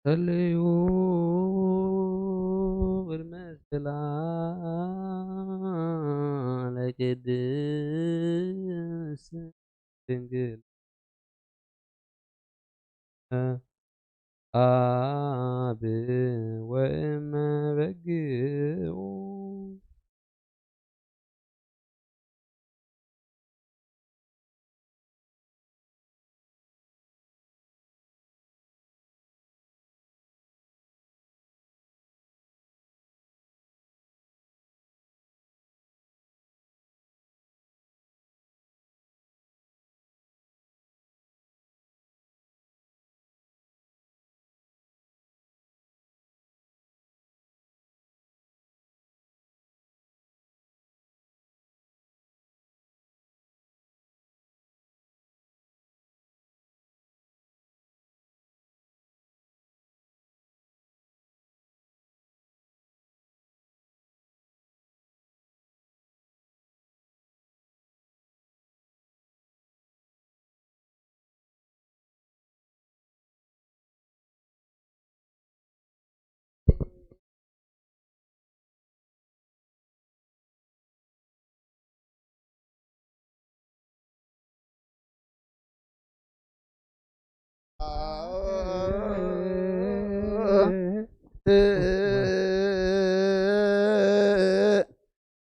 ጸልዩ ቅድመ ጽላለ ቅድስት ድንግል፣ አብ ወእመ በግኡ።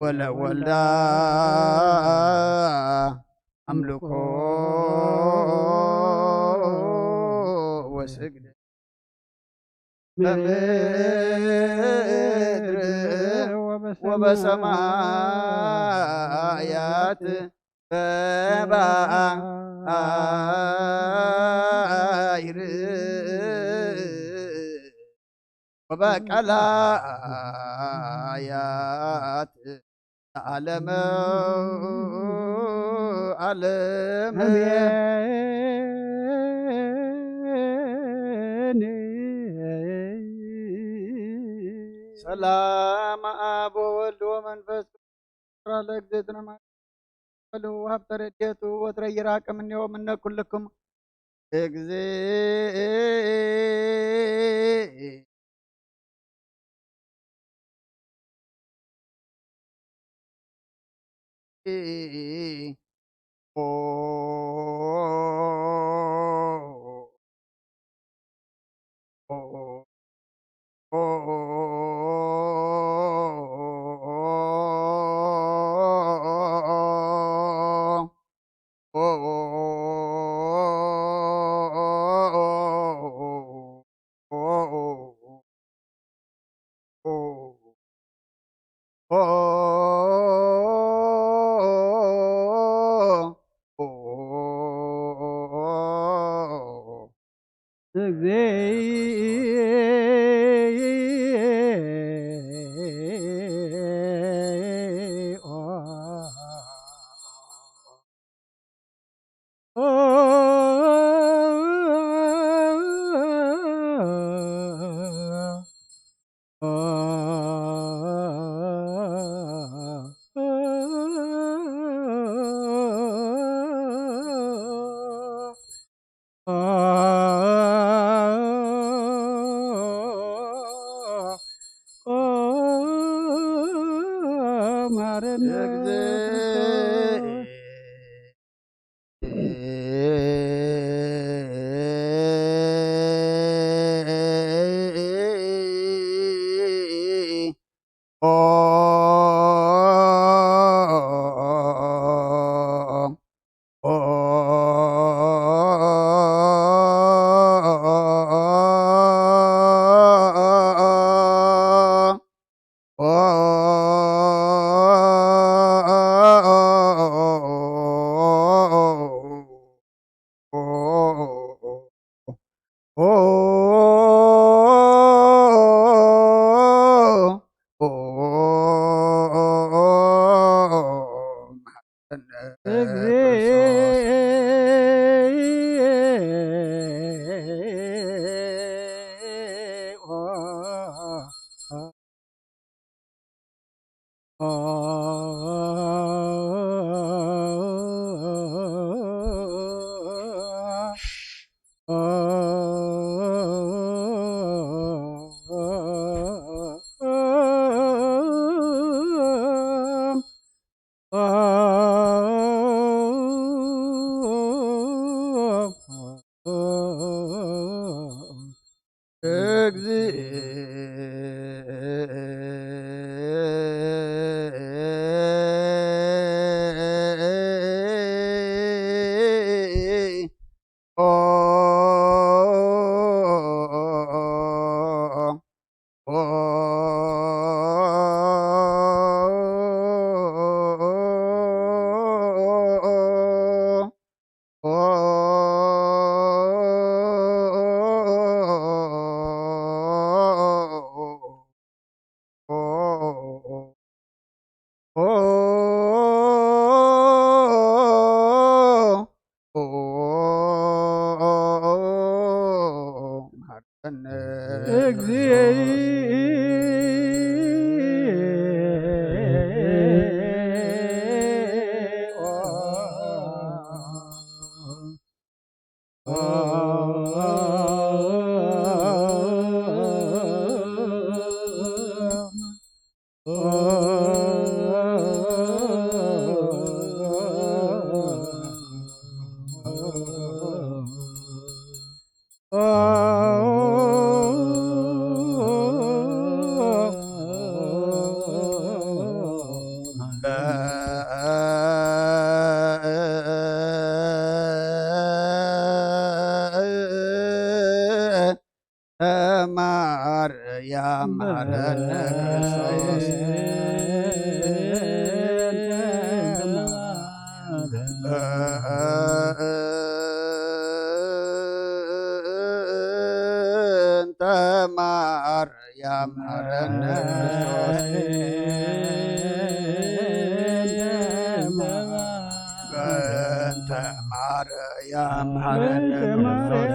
ወለወልዳ ኣምልኮ ወስግድ በምድር ወበሰማያት በባይር ወበቀላያት ዓለም ዓለም። አሜን። ሰላም አብ ወወልድ ወመንፈስ ቅዱስ ለእግዝእትነ ማርያም በሉ። ሀብተ ረድኤቱ ወትረ ይራቅ እምኔሁ እምነ ኩልክሙ። እግዚእ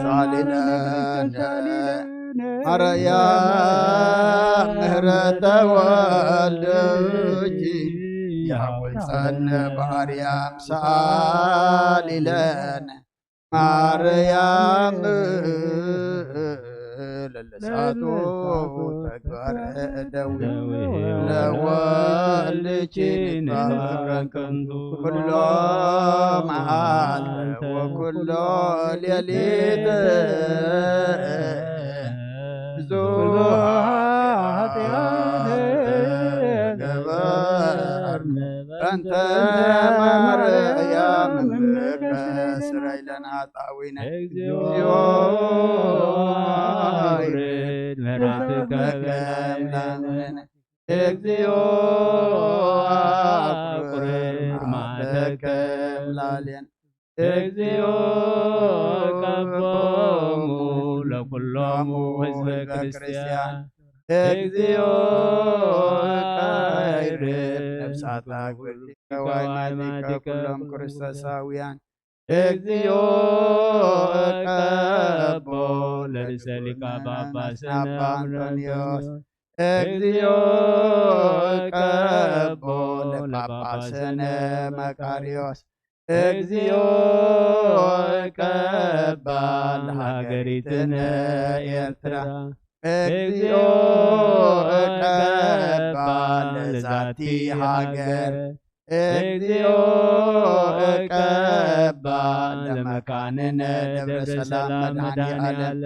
ሳሊለነ ማርያም ምህረተ ወልድኪ ያወፀነ ማርያም ሳሊለነ ማርያም ለለሳቱ ተግባረ ደዊ ለወልድኪ ንግባረ ከንቱ ኩሎ መዓልተ ወኩሎ ሌሊት ብዙሕ ኃጢአት ገበርነ በእንተ ማርያም እምከ ስረይ ለነ ኃጣውኢነ። እግዚኦ አውርድ ምሕረትከ በላዕሌነ። እግዚኦ አቁርር መዓተከ እምላሌነ። እግዚኦ ቀቦሙ ለኩሎሙ ህዝበ ክርስቲያን። እግዚኦ ቀይርብ ነፍሳታ ግብርቲከ ዋይማቲከ ኩሎም ክርስቶሳውያን። እግዚኦ ቀቦ ለርእሰ ሊቀ ጳጳስነ አባ አንቶንዮስ። እግዚኦ ቀቦ ለጳጳስነ መቃርዮስ። እግዚኦ ቀባ ለሃገሪትነ ኤርትራ። እግዚኦ ቀባ ለዛቲ ሃገር። እግዚኦ ቀባ ለመካንነ ደብረ ሰላም መድኃኔ ዓለም።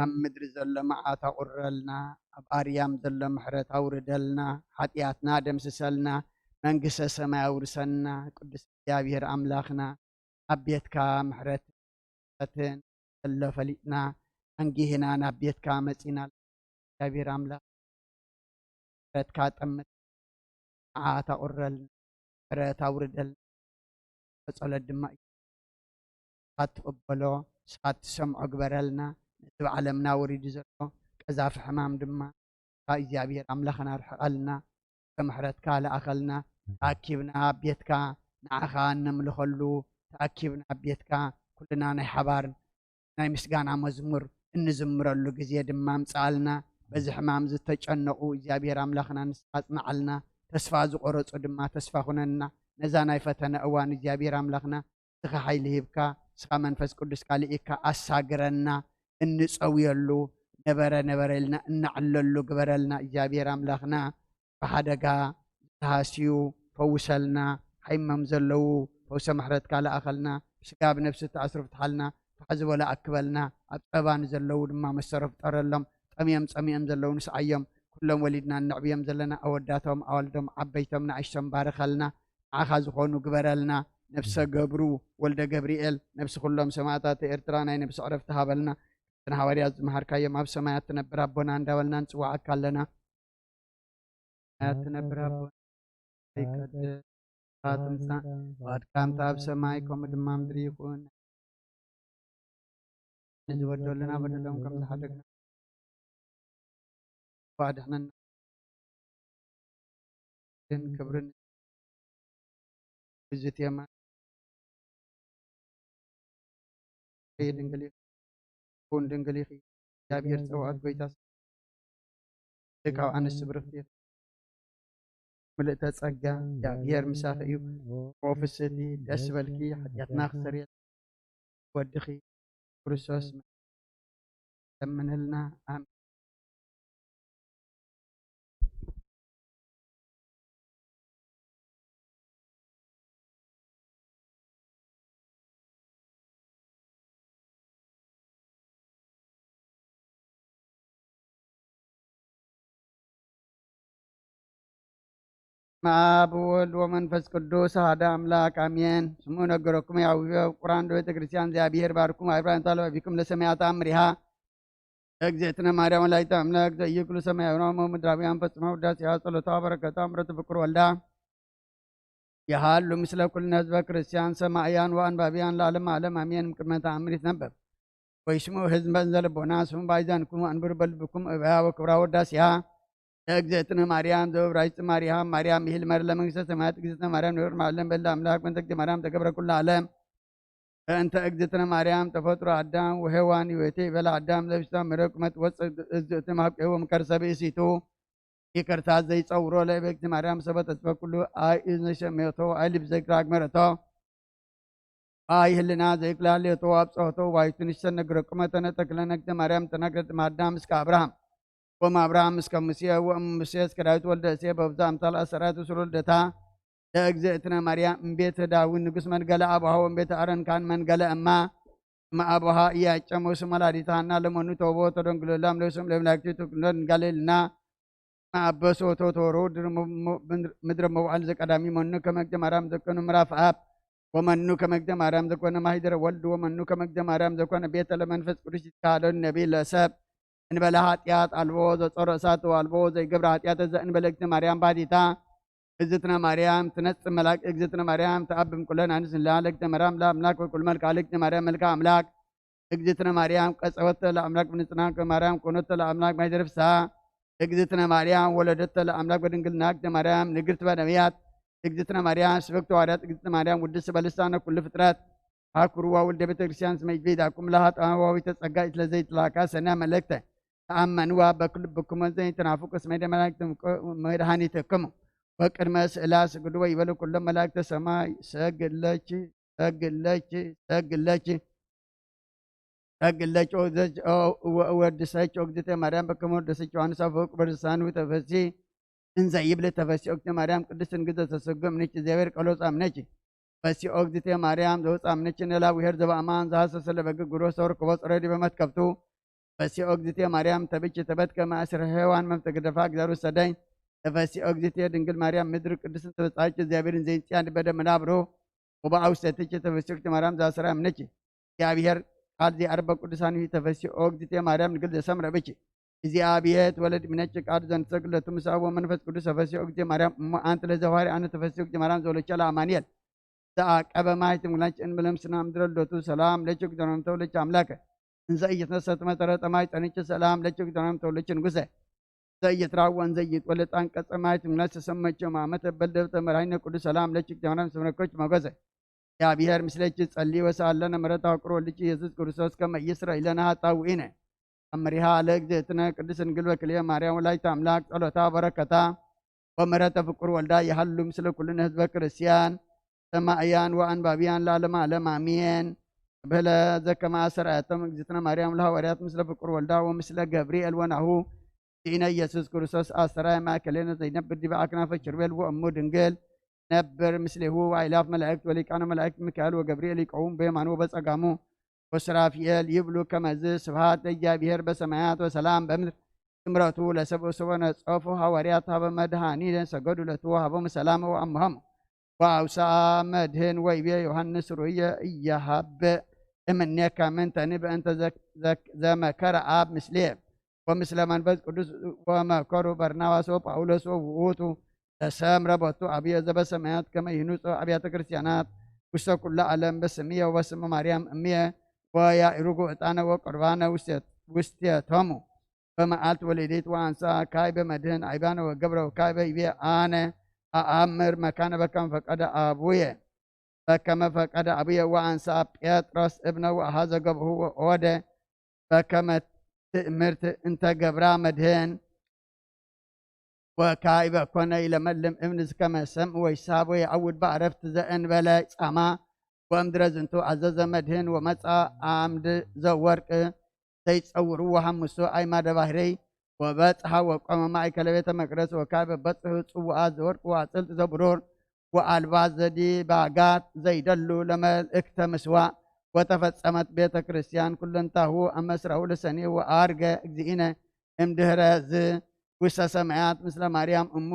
ኣብ ምድሪ ዘሎ መዓት ኣቑረልና፣ ኣብ ኣርያም ዘሎ ምሕረት ኣውርደልና፣ ሓጢኣትና ደምስሰልና፣ መንግስተ ሰማይ ኣውርሰና። ቅዱስ እግዚኣብሔር ኣምላኽና፣ ኣብ ቤትካ ምሕረት ምሕረትን ዘሎ ፈሊጥና፣ ኣንጊህና ናብ ቤትካ መጺና። እግዚኣብሔር ኣምላኽ ምሕረትካ ጠምት፣ መዓት ኣቑረልና፣ ምሕረት ኣውርደልና። ጸሎት ድማ እዩ። ንስኻ ትቕበሎ፣ ንስኻ ትሰምዖ ግበረልና። ነዚ ኣብ ዓለምና ወሪዱ ዘሎ ቀዛፊ ሕማም ድማ ካብ እግዚኣብሔር ኣምላኽና ርሕቐልና፣ ምሕረትካ ለኣኸልና። ተኣኪብና ኣብ ቤትካ ንዓኻ እነምልኸሉ፣ ተኣኪብና ኣብ ቤትካ ኩልና ናይ ሓባር ናይ ምስጋና መዝሙር እንዝምረሉ ግዜ ድማ ኣምጽኣልና። በዚ ሕማም ዝተጨነቑ እግዚኣብሔር ኣምላኽና ንስኻ ኣጽንዓልና። ተስፋ ዝቖረጹ ድማ ተስፋ ኩነና። ነዛ ናይ ፈተነ እዋን እግዚኣብሔር ኣምላኽና ንስኻ ሓይሊ ሂብካ፣ ንስኻ መንፈስ ቅዱስካ ልኢካ ኣሳግረና። እንጸውየሉ ነበረ ነበረ ኢልና እናዕለሉ ግበረልና እግዚኣብሔር ኣምላኽና። ብሓደጋ ዝተሃስዩ ፈውሰልና። ሓይሞም ዘለዉ ፈውሰ ምሕረትካ ለኣኸልና። ብስጋ ብነፍሲ ተኣስሩ ፍትሓልና። ፋሕ ዝበሉ ኣክበልና። ኣብ ጸባ ንዘለዉ ድማ መሰሮ ፍጠረሎም። ጠምዮም ጸሚኦም ዘለዉ ንስዓዮም። ኩሎም ወሊድና እነዕብዮም ዘለና ኣወዳቶም፣ ኣዋልዶም፣ ዓበይቶም፣ ንኣሽቶም ባርኸልና። ንዓኻ ዝኾኑ ግበረልና። ነፍሰ ገብሩ ወልደ ገብርኤል፣ ነፍሲ ኩሎም ሰማዕታት ኤርትራ ናይ ነፍሲ ዕረፍቲ ሃበልና። ነተን ሃዋርያት ዝመሃርካዮም ኣብ ሰማያት ትነብር ኣቦና እንዳበልና ንጽውዓካ ኣለና። ሰማያት ትነብር ኣቦና ይቀደስ ስምካ ትምጻእ፣ ፍቓድካ ከምቲ ኣብ ሰማይ ከምኡ ድማ ምድሪ ይኹን። ንዝበደሉና በደሎም ከም ዝሓደግና ኣድሕነና። ግን ክብርን ብዝት የማን ድንግል ኢኺ፣ እውን ድንግል ኢኺ። እግዚኣብሔር ጸባኦት ጎይታ ካብ ኣንስቲ ብርኽቲ ኢኺ። ምልእተ ጸጋ እግዚኣብሔር ምሳኺ እዩ። ኦ ፍስቲ ደስ በልኪ፣ ሓጢኣትና ክሰርየልና ወድኺ ክርስቶስ ለምንልና። ኣሜን። በስመ አብ ወወልድ ወመንፈስ ቅዱስ አሐደ አምላክ አሜን። ስሙ ነገረኩም ያውየ ቁራን ዶ ቤተ ክርስቲያን እግዚአብሔር ባርኩም አይብራን ታለቢኩም ለሰማያት አምሪሃ እግዝእትነ ማርያም ወላዲተ አምላክ ዘኢይክሉ ሰማያውያን ወምድራውያን ፈጽመ ውዳሴሃ ጸሎታ በረከታ ምሕረቱ ፍቅር ወልዳ ይሃሉ ምስለ ኩልነ ህዝበ ክርስቲያን ሰማእያን ወአንባቢያን ለዓለመ ዓለም አሜን። እምቅድመ ተአምር ይትነበብ ወይስሙ ህዝበ እንዘ ልቦና ስሙ ባይዛንኩም ወአንብሩ በልብኩም እበያ ወክብራ ወዳሴሃ ለእግዝእትነ ማርያም ዘበብራይስጥ ማርያም ማርያም ይህል መር ለመንግስተ ሰማያት እግዝእትነ ማርያም ንብር ማለም በለ አምላክ በእንተ እግዝእትነ ማርያም ተገብረ ኩሉ ዓለም በእንተ እግዝእትነ ማርያም ተፈጥሮ ኣዳም ወሔዋን ይወቴ ይበላ ኣዳም ለብሳ ምረ ቁመት ወፅ እግዝእትም ሃብቄዎ ምከርሰ ብእሲቱ ይቅርታ ዘይጸውሮ ለእቤግቲ ማርያም ሰበ ተስፈ ኩሉ ኣይ እዝነ ሸሜቶ ኣይ ልብ ዘይግራ ግመረቶ ኣይ ህልና ዘይክላሌቶ ኣብጸሆቶ ዋይቱ ንሽሰ ነግረቁመ ተነተክለ ነግተ ማርያም ተናግረት ማዳ ምስከ ኣብርሃም ወም ኣብርሃም ምስከ ሙሴ ወም ሙሴ እስከ ዳዊት ወልደ እሴ በብዛ ኣምሳል ኣሰራት ስሩ ልደታ ለእግዝእትነ ማርያም እምቤት ዳዊት ንጉስ መንገለ ኣባሆ እምቤት ኣረን ካን መንገለ እማ እማ ኣባሃ እያጨሙ ስመ ላዲት ሃና ለመኑ ተውቦ ተደንግሎ ላም ለስም ለምላክቲ ትኩኖ ድንጋሌልና ማበሶ ቶቶሮ ምድረ መውዓል ዘቀዳሚ መኑ ከመግደ ማርያም ዘኮነ ምዕራፍ ኣብ ወመኑ ከመግደ ማርያም ዘኮነ ማሂደረ ወልድ ወመኑ ከመግደ ማርያም ዘኮነ ቤተ ለመንፈስ ቅዱስ ይትካሎ ነቢ ለሰብ እንበለ ኃጢአት አልቦ ዘጾረ እሳት አልቦ ዘይገብረ ኃጢአት ዘእንበለ እግዝእትነ ማርያም ባዲታ እግዝእትነ ማርያም ትነጽ መላክ እግዝእትነ ማርያም ተአብም ኩለን አንስላ ለእግዝእትነ ማርያም ለአምላክ ወኩል መልካ ለእግዝእትነ ማርያም መልካ አምላክ እግዝእትነ ማርያም ቀጸወተ ለአምላክ ብንጽና ማርያም ኮኖተ ለአምላክ ማይደርፍሳ እግዝእትነ ማርያም ወለደተ ለአምላክ በድንግልና እግዝእትነ ማርያም ንግርት በነቢያት እግዝእትነ ማርያም ስብክተ ዋርያት እግዝእትነ ማርያም ውድስ በልሳነ ኩሉ ፍጥረት አኩርዋ ወልደ ቤተ ክርስቲያን ስመ ይቤዳኩም ለሃጣዋዊ ተጸጋ ኢትለዘይትላካ ሰና መለክተ ተአመንዋ በክልብኩም ዘይትናፍቁ ስመ ደመላእክትም መድኃኒትክሙ ወቅድመ ስእላ ስግዱ ወይበሉ ኩሎም መላእክተ ሰማይ ሰግለች ሰግለች ሰግለች ሰግለች ወድሰች ኦግዝተ ማርያም በከመ ወደሰች ዮሐንስ አፈወርቅ በርሳኑ ተፈሲ እንዘ ይብል ተፈሲ ኦግዝተ ማርያም ቅድስት እንግዘ ተሰጎ እምነች እግዚአብሔር ቀሎጻ እምነች በሲኦ እግዝእትየ ማርያም ዘውፃ ምንችን ለላዊሄር ዘበአማን ዘሐሰሰ ለበግ ግሮሰ ወርክቦ ጸረዲ በመትከብቱ በሲኦ እግዝእትየ ማርያም ተብች ተበትከ ማእስር ሔዋን መምተግደፋ እግዚአብሔር ሰደኝ ተፈሲኦ እግዝእትየ ድንግል ማርያም ምድር ቅድስት ተበጻች እግዚአብሔርን ዘይንጽያን በደ መናብሮ ወበአውሰትች ተፈሲኦ እግዝእትየ ማርያም ዘአስራ ምነች እግዚአብሔር ቃል ዚአርበ ቅዱሳን ተፈሲኦ እግዝእትየ ማርያም ንግል ዘሰምረ ብች እግዚአብሔር ትወለድ ምነች ቃል ዘንሰግለቱ ምሳቦ መንፈስ ቅዱስ ተፈሲኦ እግዝእትየ ማርያም እሞ አንት ለዘዋሪ አነ ተፈሲኦ እግዝእትየ ማርያም ዘወለቻ ለአማኑኤል ዘአቀበ ማይ ትምግላች እንብለም ስና ምድረ ልደቱ ሰላም ለችክ ዘኖምተው ለች አምላከ እንዘ ኢይትነሰት መተረጠ ማይ ጸኒች ሰላም ለችክ ዘኖምተው ለች ንጉሰ እንዘ ኢይትራወ እንዘ ኢይትወለድ አንቀጸ ማይ ትምግላች ተሰመች ማመተ በልደብተ መርሃይነ ቅዱስ ሰላም ለችክ ዘኖም ስምረኮች መጎሰ እግዚአብሔር ምስለች ጸሊ ወሳለነ ምሕረት አፍቅሮ ልጅ ኢየሱስ ክርስቶስ ከመ ይስረ ኢለነ ኃጣውኢነ አምሪሃ ለእግዝእትነ ቅድስት ድንግል በክልኤ ማርያም ወላዲተ አምላክ ጸሎታ በረከታ ወምሕረተ ፍቁር ወልዳ ይሃሉ ምስለ ኩልነ ህዝበ ክርስቲያን ሰማእያን ወአንባቢያን ለዓለመ ዓለም አሜን። ብህለ ዘከመ አሰርአቶም እግዝእትነ ማርያም ለሐዋርያት ምስለ ፍቁር ወልዳ ወምስለ ገብርኤል ወናሁ ዲነ ኢየሱስ ክርስቶስ አሰራይ ማእከሌነ ዘይነብር ዲበ አክናፈ ኪሩቤል ወእሙ ድንግል ነብር ምስሌሁ ወአእላፍ መላእክት ወሊቃነ መላእክት ሚካኤል ወገብርኤል ይቀውም በየማኑ ወበጸጋሙ ወሱራፊኤል ይብሉ ከመዝ ስብሐት ለእግዚአብሔር በሰማያት ወሰላም በምድር ስምረቱ ለሰብእ ሰቦ ነጸፉ ሐዋርያት ሀበ መድኃኒነ ሰገዱ ለቱ ሀቦሙ ሰላም ወአምሃሙ ወአውሳ መድህን ወይቤ ዮሐንስ ሩየ እያሃብ እምኔከ ምንተኒ በእንተ ዘመከረ አብ ምስሌ ወምስለ መንፈስ ቅዱስ ወመከሩ በርናባስ ወጳውሎስ ወውእቱ ለሰምረ ቦቱ አብየ ዘበሰማያት ከመ ይህንጹ አብያተ ክርስቲያናት ውስተ ኩሉ ዓለም በስምየ ወበስመ ማርያም እምየ ወያእሩጉ ዕጣነ ወቁርባነ ውስቴቶሙ በመዓልት ወሌሊት ወአንሳ ካይ በመድህን አይባነ ወገብረ ወካይ በይቤ አነ አአምር መካነ በከመ ፈቀደ አቡየ በከመ ፈቀደ አቡየ ወአንሳ ጴጥሮስ እብነ ወአሃዘ ገብሁ ወኦደ በከመ ትእምርት እንተ ገብራ መድህን ወካይበ ኮነ ኢለመልም እብን ዝከመ ሰም ወይሳብ ወየዐውድ በአረፍት ዘእንበለ ጻማ ወእምድረ ዝንቱ አዘዘ መድህን ወመጻ አምድ ዘወርቅ ዘይጸውሩ ወሐምሱ አይማደ ባህርይ ወበጽሐ ወቆመ ማእከለ ቤተ መቅደስ ወካይበ በጽሑ ጽዋአ ዘወርቅ ወአጽልጥ ዘብሩር ወአልባስ ዘዲባጋት ዘይደሉ ለመልእክተ ምስዋእ ወተፈጸመት ቤተ ክርስቲያን ኩለንታሁ አመስራሁ ለሰኒ ወአርገ እግዚእነ እምድህረ ዝ ውስተ ሰማያት ምስለ ማርያም እሙ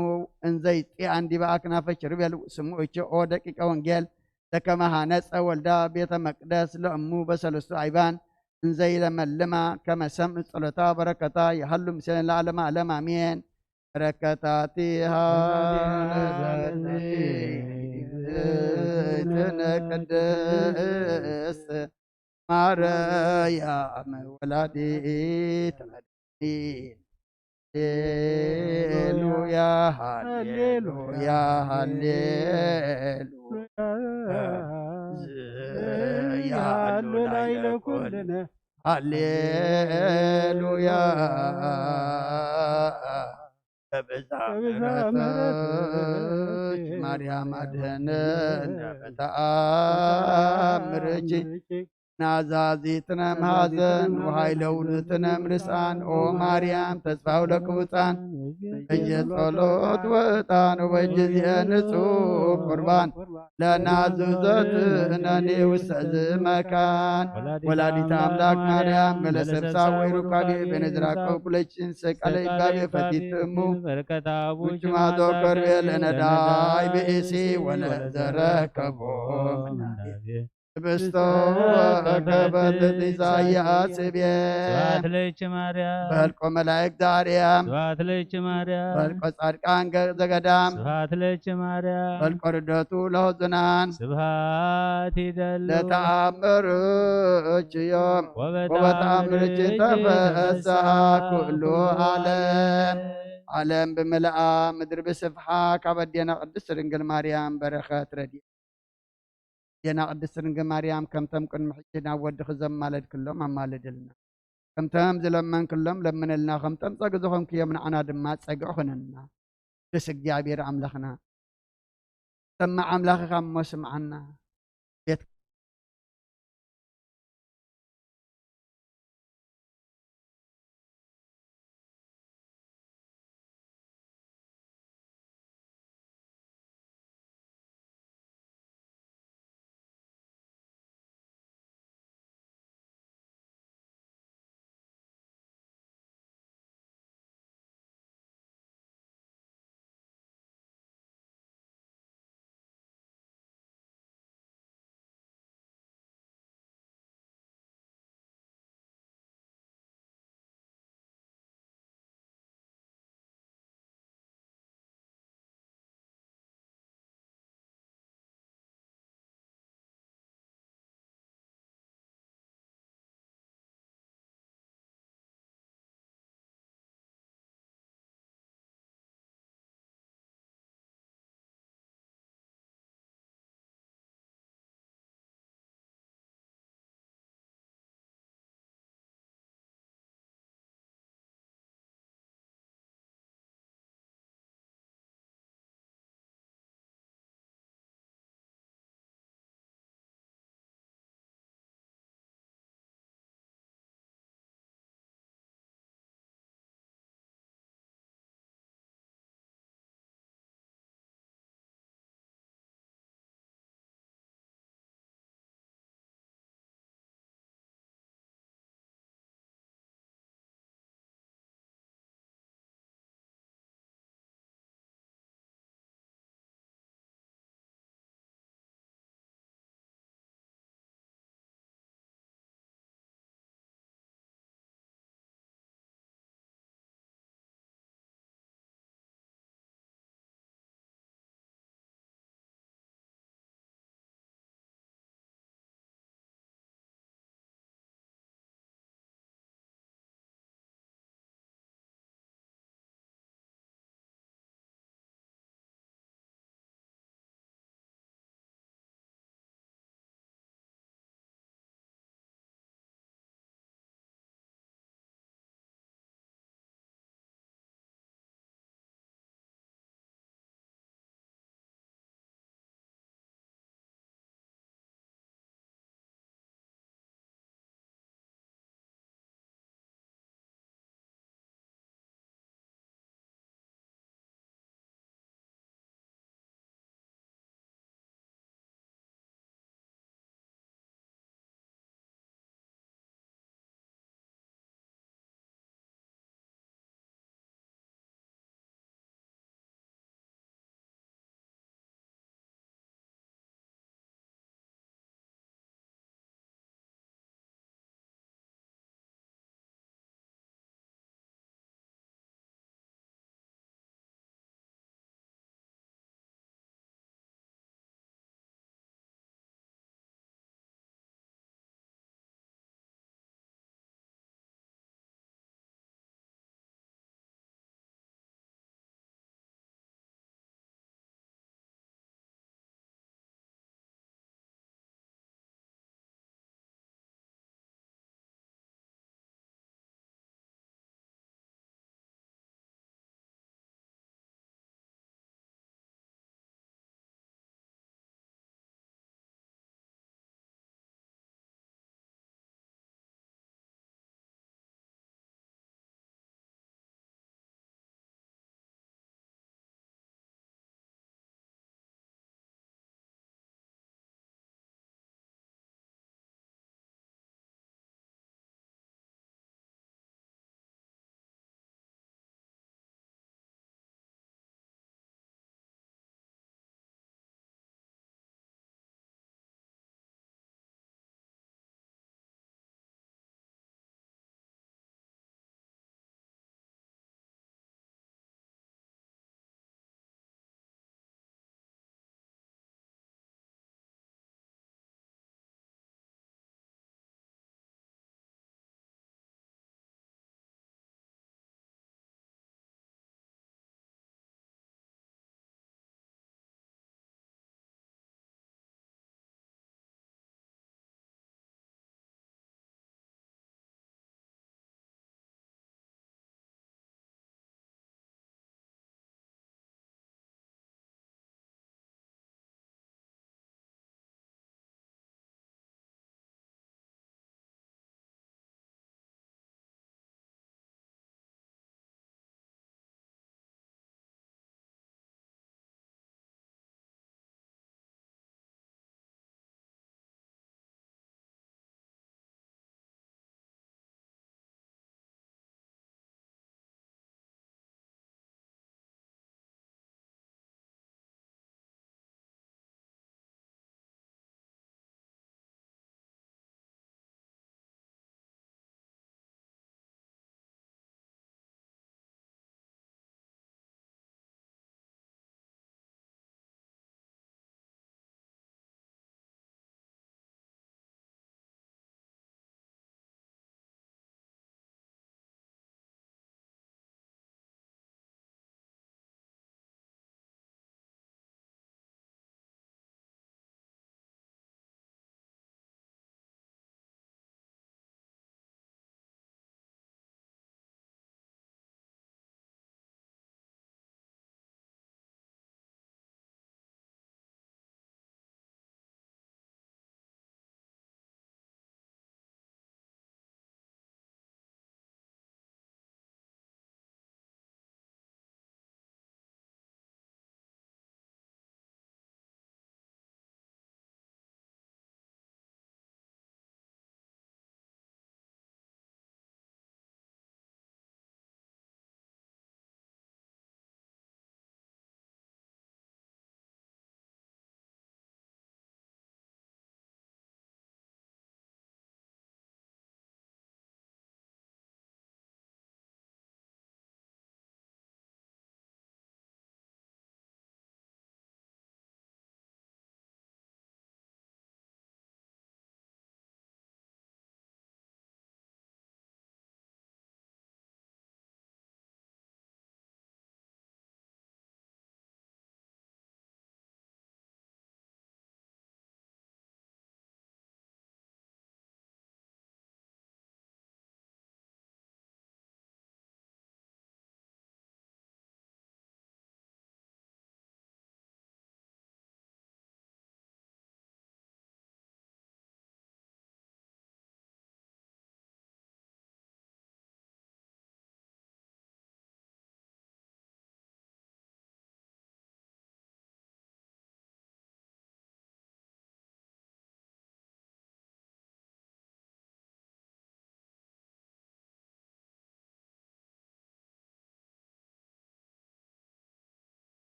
እንዘይጢአን ዲበ አክናፈ ኪሩቤል ስምዑ እቸ ኦ ደቂቀ ወንጌል ለከመ ሐነጸ ወልዳ ቤተ መቅደስ ለእሙ በሰለስቱ አይባን እንዘይለመልማ ከመ ሰምዕ ጸሎታ በረከታ ይሃሉ ምስሌነ ለዓለመ ዓለም አሜን። በረከታቲሃ ለዘኒ እግዝእትነ ቅድስት ማርያም ወላዲተ መድኃኒት። ሃሌሉያ፣ ሃሌሉያ፣ ሃሌሉያ። ሃሌሉያ። በብዛ ምሕረትኪ ማርያም ኣድህነን በተኣምርኪ ናዛዚትነ ማሕዘን ወሃይለ ውሉድትነ ምልሳን። ኦ ማርያም ተስፋ ለክቡፃን እየ ጸሎት ወዕጣን ወበጊዜ ንጹሕ ቁርባን ለናዙዘትነኒ ውስተ ዝመካን። ወላዲት ኣምላክ ማርያም መለሰብሳ ወይ ሩካቤ በነዝራቀው ኩለችን ሰቀለ ይባቤ ፈቲትሙ በረከታ ውጭ ማዞ ከርቤ ለነዳይ ብእሲ ወለዘረከቦ ህብስቶ ከበትት ኢሳያስ ቤ ስብሐት ለኪ ማርያም። በልቆ መላእክት ዛርያም። ስብሐት ለኪ ማርያም። በልቆ ጻድቃን ገ-፣ ዘገዳም። ስብሐት ለኪ ማርያም። በልቆ ርደቱ ለሕዙናን። ስብሐት ይደሉ። ለተአምርችዮም ወበተአምርች ተፈስሐ ኩሉ ዓለም። ዓለም ብምልኣ ምድሪ ብስፍሓ ካብ ኣዴና ቅድስት ድንግል ማርያም በረኸት ረድኤት ኣዴና ቅድስት ድንግል ማርያም ከምቶም ቅድሚ ሕጂ ናብ ወድኺ ዘማለድክሎም ኣማልድልና። ከምቶም ዝለመንክሎም ለምንልና። ከምቶም ጸግ ዝኾንክዮም ንዓና ድማ ጸግዒ ኹነና። ቅዱስ እግዚኣብሔር ኣምላኽና፣ ሰማዕ ኣምላኽ ኢኻ እሞ ስምዓና። ቤት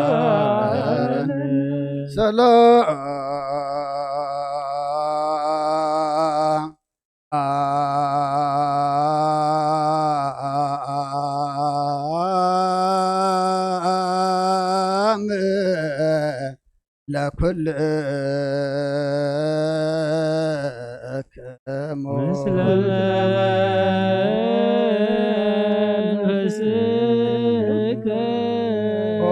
ተሳሃለኒ። ሰላም ለኩልክሙ። ምስለ መንፈስከ። ኦ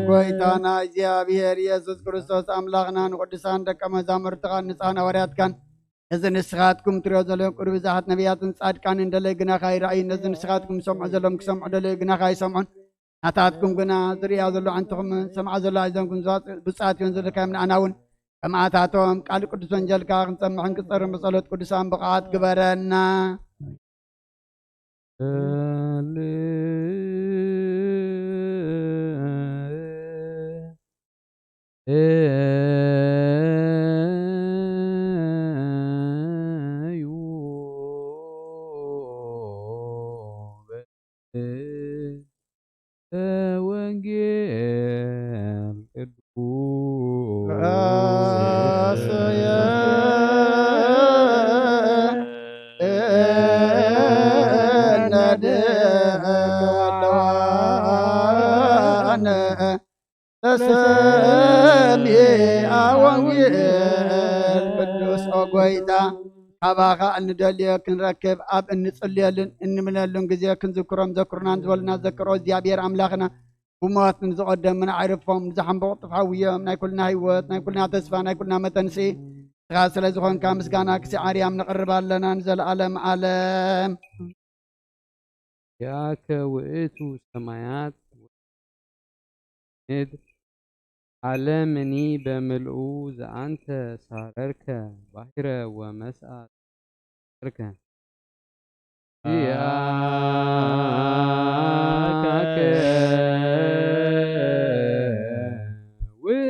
ጎይታና እግዚኣብሔር ኢየሱስ ክርስቶስ ኣምላኽና ንቅዱሳን ደቀ መዛሙርትኻን ንጻን ሃዋርያትካን ነዚ ንስኻትኩም ትሪኦ ዘለኹም ቅዱሳት ነቢያትን ጻድቃንን ደለይ ግናኻ ይረኣዩ። ነዚ ንስኻትኩም ሰምዑ ዘለኹም ክሰምዑ ደለዩ ግናኻ ይሰምዑን። ናታትኩም ግና ዝርእያ ዘሎ ኣዕንትኹምን ዝሰምዓ ዘሎ ኣእዛንኩም ብጻት እዮን ዘለካዮም ንኣና እውን ከምኣታቶም ቃል ቅዱስ ወንጀልካ ክንሰምዕን ክጸርን ብጸሎት ቅዱሳን ብቕዓት ግበረና። ወንጌል ቅዱስ ተሰሚዐ ወንጌል ቅዱስ። ኦ ጎይታ፣ ካባኻ እንደልዮ ክንረክብ ኣብ እንጽልየሉን እንምለሉን ግዜ ክንዝክሮም ዘክሩና ዝበሉና ዘክሮ እግዚኣብሔር ኣምላኽና ብሞት ንዝቐደሙና ኣዕርፎም፣ ንዝሓምበቑ ጥፍሓውዮም፣ ናይ ኩልና ህይወት፣ ናይ ኩልና ተስፋ፣ ናይ ኩልና መተንስኢ ንስኻ ስለ ዝኾንካ ምስጋና ክሳዕ ኣርያም ነቕርብ ኣለና ንዘለኣለም ዓለም። ያከ ውእቱ ሰማያት ምድር ዓለምኒ በምልኡ ዘአንተ ሳረርከ ባሕረ ወመስአ ሳረርከ። ያከ ውእቱ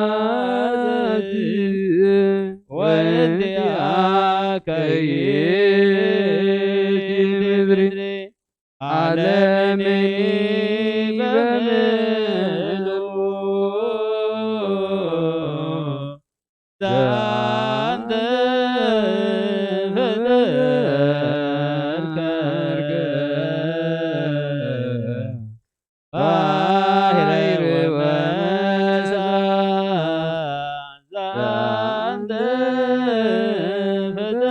ሰማያት ወእንቲአከ ይእቲ ምድር ዓለምኒ በምልኡ ዘአንተ ፈጠርከ ባሕረ ወመሳ ዘአንተ ፈጠርከ።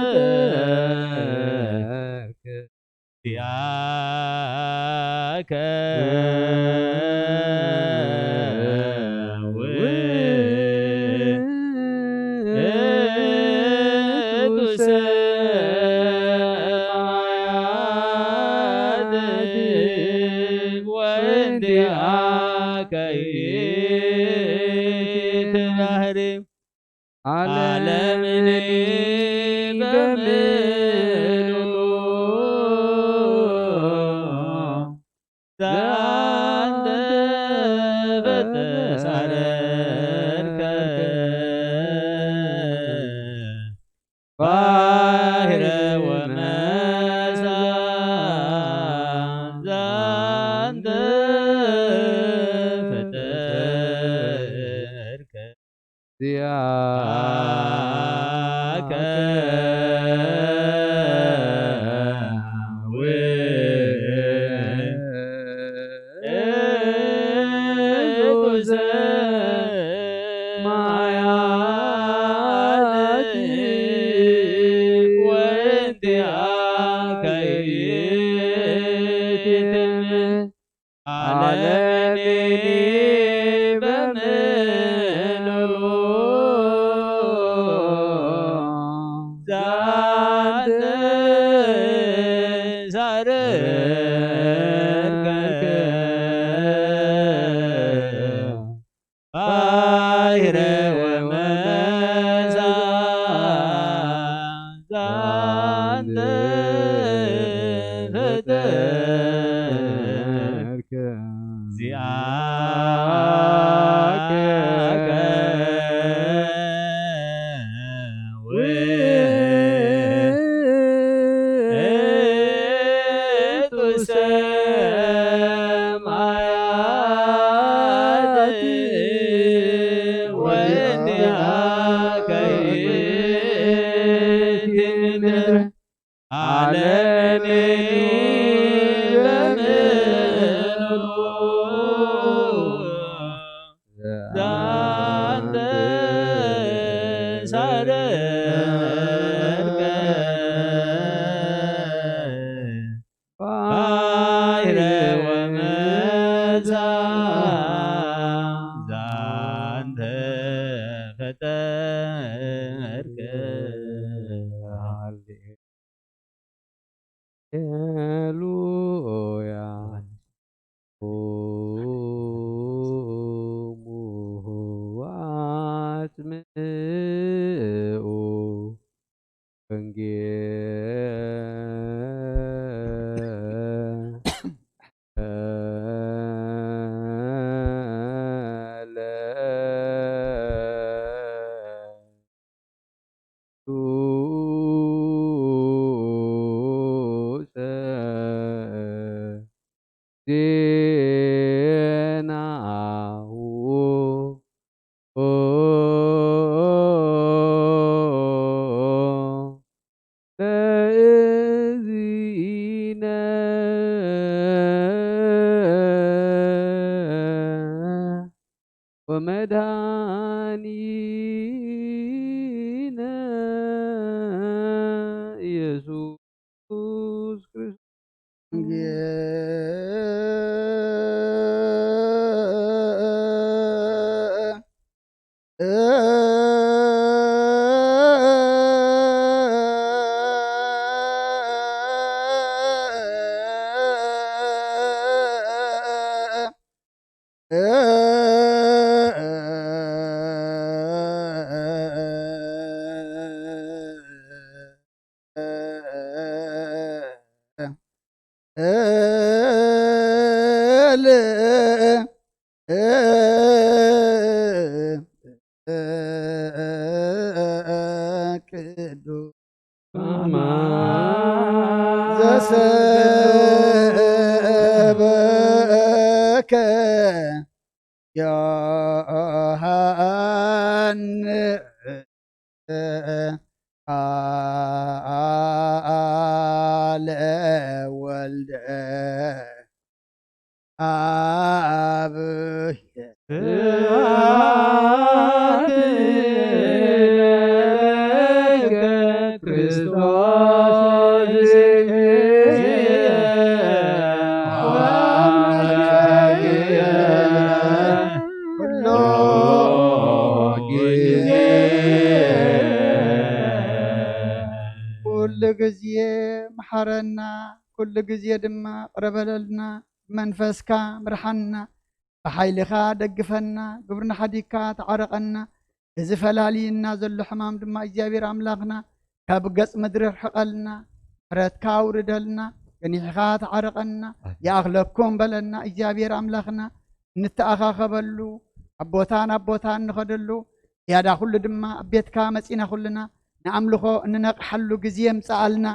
ያከ ውእቱ ሰማያት ወእንቲአከ ይእቲ ባሕሪ ዓለምኒ በምልኡ ዘአንተ ፈጠርከ ባሕረ ወመሳ ዘአንተ ፈጠርከ። ዚአከ ውእቱ ሰማያት ወእንቲአከ ይእቲ ዓለምኒ በምልኡ ዘአንተ ሳረርከ ባሕረ ወመሳ ዘአንተ ፈጠርከ። ዚአከ ዛንተ ፈጠርከ። ሃሌሉያ። ቁሙ ወአጽምዑ ወንጌለ ቅዱሰ ዜናሁ ለእግዚእነ ወመድኃኒነ ኢየሱስ ክርስቶስ። ቅዱስ ዘሰበከ ዮሐንስ ቃለ ወልደ አብ። ስብሐት ለከ ክርስቶስ ኩሉ ጊዜ፣ ኩሉ ጊዜ መሓረና፣ ኩሉ ጊዜ ድማ ቅረበለልና። መንፈስካ ምርሓና፣ ብሓይልኻ ደግፈና፣ ግብርና ሓዲግካ ተዓረቐና። እዚ ፈላልይና ዘሎ ሕማም ድማ እግዚኣብሔር ኣምላኽና ካብ ገጽ ምድሪ ርሕቐልና፣ ምሕረትካ ኣውርደልና፣ ገኒሕኻ ተዓረቐና፣ ይኣኽለኩም በለና እግዚኣብሔር ኣምላኽና። እንተኣኻኸበሉ፣ ካብ ቦታ ናብ ቦታ እንኸደሉ፣ ዝያዳ ኩሉ ድማ ኣብ ቤትካ መጺና ኩልና ንኣምልኾ እንነቕሓሉ ግዜ የምጽኣልና።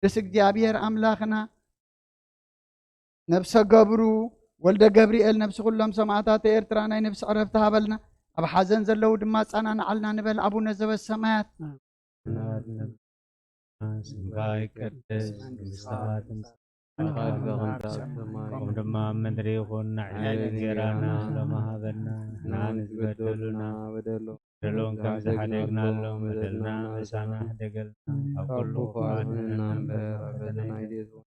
ቅዱስ እግዚኣብሔር ኣምላኽና፣ ነብሰ ገብሩ ወልደ ገብርኤል፣ ነብሲ ኩሎም ሰማዕታት ኤርትራ ናይ ነብሲ ዕረፍቲ ሃበልና። ኣብ ሓዘን ዘለዉ ድማ ኣጸናንዓልና ንበል። ኣቡነ ዘበሰማያት። ስምካ ይቀደስ፣ መንግስትኻ ትምጻእ፣ ፈቃድካ ከም ትምጻእ፣ ከምኡ ድማ ኣብ ምድሪ ይኹን። ንዕለተ እንጀራና ሎሚ ሃበና፣ ንሕና ንዝበደሉና በደሎም ከም ዝሓደግናሎም በደልና ምሳና ሕደገልና፣ ካብ ኩሉ ክፉእ ኣድሕነና እምበር፣ ኣበደና ኢየሱስ።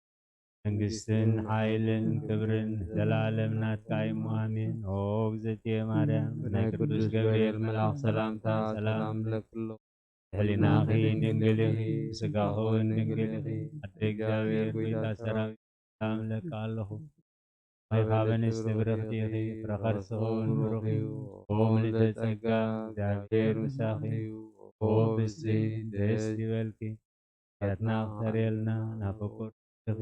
መንግስትን ሓይልን ክብርን ዘላለም ናትካ እዩ። ኣሜን። ኦ እግዝእትየ ማርያም፣ ብናይ ቅዱስ ገብርኤል መልኣኽ ሰላምታ ሰላም እብለኪ ኣለኹ። ብሕሊናኺ ድንግል ኢኺ፣ ብስጋኺ እውን ድንግል ኢኺ። ኣደ እግዚኣብሔር፣ ጐይታ ሰራዊት፣ ሰላም እብለኪ ኣለኹ። ኻበ ኣንስቲ ብርኽቲ ኢኺ፣ ፍረ ከርስኺ እውን ብሩኽ እዩ። ኦ ምልዕተ ጸጋ፣ እግዚኣብሔር ምሳኺ እዩ። ኦ ብፅዕቲ ደስ ይበልኪ፣ ኃጢአትና ክሰርየልና ናብ ፍቁር ልኺ።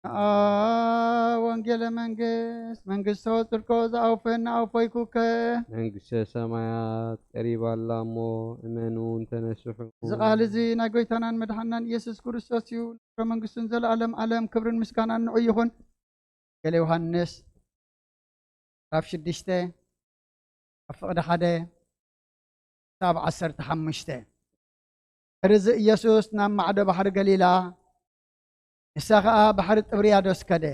አ ወንጌለ መንግስት መንግስቶ ጽድቆ ዝኣውፈና ኣውፈይኩከ። መንግስተ ሰማያት ቀሪባ ኣላ እሞ እመኑ እንተነስሑ። እዚ ቃል እዚ ናይ ጎይታናን መድሓናን ኢየሱስ ክርስቶስ እዩ። ክብረ መንግስቱን ዘለዓለም ዓለም ክብርን ምስጋናን ንዑ ይኹን። ገለ ዮሃንስ ካብ ሽዱሽተ፣ ካብ ፍቕዲ ሓደ ክሳብ ዓሰርተ ሓሙሽተ። ድሕርዚ ኢየሱስ ናብ ማዕዶ ባሕሪ ገሊላ፣ ንሳ ኸኣ ባሕሪ ጥብርያዶስ ከደ።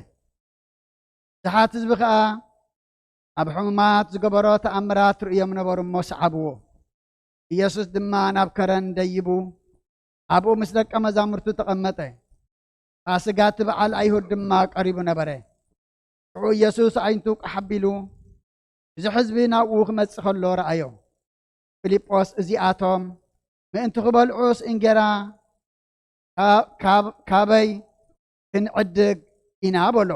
ብዙሓት ህዝቢ ኸኣ ኣብ ሕሙማት ዝገበሮ ተኣምራት ርእዮም ነበሩ እሞ ሰዓብዎ። ኢየሱስ ድማ ናብ ከረን ደይቡ፣ ኣብኡ ምስ ደቀ መዛሙርቱ ተቐመጠ። ፋስጋ እቲ በዓል ኣይሁድ ድማ ቀሪቡ ነበረ። ሽዑ ኢየሱስ ኣዒንቱ ቃሕ ኣቢሉ፣ ብዙሕ ህዝቢ ናብኡ ክመጽእ ከሎ ረኣዮ። ፊልጶስ፣ "እዚኣቶም ምእንቲ ክበልዑስ እንጌራ ካ-፣ ካብ-፣ ካበይ ክንዕድግ ኢና?" በሎ።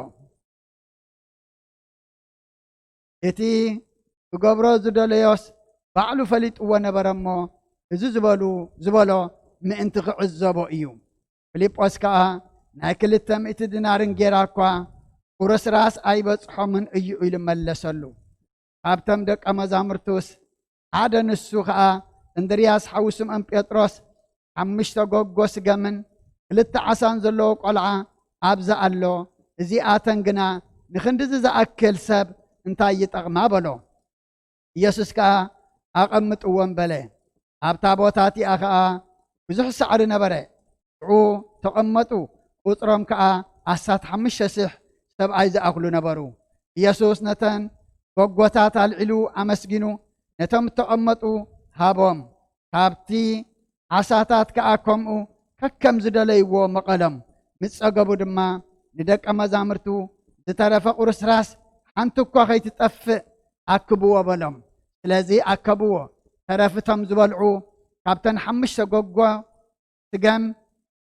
እቲ ክገብሮ ዝደለዮስ ባዕሉ ፈሊጥዎ ነበረ እሞ፣ እዚ ዝበሉ-፣ ዝበሎ ምእንቲ ክዕዘቦ እዩ። ፊልጶስ ከኣ፣ "ናይ ክልተ ሚእቲ ዲናር እንጌራ እኳ ቁርስራስ ኣይበጽሖምን እዩ" ኢሉ መለሰሉ። ካብቶም ደቀ መዛሙርቱስ ሓደ፣ ንሱ ኸኣ እንድርያስ ሓው ስምዖን ጴጥሮስ፣ "ሓሙሽተ ጎጎ ስገምን ክልተ ዓሳን ዘለዎ ቈልዓ ኣብዚ ኣሎ፣ እዚኣተን ግና ንኽንድዚ ዝኣክል ሰብ እንታይ ይጠቕማ?" በሎ። ኢየሱስ ከኣ፣ "ኣቐምጥወን" በለ። ኣብታ ቦታ እቲኣ ኸኣ ብዙሕ ሳዕሪ ነበረ። ሽዑ ተቐመጡ፣ ቁጽሮም ከኣ ኣስታት ሓሙሽተ ሽሕ ሰብኣይ ዝኣኽሉ ነበሩ። ኢየሱስ ነተን ጎጎታት ኣልዒሉ ኣመስጊኑ፣ ነቶም እተቐመጡ ሃቦም። ካብቲ ዓሳታት ከኣ ከምኡ ከከም ዝደለይዎ መቐሎም። ምስ ጸገቡ ድማ ንደቀ መዛሙርቱ፣ "ዝተረፈ ቁርስራስ ሓንቲ እኳ ከይትጠፍእ ኣክብዎ" በሎም። ስለዚ ኣከብዎ። ተረፍ እቶም ዝበልዑ ካብተን ሓሙሽተ ጎጎ ስገም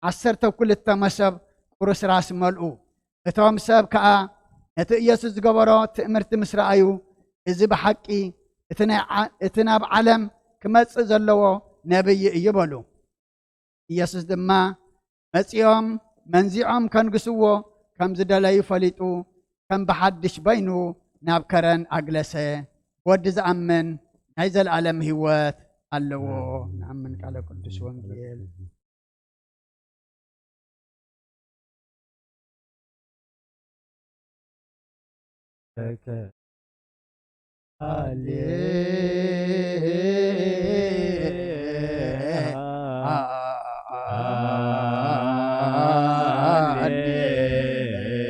ዓሰርተ ክልተ መሶብ ቁርስራስ መልኡ። እቶም ሰብ ከኣ ነቲ ኢየሱስ ዝገበሮ ትእምርቲ ምስ ረኣዩ፣ "እዚ ብሓቂ እቲ ናይ ዓ-፣ እቲ ናብ ዓለም ክመጽእ ዘለዎ ነብዪ እዩ" በሉ። ኢየሱስ ድማ መጺኦም መንዚዖም ከንግስዎ ከም ዝደለዩ ፈሊጡ፣ ከም ብሓድሽ በይኑ ናብ ከረን ኣግለሰ። "ወዲ ዝኣምን ናይ ዘለኣለም ህይወት ኣለዎ። ንኣምን ቃለ ቅዱስ ወንጌል።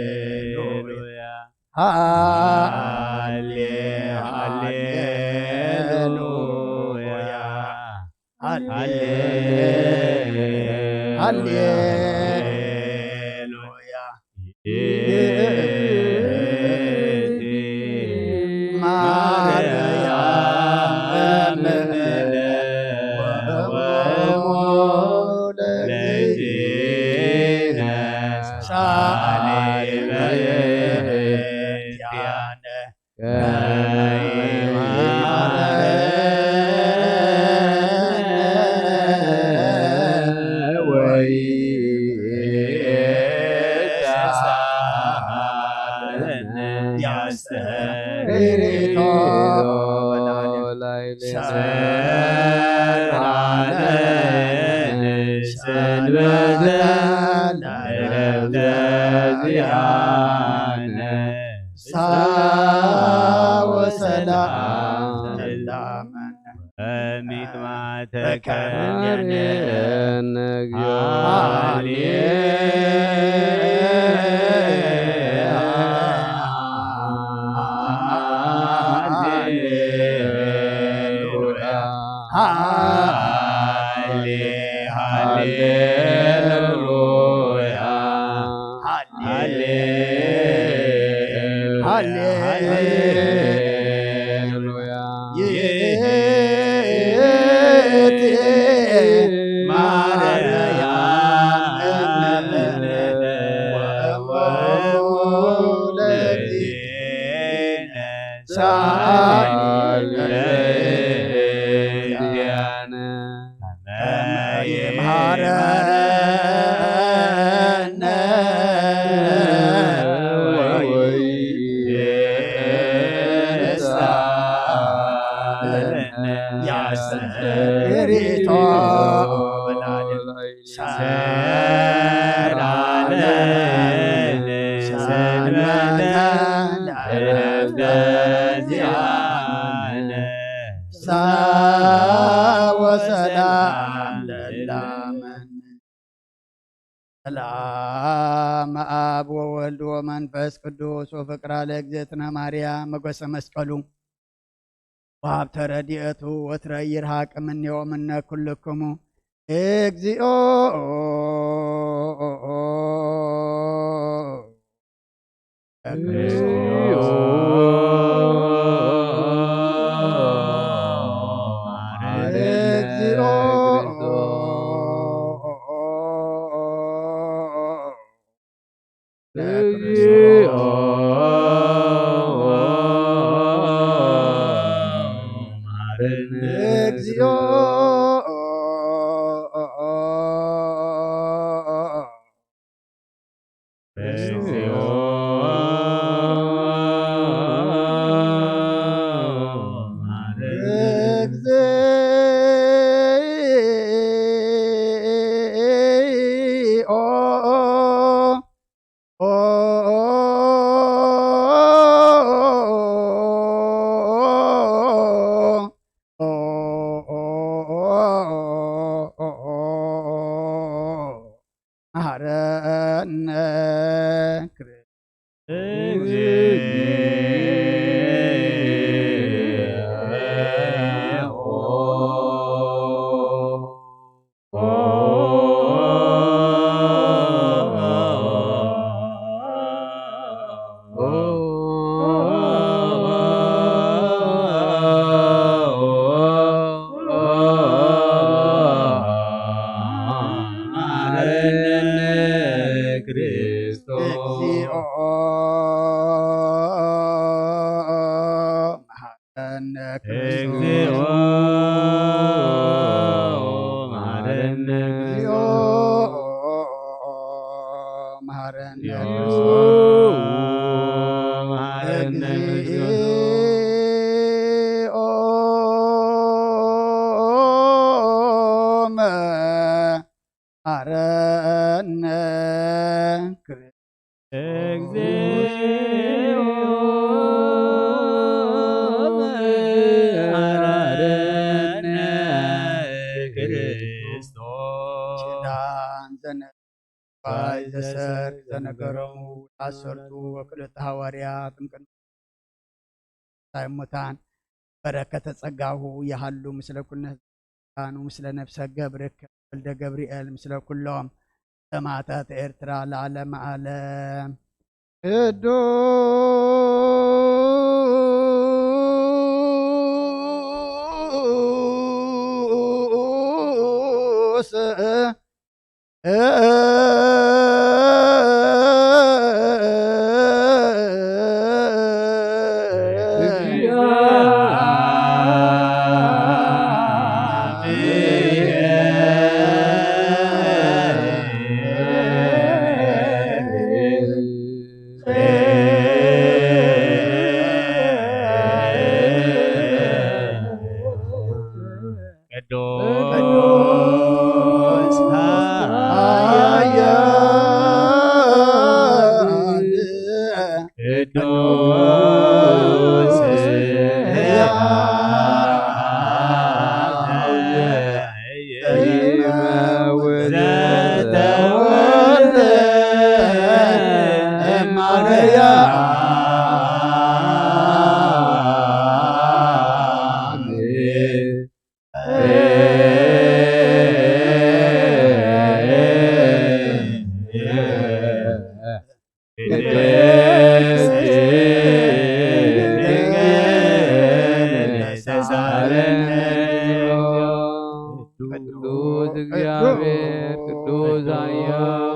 ሃሌሉያ፣ ሃሌ-፣ ሃሌሉያ፣ ሃሌ-፣ ሃሌሉያ። ይእቲ ማርያም እምነ ወእሙ ለእግዚእነ ሳሌ በእንቲአነ ከመ ይምሃረነ ወይትሳሃለነ። ያስተርእዮ ላዕሌነ ሰላም ሰንበተ ለእግዚአነ። ሳወ ሰላም ሰላም በሚጥማተ ከርየነ። ከርየነ እግዚኦ። ሃሌሉያ፣ ሃሌ-፣ ሃሌሉያ፣ ሃሌ-፣ ሃሌሉያ። ይእቲ ማርያም እምነ ወእሙ ለእግዚእነ ሳሌ በእንቲአነ ከመ ይምሃረነ ወይትሳሃለነ። ያስተርእዮ ሰላም ሰንበተ ለእግዚአነ። ሳወ ሰላም ለላመን። ሰላም አብ ወወልድ ወመንፈስ ቅዱስ ወፍቅራ ለእግዝእትነ ማርያም መጎሰ መስቀሉ ወሀብተ ረድኤቱ ወትረ ይርሃቅ እምኔ ወእምነ ኩልክሙ። እግዚኦ እግዚኦ እግዚኦ መሐረነ እግዚኦ እግዚኦ እግዚኦ መሐረነ መሐረነ ክርስቶስ። እግዚኦ መሐረነ ክርስቶስ። እግዚኦ መሐረነ እግዚኦ መሐረነ እግዚኦ ክርስቶስ። መሐረነ ክርስቶስ። እግዚኦ መሐረነ ክርስቶስ። እግዚኦ መሐረነ ክርስቶስ። ኪዳን ዘነ ባይ ዘሰርክ ዘነገሮሙ ለዐሰርቱ ወክልኤቱ ሃዋርያት እምቅድሚ ትንሳኤ እሙታን በረከተ ጸጋሁ ይሃሉ ምስለ ኩልነ ህዝበ ክርስቲያን ወምስለ ነፍሰ ገብርከ ወልደ ገብርኤል ምስለ ኩሎም ሰማዕታት ኤርትራ ለዓለመ ዓለም። ቅዱስ ቅዱስ ኃያል ቅዱስ ቅዱስ እግዚአብሔር ቅዱስ ኃያል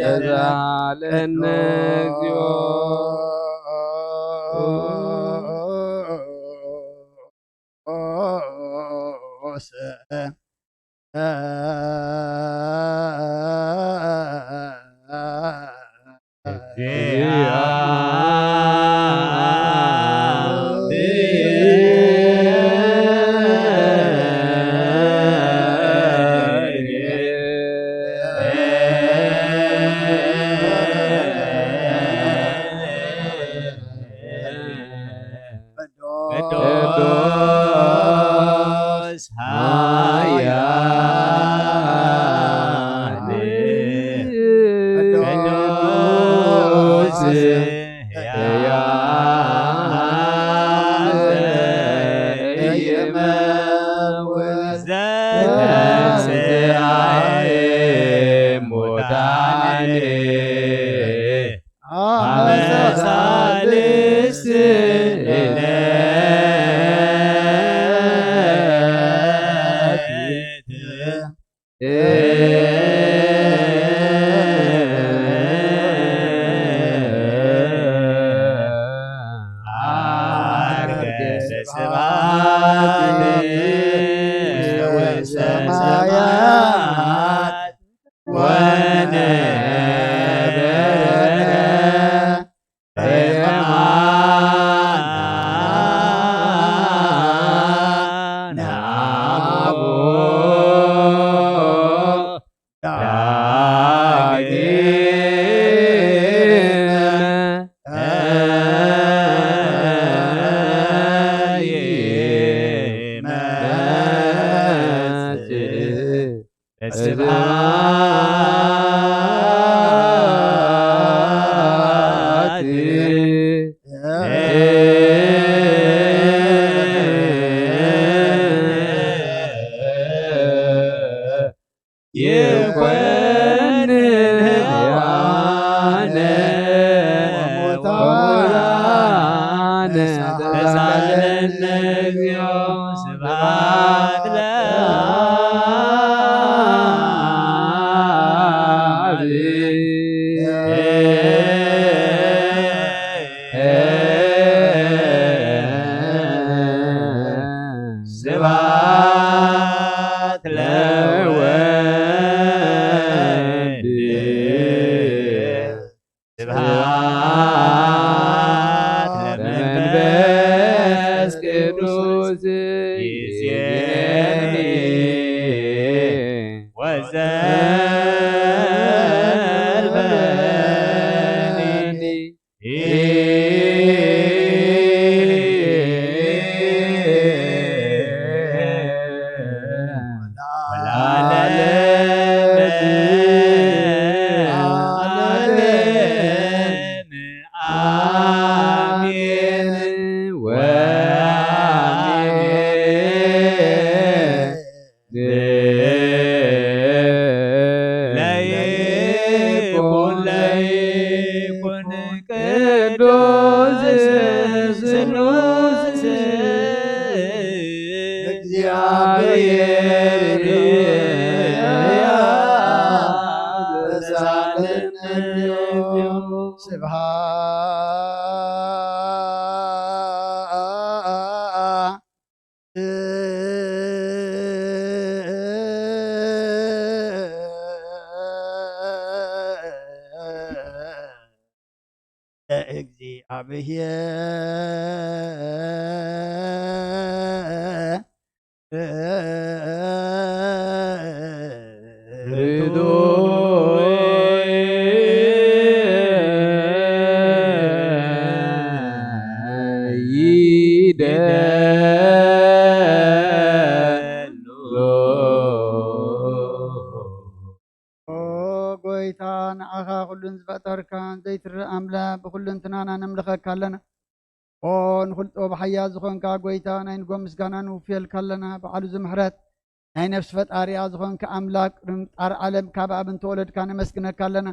ተሳለነ እግዚኦ። ቅዱስ ኃያል ቅዱስ ሕያው ዘኢይመውት ዘተንሥአ እሙታን አመ ሳልስት ዕለት ዐርገ ስብሐት ውስተ ሰማያት ወነበረ በየማነ አቡሁ ዳግመ ይመጽእ። ስብሐት ይኮን ሕያዋነ ወሙታነ ተሳለነ እግዚኦ። ስብሐት ለአብ። ስብሐት ለወልድ። ስብሐት ለመንፈስ ቅዱስ። ይዜኒ ወዘልፈኒ ወለዓለመ ዓለም አሜን ወአሜን። ለይኩን ለይኩን ቅዱስ ስሉስ እግዚአብሔር። ስብሐት ለእግዚአብሔር። ኦ ጎይታ፣ ንዓኻ ኩሉን ዝፈጠርካን ዘይትረእ ኣምላኽ፣ ብኹሉ እንትናና ነምልኸካ ኣለና። ኦ ንኹሉ ጥበብ ሓያል ዝኾንካ ጎይታ፣ ናይ ንጎ ምስጋና ንውፍየልካ ኣለና። በዓሉ ዝምሕረት ናይ ነፍሲ ፈጣሪኣ ዝኾንካ ኣምላኽ፣ ቅድሚ ምፍጣር ዓለም ካብ ኣብ እንተወለድካ ነመስግነካ ኣለና።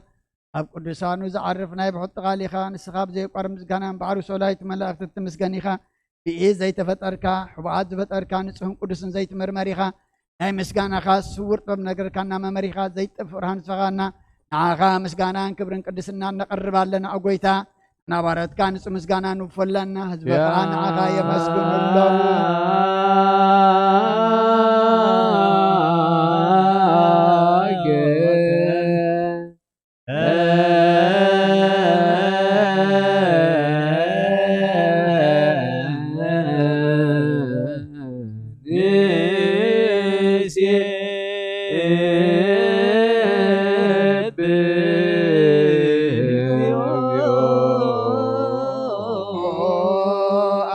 ኣብ ቅዱሳኑ ዝዓርፍ ናይ ብሕቲ ቃል ኢኻ። ንስኻ ብዘየቋርብ ምስጋና እምበኣር ብሰላይት መላእኽቲ ትምስገን ኢኻ። ብኢድ ዘይተፈጠርካ፣ ሕቡኣት ዝፈጠርካ፣ ንጹህን ቅዱስን ዘይትምርመር ኢኻ። ናይ ምስጋናኻ ስውር ጥበብ ነገርካና መመሪኻ ዘይጠፍእ ብርሃን ስፈኻና። ንዓኻ ምስጋናን ክብርን ቅድስና ነቐርብ ኣለና። ኦ ጎይታ፣ ናባረትካ ንጹህ ምስጋና ንውፈለና፣ ህዝቢ ኸዓ ንዓኻ የመስግኑ ኣለዉ።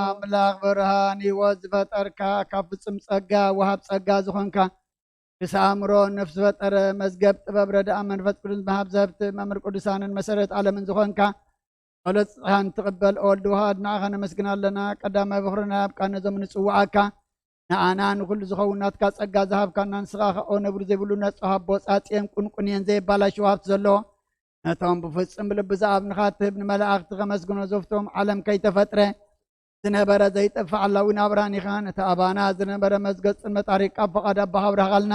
ኣምላኽ ብርሃን ህይወት ዝፈጠርካ፣ ካብ ፍጹም ጸጋ ወሃብ ጸጋ ዝኾንካ፣ ምስ ኣእምሮ ነፍሲ ፈጠረ፣ መዝገብ ጥበብ ረድኣ መንፈስ ቅዱስ መሃብ ዘህብቲ መምህር ቅዱሳንን መሰረት ዓለምን ዝኾንካ፣ ጸሎት ጽሓን ትቕበል ኦ ወልድ ዋህድ ንዓኻ ነመስግን ኣለና። ቀዳማይ በኹርና ኣብ ቃል ነዞም ንጽውዓካ፣ ንኣና ንኹሉ ዝኸውን ናትካ ጸጋ ዝሃብካና ንስኻ ኸኣ ኦ ነብሪ ዘይብሉ ነጻ ሃቦ ጻጽየን ቁንቁንየን ዘየባላሽ ወሃብቲ ዘለዎ ነቶም ብፍጹም ብልቢ ዝኣምንኻ ትህብ ንመላእኽቲ ከመስግኖ ዘፍቶም ዓለም ከይተፈጥረ ዝነበረ ዘይጠፍእ ዓላዊ ናብራን ኢኻ። ነቲ ኣባና ዝነበረ መዝገብ ጽልመት ኣሪቕካ ብፍቓድ ኣቦኻ ኣብራህኻልና።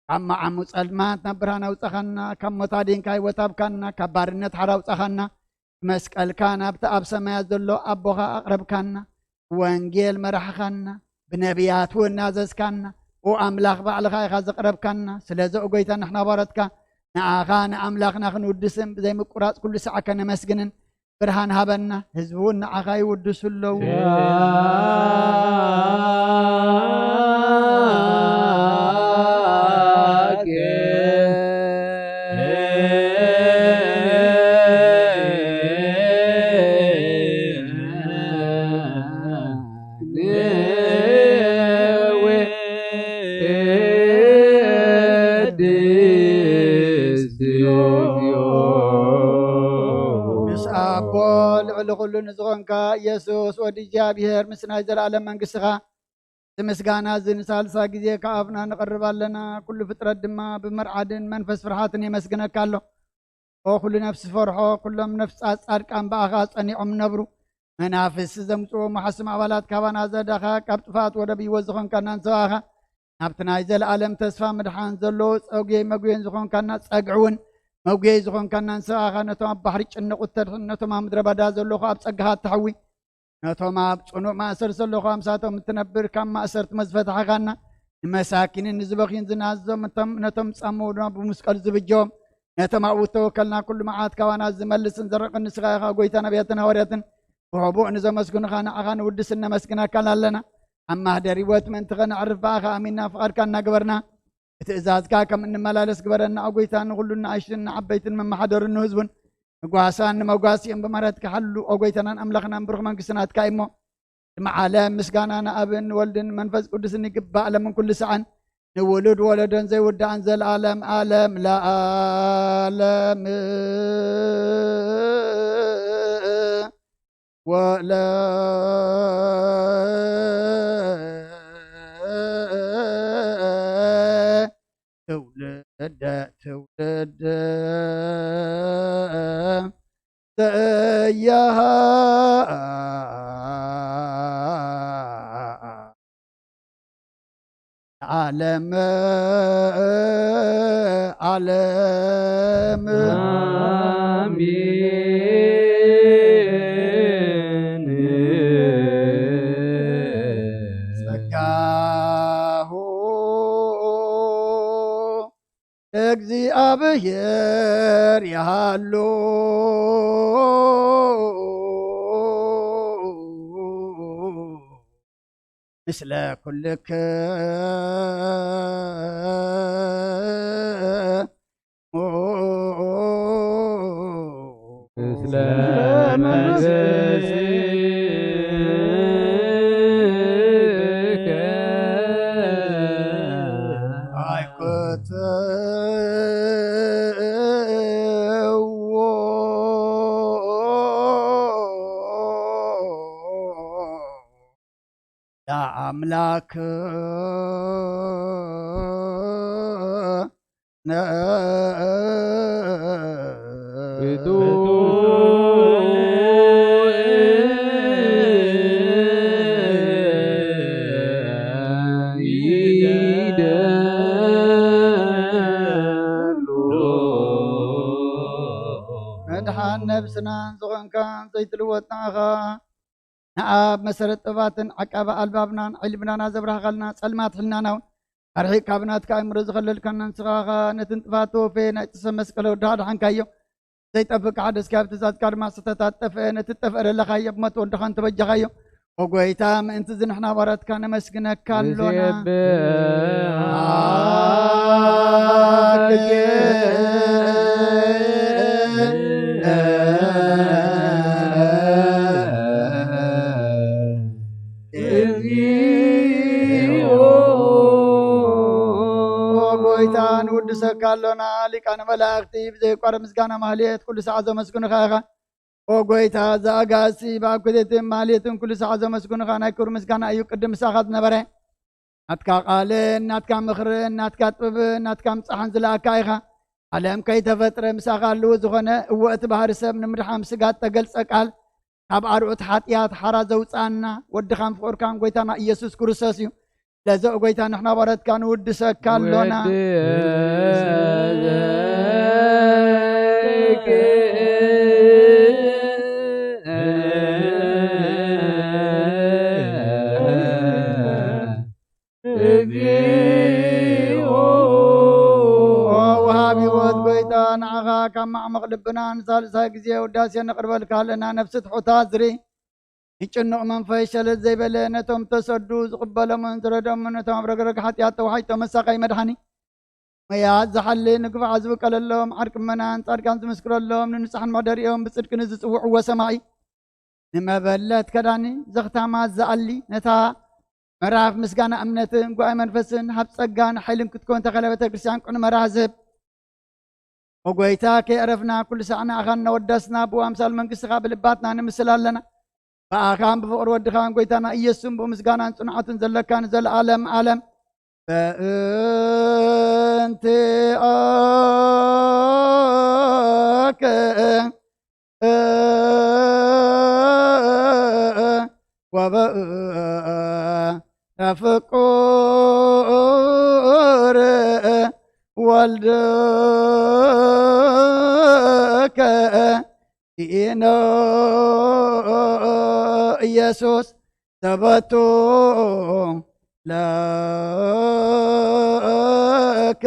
ካብ መዓሙ ጸልማት ናብ ብርሃን ኣውጻኻና፣ ካብ ሞት ኣዲንካ ህይወት ሃብካና፣ ካብ ባርነት ሓራ ኣውጻኻና። ብመስቀልካ ናብቲ ኣብ ሰማያት ዘሎ ኣቦኻ ኣቕረብካና። ብወንጌል መራሕኻና፣ ብነቢያት እውን ኣዘዝካና። ኦ ኣምላኽ ባዕልኻ ኢኻ ዘቕረብካና። ስለዚ ኦ ጎይታ ንሕና ባሮትካ ንኣኻ ንኣምላኽና ክንውድስን ብዘይምቁራጽ ኩሉ ሳዕ ከነመስግንን ብርሃን ሃበና፣ ህዝቢ እውን ንዓኻ ይውድሱ ኣለዉ። ምስ ኣቦ ልዕሊ ኩሉ ንዝኾንካ ኢየሱስ ወዲ እግዚኣብሔር ምስ ናይ ዘለኣለም መንግስትኻ እቲ ምስጋና እዚ ንሳልሳ ግዜ ካብ ኣፍና ነቕርብ ኣለና። ኩሉ ፍጥረት ድማ ብመርዓድን መንፈስ ፍርሃትን የመስግነካ ኣሎ። ኦ ኩሉ ነፍሲ ፈርሖ፣ ኩሎም ነፍሳት ጻድቃን ብኣኻ ጸኒዖም ነብሩ። መናፍስቲ ዘምጽዎ መሓስም ኣባላት ካባና ዘዳኻ፣ ካብ ጥፋት ወደብ ህይወት ዝኾንካና ንስኻ ኢኻ። ናብቲ ናይ ዘለኣለም ተስፋ ምድሓን ዘለዎ ጸጉየይ መጉየን ዝኾንካና፣ ጸግዒ እውን መጉየይ ዝኾንካና ንስኻ ኢኻ። ነቶም ኣብ ባሕሪ ጭንቑት ተድሕን፣ ነቶም ኣብ ምድረ በዳ ዘለኹ ኣብ ጸጋኻ እተሕዊ። ነቶም ኣብ ጽኑዕ ማእሰር ዘለኹ ኣምሳቶም እትነብር፣ ካብ ማእሰርቲ መዝፈታሕኻና፣ ንመሳኪንን ንዝበኽዩን ዝናዞም፣ እቶም ነቶም ዝጻመዉ ድማ ብመስቀል ዝብጀዎም፣ ነቶም ኣብኡ እተወከልና ኩሉ መዓት ካባና ዝመልስን ዘርቕን ንስኻ ኢኻ። ጎይታ ነቢያትን ሃዋርያትን ብሕቡእ ንዘመስግኑኻ ንዓኻ ንውድስን ነመስግነካን ኣለና። ኣብ ማህደር ህይወት ምእንቲ ኸነዕርፍ ብኣኻ ኣሚንና ፍቓድካ እናገበርና ብትእዛዝካ ከም እንመላለስ ግበረና። ኦ ጎይታ ንኹሉ ንኣሽቱን ንዓበይትን መመሓደሩን ንህዝቡን ንጓሳን ንመጓስኦም ብምህረትካ ሓሉ። ኦ ጎይታናን ኣምላኽናን ብሩኽ መንግስቲ ናትካ እዩ እሞ፣ ቅድሚ ዓለም ምስጋና ንኣብን ንወልድን መንፈስ ቅዱስን ይግባእ፣ ለምን ኩሉ ሰዓን ንውሉድ ወለዶን ዘይውዳእን ዘለኣለም ኣለም ለኣለም። ወለ ትውልደ ትውልድ ዘያሃ ዓለም ዓለም። ኣሜን። ጸጋሁ ለእግዚኣብሔር ይሃሉ ምስለ ኩልክሙ። ምስለ መንፈስከ ኣይኩትዎ ለኣምላክ ነ ድሓን ነብስናን ዝኾንካ ዘይትልወጥ ንዓኻ፣ ንኣብ መሰረት ጥበባትን ዓቃቢ ኣልባብናን ዕልብናና ዘብራህኻልና፣ ጸልማት ሕልናና እውን ኣርሒቕ ካብ ናትካ ኣእምሮ ዝኸለልካና፣ ንስኻ ኸኣ ነቲ ንጥፋት ተወፈየ ናይ ጥሰ መስቀል ወድኻ ድሓንካዮ። ዘይጠፍእ ክሓደስካዮ፣ ብትእዛዝካ ድማ ዝተታጠፈ ነቲ ዝጠፍአ ደለኻዮ፣ ብሞት ወድኻን ተበጃኻዮ። ኦ ጎይታ፣ ምእንቲ እዚ ንሕና ባራትካ ነመስግነካ ኣሎና። ንሴብሐኪ ኦ ጎይታ፣ ንውድሰካ ኣሎና። ሊቃነ መላእኽቲ ብዘይቋርጽ ምስጋና ማህሌት ኩሉ ሰዓት ዘመስግኑኻ ኢኻ። ኦ ጎይታ፣ እዛ ኣጋእዝቲ ብኣኩቴትን ማህሌትን ኩሉ ሰዓት ዘመስግኑኻ ናይ ክብሪ ምስጋና እዩ ቅድም ምሳኻ ዝነበረ። ናትካ ቃልን ናትካ ምኽርን ናትካ ጥበብን ናትካ ምጻሕን ዝለኣካ ኢኻ። ዓለም ከይተፈጥረ ምሳኻ ኣለዎ ዝኾነ፣ እወ እቲ ባህሪ ሰብ ንምድሓን ስጋ እተገልጸ ቃል፣ ካብ ኣርዑት ሓጢኣት ሓራ ዘውጽኣና ወድኻን ፍቑርካን ጎይታና ኢየሱስ ክርስቶስ እዩ። ስለዚ ኦ ጎይታ፣ ንሕና ባሮትካ ንውድሰካ ኣሎና። ወድሰኪ እግዚኦ። ኦ ወሃቢ ህይወት ጎይታ፣ ንዓኻ ካብ ማዕሙቕ ልብና ንሳልሳይ ግዜ ውዳሴ ነቕርበልካ ኣለና። ነፍሲ ትሑት ዝርኢ፣ ንጭኑቕ መንፈስ ሸለል ዘይበለ፣ ነቶም ተሰዱ ዝቕበሎምን ዝረድኦምን፣ ነቶም ኣብ ረግረግ ሓጢኣት ተዋሒጦም መሳቐይ መድሓኒ፣ መያት ዝሓሊ ንግፋዕ ዝብቀለሎም፣ ዓርቂ ምእመናን ጻድቃን ዝምስክረሎም፣ ንንጹሓን መሕደሪኦም ብጽድቂ ንዝጽውዕዎ ሰማዒ፣ ንመበለት ከዳኒ ዘኽታማት ዝኣሊ፣ ነታ ምዕራፍ ምስጋና እምነትን ጉባኤ መንፈስን ሃብ ጸጋን ሓይልን ክትኮን ተኸለ ቤተ ክርስቲያን ቅኑ መራህ ዝህብ። ኦ ጎይታ፣ ከየዕረፍና ኩሉ ሳዕ ንኣኻ እናወደስና፣ ብኣምሳል መንግስትኻ ብልባትና ንምስል ኣለና። ብኣኻን ብፍቕሪ ወድኻን ጎይታና ኢየሱስን ብምስጋናን ጽንዓትን ዘለካ ንዘለኣለም ኣለም። በእንቲኣከ ወበእንተ ፍቁር ወልድከ ኢነ ኢየሱስ ሰበቱ ለከ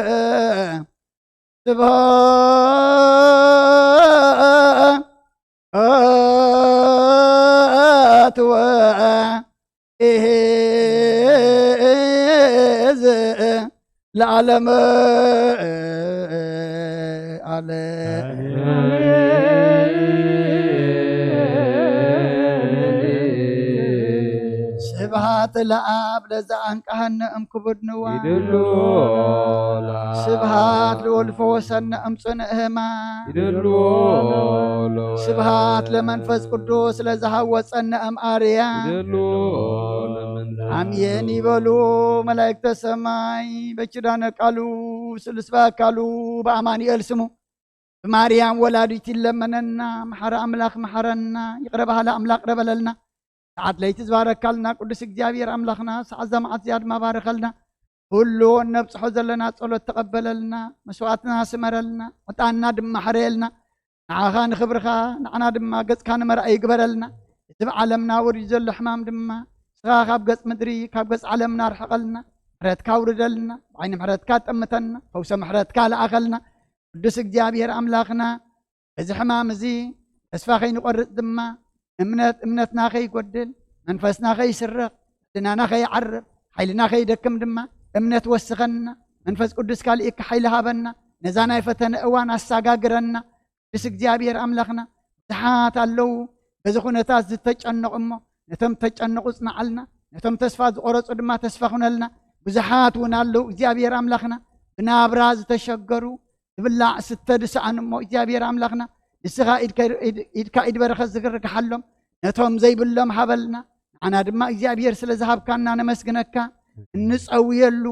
ስብሐት ወይእዜዝ ለዓለመ ዓለም። ስብሐት ለኣብ ለዘአንቀሐነ እምክቡድ ንዋ። ይድሉ ለአብ። ስብሐት ልወልድ ፈወሰነ እምጽንዕ ህማም። ይድሉ ለወልድ። ስብሐት ለመንፈስ ቅዱስ ለዘሃወጸነ እምኣርያ። ይድሉ ለመንፈስ። ኣሜን ይበሉ መላእክተ ሰማይ። በኪዳነ ቃሉ ስሉስ በአካሉ በአማኑኤል ስሙ ብማርያም ወላዲት ይለመነና። መሓሪ ኣምላኽ መሓረና፣ ይቕረ በሃሊ ኣምላኽ ይቕረ በለልና። ሰዓት ለይቲ ዝባረካልና ቅዱስ እግዚኣብሔር ኣምላኽና፣ ሰዓት እዛ መዓልቲ እዚኣ ድማ ባርኸልና። ኩሉ እነብጽሖ ዘለና ጸሎት ተቐበለልና፣ መስዋዕትና ስመረልና፣ ዕጣንና ድማ ሕረየልና። ንዓኻ ንኽብርኻ፣ ንዓና ድማ ገጽካ ንመርኣይ ይግበረልና። እዚ ብዓለምና ወሪዱ ዘሎ ሕማም ድማ፣ ንስኻ ካብ ገጽ ምድሪ፣ ካብ ገጽ ዓለምና ርሕቐልና። ምሕረትካ ኣውርደልና፣ ብዓይኒ ምሕረትካ ጠምተና፣ ፈውሰ ምሕረትካ ለኣኸልና። ቅዱስ እግዚኣብሔር ኣምላኽና፣ እዚ ሕማም እዚ ተስፋ ከይንቖርጽ ድማ፣ እምነት፣ እምነትና ከይጎድል፣ መንፈስና ከይስረቕ፣ ሕልናና ከይዓርብ፣ ሓይልና ከይደክም ድማ እምነት ወስኸና። መንፈስ ቅዱስካ ልኢካ ሓይሊ ሃበና። ነዛ ናይ ፈተነ እዋን ኣሳጋግረና። ቅዱስ እግዚኣብሔር ኣምላኽና፣ ብዙሓት ኣለዉ በዚ ኩነታት ዝተጨነቑ እሞ፣ ነቶም ተጨነቑ ጽንዓልና፣ ነቶም ተስፋ ዝቖረጹ ድማ ተስፋ ኩነልና። ብዙሓት እውን ኣለዉ እግዚኣብሔር ኣምላኽና፣ ብናብራ ዝተሸገሩ፣ ዝብላዕ ስተ ዝሰኣኑ እሞ እግዚኣብሔር ኣምላኽና፣ ንስኻ ኢድከ-፣ ኢድ-፣ ኢድካ ኢድ በረኸት ዝርግሓሎም፣ ነቶም ዘይብሎም ሃበልና። ንዓና ድማ እግዚኣብሔር ስለ ዝሃብካና ነመስግነካ፣ እንጸውየሉ፣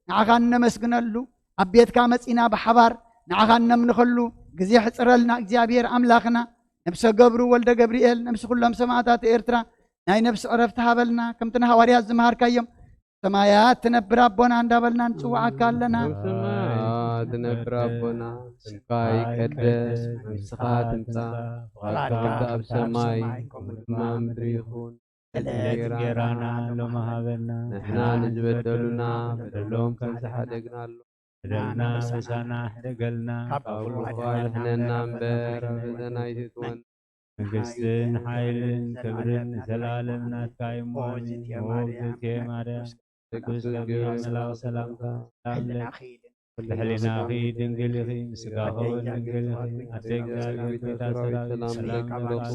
ንዓኻ እነመስግነሉ፣ ኣብ ቤትካ መጺና ብሓባር ንዓኻ እነምልኸሉ ግዜ ሕጽረልና እግዚኣብሔር ኣምላኽና። ነብሰ ገብሩ ወልደ ገብርኤል፣ ነብሲ ኩሎም ሰማዕታት ኤርትራ ናይ ነብሲ ዕረፍቲ ሃበልና፣ ከምቲ ንሃዋርያት ዝመሃርካዮም፣ ሰማያት ትነብር ኣቦና እንዳበልና ንጽውዓካ ኣለና። ትነብር ኣቦና፣ ስምካ ይቀደስ፣ መንግስትኻ ትምጻእ፣ ፍቓድካ ከምቲ ኣብ ሰማይ ከምኡ ድማ ኣብ ምድሪ ይኹን። ዕለት ዕለት እንጌራና ሎሚ ሃበና፣ ንሕና ንዝበደሉና በደሎም ከም ዝሓደግናሉ፣ በደልና ምሳና ሕደገልና፣ ካብ ካብ ኩሉ ክፉእ ኣድሕነና እምበር፣ ፈተና ኣይትእትወና። መንግስትን ሓይልን ክብርን ንዘለኣለም ናትካ እዩ እሞ፣ ኣሜን። ሞዝቴ ማርያም፣ ቅዱስ ገብርኤል መልኣክ ሰላምታ፣ ሰላም ለኪ፣ ብሕሊናኺ ድንግል ኢኺ፣ ስጋኺ እውን ድንግል ኢኺ። ኣደ እግዚኣብሔር፣ ጎይታ ሰራዊት፣ ሰላም ለኪ። ብሩኽ፣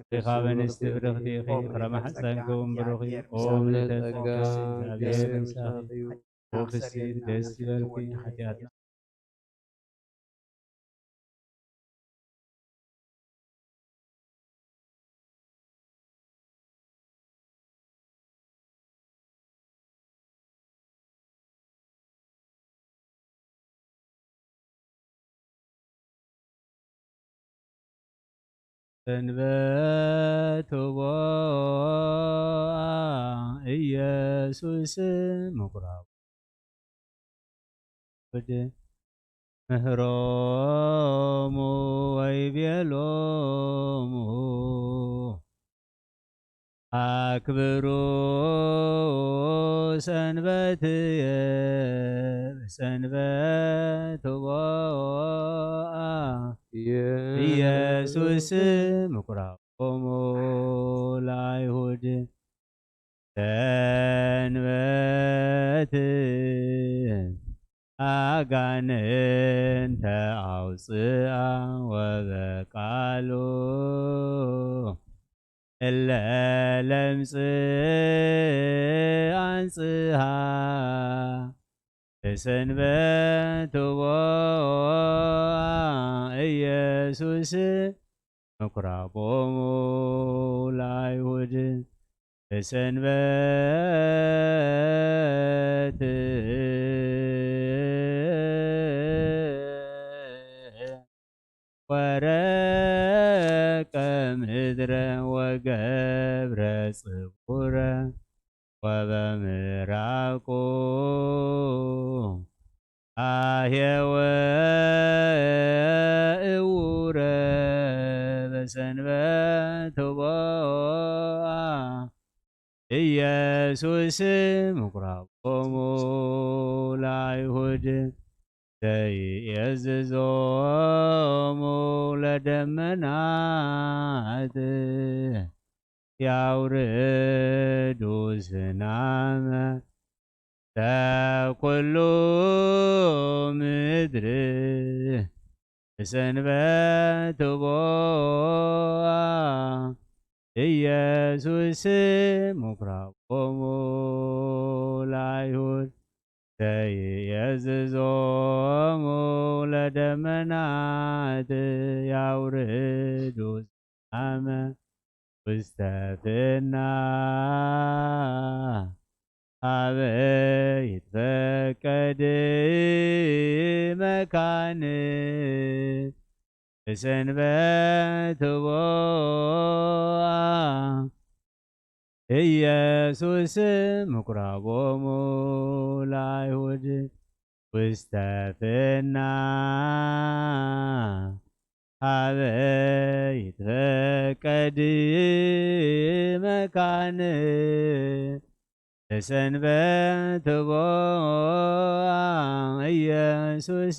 ብሩኽ፣ ካብ ኣንስቲ ብርኽቲ ኢኺ፣ ፍረ ማሕፀንኪ እውን ብሩኽ እዩ። ኦ ምልዕተ ጸጋ፣ እግዚኣብሔር ምሳኺ እዩ። ኦ ፍስሕቲ ደስ ይበልኪ፣ ሓጢኣትና ሰንበት ትቦኣ ኢየሱስ ምኩራብ። ምህሮሙ ወይቤሎሙ ኣክብሩ ሰንበትየ፣ ሰንበት ትቦኣ ኢየሱስ ምኩራቦሙ ለአይሁድ። ሰንበት ኣጋንንተ ኣውፅኣ ወበቃሉ እለ ለምጽ ኣንጽሃ። ብሰንበት ቦአ ኢየሱስ ምኩራቦሙ ለአይሁድ። ብሰንበት ወረቀ ምድረ ወገብረ ጽውረ ወበምራቁ አህየወ እውረ። በሰንበት ቦአ ኢየሱስ ምኩራቦሙ ለአይሁድ ዘይእዝዞሙ ለደመናት ያውርዱ ዝናመ ለኩሉ ምድር። ብሰንበት ቦአ ኢየሱስ ምኩራቦሙ ለአይሁድ ዘይእዝዞሙ ለደመናት ያውርዱ ዝናመ ውስተ ፍና ሀበ ይትፈቀድ መካን። ብሰንበት ቦአ ኢየሱስ ምኩራቦሙ ለአይሁድ ውስተ ፍና ሀበ ይትፈቀድ መካን። በሰንበት ቦአ ኢየሱስ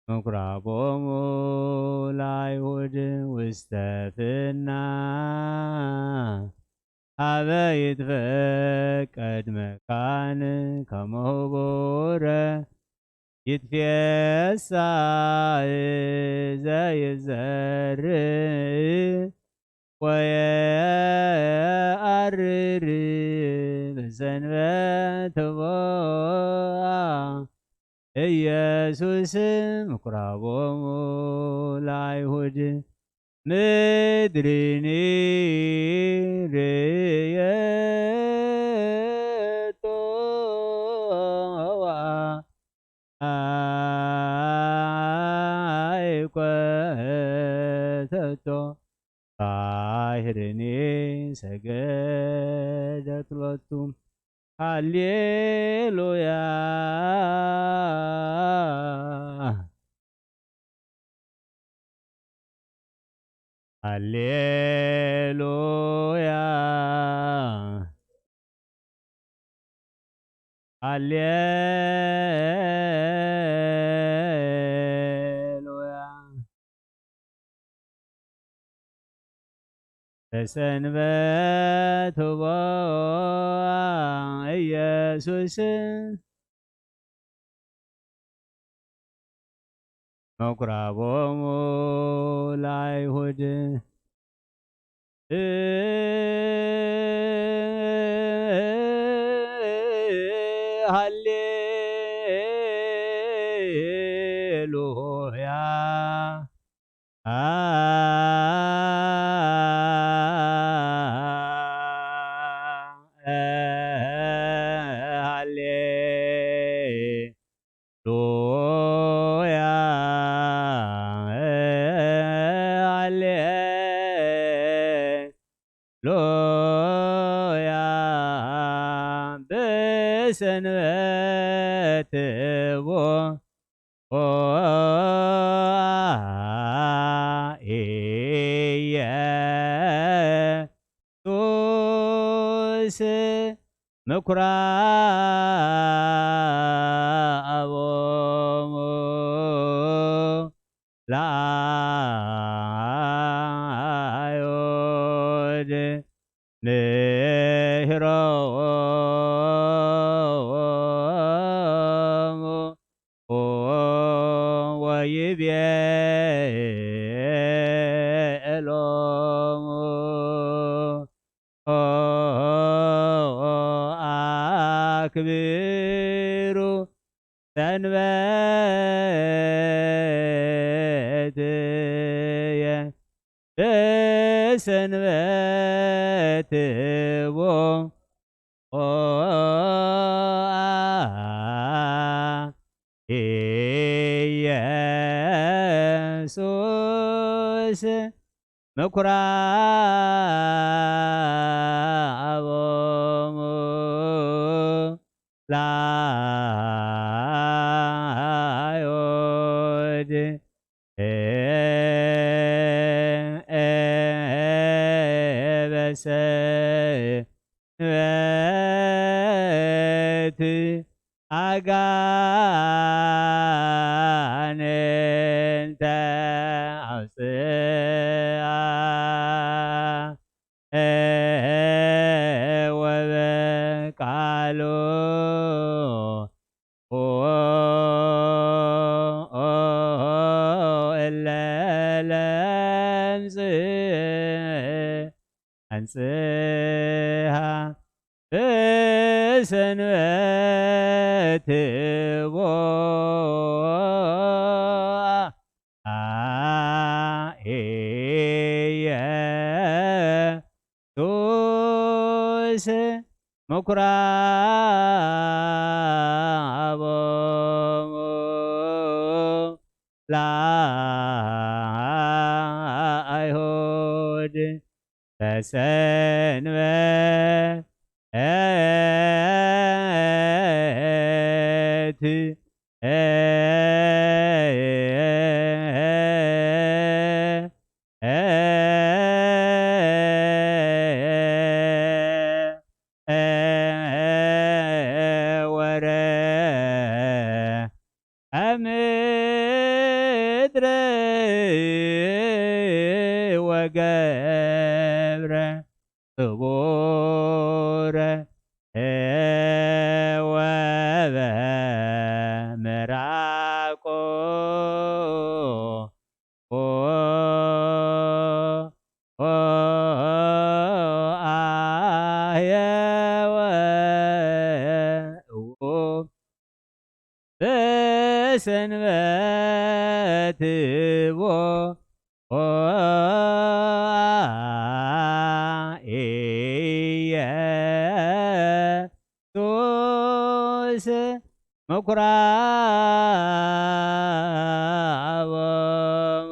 ምኩራቦሙ ለአይሁድ ውስተ ፍና ሀበ ይትፈቀድ መካን ከመ ህቡረ ይትፌሳህ ዘይዘርእ ወየአርር። በሰንበት ቦአ ኢየሱስ ምኩራቦሙ ለአይሁድ ምድርኒ ርእየቶ ወአይኮተቶ ባሕርኒ ሰገደት ሎቱ። ሃሌሉያ። ሃሌሉያ። ሃሌሉያ። በሰንበት ህቦ ኢየሱስ ምኩራቦሙ ለአይሁድ። ሃሌሉያ። ሃሌሉያ። ሃሌሉያ። በሰንበት ቦ ኦ ኢየሱስ ምኩራቦሙ ለአይሁድ። ንሂሮሙ ወይቤሎሙ አክብሩ ሰንበትየ። በሰንበት ቦ ኦ ኢየሱስ ምኩራቦሙ ለአይሁድ። በሰንበት አጋንንተ አውፅአ ወበቃሉ እለ ለምጽ አንጽሃ በሰንበት ቦ ኢየሱስ ምኩራቦሙ ለአይሁድ በሰንበት ወረ ምድረ ወገብረ ስቡረ ወበምራቆ አህየወ በሰንበት ቦ ኢየሱስ ምኩራቦሙ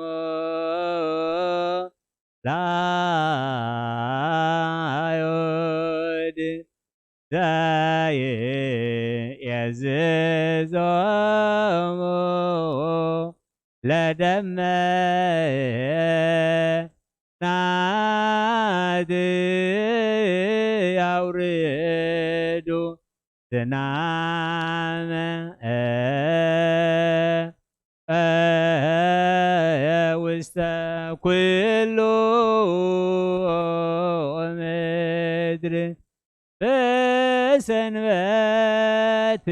ለአይሁድ ዘይ ደመናት ያውርዱ ዝናመ ውስተ ኩሉ ምድር ብሰንበት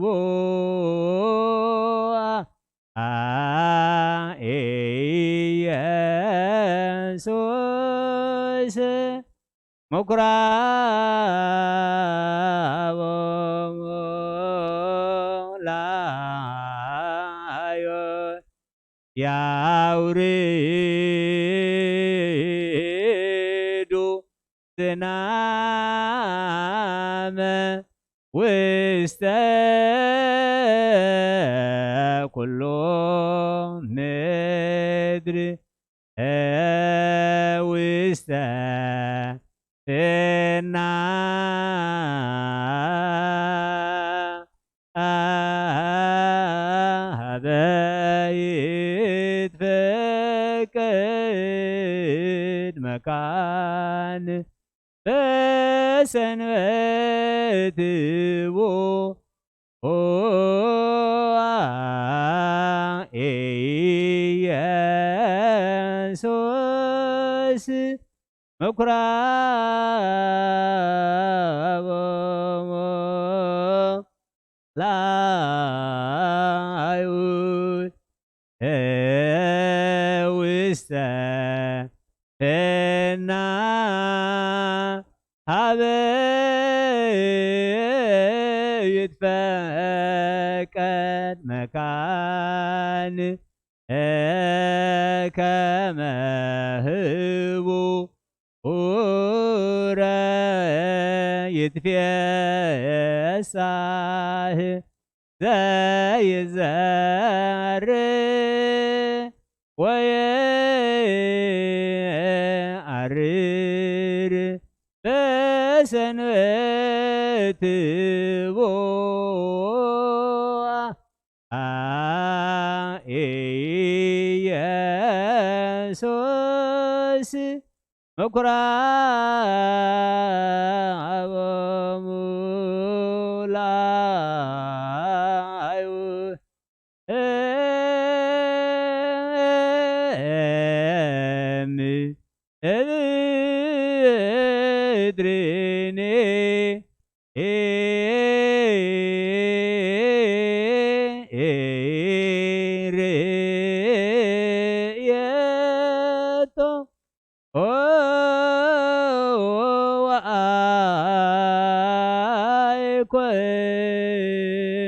ቦአ ኢየሱስ ምኩራቦሙ ላዮ ያውርዱ ዝናመ ውስተ ኩሉ ምድር ውስተ ፍና ሀበ ይትፈቀድ መካን በሰንበት ቦአ ኢየሱስ ምኩራቦሙ ለአይሁድ ውስተ ፍና ሀበ ይትፈቀድ መካን ከመ ህቡ ኡረ ይትፌሳህ ዘይዘር ወየአርር በሰንበት ቦአ ኢየሱስ ምኩራቦሙ ለአይሁድ እም እብድሪኒ ርእየቶ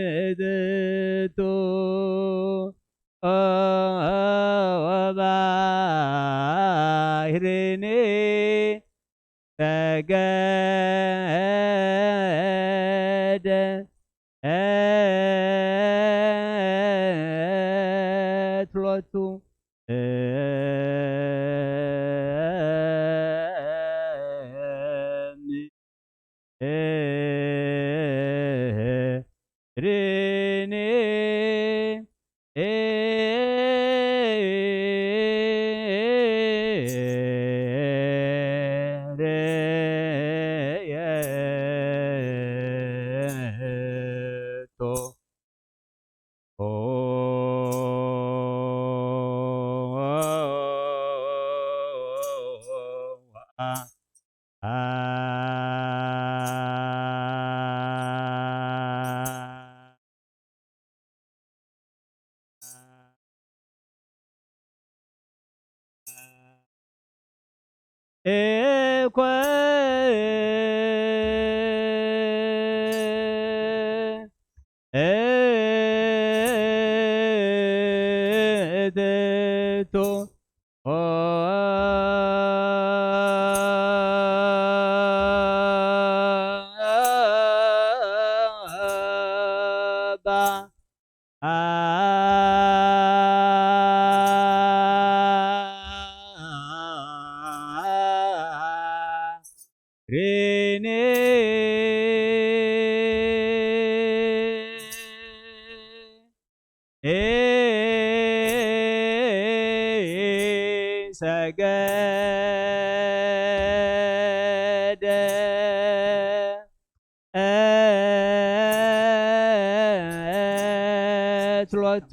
ወአይኮትቶ ባሕርኒ ሰገደ ሎቱ። ሪኒ ርየቶ እኮ እትቶ ባ ሬኔ ሰገደ ሎቱ።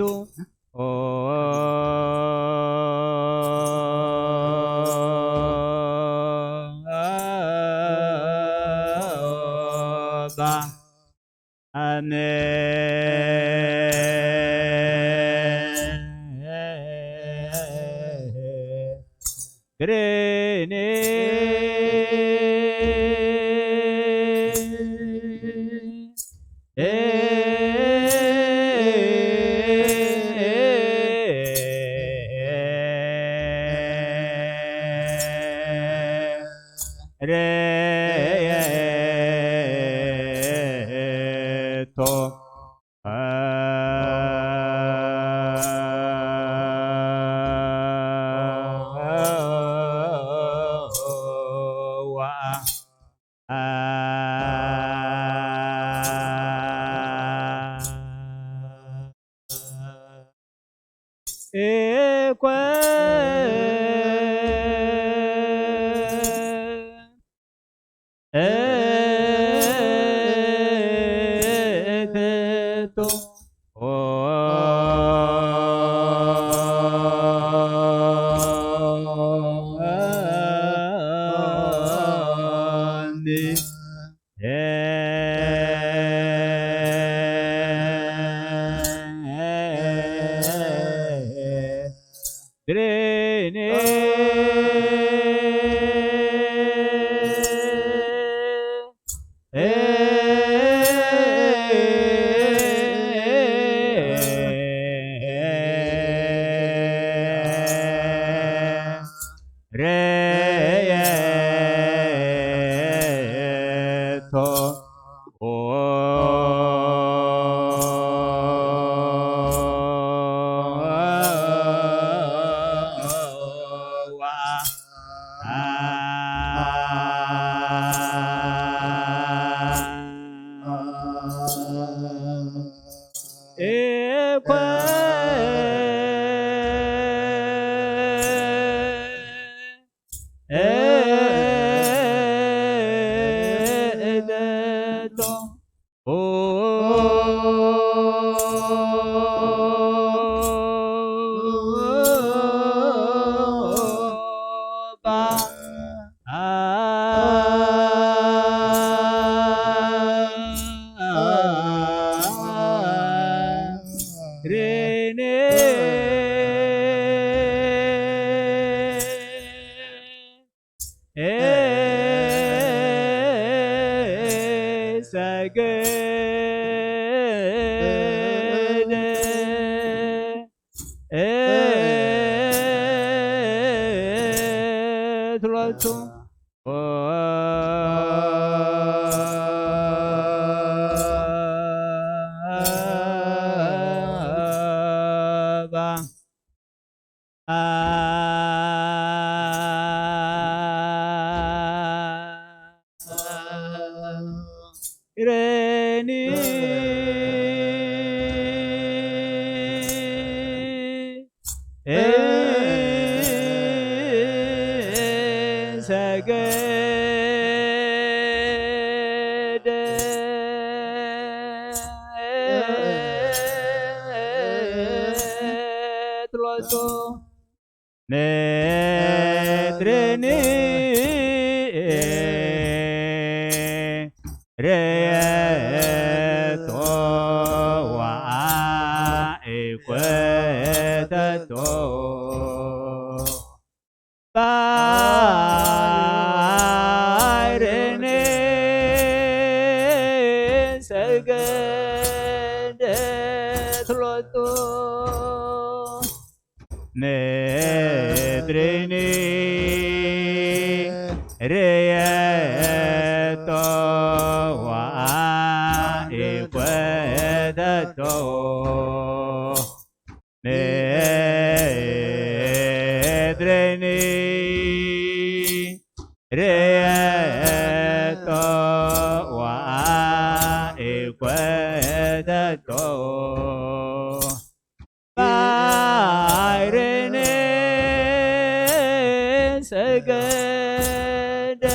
ሰገደት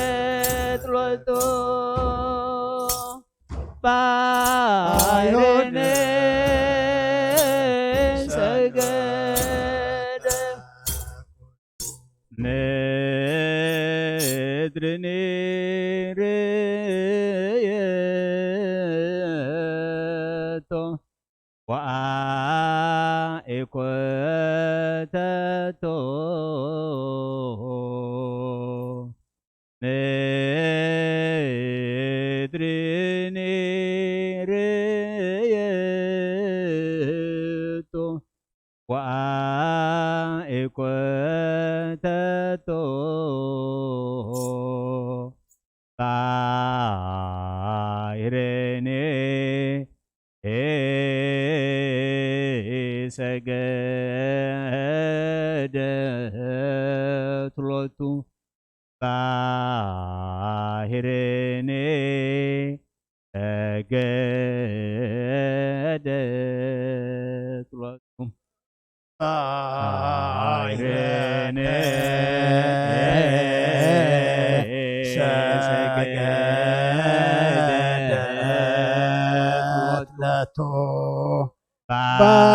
ሎቱ ባሕርን ሰገደ ምድርን ርእየቶ ወአይኮተቶ ምድርን ርእየቶ ወአይኮተቶ ባሕርን ሰገደት ሎቱ ባሕርን ሰገደት ሎቱ ባሕርን ሰገደት ሎቱ ባሕርን ሰገደት ምድርን ርእየቶ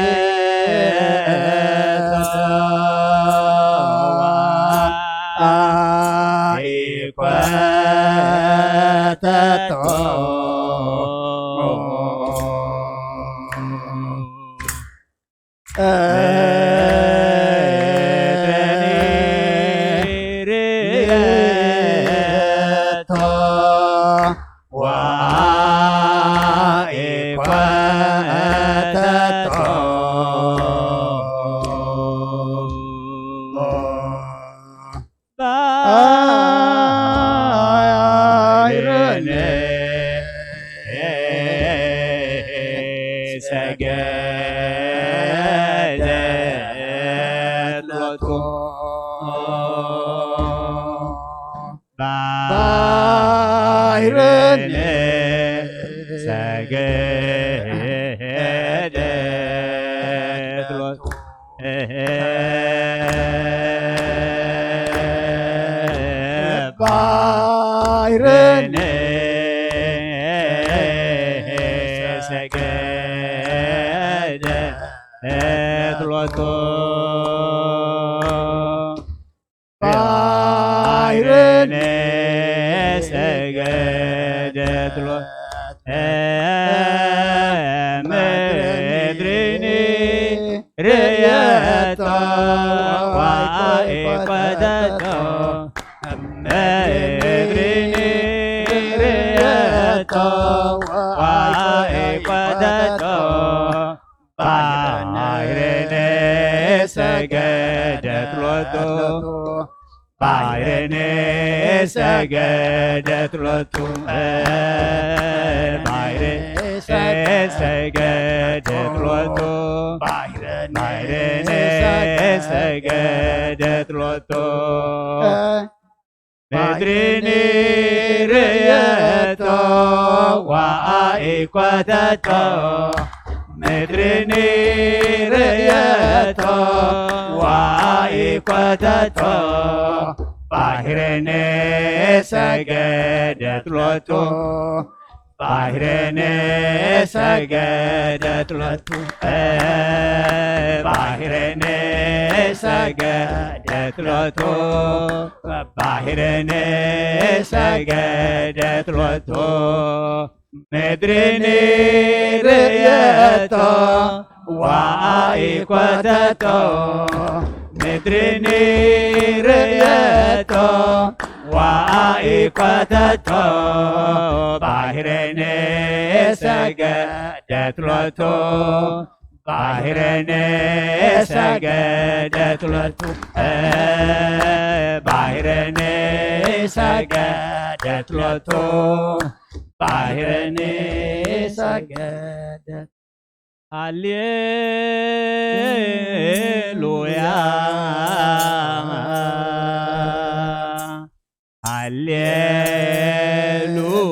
ወአይኮተቶ ባሕርን ሰገደት ሎቱ ባሕርን ሰገደት ሎቱ ባሕርን ሰገደት ሎቱ ባሕርን ሰገደት ሎቱ ምድርን ርእየቶ ወአይኮተቶ ምድርን ርእየቶ ወአይኮተቶ ባሕርን ሰገደት ሎቱ ባሕርን ሰገደት ሎቱ ባሕርን ሰገደት ሎቱ ባሕርን ሰገደት ሎቱ ምድርን ርእየቶ ወአይኮተቶ ምድርን ርእየቶ ወአይኮተቶ ባሕርን ሰገደት ሎቱ ባሕርን ሰገደት ሎቱ ባሕርን ሰገደት ሎቱ ባሕርን ሰገደት ሎቱ ምድርን ርእየቶ ወአይኮተቶ ምድርን ርእየቶ ወአይኮተቶ ባሕርን ሰገደት ሎቱ ባሕርን ሰገደት ሎቱ ባሕርን ሰገደት ሎቱ ባሕርኒ ሰገደት። ሃሌሉያ፣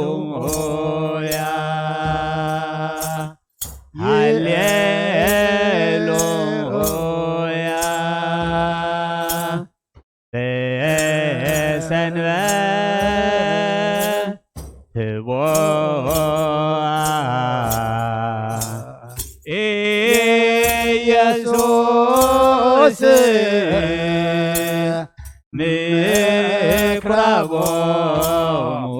ሃሌሉያ፣ ሃሌሉያ። ብሰንበት ትቦ ኢየሱስ ምኩራቦሙ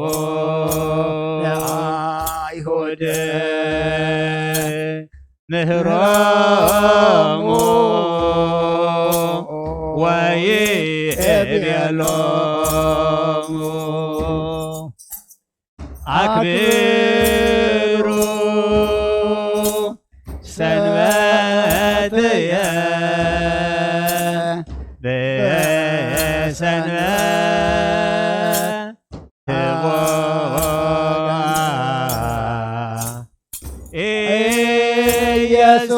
ለኣይሁድ ምህሮሙ ወይቤሎሙ ኣክብሩ ሰንበትየ ብሰንበት ትቦ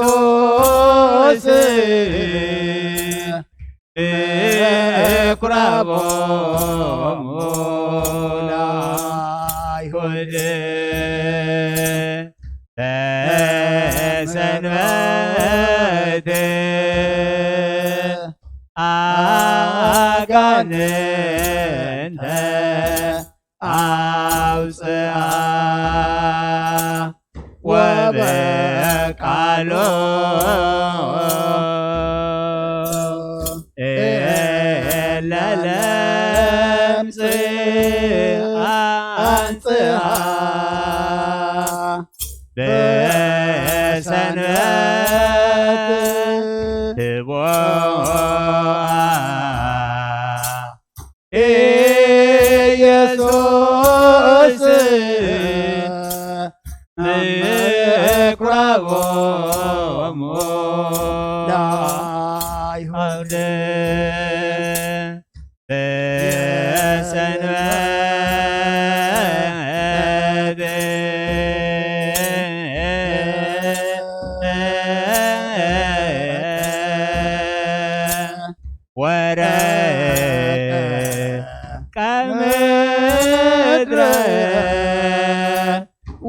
ኢየሱስ ምኩራቦሙ ለአይሁድ በሰንበት አጋንንተ አውፅኣ ወበቃሎ እለ ለምጽ አንጽሃ በሰንበት ትቦ ኢየሱስ ምኩራቦሙ ለአይሁድ በሰንበት ወረቀ ምድረ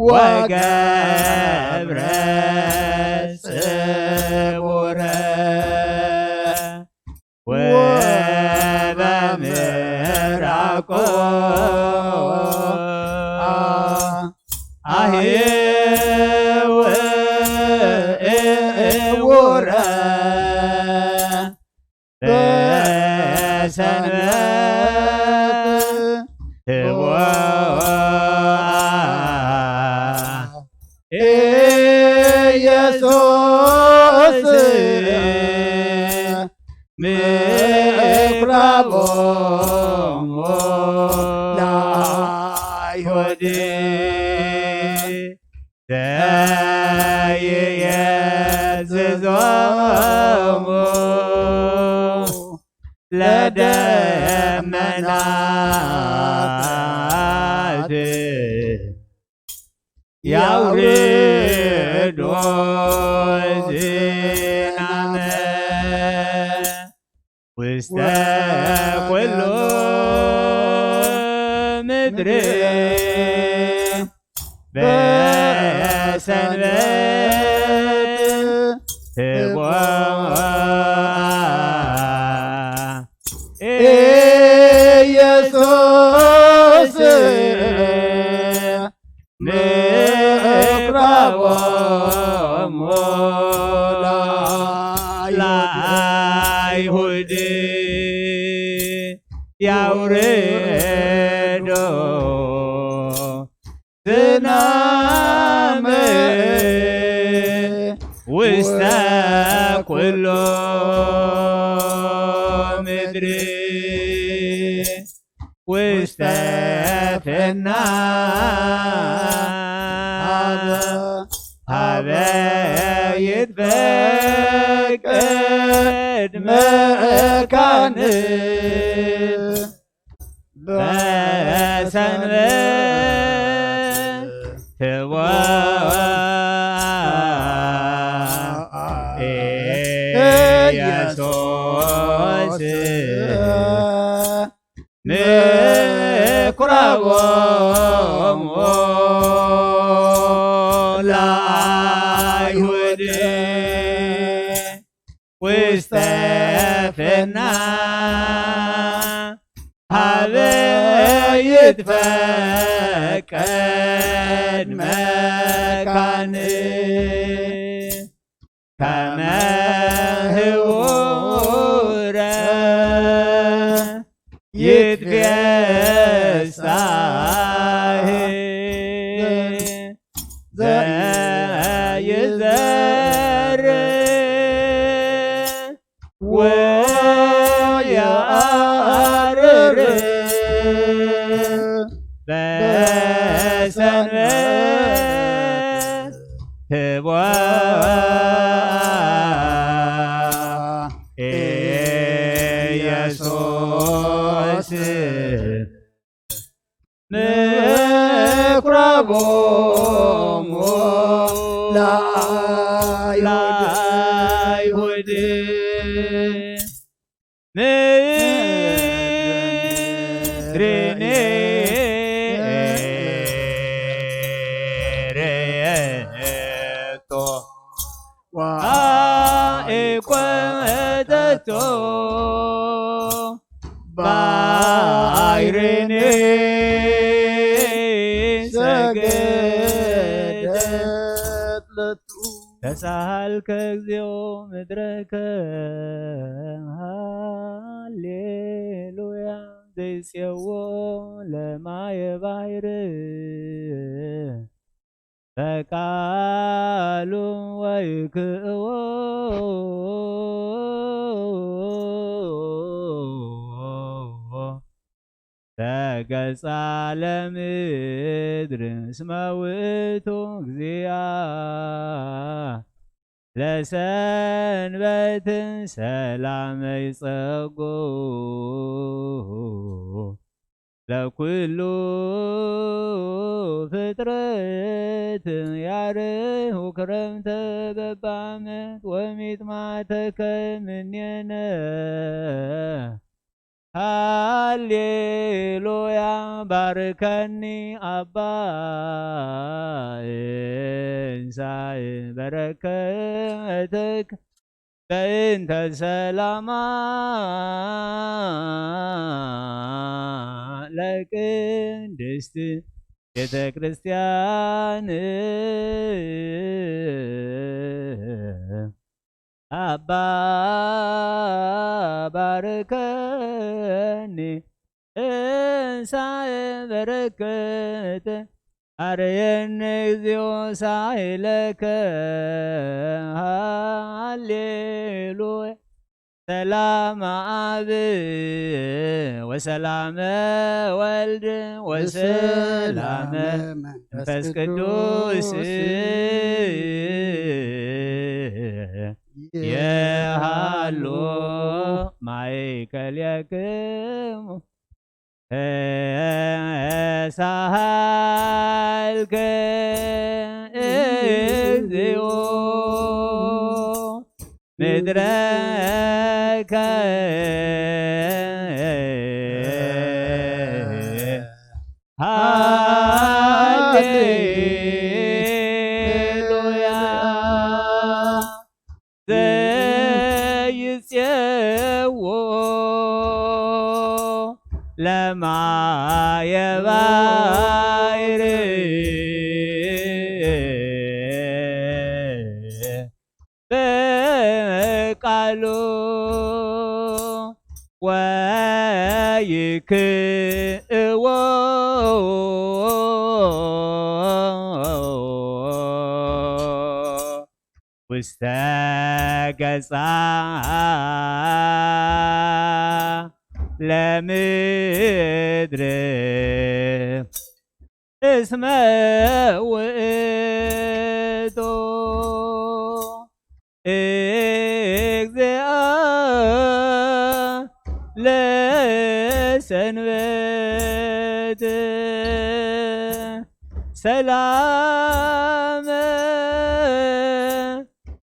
ወገብረ ጽቡረ ወበምራቆ አህየወ እውረ በሰንበት ትቦ ኢየሱስ ምኩራቦሙ ለአይሁድ ዘይእዝዞሙ ለደመናት ያውርዶ ዝናመ ውስተ ኩሉ ምድሪ በሰንበት ትቦ ኢየሱስ ምኩራቦሙ ለአይሁድ ያውርዶ ዝናመ ውስተ ኩሉ ምድሪ ውስተ ፍናን ሀበ ይትፈቀድ መካን በ ሰንበት ትቦ ኢየሱስ ምኩራቦም ለአይሁድ ውስተ ፍና ሀበ ይትፈቀድ መካን ከመ ህቡረ ይትፌሳህ ዘይዘርእ ወየአርር በሰንበት ትቦ ኢየሱስ ምኩራቦሙ ለአይሁድ ምድርኒ ርእየቶ ወኢኮተቶ ባሕርኒ ሰገደት ለቱ። ተሳሃልከ እግዚኦ ምድረከ ሃሌሉያ ዘይሴዎ ለማየ ባሕር በቃሉ ወይክእዎ ተገጻ ለምድር እስመ ውእቱ እግዚአ ለሰንበት ሰላመ ይጸጎ ለኩሉ ፍጥረት ያርሁ ክረምተ በባመት ወሚጥማተከ ምኔነ ሃሌሉያ ባርከኒ ኣባ እንሳይ በረከትክ በእንተ ሰላማ ለቅድስት ቤተ ክርስቲያን አባ ባርከኒ እንሳኤ በረከት አርየኒ እግዚኦ ሳይለከ ሃሌሉያ ሰላም አብ ወሰላም ወልድ ወሰላም መንፈስ ቅዱስ የሃሉ ማእከሌክሙ ተሳሃልከ እግዚኦ ምድረከ ሃሌሉያ ዘይጼዎ ለማየ ባሕር በቃሉ ወይክእዎ ውስተ ገጻ ለምድር እስመ ውእቱ እግዚአ ለሰንበት ሰላም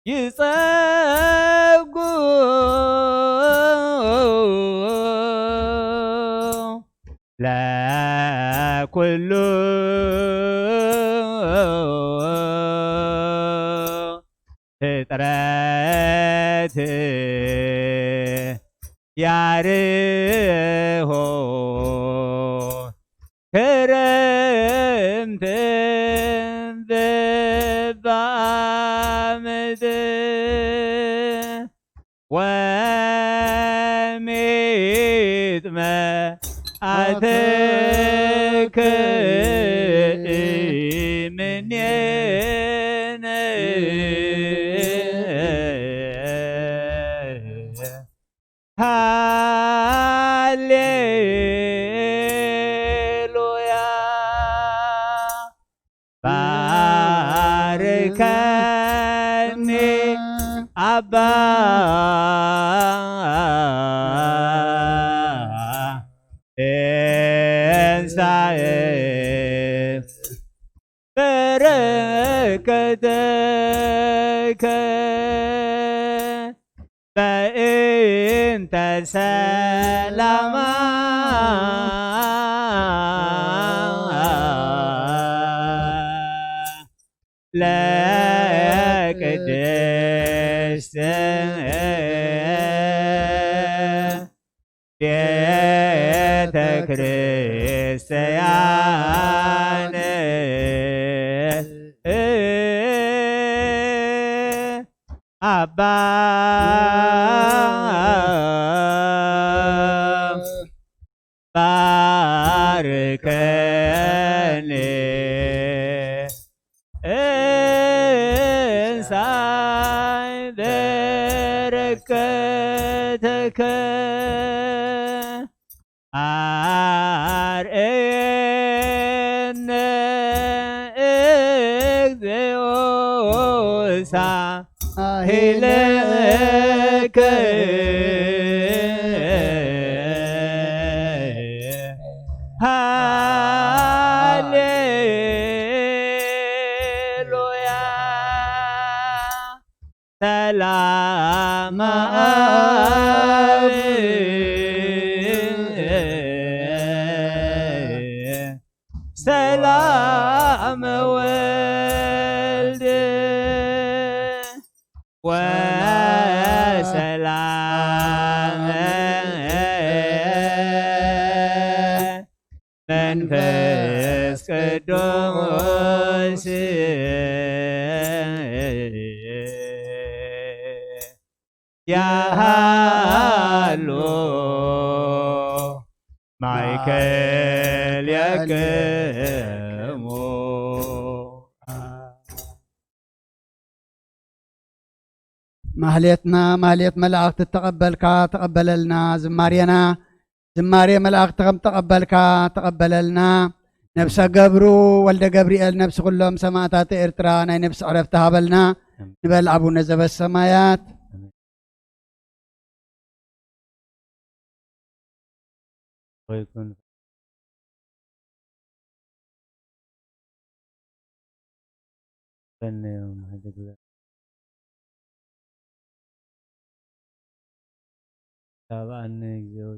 ይጸጉ ለኩሉ ፍጥረት ያርሆ ክረምትን ብባምት ወሚጥመ ኣትክ ምኔነ ሃሌሉያ። ባርከኒ ኣባ ኤልሳዕ በረከተከ በእንተ ሰላማ ለቅድስት ቤተ ክርስቲያን ኣባ ባርከኒ እንሳይ በረከተከ ኣርእየነ እግዚኦ ሳሂለከ ሃሌሉያ። ሰላም ኣብ ሰላም ወልድ ወሰላም መንፈስ ቅዱስ ያሃሉ ማእከል የክሙ። ማህሌትና ማህሌት መላእኽቲ ተቐበልካ ተቐበለልና። ዝማሬና ዝማሬ መላእኽቲ ከም ተቐበልካ ተቐበለልና። ነብሰ ገብሩ ወልደ ገብርኤል ነብሲ ኩሎም ሰማእታት ኤርትራ ናይ ነብሲ ዕረፍቲ ሃበልና። ኣሜን። ንበል ኣቡነ ዘበሰማያት። ኣሜን። ወይኩን ፈነዮም ህድግለ ታብኣኒ እግዚኦ።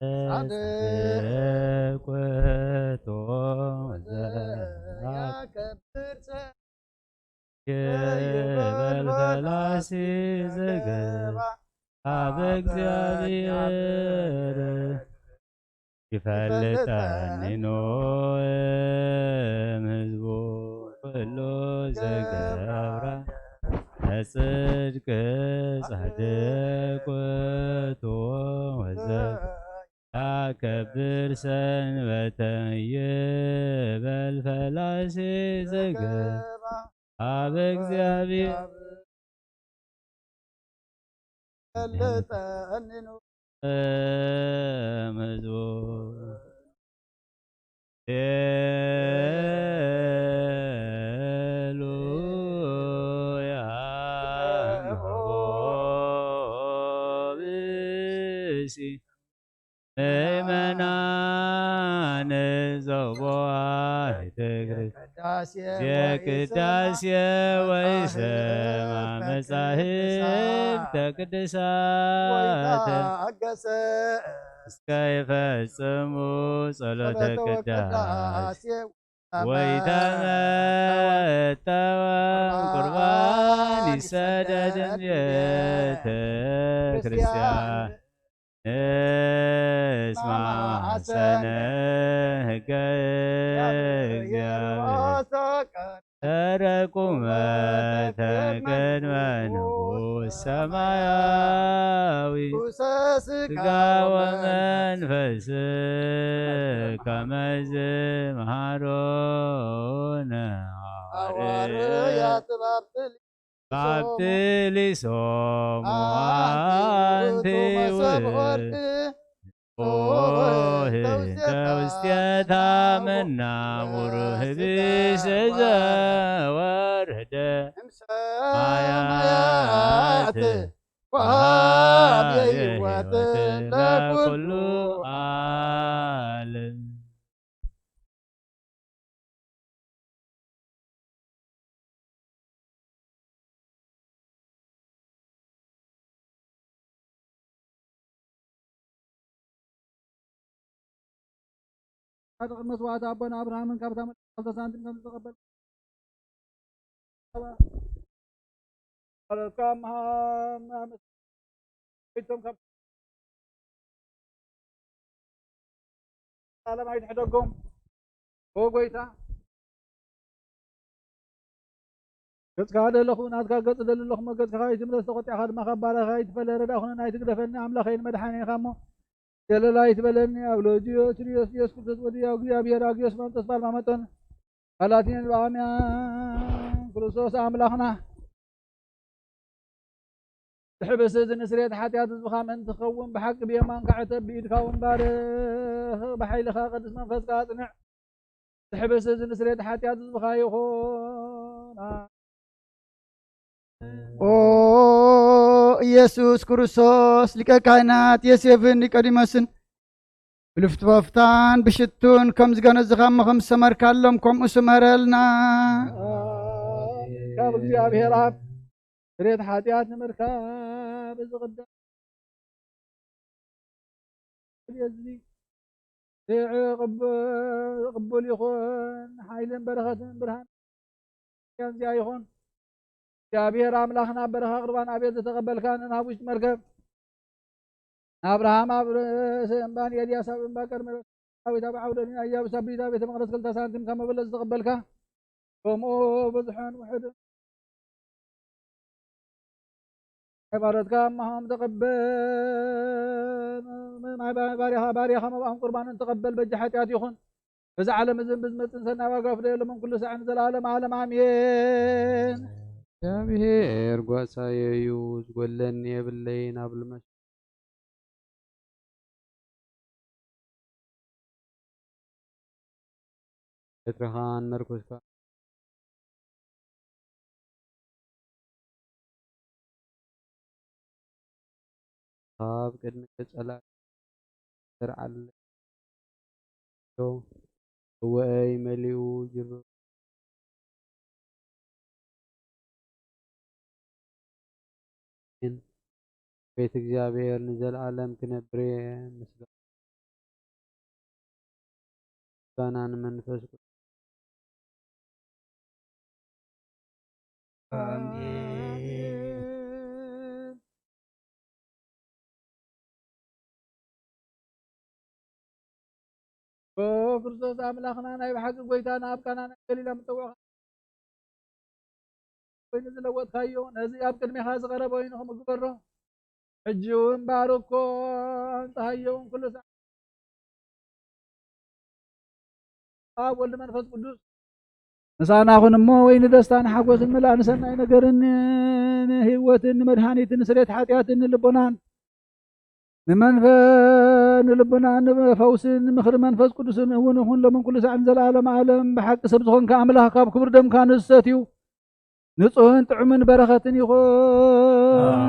ጻድቅ ውእቱ ዘያከብር ይበል ፈላሲ ዘገባ ኣብ እግዚኣብሔር ይፈልጠኒ ኖ እም ህዝቡ ኩሉ ዘገብራ ለጽድቅ ጻድቅ ውእቱ ወዘ ያከብር ሰንበተ ይበል ፈላሲ ዘገባ ኣብ እግዚኣብሔር ፈልጠኒ ኖ እም ህዝቡ ሌሉያ ብእሲ ምእመናን ዘቦ ቤተ ክርስቲያን ቅዳሴ ወይ ስማ መጻሕፍተ ቅዱሳት እስከ ይፈጽሙ ጸሎተ ቅዳሴ ወይ ተመጠወም ቁርባን ይሰደድ ቤተ ክርስቲያን እስማ ማሰነ ህገ እግዚአብሔር ተረቁመ ተቅድመ ንጉሥ ሰማያዊ ስጋ ወመንፈስ ከመዝ መሃሮነ ሐዋርያት ባብትሊሶሙ ባብትሊሶሙ አንቲ ውእቱ መሶብ ወርቅ ኦህ ተውስቴታ ተውስቴታ መና መና ውርህቢ ውርህቢ ዘወርደ ማያት ወሃብ ሕይወት ለኩሉ ዓለም። ጻድቕ መስዋዕቲ ኣቦና ኣብርሃምን ካብታ መሬት ክልተ ሳንቲም ከም ዝተቐበል ቃልካ ኣምሃ-፣ ኣምሃ-፣ እቶም ካብ ዓለም ኣይትሕደጎም። ኦ ጎይታ፣ ገጽካ ደለኹ፣ ናትካ ገጽ ደሊ ኣለኹ፣ እሞ ገጽካ ከይትምለስ፣ ተቖጢዕካ ድማ ካብ ባርያኻ ኣይትፈለ። ረዳ ኩነና፣ ኣይትግደፈኒ፣ ኣምላኸይን መድሓኒን ኢኻ እሞ፣ ሸለል ኣይትበለኒ። ኣብ ሎጅዮስ ሪዮስ ኢየሱስ ክርስቶስ ወዲ እግዚኣብሔር ኣግዮስ መንጦስ ፓልማ መጦን፣ ፓላቲን ብኣምያን ክርስቶስ ኣምላኽና፣ ዝሕብስ እዚ ንስርየት ሓጢኣት ህዝብኻ ምእንቲ ክኸውን፣ ብሓቂ ብየማንካ ዕተብ፣ ብኢድካ እውን ባርኽ፣ ብሓይልኻ ቅዱስ መንፈስካ ኣጽንዕ። ዝሕብስ እዚ ንስርየት ሓጢኣት ህዝብኻ ይኹን። ኦ ኢየሱስ ክርስቶስ፣ ሊቀ ካህናት ዮሴፍን ኒቆዲሞስን፣ ብልፍትወፍታን ብሽቱን ከም ዝገነዝኻ እሞ ከም ዝሰመርካሎም፣ ከምኡ ስመረልና። ካብ እግዚኣብሔር ኣብ ስርየት ሓጢኣት ንምርካብ እዚ ቅዳሴ እዚ ቅቡ-፣ ቅቡል ይኹን። ሓይልን በረኸትን ብርሃን እዚኣ ይኹን። እግዚኣብሔር ኣምላኽ ናብ በረኻ ቁርባን ኣቤል ዝተቐበልካ፣ ናብ ውሽጢ መርከብ ንኣብርሃም ኣብ ርእሲ እምባን ኤልያስ ኣብ እምባ ቀርሜሎስ፣ ዳዊት ኣብ ዓውደ ኢያቡስ ኣብ ቤተ መቕደስ ክልተ ሳንቲም ከም መበለት ዝተቐበልካ፣ ከምኡ ብዙሕን ውሑድን ሃይማኖትካ እማሆም ተቐበል። ማይ ባርያኻ፣ ባርያኻ መባኦም ቁርባንን ተቐበል፣ በጃ ሓጢኣት ይኹን። በዚ ዓለም እዝን ብዝመጽእን ሰናይ ዋጋ ፍደየሎም ኩሉ ሳዕ ንዘለዓለም ዓለም ኣሜን። እግዚኣብሔር ጓሳየ እዩ፣ ዝጎለኒ የብለይን። ኣብ ልመሽ በትርኻን መርኮስካ ካብ ቅድሚ ጸላኢ ዘርዓለይ እወ መሊኡ ጅሩ ቤት እግዚኣብሔር ንዘለዓለም ክነብር እየ። ምስጋና ምስጋና ንመንፈስ ቅዱስ። ኣሜን። ኦ ክርስቶስ ኣምላኽና ናይ ብሓቂ ጎይታ ናብ ቃና ናይ ገሊላ ምጸዋዕካ ኮይኑ ዝለወጥካዮ ነዚ ኣብ ቅድሜኻ ዝቐረበ ወይኑ ክምግበሮ ሕጂ እውን ባርኮ ኣንጽሃዮ እውን ኩሉ ሰዓት ኣብ ወልድ መንፈስ ቅዱስ ምሳና ኩን እሞ ወይ ንደስታን ሓጎስን ምላእ ንሰናይ ነገርን ንህይወትን ንመድሃኒትን ንስሬት ሓጢኣትን ንልቦናን ንመንፈ ንልቦና ንፈውስን ንምኽሪ መንፈስ ቅዱስን እውን ይኹን ሎምን ኩሉ ሳዕን ዘለዓለም ዓለም ብሓቂ ሰብ ዝኾንካ ኣምላኽ ካብ ክቡር ደምካ ንዝሰትዩ ንጹህን ጥዑምን በረኸትን ይኹን።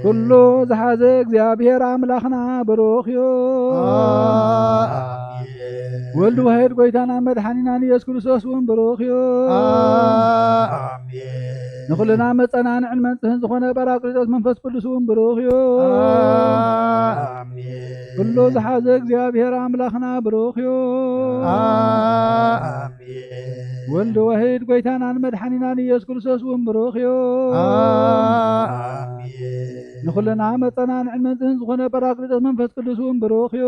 ኩሉ ዝሓዘ እግዚኣብሔር ኣምላኽና ብሩኽ እዩ። ወልድ ዋሕድ ጎይታና መድሓኒናን ኢየሱስ ክርስቶስ እውን ብሩኽ እዩ። ንኹልና መጸናንዕን መንጽህን ዝኾነ ጳራቅሊጦስ መንፈስ ቅዱስ እውን ብሩኽ እዩ። ኩሉ ዝሓዘ እግዚኣብሔር ኣምላኽና ብሩኽ እዩ። ወልድ ዋሕድ ጎይታናን መድሓኒናን ኢየሱስ ክርስቶስ እውን ብሩኽ እዩ። ንኹልና መጸናንዕን መንጽህን ዝኾነ ጳራቅሊጦስ መንፈስ ቅዱስ እውን ብሩኽ እዩ።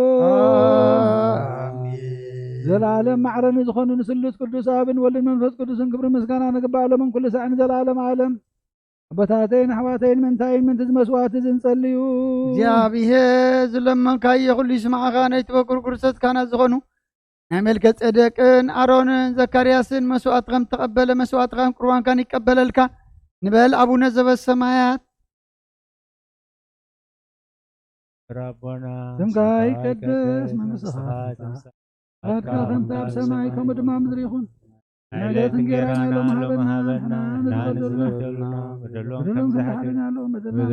ዘለዓለም ማዕረ ንዝኾኑ ንስሉስ ቅዱስ ኣብን ወልድን መንፈስ ቅዱስን ክብሪ ምስጋና ንግባእ ሎምን ኩሉ ሳዕን ዘለዓለም ዓለም። ኣቦታተይን ኣሕዋተይን ምንታይን ምንቲ ዝመስዋዕት ዝንጸልዩ እግዚኣብሔር ዝለመንካዮ ኩሉ ይስማዕኻ። ነይቲ በኩር ጉርሰት ካህናት ዝኾኑ ናይ መልከ ጼዴቅን ኣሮንን ዘካርያስን መስዋዕት ከም ተቐበለ መስዋዕት ከም ቁርባንካን ይቀበለልካ ንበል። ኣቡነ ዘበሰማያት ራቦና ስምካ ይቀደስ፣ መንግስትኻ ትምጻእ፣ ፍቃድካ ከምቲ ኣብ ሰማይ ከምኡ ድማ ኣብ ምድሪ ይኹን። ዕለት እንጌራና ሎም ሃበና፣ ንሕና ንዝበደሉና በደሎም ከም ዝሓደና ሎም በደልና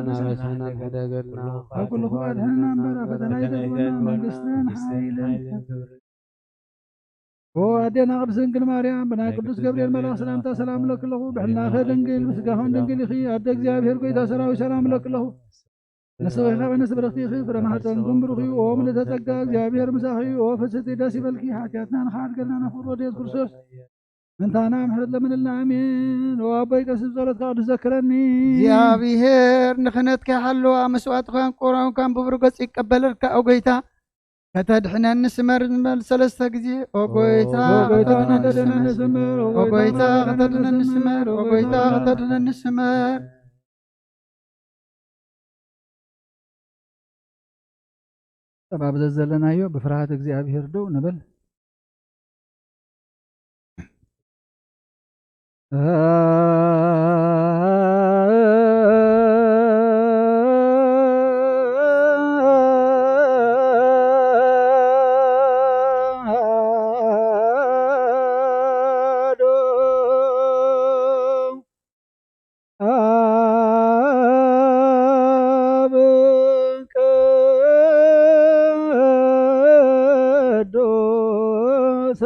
ናበሳና ሕደገልና፣ ካብ ኩሉ ክፉእ ኣድሕነና እምበር፣ ኣብ ፈተና ኣይተግበና፣ መንግስትን ሓይልን ክብርን። ኦ ኣዴና ቅድስት ድንግል ማርያም፣ ብናይ ቅዱስ ገብርኤል መልኣኽ ሰላምታ ሰላም እለኪ ኣለኹ። ብሕልናኸ ድንግል፣ ብስጋኸን ድንግል ኢኺ። ኣደ እግዚኣብሔር፣ ጎይታ ሰራዊት፣ ሰላም እለኪ ኣለኹ። ንስኺ ኸዓ ንስብርኽቲ ኢኺ፣ ፍረ ማህፀንኩም ብሩኽ እዩ። ኦ ምልዕተ ጸጋ፣ እግዚኣብሔር ምሳኺ እዩ። ኦ ፍስሕቲ፣ ደስ ይበልኪ። ሓጢኣትና ንኽሓድገልና፣ ናብ ፍቕሪ ወዲ የሱስ ክርስቶስ ምንታና ምሕረት ለምንልና። ኣሜን። ኦ ኣቦይ፣ ቀስ ብጸሎትካ ቅዱስ ዘክረኒ። እግዚኣብሔር ንኽህነትካ ይሓልዋ፣ መስዋዕትኻን ቁርባንካን ብብሩህ ገጽ ይቀበለልካ። ኦ ጎይታ፣ ከተድሕነኒ ስመር ንበል ሰለስተ ግዜ። ኦ ጎይታ፣ ኦ ጎይታ፣ ከተድሕነኒ ከተድሕነኒ ስመር። ስመር። ኦ ኦ ጎይታ፣ ጎይታ፣ ከተድሕነኒ ስመር። ኦ ጎይታ፣ ከተድሕነኒ ስመር። ኣብ ዘዘለናዮ ብፍርሃት እግዚኣብሔር ደው ንበል። ኣብ ቅዱስ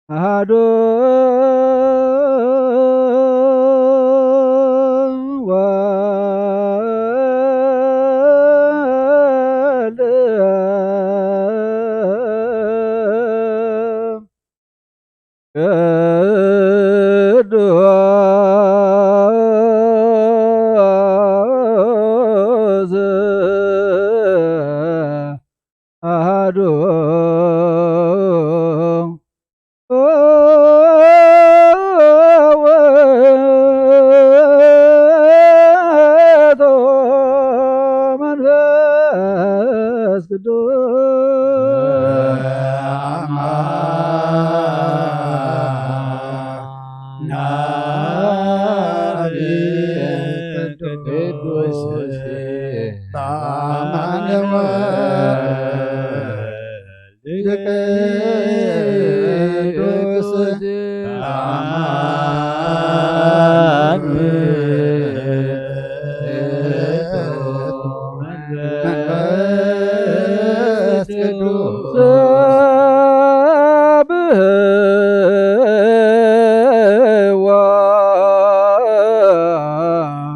ኣሐዱ ወልድ ቅዱስ ኣሐዱ ውእቱ መንፈስ ቅዱስ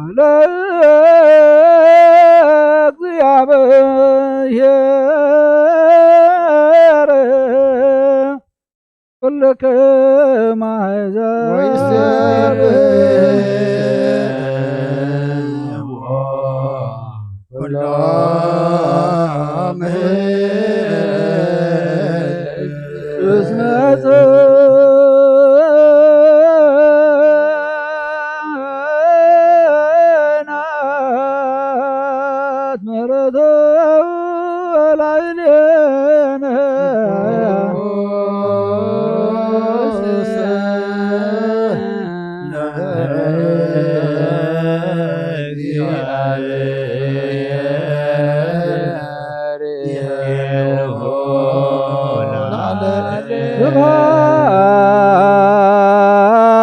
ቅዱስ ለከ ማሕዛብ ወይሰብሕዎ ኩሎም እስመ ጽንዓት ምሕረቱ ላዕሌነ።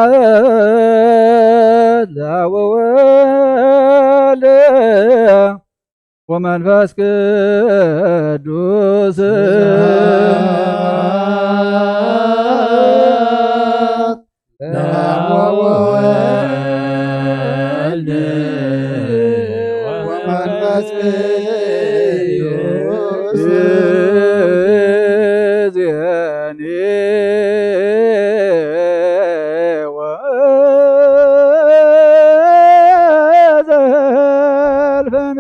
ስብሐት ለአብ ወወልድ ወመንፈስ ቅዱስ። ለአብ ወወልድ ወመንፈስ ቅዱስ። ዜኒ ወዘልፈኒ።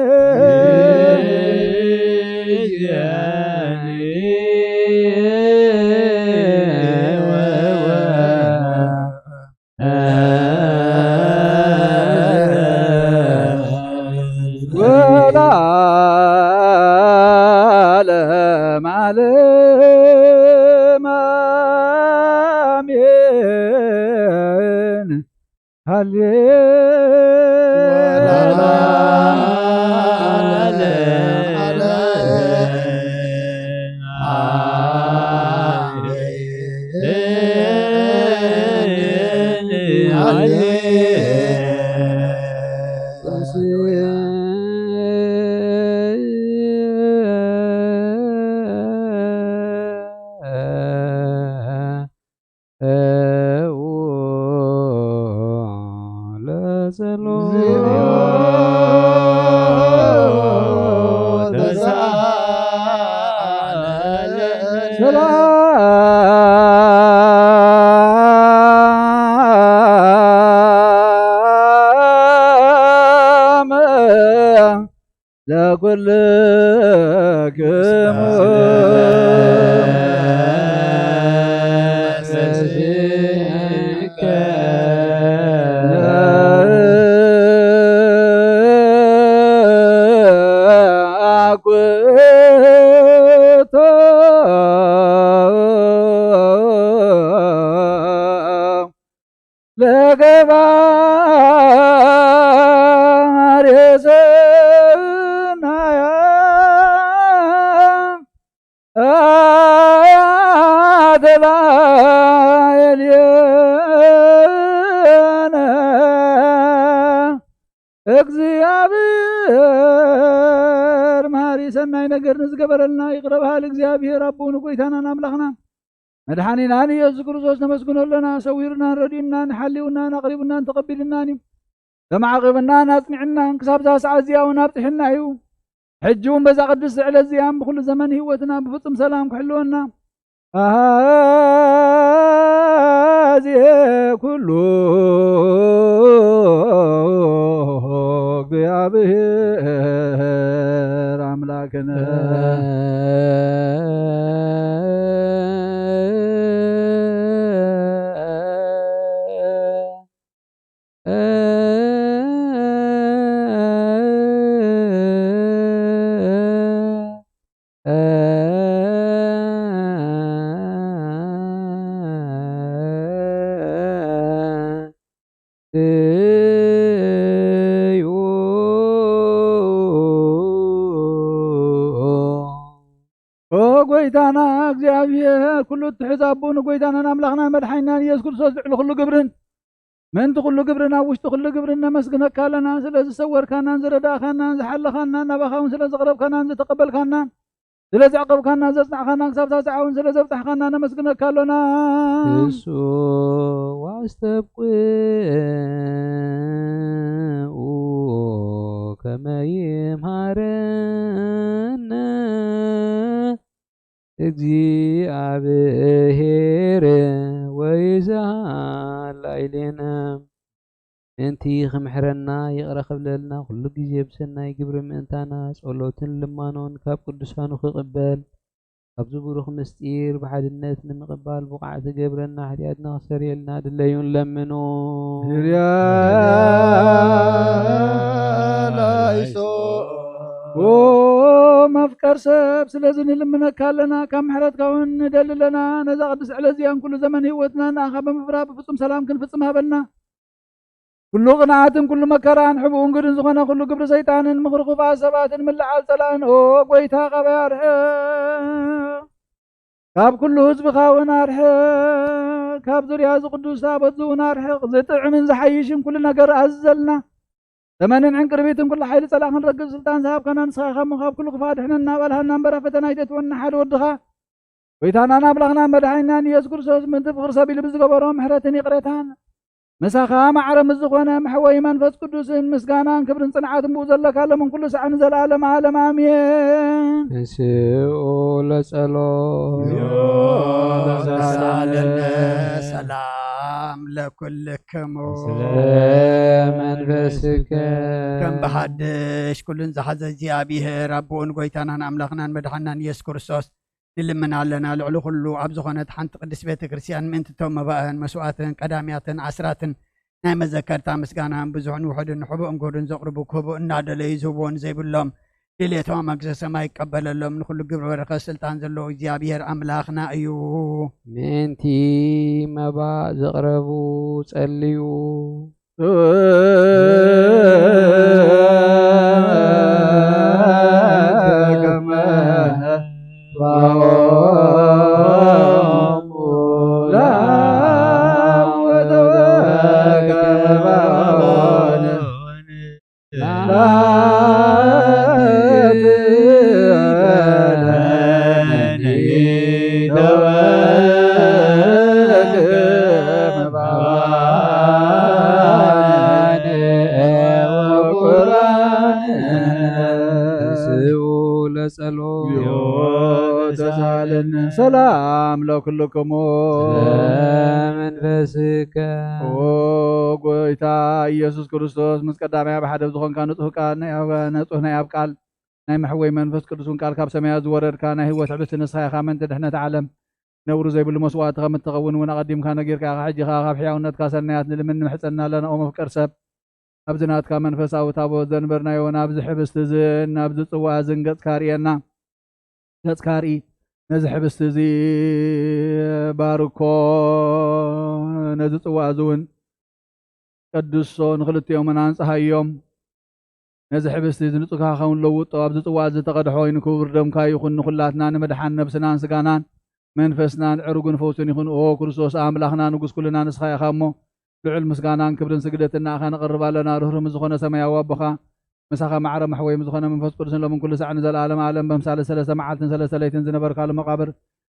ወለዓለመ ዓለም አሜን። ሃሌ ሰላም ለኩልክሙ አኩቶ ለገባሬ ሰናያ አያተላ ኤልየነ። እግዚኣብሔር መሃሪ ሰናይ ነገር ንዝገበረልና ይቕረ በሃሊ እግዚኣብሔር ኣቦን ጎይታናን ኣምላኽና መድሓኒናን ኢየሱስ ክርስቶስ ነመስግኖ ኣለና። ሰዊሩናን ረዲኡናን ሓልዩናን ኣቕሪቡናን ተቐቢልናን እዩ። ተማዕቂብናን ኣጽኒዕናን ክሳብ እዛ ሰዓት እዚኣ እውን ኣብጽሕና እዩ። ሕጂ እውን በዛ ቅድስቲ ዕለት እዚኣን ብኹሉ ዘመን ህይወትና ብፍጹም ሰላም ክሕልወና ኣሃዜ ኩሉ እግዚኣብሔር ኣምላክነ። እዩ። ኦ ጎይታና እግዚኣብሔር፣ ኩሉ እትሕዝ ኣቦ ንጎይታናን ኣምላኽናን መድሓኒናን ኢየሱስ ክርስቶስ ልዕሊ ኩሉ ግብርን ምእንቲ ኩሉ ግብርን ኣብ ውሽጢ ኩሉ ግብርን ነመስግነካ ኣለና። ስለ ዝሰወርካናን ዝረዳእካናን ዝሓለኻናን ናባኻ እውን ስለ ዘቕረብካናን ዝተቐበልካናን ስለ ዘዕቀብካና ዘጽናዕካና ክሳብ ሳዕ እውን ስለ ዘብጻሕካና ነመስግነካ ኣሎና። እሱ ዋስተብቁ ከመ ይምሃረነ እግዚኣብሔር። እዛ ላኢሌና ምእንቲ ክምሕረና ይቕረ ክብለልና ኩሉ ግዜ ብሰናይ ግብሪ ምእንታና ጸሎትን ልማኖን ካብ ቅዱሳኑ ክቕበል፣ ካብዚ ብሩኽ ምስጢር ብሓድነት ንምቕባል ብቑዓት ገብረና፣ ሓጢኣትና ክሰርየልና ድለዩን ለምኑ። ላይሶ። ኦ መፍቀር ሰብ፣ ስለዚ ንልምነካ ኣለና፣ ካብ ምሕረትካ እውን ንደሊ ኣለና። ነዛ ቅድስቲ ዕለት እዚኣን ኩሉ ዘመን ህይወትና ንኣኻ ብምፍራ ብፍጹም ሰላም ክንፍጽም ሃበልና። ኩሉ ቅንዓትን ኩሉ መከራን ሕቡእን ግድን ዝኾነ ኩሉ ግብሪ ሰይጣንን ምኽሪ ክፉኣት ሰባትን ምልዓል ጸላእን፣ ኦ ጎይታ፣ ካባይ ኣርሕቕ። ካብ ኩሉ ህዝብኻ እውን ኣርሕቕ። ካብ ዙርያ እዚ ቅዱስ ታቦት እዚ እውን ኣርሕቕ። ዝጥዕምን ዝሓይሽን ኩሉ ነገር ኣዝዘልና። ዘመንን ዕንቅርቢትን ኩሉ ሓይሊ ጸላእ ክንረግጽ ስልጣን ዝሃብካና ንስኻ ኢኻ እሞ፣ ካብ ኩሉ ክፋእ ድሕነና፣ ኣባልሃና እምበር፣ ኣብ ፈተና ኣይተእትወና። ሓደ ወድኻ ጎይታናን ኣምላኽናን መድሓኒናን ኢየሱስ ክርስቶስ ምእንቲ ፍቕሪ ሰብ ኢሉ ብዝገበሮ ምሕረትን ይቕሬታን፣ ምሳኻ ማዕረ ምስ ዝኾነ መሕወይ መንፈስ ቅዱስን ምስጋናን ክብርን ጽንዓትን ብኡ ዘለካ ሎምን ኩሉ ሳዕ ንዘለኣለም ዓለም ኣሜን። ንስኡ ለጸሎት። ተሳለነ ሰላም ለኩልክሙ። ስለ መንፈስከ። ከም ብሓድሽ ኩሉን ዝሓዘ እግዚኣብሔር ኣቦኡን ጎይታናን ኣምላኽናን መድሓናን ኢየሱስ ክርስቶስ ንልምን ኣለና። ልዕሊ ኩሉ ኣብ ዝኾነት ሓንቲ ቅድስት ቤተ ክርስቲያን ምእንቲ እቶም መባእን መስዋእትን ቀዳምያትን ዓስራትን ናይ መዘከርታ ምስጋናን ብዙሕን ውሑድን ሕቡእን ግሁድን ዘቕርቡ ክህቡ እናደለዩ ዝህብዎ ንዘይብሎም ድሌቶም ኣብ መንግስተ ሰማይ ይቀበለሎም። ንኹሉ ግብሪ በረኸት ስልጣን ዘለዎ እግዚኣብሔር ኣምላኽና እዩ። ምእንቲ መባእ ዘቕረቡ ጸልዩ። ለጸሎት። ተሳለነ። ሰላም ለኩልክሙ። ለመንፈስከ። ኦ ጎይታ ኢየሱስ ክርስቶስ፣ ምስ ቀዳማይ ኣብ ሓደ ዝኾንካ ንጹህ ቃል ናይ ኣብ-፣ ንጹህ ናይ ኣብ ቃል ናይ መሕወይ መንፈስ ቅዱስ እውን ቃል ካብ ሰማያት ዝወረድካ ናይ ህይወት ሕብስቲ ንስኻ ኢኻ፣ ምእንቲ ድሕነት ዓለም ነውሪ ዘይብሉ መስዋእቲ ከም እትኸውን እውን ኣቐዲምካ ነጊርካ ኢኻ። ሕጂ ከኣ ካብ ሕያውነትካ ሰናያት ንልምን ንምሕጸና ኣለና። ኦ መፍቀር ሰብ፣ ኣብዚ ናትካ መንፈሳዊ ታቦት ዘንበርናዮ ናብዚ ሕብስቲ እዝን ናብዚ ጽዋእ እዝን ገጽካ ርእየና። ገጽካ ርኢ። ነዚ ሕብስቲ እዚ ባርኮ፣ ነዚ ጽዋእ እዚ እውን ቀድሶ፣ ንኽልቲኦምን ኣንጽሃዮም። ነዚ ሕብስቲ እዚ ንጹካ ኸውን ለውጦ፣ ኣብዚ ጽዋእ እዚ ዝተቐድሖ ኮይኑ ክቡር ደምካ ይኹን፣ ንኹላትና ንምድሓን ነብስናን ስጋናን መንፈስናን ዕሩግን ፈውስን ይኹን። ኦ ክርስቶስ ኣምላኽና ንጉስ ኩልና ንስኻ ኢኻ እሞ፣ ልዑል ምስጋናን ክብርን ስግደትን ንኣኻ ነቕርብ ኣለና። ርህሩህ ምስ ዝኾነ ሰማያዊ ኣቦኻ፣ ምሳኻ ማዕረ መሕወይ ምስ ዝኾነ መንፈስ ቅዱስን ሎምን ኩሉ ሳዕ ንዘለኣለም ዓለም በምሳሌ ሰለስተ መዓልትን ሰለስተ ለይትን ዝነበርካሉ መቓብር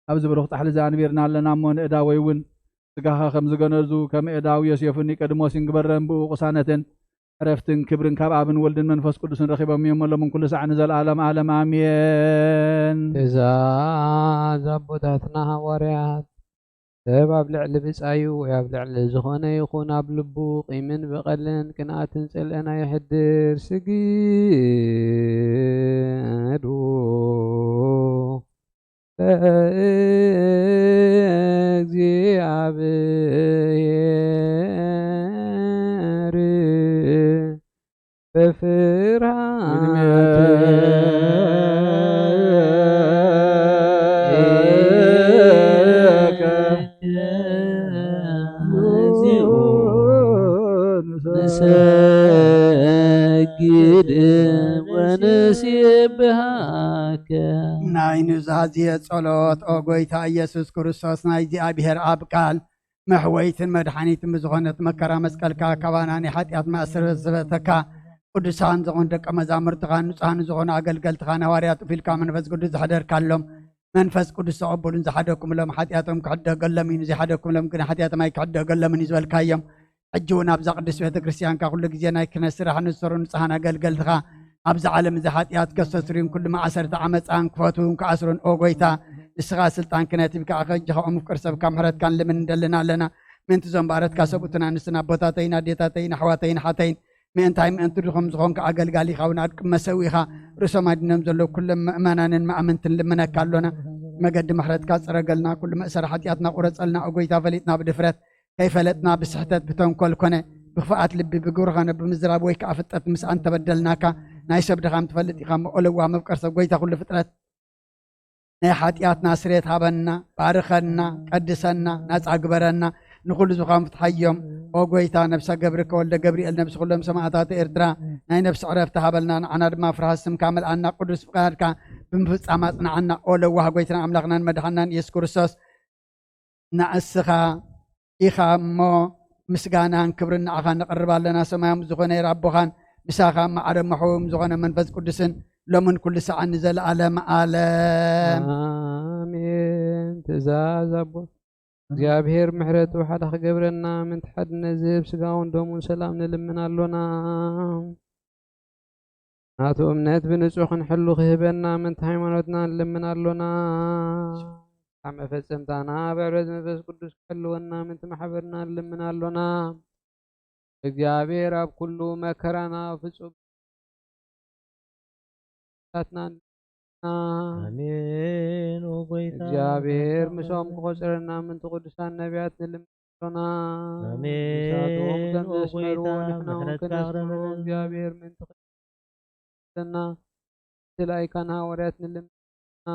ኣብዚ ብሩኽ ጻሕሊ እዚ ኣንቢርና ኣለና እሞ፣ ንእዳወይ እውን ስጋኻ ከም ዝገነዙ፣ ከም እዳው ዮሴፍን ኒቆዲሞስን ግበረን። ብኡ ቅሳነትን ዕረፍትን ክብርን ካብ ኣብን ወልድን መንፈስ ቅዱስን ረኺቦም እዮም፣ ሎምን ኩሉ ሳዕ ንዘለኣለም ዓለም ኣሜን። ትእዛዝ ኣቦታትና ሃዋርያት። ሰብ ኣብ ልዕሊ ብጻዩ ወይ ኣብ ልዕሊ ዝኾነ ይኹን ኣብ ልቡ ቂምን በቐልን ቅንኣትን ጽልእን ኣየሕድር። ስግዱ ለእግዚኣብሔር በፍርሃት ንሰግድ ወንሴብሃከ። ናይ ኑዛዜ ጸሎት። ኦ ጎይታ ኢየሱስ ክርስቶስ፣ ናይ እግዚኣብሔር ኣብ ቃል መሕወይትን መድሓኒትን ብዝኾነት መከራ መስቀልካ፣ ካባና ናይ ሓጢኣት ማእሰርቲ ዝፈተካ፣ ቅዱሳን ዝኾኑ ደቀ መዛሙርትኻን ንጹሃን ዝኾኑ ኣገልገልትኻን ሃዋርያት እፍ ኢልካ መንፈስ ቅዱስ ዘሕደርካሎም፣ መንፈስ ቅዱስ ተቐበሉን ዝሓደኩምሎም ሓጢኣቶም ክሕደገሎም እዩ፣ ንዘይሓደኩምሎም ግን ሓጢኣቶም ኣይክሕደገሎምን እዩ ዝበልካዮም። ሕጂ እውን ኣብዛ ቅድስት ቤተ ክርስቲያንካ ኩሉ ግዜ ናይ ክህነት ስራሕ ንዝሰሩ ንጹሃን ኣገልገልትኻ፣ ኣብዚ ዓለም እዚ ሓጢኣት ከስተስርዩን ኩሉ ማእሰርቲ ዓመፃን ክፈትዉን ክኣስሩን፣ ኦ ጎይታ፣ ንስኻ ስልጣን ክህነት ሂብካ፣ ሕጂ ካብኦም ፍቅር ሰብካ ምሕረትካ ንልምን እንደልን ኣለና። ምእንቲ እዞም ባረትካ ሰብኡትን ኣንስትን ኣቦታተይን ኣዴታተይን ኣሕዋተይን ሓተይን ምእንታይ ምእንቲ ድኹም ዝኾንካ ኣገልጋሊኻ እውን ኣብ ቅድመ ሰዊእኻ ርእሶም ኣድኖም ዘለዉ ኩሎም ምእመናንን መኣምንትን ልምነካ ኣሎና። መገዲ ምሕረትካ ጽረገልና፣ ኩሉ መእሰሪ ሓጢኣትና ቁረጸልና። ኦ ጎይታ፣ ፈሊጥና ብድፍረት፣ ከይፈለጥና ብስሕተት ብተንኮል ኮነ ብኽፍኣት ልቢ ብግብሪ ኾነ ብምዝራብ ወይ ከኣ ፍጠት ምስኣን ተበደልናካ። ናይ ሰብ ድኻም ትፈልጥ ኢኻ እሞ፣ ኦ ለዋህ መፍቀር ሰብ፣ ጎይታ ኩሉ ፍጥረት፣ ናይ ሓጢኣትና ስሬት ሃበና፣ ባርኸና፣ ቀድሰና፣ ናጻ ግበረና። ንኹሉ ዝኾም ፍትሓዮም። ኦ ጎይታ፣ ነብሰ ገብርከ ወልደ ገብርኤል፣ ነብሲ ኩሎም ሰማእታት ኤርትራ ናይ ነብሲ ዕረፍቲ ሃበልና። ንዓና ድማ ፍርሃት ስምካ መልኣና፣ ቅዱስ ፍቃድካ ብምፍጻም ኣጽንዓና። ኦ ለዋህ ጎይታና ኣምላኽናን መድሓናን ኢየሱስ ክርስቶስ፣ ንእስኻ ኢኻ እሞ፣ ምስጋናን ክብርን ንዓኻ ነቕርብ ኣለና። ሰማያዊ ዝኾነ ኣቦኻን ምሳኻ እሞ ዓለም መሕውም ዝኾነ መንፈስ ቅዱስን ሎምን ኩሉ ሰዓን ንዘለኣለም ኣለም። ኣሜን። ትእዛዝ ኣቦ እግዚኣብሔር ምሕረቱ ሓደ ክገብረና፣ ምንቲ ሓድነት ዝህብ ስጋውን ደሙን ሰላም ንልምን ኣሎና። ናቱ እምነት ብንጹህ ክንሕሉ ክህበና፣ ምንቲ ሃይማኖትና ንልምን ኣሎና። ኣብ መፈጸምታና ብዕብረት መንፈስ ቅዱስ ክሕልወና፣ ምንቲ ማሕበርና ንልምን ኣሎና። እግዚኣብሔር ኣብ ኩሉ መከራና ፍጹም ናትና ኣሜን። ኦ ጎይታ፣ እግዚኣብሔር ምሳና ምስኦም ክቆጽረና፣ ምንቲ ቅዱሳን ነቢያት ንልምን ኣሎና። ኣሜን። ንሳቶም ከም ኦ ዘስመርዎ ጎይታ፣ ንሕና እውን ምሕረትካ ከነስምሮ ኣቕርበልና። እግዚኣብሔር ምንቲ ቅዱሳና፣ ስለ ኣይካን ሃዋርያት ንልምና።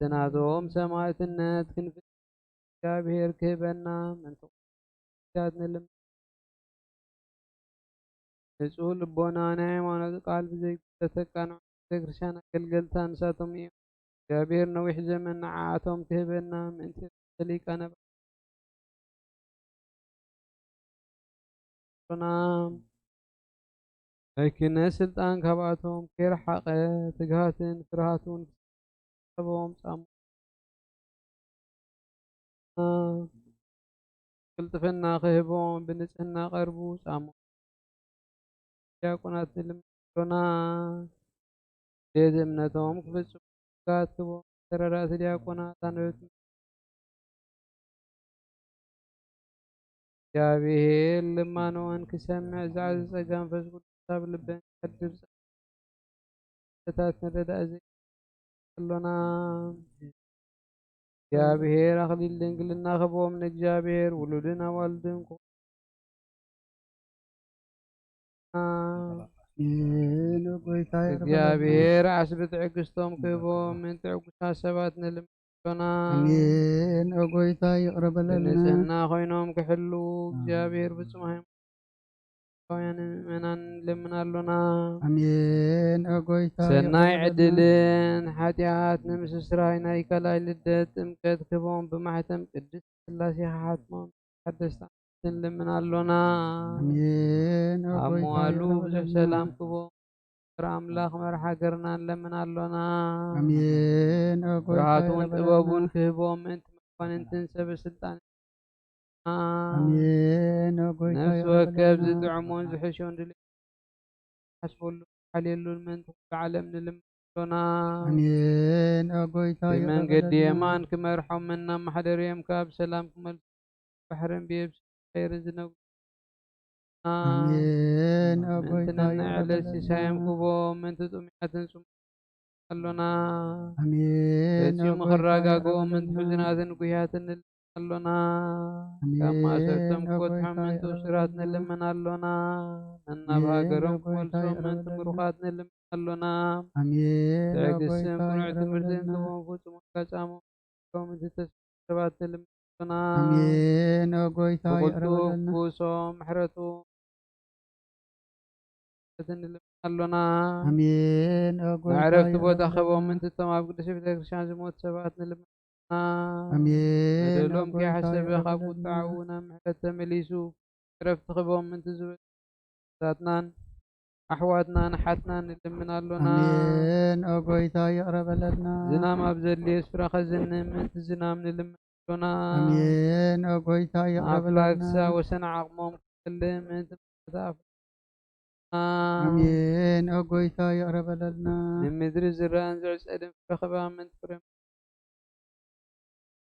ስናቶም ሰማዕትነት ክንፍጽም እግዚኣብሔር ክህበና፣ ምንቲ ቅዱሳት ንልምን። ንጹህ ልቦና ናይ ሃይማኖት ቃል ብዘይጉድለት ተቃንዖ ቤተክርስትያን ኣገልገልታ ንሳቶም እዮም። እግዚኣብሔር ነዊሕ ዘመን ንዓኣቶም ክህበና ምእንቲ ርእሰ ሊቃነ ጳጳሳት ናይ ክህነት ስልጣን ካብኣቶም ከይረሓቐ ትግሃትን ፍርሃትን ክህቦም ጻሞ ቅልጥፍና ክህቦም ብንጽህና ቀርቡ ጻሞ ዲያቆናት ንልምኖና። ቤት እምነቶም ክፍጽሙ ትጋት ክህቦም ተረዳእቲ ዲያቆናት ኣንበብቲ እግዚኣብሔር ልማኖን ክሰምዕ ዝዓዚ ጸጋ መንፈስ ቅዱስ ኣብ ልበን ከድር ጸሎታት ንረዳእ ዘይ ኣሎና። እግዚኣብሔር ኣኽሊል ድንግልና ክህቦም ንእግዚኣብሔር ውሉድን ኣዋልድን ክኾኑ ኣሜን። ኦ ጎይታ ይቕረ በለልና። እግዚኣብሔር ዓስቢ ትዕግስቶም ክህቦም ምእንቲ ዕጉሳት ሰባት ንልምኖና። ኣሜን። ኦ ጎይታ ይቕረ በለልና። ብንጽህና ኮይኖም ክሕሉ እግዚኣብሔር ፍጹም ሃይማኖታውያን ምእመናን ንልምን ኣሎና። ኣሜን። ኦ ጎይታ ሰናይ ይቕረ በለልና። ዕድልን ሓጢኣት ንምስስራይ ናይ ካልኣይ ልደት ጥምቀት ክህቦም ብማሕተም ቅድስት ስላሴ ክሓትሞም ሓደስቲ ኣንስትን ንልምን ኣሎና። ኣሜን። ኦ ኣብ ጎይታ መዋሉ ይቕረ ብዙሕ በለልና። ሰላም ክህቦም ፍቅሪ ኣምላኽ መርሓ ሃገርና ንለምን ኣሎና። ኣሜን። ኦ ጎይታ ብርሃቱን ይቕረ ጥበቡን በለልና። ክህቦም ምእንቲ መኳንንትን ሰበ ስልጣን ኣሜን። ኦ ጎይታ ነፍሲ ይቕረ ወከብ በለልና። ዝጥዕሞን ዝሕሾን ድልዮ ሓስበሉ ሓልየሉን ምእንቲ ኩሉ ዓለም ንልምን ኣሎና። ኣሜን። ኦ ጎይታ ይቕረ ብመንገዲ በለልና። የማን ክመርሖምን ናብ ማሕደርዮም ካብ ሰላም ክመልሱ ባሕርን ብየብስ ባሕርን ዝነግሩ ኣሜን። ኦ ምእንቲ ጎይታ ነናይ ይቕረ ዕለት በለልና። ሲሳዮም ክቦም ምእንቲ ጥሙያትን ጽሙኣትን ኣሎና። ኣሜን። ኦ ፈጺሙ ጎይታ ክረጋግኦም ይቕረ ምእንቲ በለልና። ሕዙናትን ጉህያትን ንልምን ኣሎና። ካብ ኣሜን። ማእሰርቶም ኦ ክፈትሖም ጎይታ ምእንቲ ይቕረ እሱራት በለልና። ንልምን ኣሎና። ነናብ ኣሜን። ሃገሮም ኦ ጎይታ ክመልሶም ይቕረ ምእንቲ በለልና። ምሩኻት ንልምን ኣሎና። ኣሜን። ኦ ትዕግስትን ጎይታ ቅኑዕ ይቕረ ትምህርትን በለልና። ክህቦም ፍጹም ኣጋጣሚ ክህቦም ምእንቲ ተስፋ ሰባት ንልምን ኣሎና። ኣሜን። ኦ ጎይታ ይቕረ ብቕልጡፍ በለልና። ክውሶም ምሕረቱ ንልምን ኣሎና። ኣሜን። ኦ ጎይታ መዕረፍቲ ይቕረ ቦታ በለልና። ክህቦም ምእንቲ እቶም ኣብ ቅድስቲ ቤተክርስትያን ዝሞቱ ሰባት ንልምን ኣሎና። ኣሜን። ኦ በደሎም ጎይታ ከይሓሰበ ይቕረ ካብ በለልና። ቁጥዓኡ ናብ ምሕረት ተመሊሱ ዕረፍቲ ክህቦም ምእንቲ ዝበሉ ኣቦታትናን ኣሕዋትናን ኣሓትናን ንልምን ኣሎና። ኣሜን። ኦ ጎይታ ይቕረ በለልና። ዝናም ኣብ ዘድልዮ ስፍራ ከዝንም ምእንቲ ዝናም ንልምን ኣሎና። ኣሜን። ኦ ጎይታ ይቕረ ንኣፍላግሳ በለልና። ወሰን ዓቕሞም ክፈልጥ ምእንቲ መዓት ኣፍላግና። ኣሜን። ኦ ጎይታ ይቕረ በለልና። ንምድሪ ዝረኣን ዝዕጸድን ፍረ ክህባ ምእንቲ ፍረ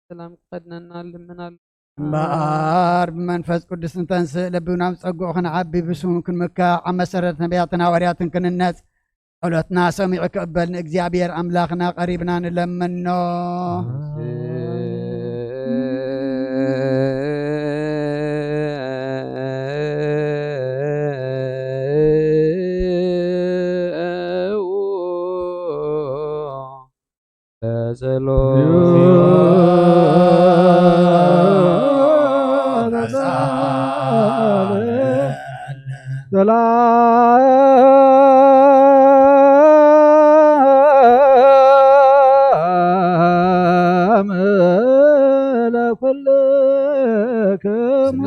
ሰላም ክኸድነና ንልምን ኣሎና። እምበኣር ብመንፈስ ቅዱስ ንተንስእ፣ ለቢብና ብጸግኡ ክንዓቢ፣ ብስሙ ክንምካዕ፣ ኣብ መሰረት ነቢያትን ሃዋርያትን ክንነጽ፣ ጸሎትና ሰሚዑ ክቕበል ንእግዚኣብሔር ኣምላኽና ቀሪብና ንለምኖ። ሰላም ለኩልክሙ።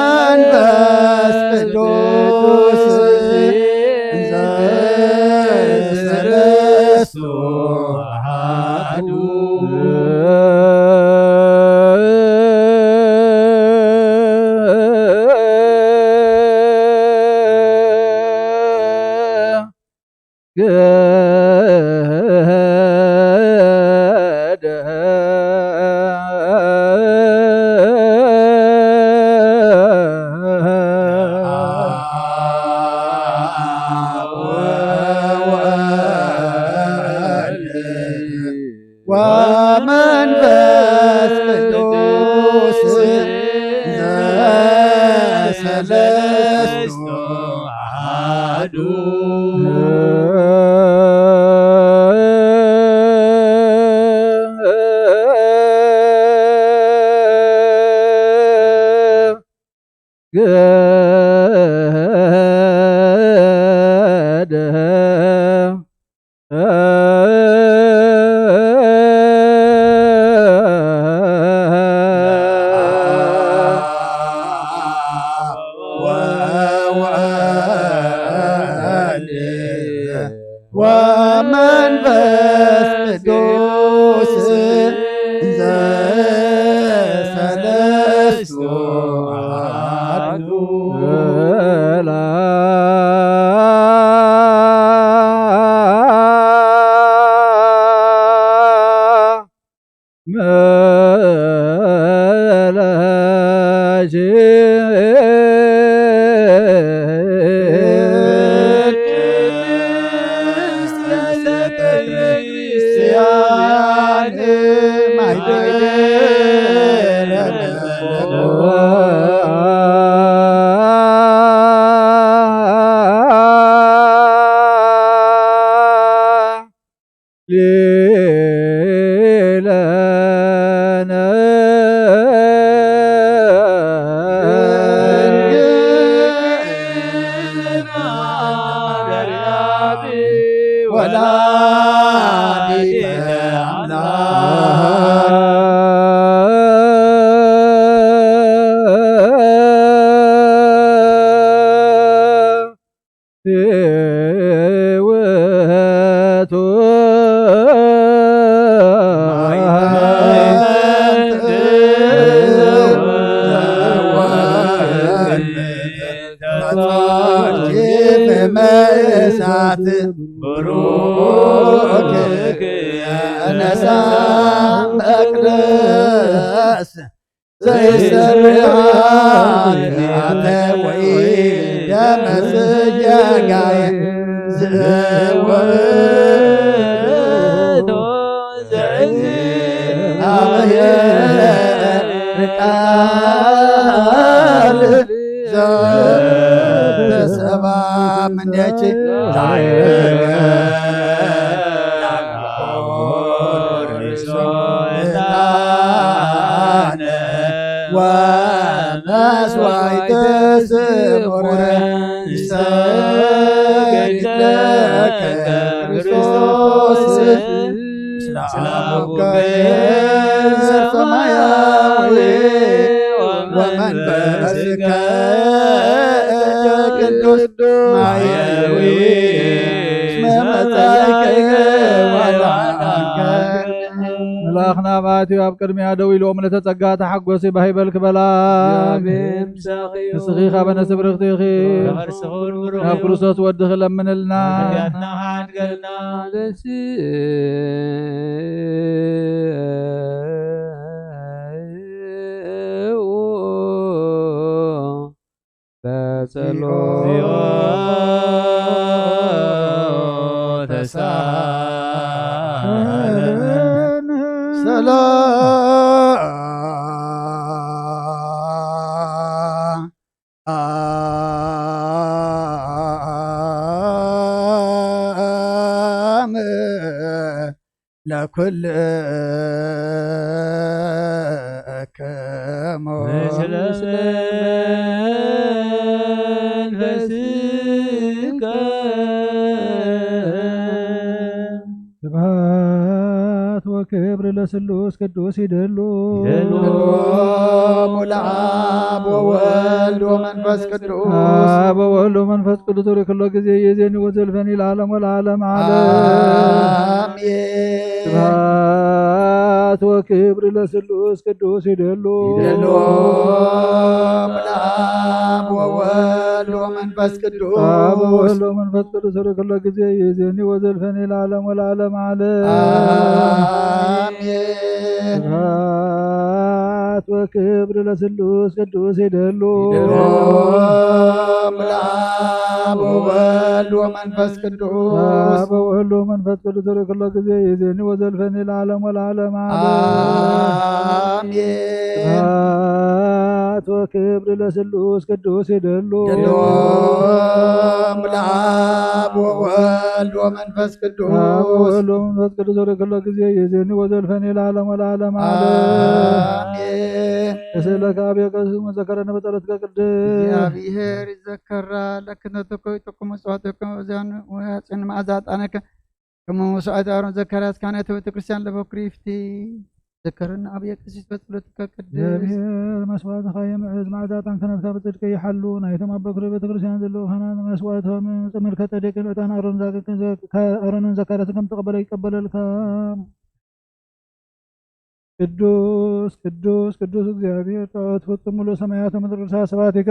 ወመንፈስ ቅዱስ እንዘ ሰለስቱ አሐዱ። ወመንፈስ ቅዱስ ዘሰለስቱ አሐዱ። ወወልድ ወመንፈስ ቅዱስ ዘሰለስቱ አሐዱ። ዘይሰርሕ ኃጢአት ወይ ደመ ስጋዬ ዝእወ ውእቱ ዘእግዚአብሔር ቃል ዘተሰብአ እምኔኪ ዛይረገ ሱልጣነ ወ መስዋዕተ ስሙረ ይሰግድ ለከ ክርስቶስ። ስለ አቡከ ሰማያዊ ወመንፈስከ ቅዱስ ማሕየዊ እስመ መጻእከ ወአድኃንከ። መልኣኽ ናብ ኣትዩ ኣብ ቅድሚያ ደው ኢሉ፣ ምልእተ ጸጋ ተሓጎሲ ባህ ይበልኪ በላ። ንስኺ ካብ ኣነስ ብርኽቲ ኢኺ። ካብ ክርስቶስ ወድኺ ለምንልና። ሰላም ለኩልክሙ ምስለ መንፈስከ። ስብሐት ወክብር ለስሉስ ቅዱስ ይደሉ። ይደሉ ለአብ ወወልድ ወመንፈስ ቅዱስ። አብ ወወልድ ወመንፈስ ቅዱስ ወደ ኩሎ ጊዜ ይዜኒ ወዘልፈኒ ለዓለም ወለዓለም ዓለም። አሜን። ስብሐት ወክብር ለስሉስ ቅዱስ ይደሉ። ይደሉ ለአብ ወወልድ ወመንፈስ ቅዱስ። አብ ወወልድ ወመንፈስ ቅዱስ ወደ ኩሎ ጊዜ ይዜኒ ወዘልፈኒ ለዓለም ወለዓለም ዓለም። አሜን። ስብሐት ወክብር ለስሉስ ቅዱስ ይደሉ። ይደሉ ለአብ ወወልድ ወመንፈስ ቅዱስ። አብ ወወልድ ወመንፈስ ቅዱስ ወደ ኩሎ ጊዜ ይዜኒ ወዘልፈኒ ለዓለም ወለዓለም ዓለም። አሜን። ስብሐት ወክብር ለስሉስ ቅዱስ ይደሉ። ይደሉ ለአብ ወወልድ ወመንፈስ ቅዱስ። አብ ወወልድ ወመንፈስ ቅዱስ ወደ ኩሎ ጊዜ ይዜኒ ወዘልፈኒ ለዓለም ወለዓለም ዓለም። አሜን። እስእለከ አብየ ቀሲስ መዘከረነ በጸሎትከ ቅድስት። እግዚአብሔር ይዘከራ ለክነተኮ ይጠቁሙ ጽዋተኮ እዚያን ወያጽን መዓዛ ዕጣነከ ከመ መስዋዕት አሮን ዘካርያስ ካህናተ ቤተ ክርስቲያን ለበኩሪፍቲ ዘከረና አብየ ቀሲስ በጸሎትከ ቅድስት። እግዚአብሔር መስዋዕትኻ የምዕዝ፣ መዓዛ ዕጣን ክህነትካ ብጽድቂ ይሓሉ። ናይቶም ኣብ በኩሪ ቤተ ክርስቲያን ዘለዉ ካህናት መስዋዕቶም ጽምልከተ ደቂን ዕጣን አሮን ዛቅን ዘ-፣ ከ-፣ አሮንን ዘካርያስን ከም ተቀበለ ይቀበለልካ። ቅዱስ ቅዱስ ቅዱስ እግዚአብሔር ጸባኦት ፍጹም ሙሉ ሰማያት ወምድር ርእሳ ስብሐቲከ።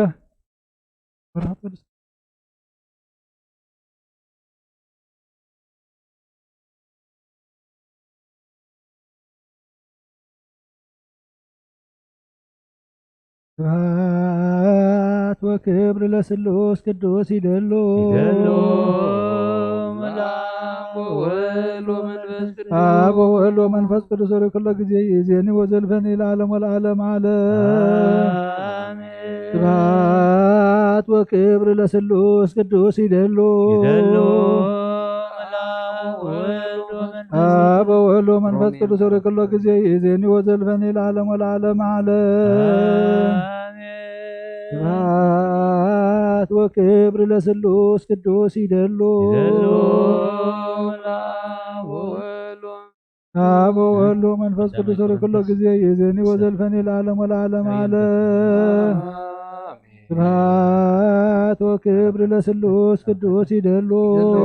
ስብሐት ወክብር ለስሉስ ቅዱስ ይደሉ። ይደሉ ለአብ ወወልድ ወመንፈስ ቅዱስ። አብ ወወልድ ወመንፈስ ቅዱስ ወደ ኩሎ ጊዜ ይዜኒ ወዘልፈኒ ለዓለም ወለዓለም ዓለም። አሜን። ስብሐት ወክብር ለስሉስ ቅዱስ ይደሉ። ይደሉ ለአብ ወወልድ ወመንፈስ አብ ወወልድ ወመንፈስ ቅዱስ ወደ ኩሎ ጊዜ ይዜኒ ወዘልፈኒ ለዓለም ወለዓለም ዓለም። አሜን። ስብሐት ወክብር ለስሉስ ቅዱስ ይደሉ። ይደሉ ለአብ ወወልድ ወመንፈስ አብ ወወልድ ወመንፈስ ቅዱስ ወደ ኩሎ ጊዜ ይዜኒ ወዘልፈኒ ለዓለም ወለዓለም ዓለም። አሜን። ስብሐት ወክብር ለስሉስ ቅዱስ ይደሉ። ይደሉ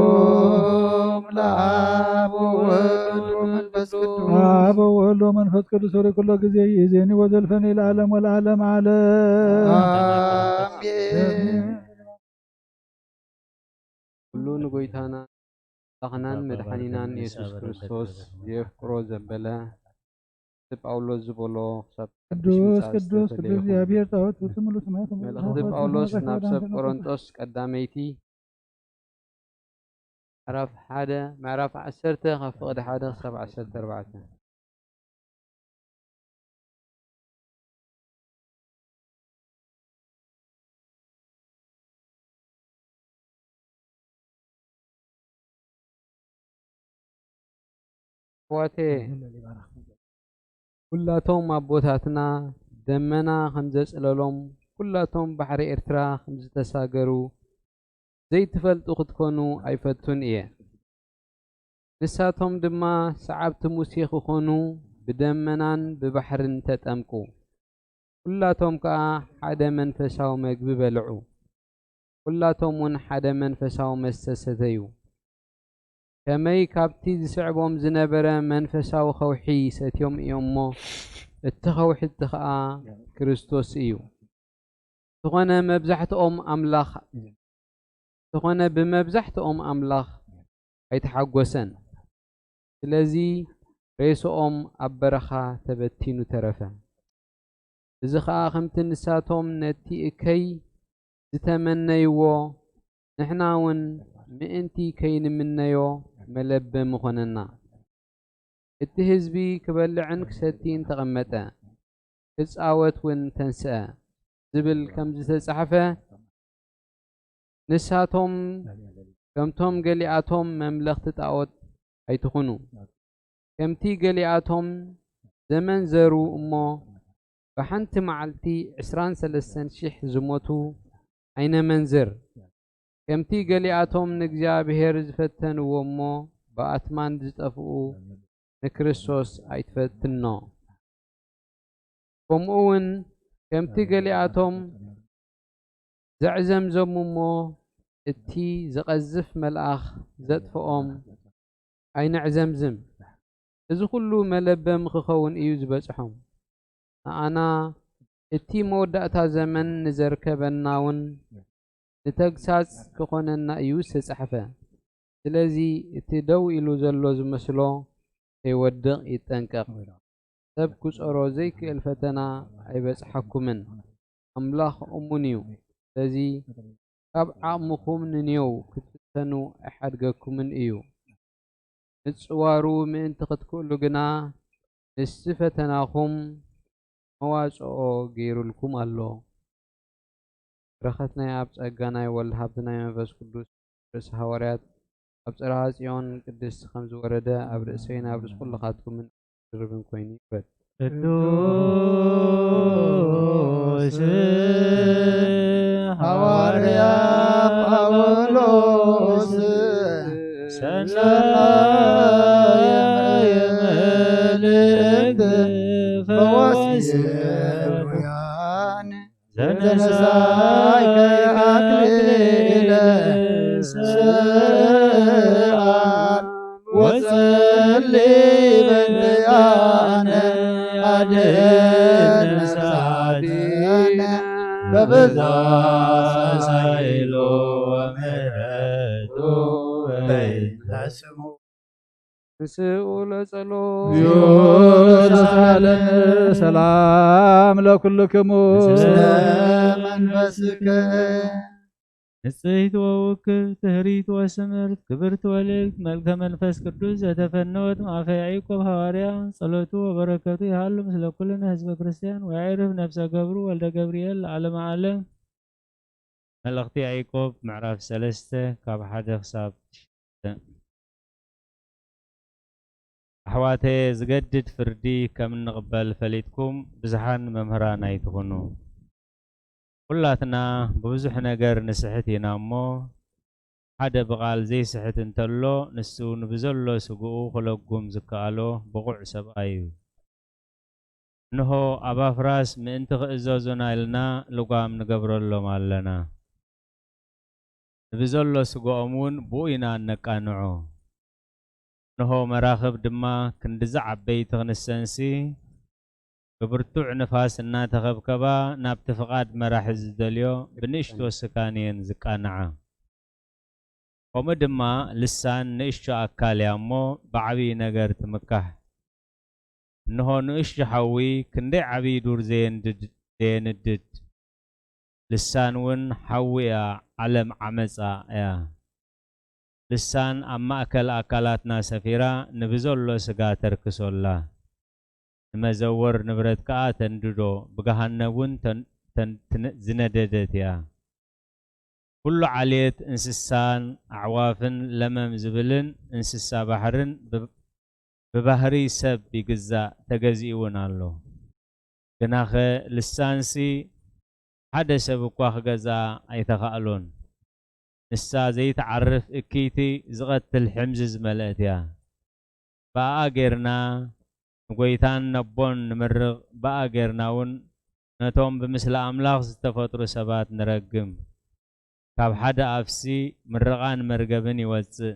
ለአብ ወወልድ ወመንፈስ ቅዱስ። አብ ወወልድ ወመንፈስ ቅዱስ ወደ ኩሎ ጊዜ ይዜኒ ወዘልፈኒ ለዓለም ወለዓለም ዓለም። አሜን። ኩሉ ንጎይታና ኣምላኽናን መድሓኒናን የሱስ ክርስቶስ ዘየፍቅሮ ዘበለ፣ እቲ ጳውሎስ ዝበሎ፣ ክሳብ ቅዱስ፣ ቅዱስ፣ ቅዱስ፣ ቅዱስ እግዚኣብሔር ጸባኦት ፍጹም ሙሉ ሰማያት ወምድር መልእኽቲ ጸባኦት ጳውሎስ ፍጹም ናብ ሰብ ዘካርያስ ቆሮንጦስ ቀዳመይቲ ምዕራፍ ሓደ፣ ምዕራፍ ዓሰርተ ካብ ፍቕዲ ሓደ ክሳብ ዓሰርተ ኣርባዕተ። ኣሕዋተየ፣ ኩላቶም ኣቦታትና ደመና ከም ዘጽለሎም፣ ኩላቶም ባሕሪ ኤርትራ ከም ዝተሳገሩ ዘይትፈልጡ ክትኮኑ ኣይፈቱን እየ። ንሳቶም ድማ ሰዓብቲ ሙሴ ክኾኑ ብደመናን ብባሕርን ተጠምቁ። ኩላቶም ከኣ ሓደ መንፈሳዊ መግቢ በልዑ። ኩላቶም እውን ሓደ መንፈሳዊ መስተ ሰተዩ። ከመይ ካብቲ ዝስዕቦም ዝነበረ መንፈሳዊ ኸውሒ ሰትዮም እዮም እሞ፣ እቲ ኸውሒ እቲ ኸኣ ክርስቶስ እዩ። ዝኾነ መብዛሕትኦም ኣምላኽ፣ ዝኾነ ብመብዛሕትኦም ኣምላኽ ኣይተሓጎሰን። ስለዚ ሬስኦም ኣብ በረኻ ተበቲኑ ተረፈ። እዚ ኸኣ ከምቲ ንሳቶም ነቲ እከይ ዝተመነይዎ፣ ንሕና እውን ምእንቲ ከይንምነዮ መለበሚ ኾነና። እቲ ህዝቢ ክበልዕን ክሰትይን ተቐመጠ፣ ክጻወት እውን ተንስአ ዝብል ከም ዝተጻሕፈ፣ ንሳቶም ከምቶም ገሊኣቶም መምለኽቲ ጣዖት ኣይትኹኑ። ከምቲ ገሊኣቶም ዘመንዘሩ እሞ ብሓንቲ መዓልቲ ዕስራን ሰለስተን ሽሕ ዝሞቱ ኣይነመንዝር። ከምቲ ገሊኣቶም ንእግዚኣብሔር ዝፈተንዎ እሞ ብኣትማን ዝጠፍኡ ንክርስቶስ ኣይትፈትኖ። ከምኡ እውን ከምቲ ገሊኣቶም ዘዕዘምዘሙ እሞ እቲ ዝቐዝፍ መልኣኽ ዘጥፍኦም ኣይነዕዘምዝም። እዚ ኩሉ መለበሚ ክኸውን እዩ ዝበጽሖም። ንኣና እቲ መወዳእታ ዘመን ንዘርከበና እውን ንተግሳጽ ክኾነና እዩ ዝተጻሕፈ። ስለዚ እቲ ደው ኢሉ ዘሎ ዝመስሎ ከይወድቕ ይጠንቀቕ። ሰብ ክጸሮ ዘይክእል ፈተና ኣይበጽሓኩምን። ኣምላኽ እሙን እዩ። ስለዚ ካብ ዓቕምኹም ንንየው ክትፍተኑ ኣይሓድገኩምን እዩ። ምጽዋሩ ምእንቲ ክትክእሉ ግና ንሱ ፈተናኹም መዋጽኦ ገይሩልኩም ኣሎ። በረኸት ናይ ኣብ ጸጋ ናይ ወልድ ሃብቲ ናይ መንፈስ ቅዱስ ርእሲ ሃዋርያት ኣብ ጽርሃ ጽዮን ቅድስቲ ከም ዝወረደ ኣብ ርእሰይን ኣብ ርእሲ ኩልኻትኩምን ድርብን ኮይኑ ይውረድ። ቅዱስ ሃዋርያ ጳውሎስ ሰናየ መልእክት ፈዋሲ ሕሩያን ዘነሳይ አክሊለ ሰዓር ወጸሊ በንቲኣነ አድነን ሳዲነ በብዛ ሳይሎ ወምህረቱ በይንተ ስሙ። ንስኡ ለጸሎ። እግዚኦ ተሳለን። ሰላም ለኩልክሙ። ስለ መንፈስከ። ንጽሕት ወውክብት፣ ትህሪት ወስምርት፣ ክብርት ወልዕልት፣ መልክተ መንፈስ ቅዱስ ዘተፈነወት ማእፈ ያዕቆብ ሃዋርያ፣ ጸሎቱ ወበረከቱ ይሃሉ ምስለ ኩልነ ህዝበ ክርስቲያን፣ ወያዕርፍ ነፍሰ ገብሩ ወልደ ገብርኤል ለዓለመ ዓለም። መልእኽቲ ያዕቆብ ምዕራፍ ሰለስተ ካብ ሓደ ክሳብ ሽዱሽተ። ኣሕዋተየ፣ ዝገድድ ፍርዲ ከም እንቕበል ፈሊጥኩም፣ ብዝሓን መምህራን ኣይትኹኑ። ኩላትና ብብዙሕ ነገር ንስሕት ኢና እሞ፣ ሓደ ብቓል ዘይስሕት እንተሎ፣ ንሱ ንብዘሎ ስግኡ ክለጉም ዝከኣሎ ብቑዕ ሰብኣይ እዩ። እንሆ፣ ኣብ ኣፍራስ ምእንቲ ክእዘዙና ኢልና ልጓም ንገብረሎም ኣለና። ንብዘሎ ስግኦም እውን ብኡ ኢና እነቃንዖ። እንሆ፣ መራኽብ ድማ ክንድዚ ዓበይቲ ክንሰንሲ፣ ብብርቱዕ ንፋስ እናተኸብከባ ናብቲ ፍቓድ መራሒ ዝደልዮ ብንእሽቶ ስካን እየን ዝቃንዓ። ከምኡ ድማ ልሳን ንእሽቶ ኣካል እያ እሞ ብዓብዪ ነገር ትምካሕ። እንሆ ንእሽቶ ሓዊ ክንደይ ዓብዪ ዱር ዘየንድድ፣ ዘየንድድ። ልሳን እውን ሓዊ እያ፣ ዓለም ዓመጻ እያ። ልሳን ኣብ ማእከል ኣካላትና ሰፊራ ንብዘሎ ስጋ ተርክሶ ኣላ። ንመዘወር ንብረት ከኣ ተንድዶ፣ ብገሃነብ እውን ተን-፣ ተን-፣ ትነ-፣ ዝነደደት እያ። ኩሉ ዓሌት እንስሳን ኣዕዋፍን ለመም ዝብልን እንስሳ ባሕርን ብ-፣ ብባህሪ ሰብ ይግዛእ፣ ተገዚኡ እውን ኣሎ። ግናኸ ልሳንሲ ሓደ ሰብ እኳ ክገዝኣ ኣይተኻእሎን። ንሳ ዘይትዓርፍ እክይቲ ዝቐትል ሕምዚ ዝመልአት እያ። ብኣኣ ጌርና ንጎይታን ነቦን ንምርቕ፣ ብኣኣ ጌርና እውን ነቶም ብምስሊ ኣምላኽ ዝተፈጥሩ ሰባት ንረግም። ካብ ሓደ ኣፍሲ ምርቓን መርገብን ይወጽእ።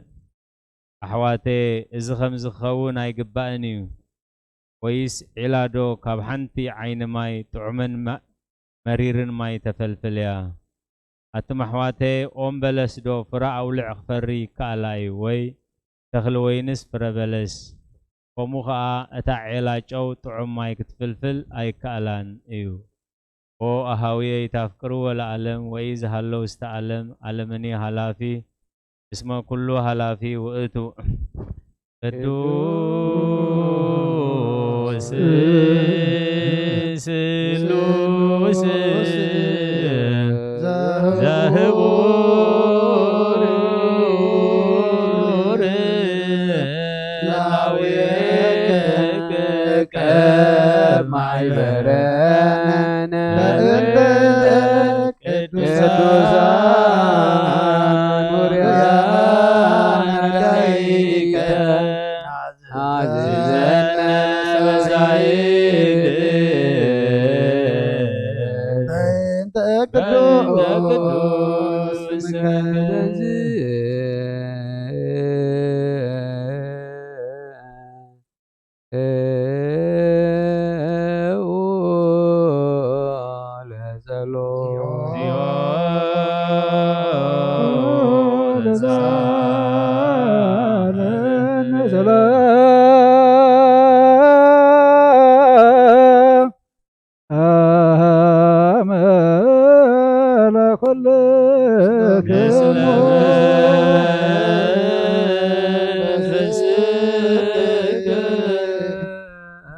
ኣሕዋተየ፣ እዚ ኸምዚ ክኸውን ኣይግባእን እዩ። ወይስ ዒላዶ ካብ ሓንቲ ዓይኒ ማይ ጥዑምን መ-፣ መሪርን ማይ ተፈልፍል እያ? ኣቱም ኣሕዋተየ፣ ኦም በለስዶ ፍረ ኣውልዕ ክፈሪ ይከኣላ እዩ? ወይ ተኽሊ ወይንስ ፍረ በለስ? ከምኡ ኸኣ እታ ዔላ ጨው ጥዑም ማይ ክትፍልፍል ኣይከኣላን እዩ። ኦ ኣሃውየይ ታፍቅርዎ ለዓለም፣ ወኢዝ ሃለው እስተ ዓለም፣ ዓለምኒ ሃላፊ፣ እስመ ኩሉ ሃላፊ ውእቱ። ቅዱስ ስሉስ ዘህቡር ላውየከ ማይበረነ በእንተ ቅዱሳን ውርያን ነዳይከ አዝዘነ በሳይል በእንተ ቅዱስ ስምከ።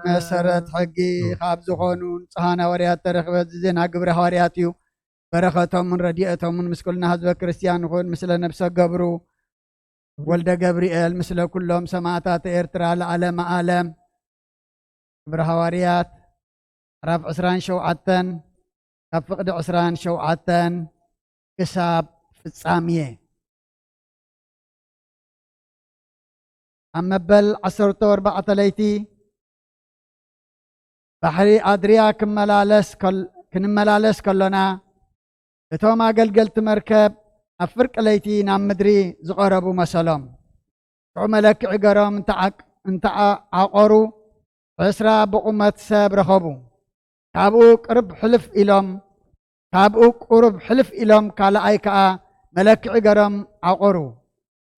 መሰረት ሕጊ ካብ ዝኾኑ ንጹሃን ሃዋርያት ተረኽበ። እዚ ዜና ግብረ ሃዋርያት እዩ። በረኸቶምን ረድኤቶምን ምስ ኩልና ህዝበ ክርስቲያን ይኹን። ምስለ ነብሰ ገብሩ ወልደ ገብርኤል፣ ምስለ ኩሎም ሰማዕታት ኤርትራ ለዓለመ ዓለም። ግብረ ሃዋርያት ምዕራፍ ዕስራን ሸውዓተን፣ ካብ ፍቕዲ ዕስራን ሸውዓተን ክሳብ ፍጻሜ። ኣብ መበል ዓሰርተ ኣርባዕተ ለይቲ ባሕሪ ኣድርያ ክመላለስ ከል-፣ ክንመላለስ ከሎና፣ እቶም ኣገልገልቲ መርከብ ኣብ ፍርቂ ለይቲ ናብ ምድሪ ዝቐረቡ መሰሎም። ሽዑ መለክዒ ገሮም እንተዓቅ-፣ እንተዓቆሩ፣ ዕስራ ብቑመት ሰብ ረኸቡ። ካብኡ ቅርብ ሕልፍ ኢሎም፣ ካብኡ ቁሩብ ሕልፍ ኢሎም ካልኣይ ከኣ መለክዒ ገሮም ዓቖሩ።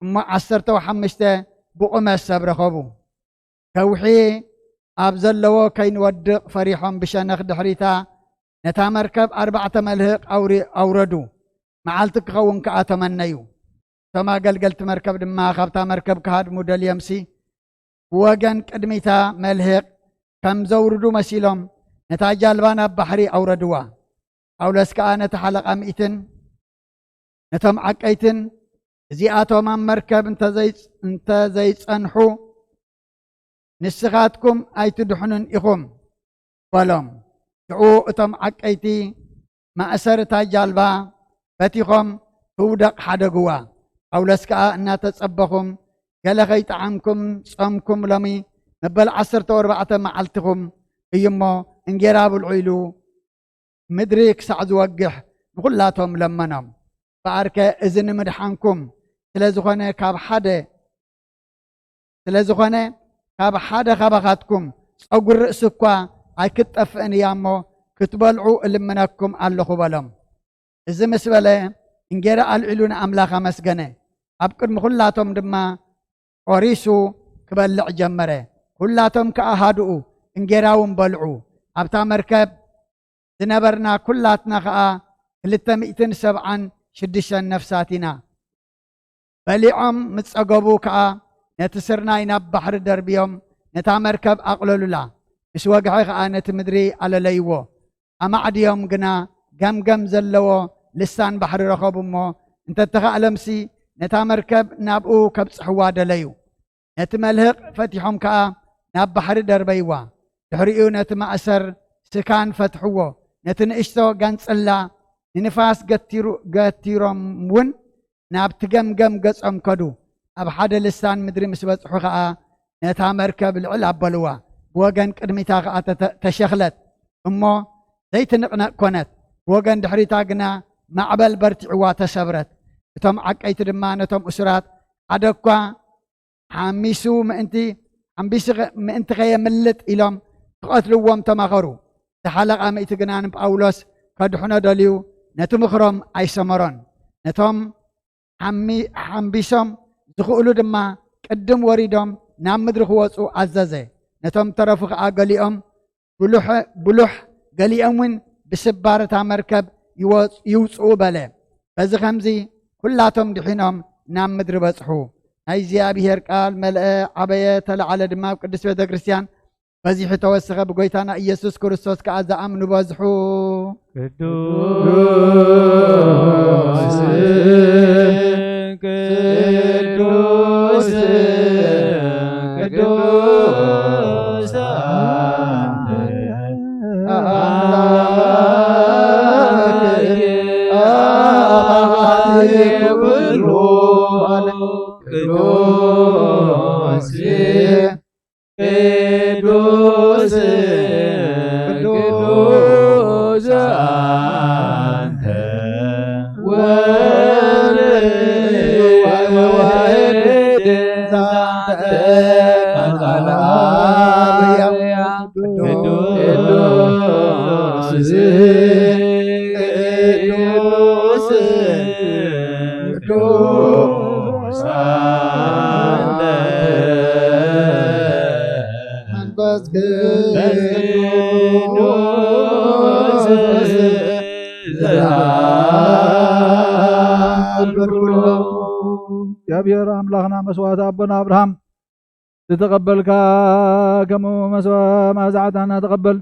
እሞ ዓሰርተ ሓሙሽተ ብቑመት ሰብ ረኸቡ። ከውሒ ኣብ ዘለዎ ከይንወድቕ ፈሪሖም ብሸነኽ ድሕሪታ ነታ መርከብ ኣርባዕተ መልህቕ ኣውሪ-፣ ኣውረዱ። መዓልቲ ክኸውን ከኣ ተመነዩ። እቶም ኣገልገልቲ መርከብ ድማ ካብታ መርከብ ክሃድሙ ደልዮምሲ፣ ብወገን ቅድሚታ መልህቕ ከም ዘውርዱ መሲሎም፣ ነታ ጃልባ ናብ ባሕሪ ኣውረድዋ። ጳውሎስ ከኣ ነቲ ሓለቓ ሚእትን ነቶም ዓቀይትን፣ "እዚኣቶም ኣብ መርከብ እንተ ዘይጽ-፣ እንተ ዘይጸንሑ፣ ንስኻትኩም ኣይትድሕኑን ኢኹም" በሎም። ሽዑ እቶም ዓቀይቲ ማእሰር እታ ጃልባ ፈቲኾም ትውደቕ ሓደግዋ። ጳውሎስ ከኣ እናተጸበኹም፣ "ገለ ኸይጠዓምኩም ጾምኩም፣ ሎሚ መበል ዓሰርተ ኣርባዕተ መዓልትኹም እዩ እሞ፣ እንጌራ ብልዑ" ኢሉ ምድሪ ክሳዕ ዝወግሕ ንኹላቶም ለመኖም። እምበኣርከ እዚ ንምድሓንኩም ስለ ዝኾነ ካብ ሓደ ስለ ዝኾነ፣ ካብ ሓደ ካባኻትኩም ጸጉሪ ርእሲ እኳ ኣይክትጠፍእን እያ እሞ፣ ክትበልዑ እልምነኩም ኣለኹ በሎም። እዚ ምስ በለ፣ እንጌራ ኣልዒሉ ንኣምላኽ ኣመስገነ። ኣብ ቅድሚ ኹላቶም ድማ ቆሪሱ ክበልዕ ጀመረ። ኩላቶም ከኣ ሃድኡ፣ እንጌራ እውን በልዑ። ኣብታ መርከብ ዝነበርና ኩላትና ኸኣ ክልተ ሚእትን ሰብዓን ሽዱሽተን ነፍሳት ኢና። በሊዖም ምስ ጸገቡ ከኣ ነቲ ስርናይ ናብ ባሕሪ ደርብዮም ነታ መርከብ ኣቕለሉላ። ምስ ወግሐ ከኣ ነቲ ምድሪ ኣለለይዎ። ኣማዕድዮም ግና ገምገም ዘለዎ ልሳን ባሕሪ ረኸቡ እሞ፣ እንተተኻእለምሲ ነታ መርከብ ናብኡ ከብጽሕዋ ደለዩ። ነቲ መልህቕ ፈቲሖም ከኣ ናብ ባሕሪ ደርበይዋ። ድሕሪኡ ነቲ ማእሰር ስካን ፈትሕዎ። ነቲ ንእሽቶ ጋንጽላ ንንፋስ ገቲሩ-፣ ገቲሮም እውን ናብቲ ገምገም ገጾም ከዱ። ኣብ ሓደ ልሳን ምድሪ ምስ በጽሑ ኸኣ ነታ መርከብ ልዕል ኣበልዋ። ብወገን ቅድሚታ ኸኣ ተተ-፣ ተሸኽለት እሞ ዘይትንቕነቕ ኮነት። ብወገን ድሕሪታ ግና ማዕበል በርቲዕዋ ተሰብረት። እቶም ዓቀይቲ ድማ ነቶም እሱራት ሓደ እኳ ሓሚሱ ምእንቲ፣ ሓምቢሱ ኸ-፣ ምእንቲ ኸየምልጥ ኢሎም ክቐትልዎም ተማኸሩ። እቲ ሓለቓ ምእቲ ግና ንጳውሎስ ከድሕኖ ደልዩ ነቲ ምኽሮም ኣይሰመሮን። ነቶም ሓሚ-፣ ሓምቢሶም ዝኽእሉ ድማ ቅድም ወሪዶም ናብ ምድሪ ክወጹ ኣዘዘ። ነቶም ተረፉ ኸኣ ገሊኦም ብሉሕ-፣ ብሉሕ፣ ገሊኦም እውን ብስባር እታ መርከብ ይወጽ-፣ ይውጽኡ በለ። በዚ ኸምዚ ኩላቶም ድሒኖም ናብ ምድሪ በጽሑ። ናይ እግዚኣብሔር ቃል መለአ፣ ዓበየ፣ ተለዓለ ድማ ኣብ ቅድስት ቤተ ክርስቲያን በዚሑ ተወሰኸ። ብጎይታና ኢየሱስ ክርስቶስ ከኣ ዝኣምኑ በዝሑ። ቅዱስ፣ ቅዱስ፣ ቅዱስ ኣምላክ፣ ኣባቴ ኩሉ ዓለም ቅዱስ፣ ቅዱስ፣ ቅዱስ ኣንተ ወልድ ዋሕድ ዛተ ቃል ኣርያም ቅዱስ፣ ቅዱስ፣ ቅዱስ ኣንተ መንፈስ ቅዱስ ዘሐድር ኩሎ። እግዚኣብሔር ኣምላኽና መስዋዕቲ ኣቦና ኣብርሃም ዝተቐበልካ ከምኡ መስዋ-፣ መዓዛ ዕጣንና ተቐበል።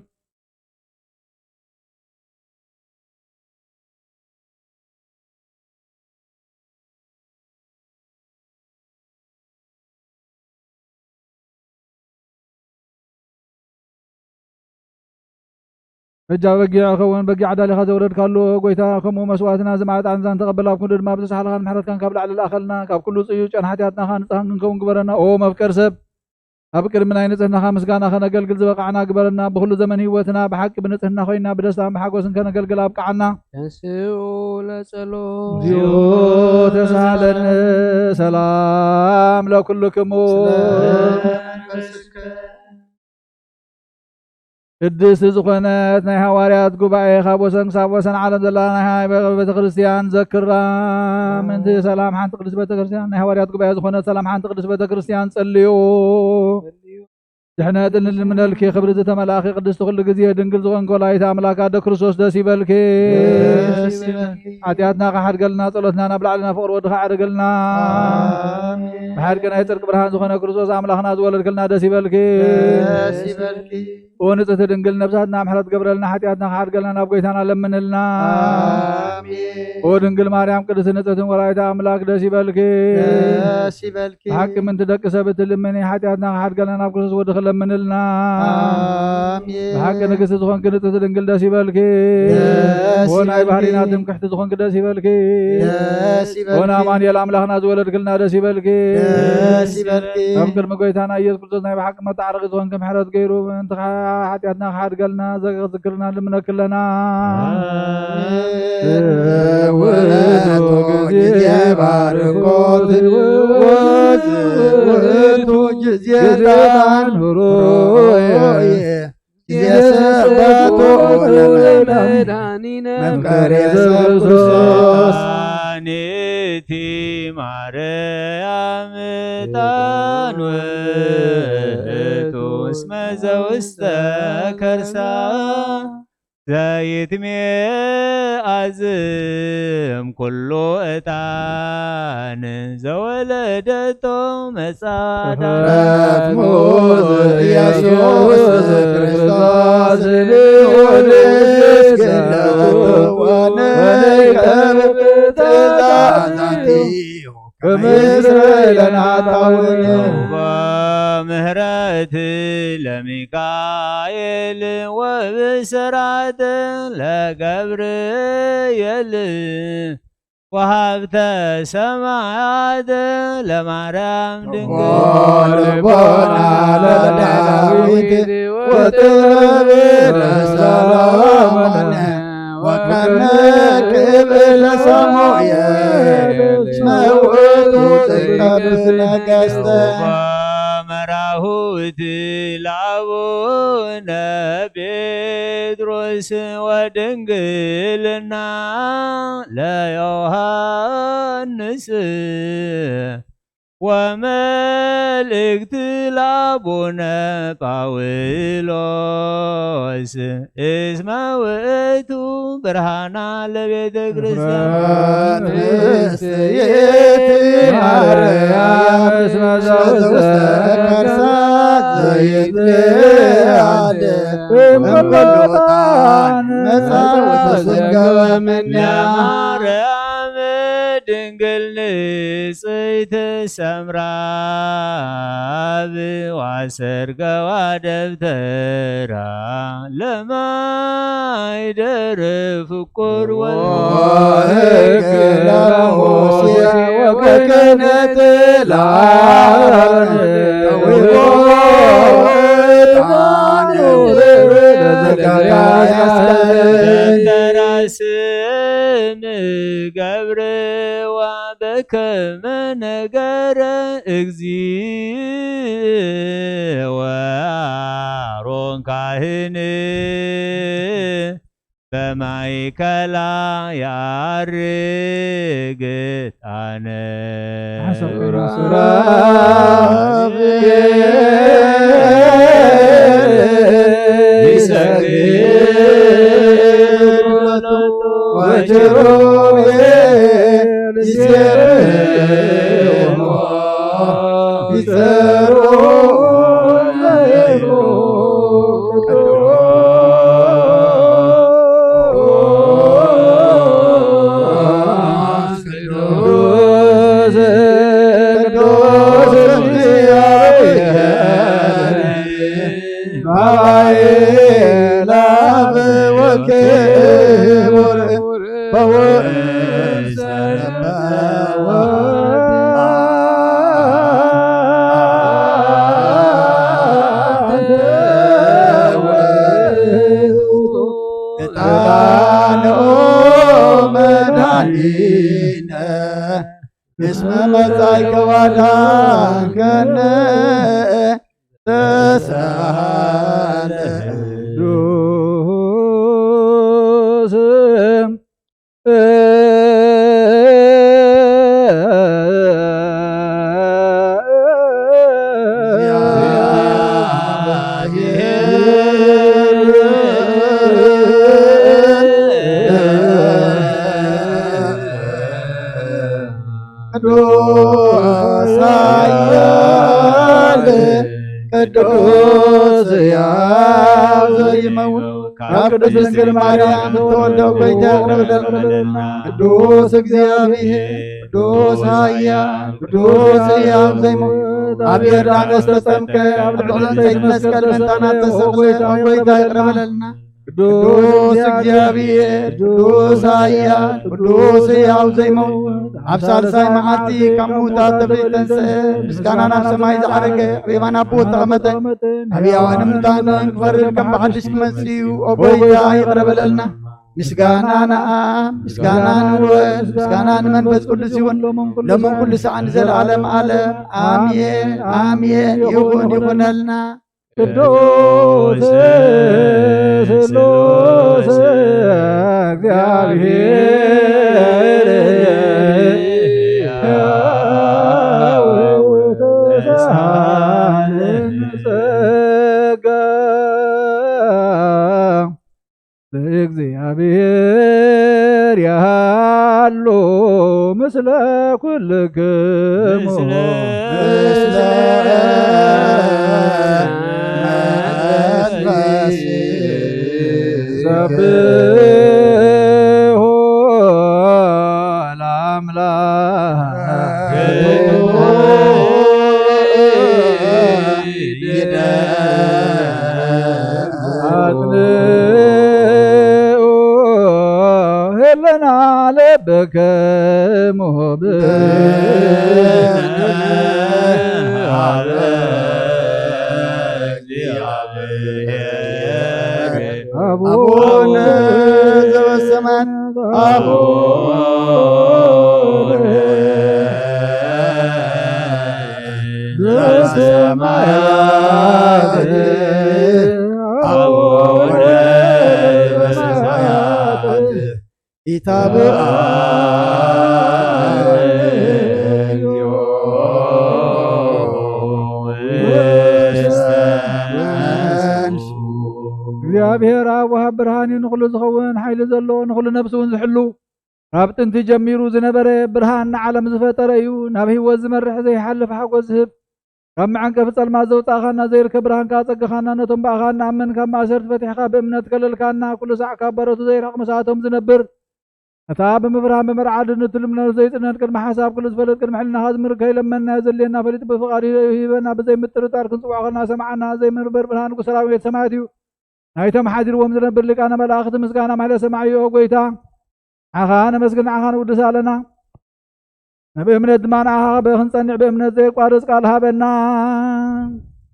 በጃ በጊዕ ኸውን በጊዕ ኣዳሊኻ ዘውረድካሉ ጎይታ፣ ከምኡ መስዋዕትና ዝማዕጣን ዛን ተቐበል። ኣብ ክንዱ ድማ ብዝሰሓልኻን ምሕረትካን ካብ ላዕሊ ለኣኸልና። ካብ ኩሉ ጽዩ ጨን ሓጢኣትና ኸኣ ንጽሃን ክንከውን ግበረና። ኦ መፍቀር ሰብ፣ ኣብ ቅድሚ ናይ ንጽህናኻ ምስጋና ኸነገልግል ዝበቓዕና ግበረና። ብኹሉ ዘመን ህይወትና ብሓቂ ብንጽህና ኾይና ብደስታን ብሓጎስን ከነገልግል ኣብቅዓና። ተንስኡ ለጸሎት። እግዚኦ ተሳለነ። ሰላም ለኩልክሙ። ስለ መንፈስከ። ቅድስቲ ዝኾነት ናይ ሃዋርያት ጉባኤ ካብ ወሰን ክሳብ ወሰን ዓለም ዘላ ናይ ሃይማኖት ቤተ ክርስቲያን ዘክራ። ምእንቲ ሰላም ሓንቲ ቅድስቲ ቤተ ክርስቲያን፣ ናይ ሃዋርያት ጉባኤ ዝኾነት ሰላም ሓንቲ ቅድስቲ ቤተ ክርስቲያን ጸልዩ። ድሕነት እንልምነልኪ ክብሪ ዝተመላእኪ ቅድስቲ ኩሉ ግዜ ድንግል ዝኾንኪ ወላዲተ ኣምላክ ኣደ ክርስቶስ ደስ ይበልኪ። ደስ ይበልኪ። ሓጢኣትና ክሓድገልና ጸሎትና ናብ ላዕሊ ናብ ፍቕሪ ወድኻ ኣዕርግልና። ኣሜን። ብሓድጊ ናይ ጽድቂ ብርሃን ዝኾነ ክርስቶስ ኣምላኽና ዝወለድክልና ደስ ይበልኪ። ደስ ይበልኪ። ኦ ንጽሕቲ ድንግል ነብሳትና ምሕረት ገብረልና ሓጢኣትና ክሓድገልና ናብ ጎይታና ለምንልና። ኣሜን። ኦ ድንግል ማርያም ቅድስቲ ንጽሕትን ወላዲተ ኣምላክ ደስ ይበልኪ። ደስ ይበልኪ። ብሓቂ ምንቲ ደቂ ሰብ እትልምኒ ሓጢኣትና ክሓድገልና ናብ ክርስቶስ ወድኺ ለምንልና። ኣሜን። ብሓቂ ንግስቲ ዝኾንኪ ንጽሕቲ ድንግል ደስ ይበልኪ። ደስ ኦ ናይ ይበልኪ። ባህሪና ትምክሕቲ ዝኾንኪ ደስ ይበልኪ። ደስ ኦ ይበልኪ። ንኣማኑኤል ኣምላኽና ዝወለድክልና ደስ ይበልኪ። ደስ ይበልኪ። ኣብ ቅድሚ ጎይታና ኢየሱስ ክርስቶስ ናይ ብሓቂ መተዓረቒ ዝኾንኪ ምሕረት ገይሩ ምእንቲ ሓጢኣትና ክሓድገልና ዘክርና ልምነኪ ኣለና። ውእቱ ጊዜ ባርኮት ውእቱ ጊዜ ዳን ጊዜ ሰበኮ ለመድኃኒነ መፍቀሬ ኢየሱስ ክርስቶስ። ንቲ ማርያም ዕጣን ውእቱ እስመ ዘውስተ ከርሳ ዘይትሜ ኣዝም ኩሉ ዕጣን ዘወለደቶ መጻዳ። ረትሙ ኢየሱስ ክርስቶስ ልዑል እስክለቱ ወነይከብር ትእዛዛቲሁ ከመ ይስረይ ለነ ኃጣውእ። ምህረት ለሚካኤል ወብ ብስራት ለገብርኤል ወሃብተ ሰማያት ለማርያም ድንግል። ልቦና ለዳዊት ወጥበብ ለሰሎሞን ወቀነ ክብር ለሳሙኤል እስመ ውእቱ ቅዱስ ነገስት። መራሁት ለአቡነ ጴጥሮስ ወድንግልና ለዮሐንስ ወመልእክት ለአቡነ ጳውሎስ እስመ ውእቱ ብርሃና ለቤተ ክርስቲያን። ንጽሕቲ ማርያም እስመ ዘውስተ ከርሳ ዘይትለዓል እምበሎታን መጻ ወተሰገወ እምኔሃ። ማርያም ድንግል ንጽሕት ሰምራ ብዋሰርገዋ ደብተራ ለማይደር ፍቁር ወልድ ለሙሴ ወገነት ለአሮን ተውቦ ዕጣን ለዘካርያስ። ደብተራ ስም ገብርዋ በከመ ነገረ እግዚእ ወአሮን ካህን በማእከላ ያርግ ዕጣን። ሱራፌል ይሰግዱ ወኪሩቤል ይሴብሕዎ ይጸሩ ለይብሉ ቅዱስ ቅዱስ ቅዱስ እግዚአብሔር ባይላፍ ወክቡር በውእቱ ዕጣኑ መድኃኒነ እስመ መጻእከ ወአዳንከነ ተሳለ ቅዱስ ቅዱስ ኃያል ቅዱስ ሕያው ዘይመውት ካብ ቅድስት ድንግል ማርያም እተወልደ ጐይታ ይቕረ በለልና። ቅዱስ እግዚኣብሔር ቅዱስ ኃያል ቅዱስ ሕያው ዘይመውት ኣብ ዮርዳኖስ ተጠምቀ ኣብ ልዕሊ ዕንጸይቲ መስቀል መታና ተሰቕለ ጐይታ ይቕረ በለልና። ቅዱስ እግዚኣብሔር ቅዱስ ኃያል ቅዱስ ሕያው ዘይመውት ኣብ ሳልሳይ መዓልቲ ካብ ምዉታት ተፈልዩ ተንሥአ ምስጋና ናብ ሰማይ ዝዓረገ ኣብ የማን ኣቦ ተቐመጠ። ኣብ ሕያዋንን ምዉታንን ክፈርድ ከም ብሓድሽ ክመጽእ እዩ። ኦ ጐይታ ይቕረ በለልና። ምስጋና ንኣብ ምስጋና ንወልድ ምስጋና ንመንፈስ ቅዱስ ይኹን ሎምን ኩሉ ሳዕ ንዘለዓለም ዓለም ኣሜን ኣሜን። ይኹን ይኹነልና። ቅዱስ ስሉስ እግዚኣብሔር ሕያው ተሳሃልን ጸጋ ለእግዚኣብሔር ያሃሉ ምስለ ኩልክሙ ምስለ መንፈስ ሰብሖ ለአምላክ። አጽንዕ ለና ለበከ ሞብነ ሀበ እግዚአብሔር አቡነ ዘበሰማያት አቡነ ዘበሰማያት አቡነ ዘበሰማያት ኢታብአነ እግዚኦ ውስተ መንሱ። እግዚኣብሔር ኣብ ወሃብ ብርሃን እዩ፣ ንኹሉ ዝኸውን ሓይሊ ዘለዎ፣ ንኹሉ ነፍሲ እውን ዝሕሉ። ካብ ጥንቲ ጀሚሩ ዝነበረ ብርሃን ንዓለም ዝፈጠረ እዩ። ናብ ህይወት ዝመርሕ ዘይሓልፍ ሓጎስ ዝህብ፣ ካብ መዐንቀፊ ጸልማት ዘውጻእካና፣ ዘይርከብ ብርሃን ከኣ ጸግኻና፣ ነቶም ብኣኻ እንኣምን ካብ ማእሰርቲ ፈቲሕካ ብእምነት ከለልካና፣ ኩሉ ሳዕ ካብ በረቱ ዘይርሕቕ ምስኣቶም ዝነብር፣ ነታ ብምፍራህን ብምርዓድን እትልምነሉ ዘይጽነን ቅድሚ ሓሳብ ኩሉ ዝፈልጥ ቅድሚ ሕልናኻ ዝምርከ ኢለመና ዘድልየና ፈሊጡ ብፍቓዱ ሂበና፣ ብዘይ ምጥርጣር ክንጽውዖ ከለና ሰምዓና፣ ዘይምንበር ብርሃን ንጉስ ሰራዊት ሰማያት እዩ። ናይቶም ሓዲርዎም ዝነብር ሊቃነ መላእኽቲ ምስጋና ማሕለ ሰማዕ እዩ። ኦ ጎይታ፣ ንዓኻ ነመስግን፣ ንዓኻ ንውድስ ኣለና። ብእምነት ድማ ንዓኻ ክንጸንዕ ብእምነት ዘየቋርጽ ቃል ሃበና።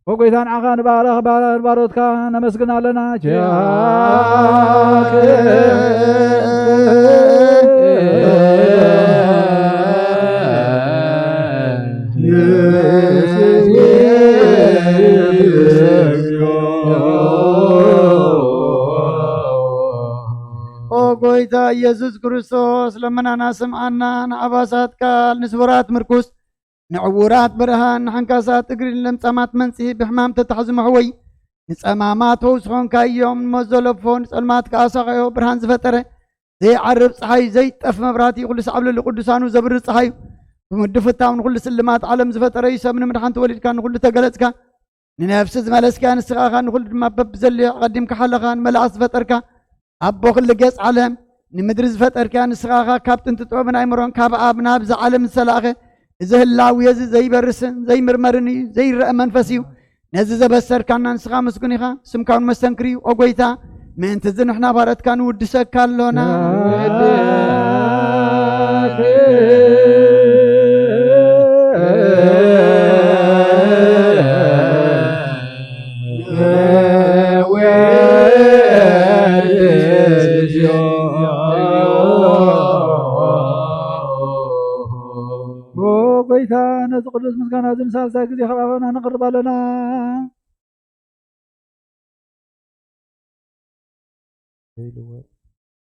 ኦ ጎይታ፣ ንዓኻ ንባረኽ፣ ባሮትካ ነመስግን ኣለና። ኪያከ ኦ ጎይታ ኢየሱስ ክርስቶስ፣ ለመናና ስምዓና፣ ንኣባሳት ቃል፣ ንስቡራት ምርኩስ፣ ንዕዉራት ብርሃን፣ ንሓንካሳት እግሪ፣ ንለምጻማት መንጽሂ፣ ብሕማም ተታሕዙ መሕወይ፣ ንጸማማት ፈውሲ ኾንካዮም፣ ንሞት ዘለፎ፣ ንጸልማት ከኣ ሳቐዮ ብርሃን ዝፈጠረ፣ ዘይዓርብ ጸሓይ፣ ዘይጠፍ መብራህቲ፣ ኩሉ ሳዕ ኣብ ልዕሊ ቅዱሳኑ ዘብርህ ጸሓይ እዩ። ብምድፍታው ንኹሉ ስልማት ዓለም ዝፈጠረ እዩ። ሰብ ንምድሓን ተወሊድካ፣ ንኹሉ ተገለጽካ። ንነፍሲ ዝመለስካያ ንስኻ ኢኻ፣ ንኹሉ ድማ በብዘድልዮ ኣቐዲምካ ሓለኻ። ንመላእኽቲ ዝፈጠርካ፣ ኣቦ ኩሉ ገጽ ዓለም፣ ንምድሪ ዝፈጠርካያ ንስኻ ኢኻ። ካብ ጥንቲ ጥበብን ኣእምሮን ካብ ኣብ ናብዚ ዓለም ዝተላእኸ፣ እዚ ህላዌ እዚ ዘይበርስን ዘይምርመርን እዩ፣ ዘይረአ መንፈስ እዩ። ነዚ ዘበሰርካና ንስኻ ምስጉን ኢኻ፣ ስምካ እውን መስተንክር እዩ። ኦ ጎይታ፣ ምእንቲ እዚ ንሕና ባረትካ ንውድሰካ ኣሎና። ኦ ጎይታ፣ ነዚ ቅዱስ ምስጋና እዚ ንሳልሳይ ግዜ ካብ ኣፋና ነቕርብ ኣለና።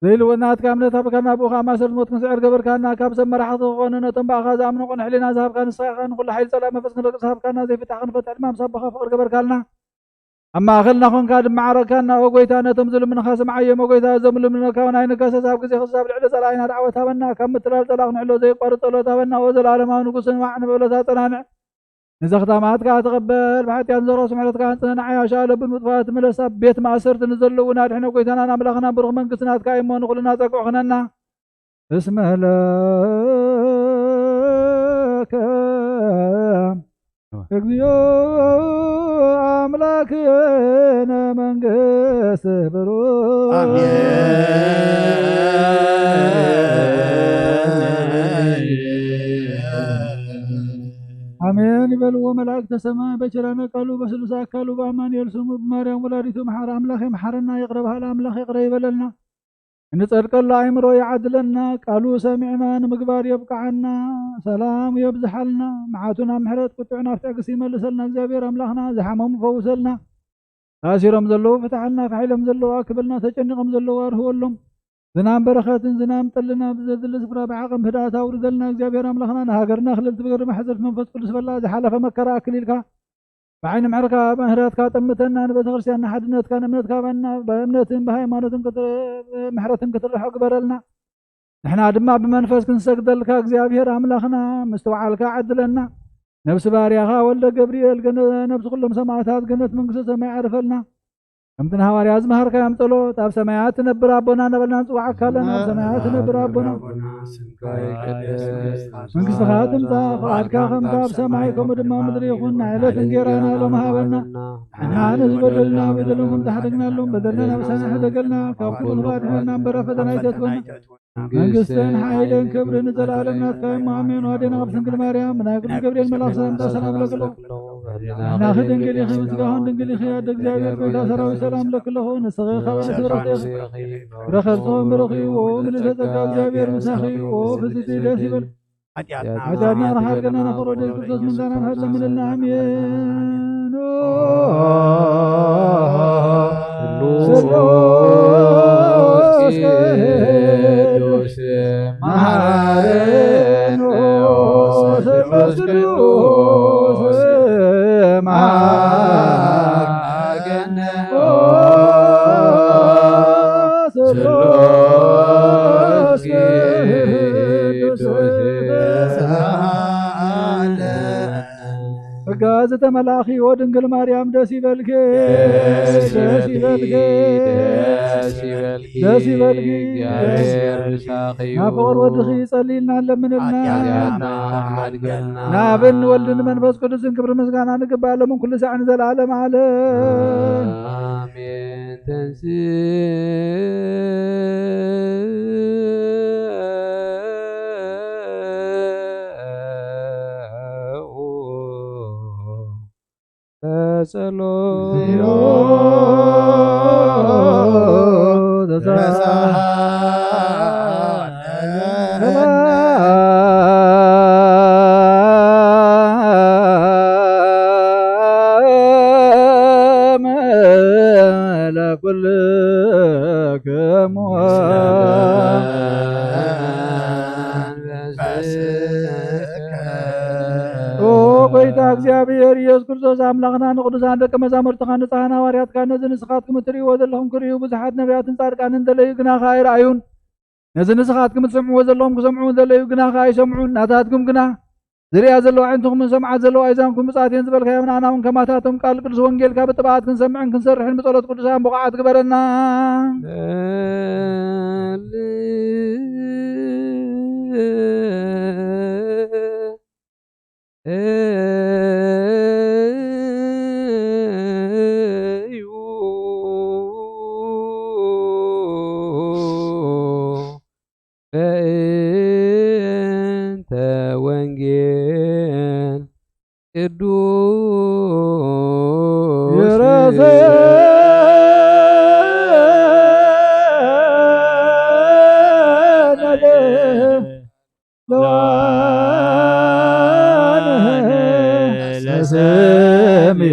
ዘይልወጥ ናትካ እምነት ሃብካና፣ ብኡ ኸኣ ማእሰርቲ ሞት ክንስዕር ገበርካና። ካብ ሰብ መራሕቲ ክኾኑ ነቶም ብኣኻ ዝኣምኑ ቅኑዕ ሕሊና ዝሃብካ ንስኻ ኢኻ። ንኹሉ ሓይሊ ጸላኢ መንፈስ ክንረግጽ ሃብካና፣ ዘይፍታሕ ክንፈትሕ ድማ ምስ ኣቦኻ ፍቕሪ ገበርካልና። ኣብ ማእከልና ኾንካ ድማ ዓረግካና። ኦ ጎይታ፣ ነቶም ዝልምኑኻ ስምዓዮም። ኦ ጎይታ፣ እዞም ልምነካ እውን ኣይንከሰስ። ኣብ ግዜ ክሳብ ልዕሊ ጸላኢና ደዓወት ሃበና። ካብ ምትላል ጸላኢ ክንሕሎ ዘየቋርጥ ጸሎት ሃበና። ኦ ዘለኣለማዊ ንጉስ፣ ስማዕ፣ ንበሎት ኣጸናንዕ። ንዘኽታማት ከኣ ተቐበል። ብሓጢኣት ንዝረኽሱ ምሕረትካ ኣንጽህና። ዓያሹ ኣለብን ምጥፋት ምለስ። ኣብ ቤት ማእሰርቲ ንዘለዉ እውን ኣድሕኖ። ጎይታናን ኣምላኽናን ብሩኽ መንግስቲ ናትካ እሞ ንኹልና ጸግዑ ኹነና። እስመ ለከ እግዚኦ አምላክነ መንግስት ብሩክ። አሜን ይበልዎ መላእክተ ሰማይ። በቸራነ ቃሉ በስሉስ አካሉ በአማኑኤል ስሙ በማርያም ወላዲቱ መሐር አምላክ ይምሐረና። ይቅረ በሃሊ አምላክ ይቅረ ይበለልና። እንጸድቀሉ ኣእምሮ ይዓድለና። ቃሉ ሰሚዕና ንምግባር የብቅዓና። ሰላም የብዝሓልና። መዓቱ ናብ ምሕረት፣ ቁጥዑ ናብ ትዕግስቲ ይመልሰልና። እግዚኣብሔር ኣምላኽና ዝሓመሙ ፈውሰልና። ታሲሮም ዘለዉ ፍትሓልና። ፋሕ ኢሎም ዘለዉ ኣክበልና። ተጨኒቖም ዘለዉ ኣርህወሎም። ዝናም በረኸትን ዝናም ጠልን ኣብ ዘድሊ ስፍራ ብዓቐን ብህድኣት ኣውርደልና። እግዚኣብሔር ኣምላኽና ንሃገርና ክልል ትግርማ ሕጽርት መንፈስ ቅዱስ በላ። ዝሓለፈ መከራ ኣክሊልካ ብዓይኒ ምሕረካ-፣ ምሕረትካ ጠምተና። ንቤተ ክርስቲያን ንሓድነትካ ንእምነትካ ባና ብእምነትን ብሃይማኖትን ክት-፣ ምሕረትን ክትርሖ ግበረልና። ንሕና ድማ ብመንፈስ ክንሰግደልካ እግዚኣብሔር ኣምላኽና ምስትውዓልካ ዓድለና። ነብሲ ባርያኻ ወልደ ገብርኤል ገነ-፣ ነብሲ ኩሎም ሰማዕታት ገነት መንግስተ ሰማይ ዓርፈልና። ከምቲ ንሃዋርያ ዝመሃርካዮም ጸሎት፣ ኣብ ሰማያት ትነብር ኣቦና እናበልና ንጽውዓካ ኣለና። ኣብ ሰማያት ትነብር ኣቦና፣ መንግስትኻ ትምጻእ፣ ፍቓድካ ከምታ ኣብ ሰማይ ከምኡ ድማ ምድሪ ይኹን። ናይ ዕለት እንጌራና ሎም ሃበና። ንሕና ንዝበደሉና በደሎም ከም ዝሓደግናሎም በደልና ኣበሳና ሕደገልና፣ ካብ ኩሉ ኣድሕነና እምበር ኣብ ፈተና ኣይተእትወና። መንግስትን ሓይልን ክብርን ንዘለኣለም ናትካ እሞ ኣሜን። ኣዴና ቅድስት ድንግል ማርያም፣ ብናይ ቅዱስ ገብርኤል መልኣኽ ሰላምታ ሰላም እለክሎ። ኣምላኺ ድንግል ኢኺ፣ ብስጋኹን ድንግል ኢኺ፣ ኣደ እግዚኣብሔር ጎይታ ሰራዊት ሰላም እለክለኹ። ንስኺ ካብ ኣንስቲ ብርኽቲ ኢኺ፣ ፍረ ከርስኺ ብሩኽ እዩ። ኦ ምልዕተ ጸጋ እግዚኣብሔር ምሳኺ እዩ። ኦ ፍስቲ ደስ ይበል። ሓጢኣትና ሓጢኣትና ንሓርገና ንፍቕሮ ደስ ክርስቶስ ምንዛና ንሃለምንና ኣሜን። ስሉስ ቅዱስ መሐረነ ስሉስ ቅዱስ መሐረነ ስሉስ ቅዱስ ጸጋ ዝተመላእኺ ኦ ድንግል ማርያም ደስ ይበልኪ፣ ደስ ይበልኪ፣ ደስ ይበልኪ፣ ደስ ይበልኪ። ናብ ፍቕር ወድኺ ጸልይልና ኣለምንልና። ናብን ወልድን መንፈስ ቅዱስን ክብሪ ምስጋና ንግባእ ሎምን ኩሉ ሳዕ ንዘለዓለም ዓለም። ኣሜን። ተንሥእ ኦ ጎይታ እግዚኣብሔር ኢየሱስ ክርስቶስ ኣምላኽና ንቅዱሳን ደቀ መዛሙርትኻ ንጽሓን ሃዋርያትካ ነዚ ንስኻትኩም እትርእይዎ ዘለኹም ክርእዩ ብዙሓት ነቢያትን ጻድቃንን ደለዩ ግና ከኣ ኣይረኣዩን። ነዚ ንስኻትኩም እትሰምዕዎ ዘለኹም ክሰምዑ ደለዩ ግና ከኣ ኣይሰምዑን። ናታትኩም ግና ዝርእያ ዘለዋ ኣዒንትኹምን ዝሰምዓ ዘለዋ ኣእዛንኩም ብፅኣት እየን ዝበልካዮም ንኣና እውን ከማታቶም ቃል ቅዱስ ወንጌልካ ብጥብዓት ክንሰምዕን ክንሰርሕን ብጸሎት ቅዱሳን ብቑዓት ግበረና። በእንተ ወንጌል ቅዱስ ለስምዐ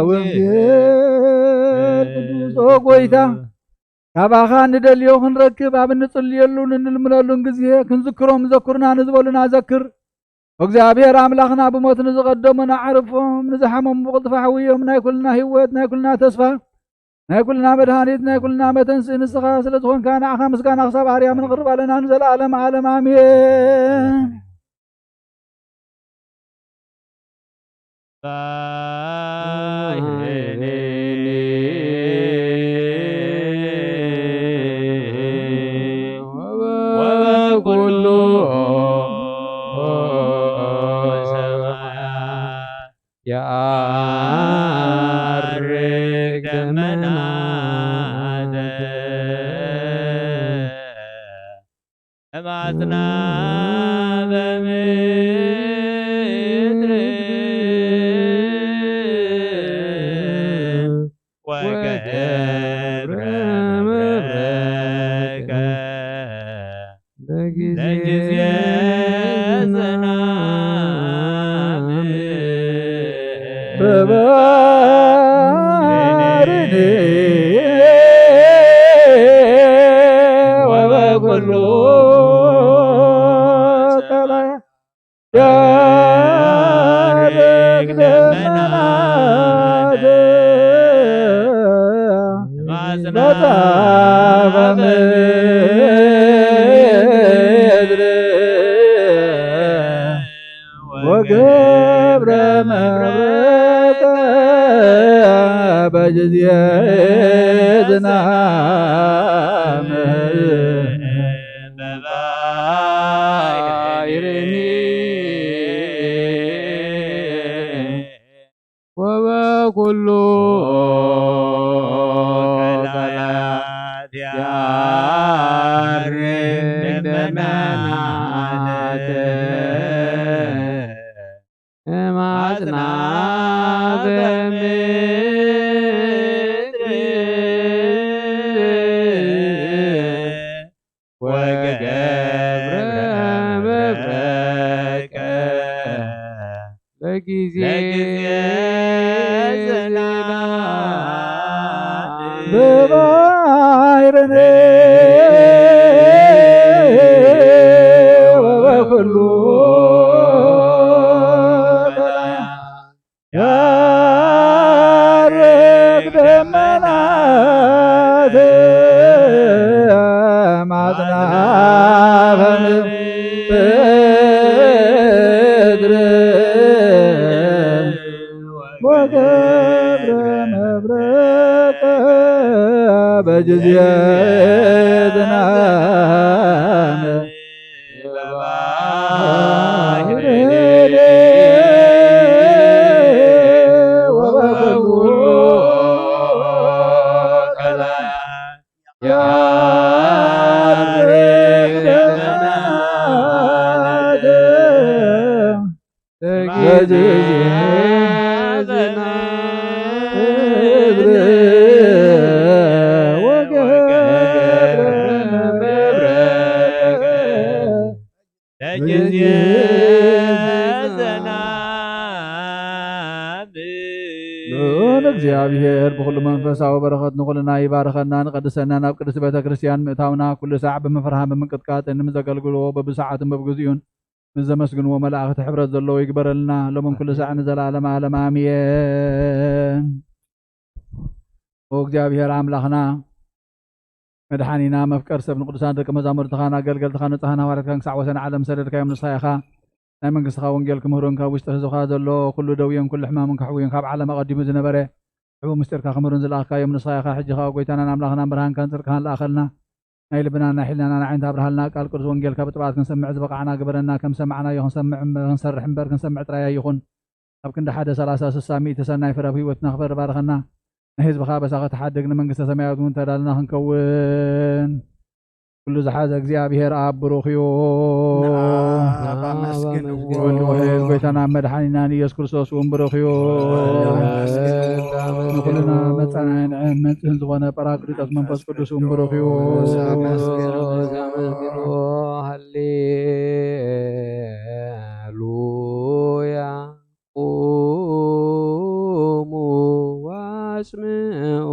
ወንጌል ቅዱስ። ኦ ጎይታ፣ ካባኻ ንደልዮ ክንረክብ ኣብ እንጽልየሉን እንልምነሉን ግዜ ክንዝክሮም ዘኩርና ንዝበሉና ዘክር። እግዚኣብሔር ኣምላኽና ብሞት ንዝቐደሙና ኣዕርፎም፣ ንዝሓመሙ ብቕልጥፋ ሕውዮም፣ ናይ ኩልና ህይወት፣ ናይ ኩልና ተስፋ፣ ናይ ኩልና መድሃኒት፣ ናይ ኩልና መተንስኢ ንስኻ ስለ ዝኾንካ ንዓኻ ምስጋና ክሳብ ኣርያም ነቕርብ ኣለና ንዘለኣለም ዓለም ኣሜን። ገብረ መብረቀ ለጊዜ ለጊዜ ዝናም ዝናም በባሕርን ወበኩሉ ከላይ ያርግ ደመናት ማጽናፈ ምድር ወገብረ መብረቀ በጊዜ ዝናም ለጊዜ ዘናብ ልዑል እግዚኣብሔር ብኹሉ መንፈሳዊ በረኸት ንኹልና ይባርኸና፣ ንቐድሰና፣ ናብ ቅድስቲ ቤተ ክርስቲያን ምእታውና፣ ኩሉ ሳዕ ብምፍርሃን ብምንቅጥቃጥን ምስ ዘገልግልዎ በብሰዓቱን በብግዚኡን ምስ ዘመስግንዎ መላእኽቲ ሕብረት ዘለዎ ይግበረልና፣ ሎምን ኩሉ ሳዕ ንዘለዓለመ ዓለም ኣሜን። ኦ እግዚኣብሔር ኣምላኽና፣ መድሓኒና፣ መፍቀር ሰብ ንቅዱሳን ደቂ መዛሙርትኻን ኣገልገልትኻን ንጹሃን ሃዋርያትካን ክሳዕ ወሰን ዓለም ሰደድካዮም ንስኻ ኢኻ። ናይ መንግስትኻ ወንጌል ክምህሩን ካብ ውሽጢ ህዝብኻ ዘሎ ኩሉ ደውዮን ኩሉ ሕማምን ከሕውዩን ካብ ዓለም ኣቐዲሙ ዝነበረ ሕቡእ ምስጢርካ ክምህሩን ዝለኣኽካዮም ንስኻ ኢኻ። ሕጂ ኸኣ ጎይታናን ኣምላኽናን ብርሃንካን ጽድቅኻን ለኣኸልና። ናይ ልብናን ናይ ሕሊናናን ዓይንት ኣብርሃልና። ቃል ቅዱስ ወንጌልካ ብጥብዓት ክንሰምዕ ዝበቓዕና ግበረና። ከም ሰማዕናዮ ክንሰምዕ እም-፣ ክንሰርሕ እምበር ክንሰምዕ ጥራይ ኣይኹን። ኣብ ክንዲ ሓደ ሰላሳ ስሳ ሚእቲ ሰናይ ፍረ ኣብ ህይወትና ክፈሪ ባርኸና። ንህዝብኻ በሳኺ ተሓድግ፣ ንመንግስተ ሰማያት እውን ተዳልና ክንከውን። ኩሉ ዝሓዘ እግዚኣብሔር ኣብ ብሩኽ እዩ። ንኣብ ኣመስግንዎ። ወልድ ውሕድ ጎይታና መድሓኒናን ኢየሱስ ክርስቶስ እውን ብሩኽ እዩ። ንኹልና መጻናይን መጽህን ዝኾነ ጳራቅሊጦስ መንፈስ ቅዱስ እውን ብሩኽ እዩ። ሃሌሉያ። ቁሙ ወአስምዑ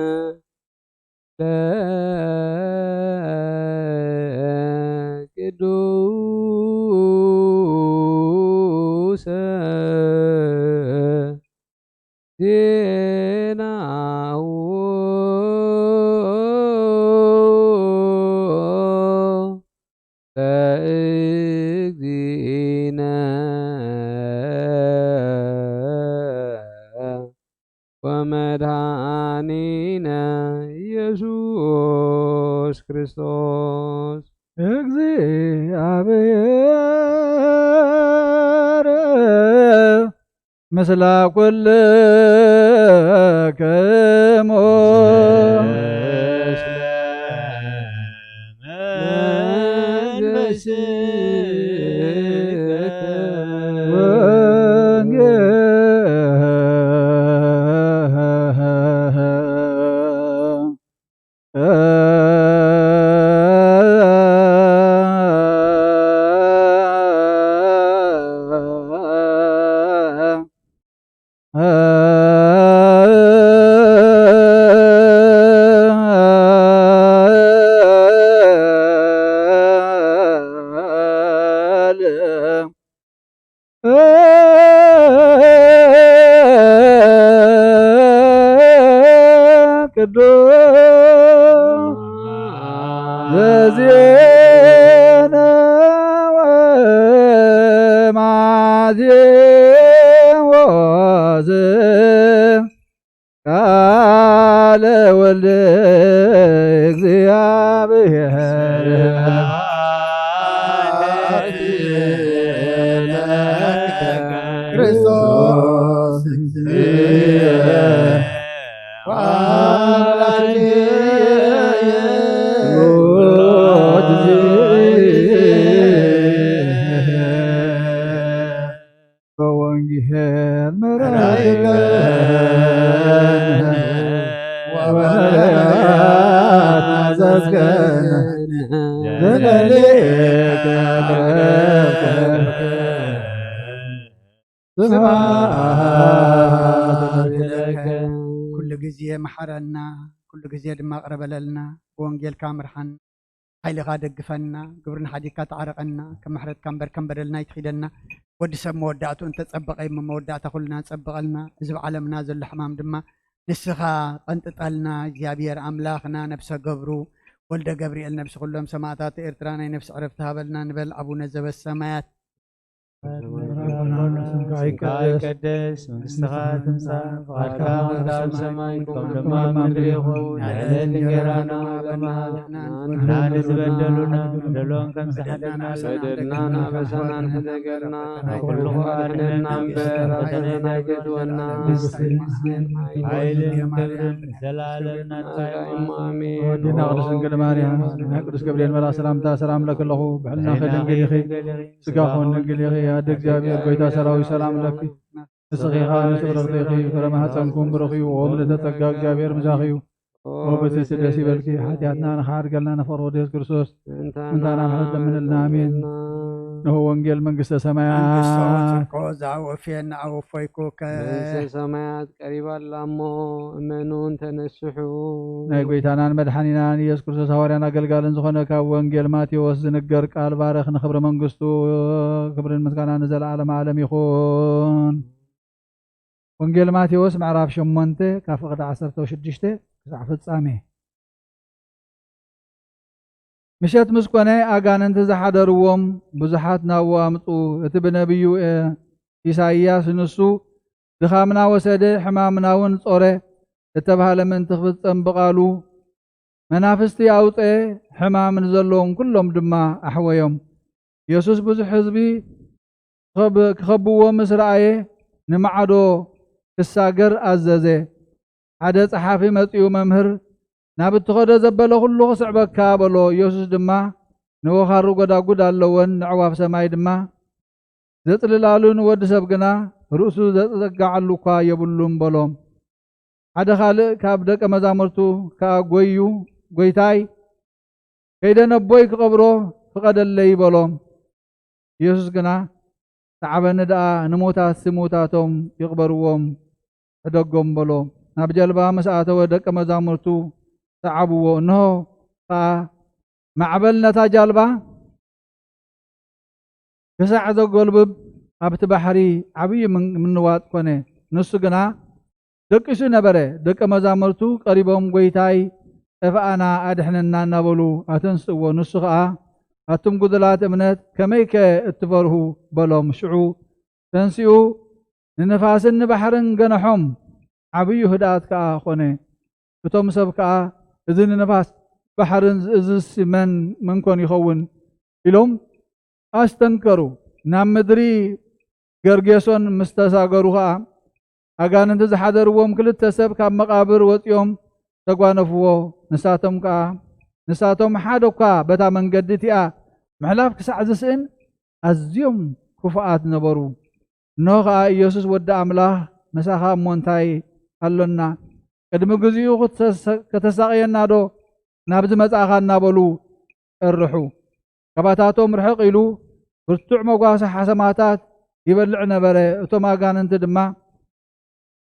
ወንጌለ ቅዱሰ ዜናሁ ለእግዚእነ ወመድኃኒነ ኢየሱስ ክርስቶስ። እግዚአብሔር ምስለ ኩልክሙ። ቅዱስ ዘዜነ ወማዜዎስ ቃለ ወልድ እግዚአብሔር። ክርስቶስ እግዚእነ ወአምላክነ በወንጌል መራይከ ግዜ መሓረና፣ ኩሉ ግዜ ድማ ቅረበለልና። ብወንጌልካ ምርሓን፣ ሓይልኻ ደግፈና፣ ግብርና ሓዲግካ ተዓረቐና። ከም ምሕረትካ እምበር ከም በደልና ኣይትኺደና። ወዲ ሰብ መወዳእቱ እንተጸበቐ እሞ መወዳእታ ኩልና ጸበቐልና። እዚ ብዓለምና ዘሎ ሕማም ድማ ንስኻ ቀንጥጠልና። እግዚኣብሔር ኣምላኽና፣ ነብሰ ገብሩ ወልደ ገብርኤል፣ ነብሲ ኩሎም ሰማዕታት ኤርትራ ናይ ነፍሲ ዕረፍቲ ሃበልና ንበል። ኣቡነ ዘበሰማያት። ስምካ ይቀደስ፣ መንግስትኻ ትምጻእ፣ ፍቓድካ ከምታ ኣብ ሰማይ ከም ድማ ኣብ ምድሪ ይኹን። ንዕለት እንጀራና ሃበና፣ ንሕና ንዝበደሉና በደሎም ከም ዝሓለና፣ በደልናን ኣበሳናን ሕደገልና፣ ካብ ኩሉ ክፉእ ኣድሕነና እምበር፣ ኣብ ፈተነ ኣይተእትወና። መንግስቲ፣ ሓይልን ክብርን ዘላለም ናትካ እዩ። ኣሜን። ወዲና ቅድስት ድንግል ማርያም፣ ናይ ቅዱስ ገብርኤል መልኣክ ሰላምታ ሰላም ለኪ ኣለኹ። ብሕልናኺ ድንግል ኢኺ፣ ስጋኹን ድንግል ኢኺ። ኣደ እግዚኣብሔር፣ ጎይታ ሰራዊት፣ ሰላም ለኪ። ንስኺ ኸኣ ንስብርኽቲ ኢኺ፣ ፍረ ማህፀንኩም ብሩኽ እዩ። ኦ ምልዕተ ጸጋ፣ እግዚኣብሔር ምሳኺ እዩ። ኦ ብፅዕቲ ደስ ይበልኪ፣ ሓጢኣትና ንኽሓድገልና ንፍቕሪ ወዲ የሱስ ክርስቶስ ምእንታና ምሕረት ለምንልና። ኣሜን። እንሆ ወንጌል መንግስተ መንግስተ ሰማያት። ጽድቆ ዝሃወፍየና ኣወፈይኩከ። መንግስተ ሰማያት ቀሪባ ኣላ እሞ እመኑን ተነስሑ። ናይ ጎይታናን መድሓኒናን ኢየሱስ ክርስቶስ ሃዋርያን ኣገልጋልን ዝኾነ ካብ ወንጌል ማቴዎስ ዝንገር ቃል ባርኽ። ንኽብሪ መንግስቱ ክብርን ምስጋና ንዘለዓለመ ዓለም ይኹን። ወንጌል ማቴዎስ ምዕራፍ ሸሞንተ ካብ ፍቕዲ ዓሰርተ ሽዱሽተ ክሳዕ ፍጻሜ። ምሸት ምስ ኮነ ኣጋንንቲ ዝሓደርዎም ብዙሓት ናብኡ ኣምጹ። እቲ ብነቢዩ ኤ-፣ ኢሳይያስ ንሱ ድኻምና ወሰደ፣ ሕማምና እውን ጾረ እተባህለ ምእንቲ ክፍጸም ብቓሉ፣ መናፍስቲ ኣውጸ፣ ሕማም ንዘለዎም ኩሎም ድማ ኣሕወዮም። የሱስ ብዙሕ ህዝቢ ክኸብ-፣ ክኸብዎ ምስ ረኣየ፣ ንማዕዶ ክሳገር ኣዘዘ። ሓደ ጸሓፊ መጺኡ፣ "መምህር፣ ናብ እትኸዶ ዘበለ ኩሉ ክስዕበካ" በሎ። የሱስ ድማ፣ "ንወኻሩ ጐዳጉድ ኣለወን፣ ነዕዋፍ ሰማይ ድማ ዘጽልላሉን፣ ወዲ ሰብ ግና ርእሱ ዘጸጋዓሉ እኳ የብሉን" በሎ። ሓደ ካልእ ካብ ደቀ መዛሙርቱ ከኣ ጐይዩ፣ "ጐይታይ፣ ከይደ ነቦይ ክቐብሮ ፍቐደለይ" በሎ። የሱስ ግና፣ "ሰዓበኒ ደኣ፣ ንሙታትሲ ምዉታቶም ይቕበርዎም፣ ሕደጎም" በሎ። ናብ ጀልባ ምስ ኣተወ ደቀ መዛሙርቱ ሰዓብዎ። እንሆ ኸኣ ማዕበል ነታ ጃልባ ክሳዕ ዘጎልብብ ኣብቲ ባሕሪ ዓብዪ ምን-፣ ምንዋጥ ኮነ። ንሱ ግና ደቂሱ ነበረ። ደቀ መዛሙርቱ ቀሪቦም፣ "ጐይታይ፣ ጠፍኣና፣ ኣድሕነና" እናበሉ ኣተንስእዎ። ንሱ ኸኣ፣ "ኣቱም ጉዱላት እምነት፣ ከመይከ እትፈርሁ?" በሎም። ሽዑ ተንሲኡ ንንፋስን ንባሕርን ገነሖም፣ ዓብዩ ህድኣት ከኣ ኾነ። እቶም ሰብ ከኣ፣ "እዚ ንንፋስ ባሕርን ዝእዝዝሲ መን፣ መን ኮን ይኸውን?" ኢሎም ኣስተንከሩ። ናብ ምድሪ ገርጌሶን ምስ ተሳገሩ ኸኣ፣ ኣጋንንቲ ዝሓደርዎም ክልተ ሰብ ካብ መቓብር ወጺኦም ተጓነፍዎ። ንሳቶም ከኣ፣ ንሳቶም ሓደ እኳ በታ መንገዲ እቲኣ ምሕላፍ ክሳዕ ዝስእን ኣዝዮም ክፉኣት ነበሩ። እንሆ ኸኣ፣ "ኢየሱስ ወዲ ኣምላኽ፣ ምሳኻ እሞ እንታይ ኣሎና? ቅድሚ ግዚኡ ክተሰ-፣ ከተሳቕየናዶ ናብዚ መጻእኻ?" እናበሉ ጨርሑ። ካባታቶም ርሕቕ ኢሉ ብርቱዕ መጓሰ ሓሰማታት ይበልዕ ነበረ። እቶም ኣጋንንቲ ድማ፣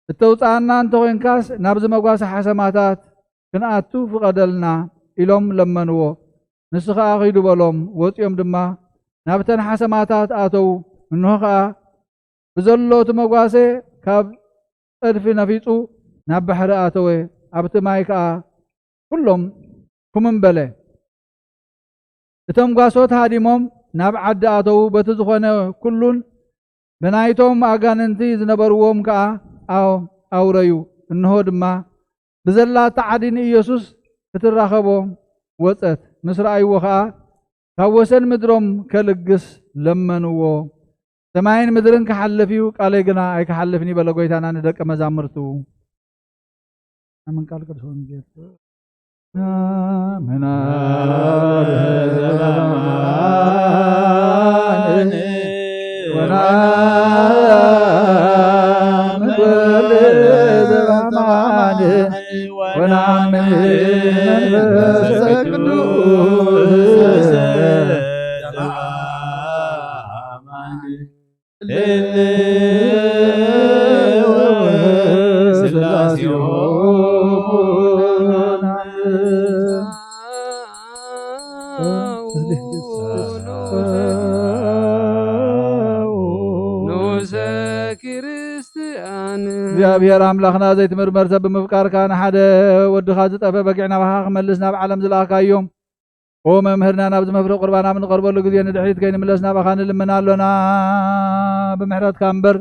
"እተውጽኣና እንተ ኾይንካስ፣ ናብዚ መጓሰ ሓሰማታት ክንኣቱ ፍቐደልና" ኢሎም ለመንዎ። ንሱ ኸኣ "ኺዱ" በሎም። ወጺኦም ድማ ናብተን ሓሰማታት ኣተዉ። እንሆ ኸኣ ብዘሎ እቲ መጓሰ ካብ ጸድፊ ነፊጹ ናብ ባሕሪ ኣተወ። ኣብቲ ማይ ከኣ ኩሎም ኩምም በለ። እቶም ጓሶት ሃዲሞም ናብ ዓዲ ኣተዉ። በቲ ዝኾነ ኩሉን ብናይቶም ኣጋንንቲ ዝነበርዎም ከኣ ኣው-፣ ኣውረዩ። እንሆ ድማ ብዘላታ ዓዲ ንኢየሱስ ክትራኸቦ ወጸት። ምስ ረኣይዎ ከኣ ካብ ወሰን ምድሮም ከልግስ ለመንዎ። "ሰማይን ምድርን ክሓልፍ እዩ፣ ቃለይ ግና ኣይክሓልፍን እዩ" በለ ጐይታና ንደቀ መዛሙርቱ። ኣመን ቃል ቅዱስ ወንጌል። ኣመን ኣብ ዘበኣማን ወናምን ወልድ ዘበኣማን ወናምን መንፈስ ቅዱስ ዘበኣማን። ስላሴሁ ንኡሰ ክርስቲያን። እግዚኣብሔር ኣምላኽና ዘይትምርመር ሰብ ብምፍቃርካ ንሓደ ወድኻ ዝጠፈ በጊዕ ናባኻ ክመልስ ናብ ዓለም ዝለኣኻዮ። ኦ መምህርና፣ ናብዚ መፍረ ቁርባን ኣብ ንቐርበሉ ግዜ ንድሕሪት ከይንምለስ ናባኻ ንልምን ኣሎና። ብምሕረትካ እምበር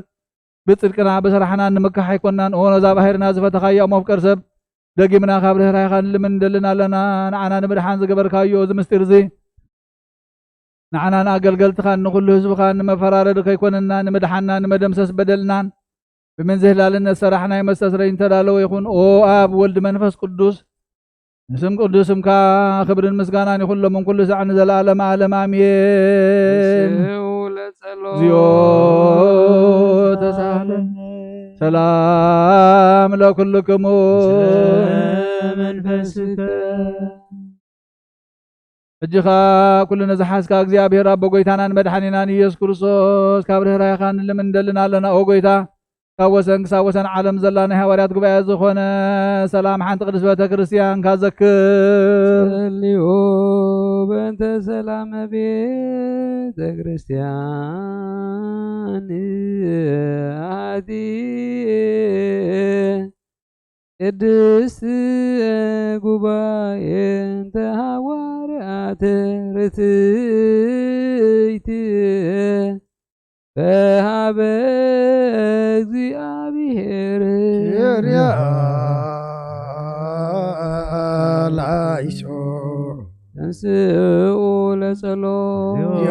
ብጽድቅና ብስራሕና ንምካሕ ኣይኮንናን። ኦ ነዛ ባሕርና ዝፈተኻያ መፍቀር ሰብ፣ ደጊምና ካብ ርህራይኻ ንልምን እንደልን ኣለና። ንዓና ንምድሓን ዝገበርካዮ እዚ ምስጢር እዚ ንዓና ንኣገልገልትኻን ንኹሉ ህዝብኻን ንመፈራረዲ ከይኮነና፣ ንምድሓንና፣ ንመደምሰስ በደልናን ብምንዝህላልነት ሰራሕናይ መስተስረይ እንተዳለወ ይኹን። ኦ ኣብ፣ ወልድ፣ መንፈስ ቅዱስ፣ ንስም ቅዱስ ስምካ ክብርን ምስጋናን ይኹን ሎምን ኩሉ ሳዕ ንዘለዓለመ ዓለም ኣሜን። ንስኡ ለጸሎ። እግዚኦ ተሳለን። ሰላም ለኩልክሙ። መንፈስከ። ሕጂ ኸኣ ኩሉ ንዝሓዝካ እግዚኣብሔር ኣቦ ጐይታናን መድሓኒናን ኢየሱስ ክርስቶስ፣ ካብ ርህራሄኻ ንልምን እንደልን ኣለና። ኦ ጐይታ፣ ካብ ወሰን ክሳብ ወሰን ዓለም ዘላ ናይ ሃዋርያት ጉባኤ ዝኾነ ሰላም ሓንቲ ቅድስት ቤተ ክርስቲያንካ ዘክር። ጸልዩ በእንተ ሰላመ ቤተ ክርስቲያን ኣቲ ቅድስት ጉባኤ እንተ ሃዋርያት ርትዕት በሃበ እግዚኣብሔር። ኪርያ ላይሶ። ተንስኡ ለጸሎት። ዮ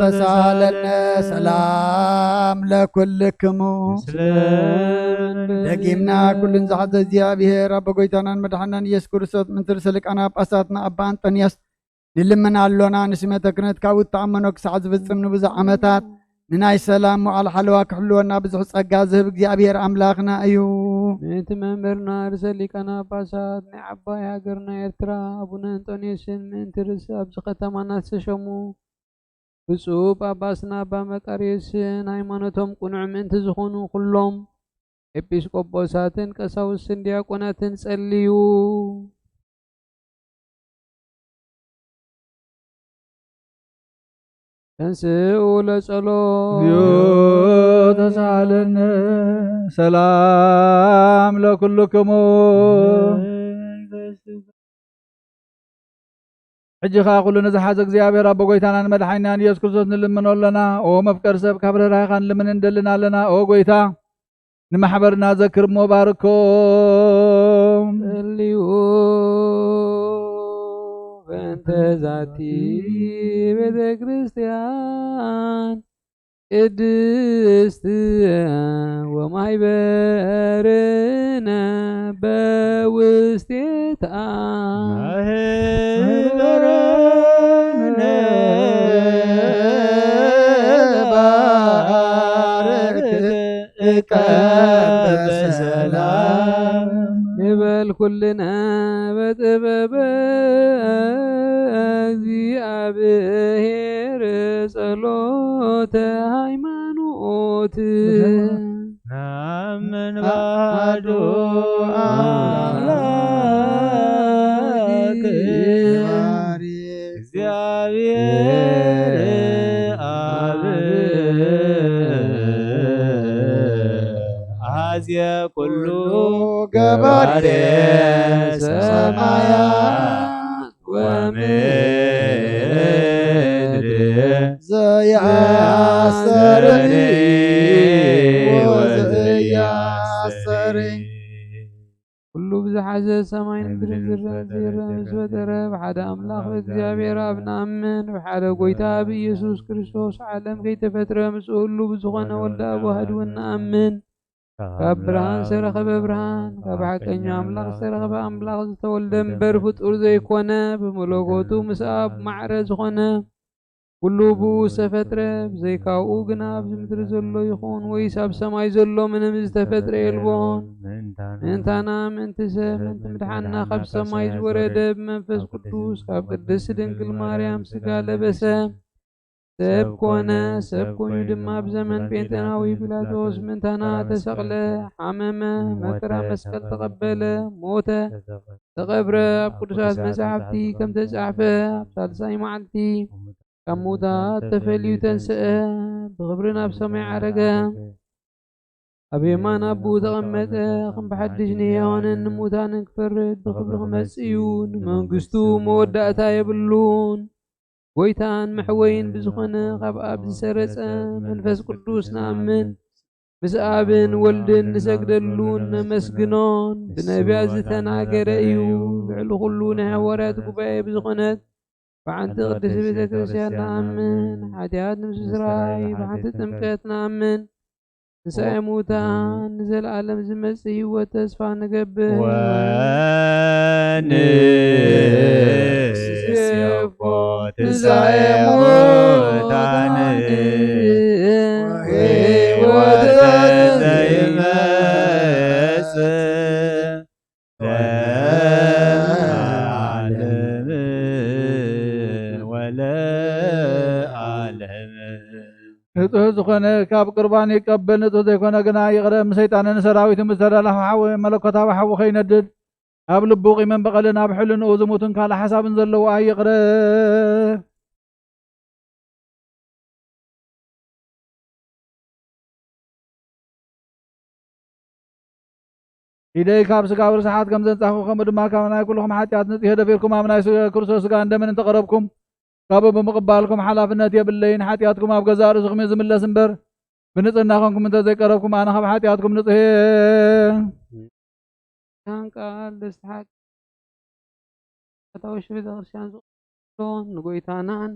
ተሳለነ ሰላም ለኩልክሙ። ምስለ መንፈስ ደጊምና ኩሉን ዝሓዘ እግዚኣብሔር ኣቦ ጐይታናን መድሓናን ኢየሱስ ክርስቶስ፣ ምንትርሰ ሊቃነ ጳጳሳትና ኣባ ኣንጠንዮስ ንልምን ኣሎና። ንስመተ ክህነት ካብ እተኣመኖ ክሳዕ ዝፍጽም ንብዙሕ ዓመታት ንናይ ሰላም መዋዕል ሓለዋ ክሕልወና ብዙሕ ጸጋ ዝህብ እግዚኣብሔር ኣምላኽና እዩ። ምእንቲ መምህርና ርእሰ ሊቃነ ጳጳሳት ናይ ዓባይ ሃገርና ኤርትራ ኣቡነ እንጦንዮስን ምእንቲ ርእሲ ኣብዚ ከተማና ዝተሸሙ ብፁዕ ጳጳስና ኣባ መቃርዮስን ሃይማኖቶም ቅኑዕ ምእንቲ ዝኾኑ ኩሎም ኤጲስቆጶሳትን ቀሳውስትን ዲያቆናትን ጸልዩ። ተንስኡ ለጸሎት። እግዚኦ ተሳሃለነ። ሰላም ለኩልክሙ። ሕጂ ኸኣ ኩሉ ንዝሓዘ እግዚኣብሔር ኣቦ ጐይታናን መድሓኒናን ኢየሱስ ክርስቶስ ንልምኖ ኣለና። ኦ መፍቀር ሰብ፣ ካብ ርህራሄኻ ንልምን እንደልን ኣለና። ኦ ጐይታ፣ ንማሕበርና ዘክር እሞ ባርኮም። ጸልዩ በእንተ ዛቲ ቤተ ክርስቲያን ቅድስት ወማሕበርነ በውስቴታ። ማህበርነ ባርክ እቀበ ሰላም። ንበል ኩልነ በጥበበ እግዚኣብሔር ጸሎተ ሃይማኖት። ናምን ባዶ ኣምላክ እግዚኣብሔር ኣብ ኣዝየ ኩሉ ገባሬ ሰማያት ወምድር ዘያስተርኢ ወዘያስተርኢ። ኩሉ ብዝሓዘ ሰማይን ምድርን ዝረአ ዘይረአ ምስ ፈጠረ፣ ብሓደ ኣምላኽ ብእግዚኣብሔር ኣብ ንኣምን። ብሓደ ጐይታ ብኢየሱስ ክርስቶስ ዓለም ከይተፈጥረ ምስ ኩሉ ብዝኾነ ወልደ ኣብ ዋህድ እውን ንኣምን። ካብ ብርሃን ዝተረኸበ ብርሃን፣ ካብ ሓቀኛ ኣምላኽ ዝተረኸበ ኣምላኽ፣ ዝተወልደ እምበር ፍጡር ዘይኮነ፣ ብመለኮቱ ምስ ኣብ ማዕረ ዝኾነ፣ ኩሉ ብኡ ዝተፈጥረ፣ ብዘይካኡ ግና ኣብዚ ምድሪ ዘሎ ይኹን ወይስ ኣብ ሰማይ ዘሎ ምንም ዝተፈጥረ የልቦን። ምእንታና ምእንቲ ሰብ፣ ምእንቲ ምድሓንና ካብ ሰማይ ዝወረደ ብመንፈስ ቅዱስ ካብ ቅድስት ድንግል ማርያም ስጋ ለበሰ። ሰብ ኮነ። ሰብ ኮይኑ ድማ ኣብ ዘመን ጴንጤናዊ ጲላጦስ ምእንታና ተሰቕለ፣ ሓመመ፣ መከራ መስቀል ተቐበለ፣ ሞተ፣ ተቐብረ። ኣብ ቅዱሳት መጻሕፍቲ ከም ተጻሕፈ፣ ኣብ ሳልሳይ መዓልቲ ካብ ምዉታት ተፈልዩ ተንስአ፣ ብኽብሪ ናብ ሰማይ ዓረገ። ኣብ የማን ኣቦኡ ተቐመጠ። ከም ብሓድሽ ንህያዋንን ንምዉታንን ክፈርድ ብኽብሪ ክመጽእ እዩ። ንመንግስቱ መወዳእታ የብሉን። ጎይታን መሕወይን ብዝኾነ ካብ ኣብ ዝሰረጸ መንፈስ ቅዱስ ንኣምን። ምስ ኣብን ወልድን ንሰግደሉን ነመስግኖን። ብነቢያት ዝተናገረ እዩ። ልዕሊ ኩሉ ናይ ሃዋርያት ጉባኤ ብዝኾነት ብሓንቲ ቅድስቲ ቤተ ክርስቲያን ንኣምን። ሓጢኣት ንምስራይ ብሓንቲ ጥምቀት ንኣምን። ትንሳኤ ሙታን ንዘለኣለም ዝመጽእ ህይወት ተስፋ ንገብር። ወንሴፎ ትንሳኤ ሙታን ወሕይወተ ዘይመጽእ ለዓለም ወለዓለም። ንጹሕ ዝኾነ ካብ ቁርባን ይቀበል፣ ንጹሕ ዘይኮነ ግና ይቕረ። ምስ ሰይጣንን ሰራዊቱ ምስ ተደላኹ ሓዊ መለኮታዊ ሓዊ ከይነድድ፣ ኣብ ልቡ ቂምን በቐልን ኣብ ሕልንኡ ዝሙትን ካልእ ሓሳብን ዘለዎ ኣይቕረ። ኢደይ ካብ ስጋዊ ርስሓት ከም ዘንጻኹ፣ ከምኡ ድማ ካብ ናይ ኩልኹም ሓጢኣት ንጽሄ ደፊርኩም፣ ኣብ ናይ ስ-፣ ክርስቶስ ስጋን ደምን እንተቐረብኩም፣ ካብኡ ብምቕባልኩም ሓላፍነት የብለይን። ሓጢኣትኩም ኣብ ገዛእ ርእስኹም እዩ ዝምለስ እምበር፣ ብንጽህና ኾንኩም እንተ ዘይቀረብኩም፣ ኣነ ካብ ሓጢኣትኩም ንጹህ እየ። ቃል ደስታ ሓቂ ኣታዊ ሽቢ ቤተክርስትያን ዝቕበሎ ንጎይታናን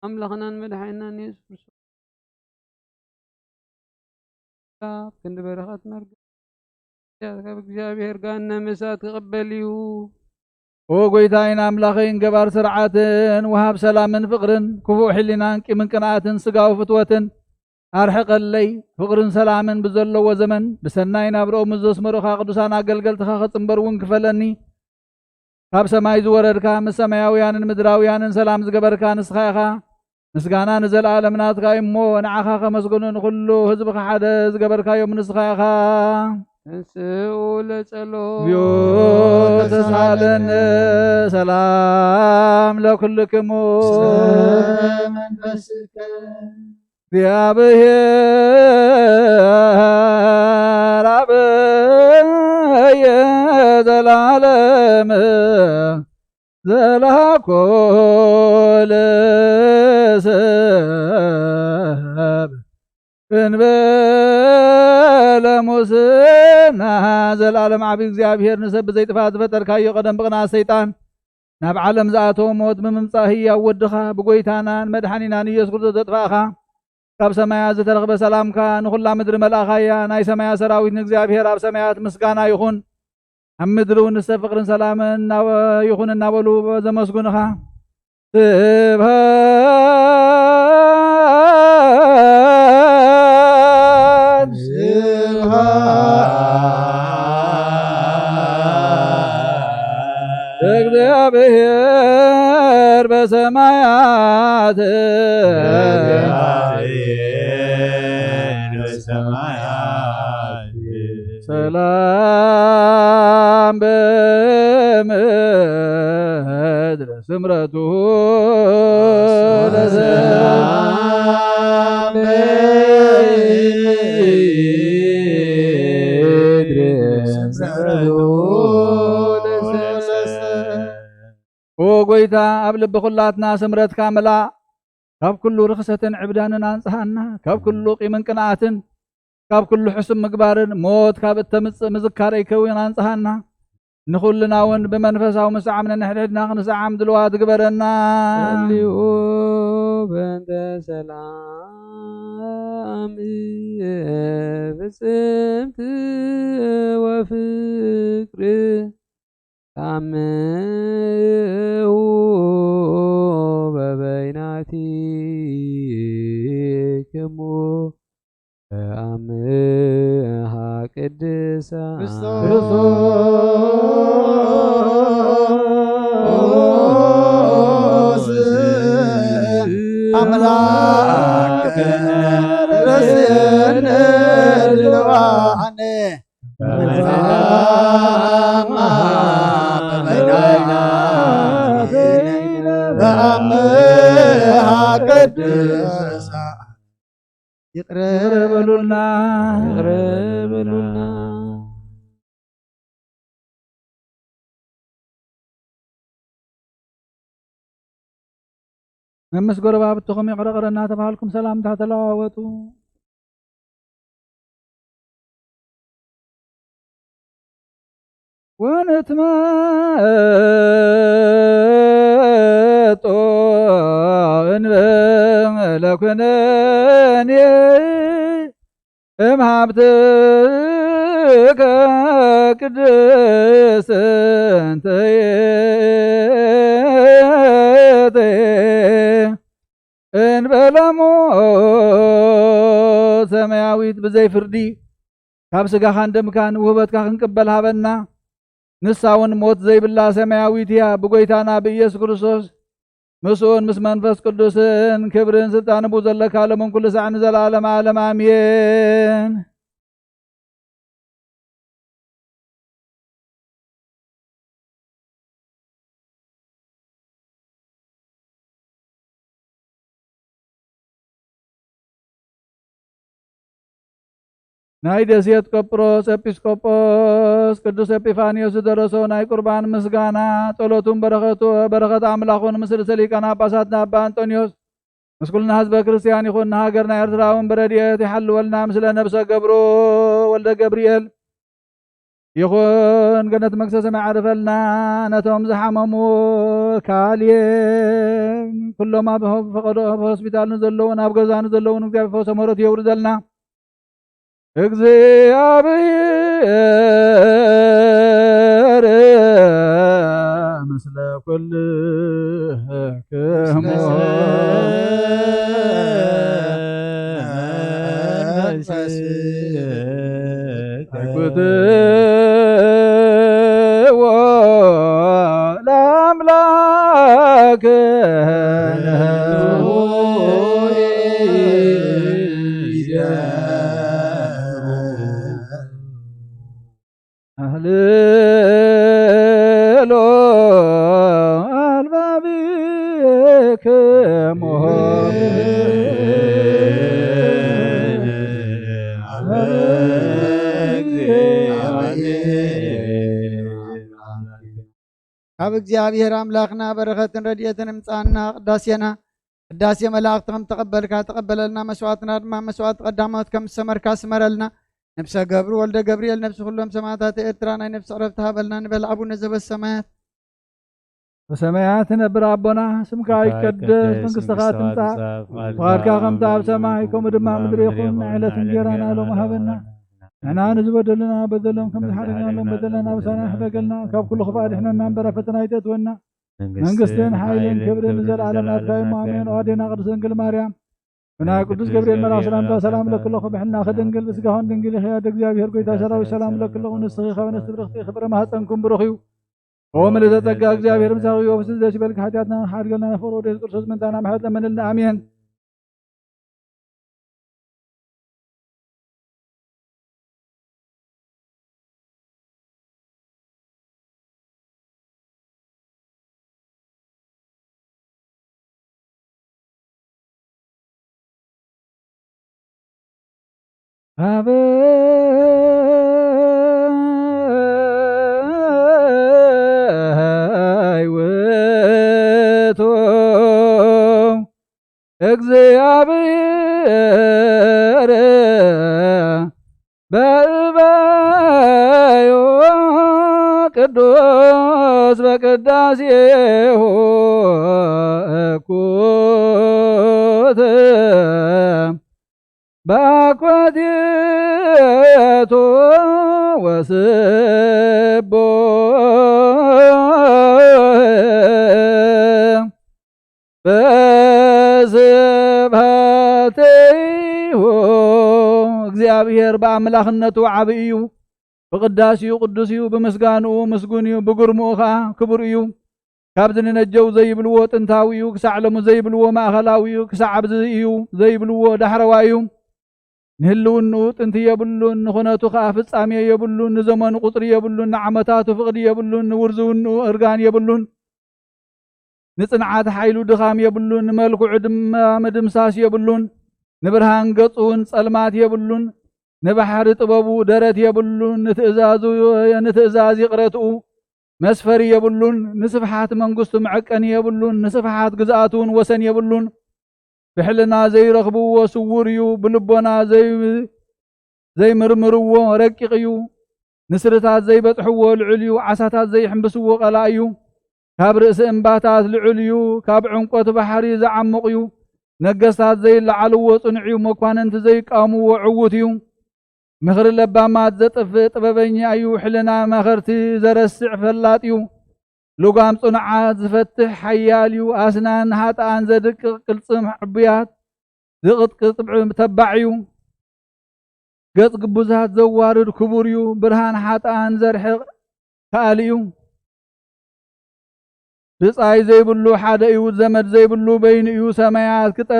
ኣምላኽናን መድሓኒናን የሱስ ክርስቶስ ካብ ክንዲ በረኸት መርገም ካብ እግዚኣብሔር ጋነ ምሳት ክቕበል እዩ። ኦ ጎይታይን ኣምላኸይን፣ ገባር ስርዓትን ወሃብ ሰላምን ፍቕርን፣ ክፉእ ሕሊናን ቂምን ቅንኣትን ስጋዊ ፍትወትን ኣርሕቐለይ። ፍቕርን ሰላምን ብዘለዎ ዘመን ብሰናይ ናብርኦም ምስ ዘስመሩኻ ቅዱሳን ኣገልገልትኻ ክጽንበር እውን ክፈለኒ። ካብ ሰማይ ዝወረድካ፣ ምስ ሰማያውያንን ምድራውያንን ሰላም ዝገበርካ ንስኻ ኢኻ። ምስጋና ንዘለኣለም ናትካ እዩ እሞ፣ ንዓኻ ከመስግኑ ንኹሉ ህዝብኻ ሓደ ዝገበርካዮም ንስኻ ኢኻ። ተንስኡ ለጸሎት። እግዚኦ ተሳለነ። ሰላም ለኩልክሙ። መንፈስከ። እግዚኣብሔር አበየ ዘላለም ዘላኮ ለሰብ እንበለ ሙስና። ዘላለም ዓቢ እግዚኣብሔር፣ ንሰብ ብዘይጥፋት ዝፈጠርካዮ፣ ቀደም ብቕንኣት ሰይጣን ናብ ዓለም ዝኣተወ ሞት ብምምጻእ ህያው ወድኻ ብጎይታናን መድሓኒናን ኢየሱስ ክርስቶስ ዘጥፋእኻ፣ ካብ ሰማያት ዝተረኽበ ሰላምካ ንኹላ ምድሪ መልኣኻያ። ናይ ሰማያት ሰራዊት ንእግዚኣብሔር ኣብ ሰማያት ምስጋና ይኹን፣ ኣብ ምድሪ እውን ንሰብ ፍቕርን ሰላምን እናበ-፣ ይኹን እናበሉ ዘመስግኑኻ። ስብሐት ስብሐት ለእግዚኣብሔር በሰማያት። ለእግዚኣብሔር በሰማያት። ሰላም በምድር ስምረቱ ለሰላም በምድር ስምረቱ ለሰላም። ኦ ጎይታ፣ ኣብ ልቢ ኩላትና ስምረትካ ምላእ። ካብ ኩሉ ርኽሰትን ዕብዳንን ኣንጽሃና። ካብ ኩሉ ቂምን ቅንኣትን፣ ካብ ኩሉ ሕሱም ምግባርን፣ ሞት ካብ እተምጽእ ምዝካረይ ከዊን ኣንጽሃና። ንኹልና እውን ብመንፈሳዊ ምስዓም ነንሕድሕድና ክንስዓም ድልዋት ግበረና። ጸልዩ በእንተ ሰላም ፍጽምቲ ወፍቅሪ ታምሁ በበይናቲክሙ በአምሃ ቅድሳ ክርስቶስ ኣምላክ ርእስን ልዋን በአምሃ ቅዱስ ይቅረ በሉልና፣ ይቅረ በሉልና። መምስ ጎረባብትኹም ይቕረ ቅረ እናተባሃልኩም ሰላምታ ተለዋወጡ። ወንትመጦ እንበለ ኩነኔ እምሃብትከ ቅድስት እንተ ይእቲ እንበለ ሞት ሰማያዊት ብዘይ ፍርዲ ካብ ስጋኻን ደምካን ውህበትካ ክንቅበል ሃበና። ንሳ እውን ሞት ዘይብላ ሰማያዊት እያ። ብጎይታና ብኢየሱስ ክርስቶስ ምስኡን ምስ መንፈስ ቅዱስን ክብርን ስልጣን ብኡ ዘለካ ሎምን ኩሉ ሳዕ ንዘለዓለም ዓለም ኣሜን። ናይ ደሴት ቆጵሮስ ኤጲስቆጶስ ቅዱስ ኤጲፋንዮስ ዝደረሶ ናይ ቁርባን ምስጋና፣ ጸሎቱን በረኸቱ፣ በረኸት ኣምላኹን ምስ ርእሰ ሊቃነ ጳጳሳትና ኣባ ኣንጦንዮስ ምስ ኩልና ህዝበ ክርስቲያን ይኹን። ንሃገርና ኤርትራ እውን ብረድኤት ይሓልወልና፣ ምስለ ነብሰ ገብሩ ወልደ ገብርኤል ይኹን። ገነት መንግስተ ሰማይ ዓርፈልና። ነቶም ዝሓመሙ ካልእ ኩሎም ኣብ ፈቐዶ ሆስፒታል ንዘለውን ኣብ ገዛ ንዘለውን እግዚኣብሔር ፈውሰ ምሕረቱ የውርደልና። እግዚኣብሔር ምስለ ኩልክሙ። ተጉትዎ ለአምላክ አህልሎ አልባቢክሙ። ካብ እግዚኣብሔር ኣምላኽና በረኸትን ረድኤትን እምጻና። ቅዳሴና ቅዳሴ መላእኽቲ ከም ተቐበልካ ተቐበለልና። መስዋዕትና ድማ መስዋዕቲ ቀዳሞት ከም ዝሰመርካ ስመረልና። ነብሰ ገብሩ ወልደ ገብርኤል፣ ነብሲ ኩሎም ሰማዕታት ኤርትራ ናይ ነብሲ ዕረፍቲ ሃበልና። ንበል ኣቡነ ዘበሰማያት። በሰማያት ትነብር ኣቦና፣ ስምካ ይቀደስ፣ መንግስትኻ ትምጻእ፣ ፍቓድካ ከምቲ ኣብ ሰማይ ከምኡ ድማ ኣብ ምድሪ ይኹን። ናይ ዕለት እንጀራና ሎሚ ሃበና። ንሕና ንዝበደሉና በደሎም ከም ዝሓረግናሎም በደልና ኣበሳና ይሕደገልና፣ ካብ ኩሉ ክፋእ ኣድሕነና እምበር ኣብ ፈተና ኣይተእትወና። መንግስትን ሓይልን ክብርን ንዘለዓለም ናትካ እዩ። ኣሜን። ኦ ኣዴና ቅድስት ድንግል ማርያም፣ ብናይ ቅዱስ ገብርኤል መልኣኽ ሰላምታ ሰላም እለኪ ኣለኹ። ብሕልናኺ ድንግል፣ ብስጋኽን ድንግል ኢኺ። ኣደ እግዚኣብሔር ጎይታ ሰራዊት ሰላም እለኪ ኣለኹ። ንስኺ ካብ ኣንስቲ ብርኽቲ ክብረ ማህፀንኩም ብሩኽ እዩ። ኦ ምልዕተ ጸጋ እግዚኣብሔር ምሳኺ እዩ። ብስደት ይበልኪ ሓጢኣትና ሓድገልና ፍቅር ወደ ኢየሱስ ክርስቶስ ምንታና ምሕረት ለምንልና። ኣሜን። ኣበይ ውእቱ እግዚኣብሔር በእበዮ ቅዱስ በቅዳሴሁ እኩት በአኮቴቱ ወስቦ በስብሐቲሁ። እግዚኣብሔር ብኣምላኽነቱ ዓቢ እዩ፣ ብቅዳሴኡ ቅዱስ እዩ፣ ብምስጋንኡ ምስጉን እዩ፣ ብግርምኡ ኸዓ ክቡር እዩ። ካብዚ ንነጀው ዘይብልዎ ጥንታዊ እዩ፣ ክሳዕ ሎሚ ዘይብልዎ ማእኸላዊ እዩ፣ ክሳዕ ኣብዚ እዩ ዘይብልዎ ዳሕረዋይ እዩ። ንህልውንኡ ጥንቲ የብሉን፣ ንኹነቱ ኸኣ ፍጻሜ የብሉን፣ ንዘመኑ ቁጽሪ የብሉን፣ ንዓመታቱ ፍቕዲ የብሉን፣ ንውርዝውንኡ እርጋን የብሉን። ንጽንዓት ሓይሉ ድኻም የብሉን፣ ንመልክዑ ድማ ምድምሳስ የብሉን። ንብርሃን ገጹ እውን ጸልማት የብሉን። ንባሕሪ ጥበቡ ደረት የብሉን። ንትእዛዙ፣ ንትእዛዝ ይቕረትኡ መስፈሪ የብሉን። ንስፍሓት መንግስቱ መዐቀኒ የብሉን። ንስፍሓት ግዝኣቱ እውን ወሰን የብሉን። ብሕልና ዘይረኽብዎ ስዉር እዩ። ብልቦና ዘይ-፣ ዘይምርምርዎ ረቂቕ እዩ። ንስርታት ዘይበጽሕዎ ልዑል እዩ። ዓሳታት ዘይሕምብስዎ ቀላኢ እዩ። ካብ ርእሲ እምባታት ልዑል እዩ። ካብ ዕምቆት ባሕሪ ዝዓሙቕ እዩ። ነገስታት ዘይለዓልዎ ጽኑዕ እዩ። መኳንንቲ ዘይቃወምዎ ዕዉት እዩ። ምኽሪ ለባማት ዘጥፍእ ጥበበኛ እዩ። ሕልና መኸርቲ ዘረስዕ ፈላጥ እዩ። ልጓም ጽኑዓት ዝፈትሕ ሓያል እዩ። ኣስናን ንሃጥኣን ዘድቅቕ ቅልጽም ሕቡያት ዝቕጥቅጥ ተባዕ እዩ። ገጽ ግቡዛት ዘዋርድ ክቡር እዩ። ብርሃን ሓጥኣን ዘርሕቕ ከኣሊ እዩ። ብጻይ ዘይብሉ ሓደ እዩ። ዘመድ ዘይብሉ በይኑ እዩ። ሰማያት ክጠ-፣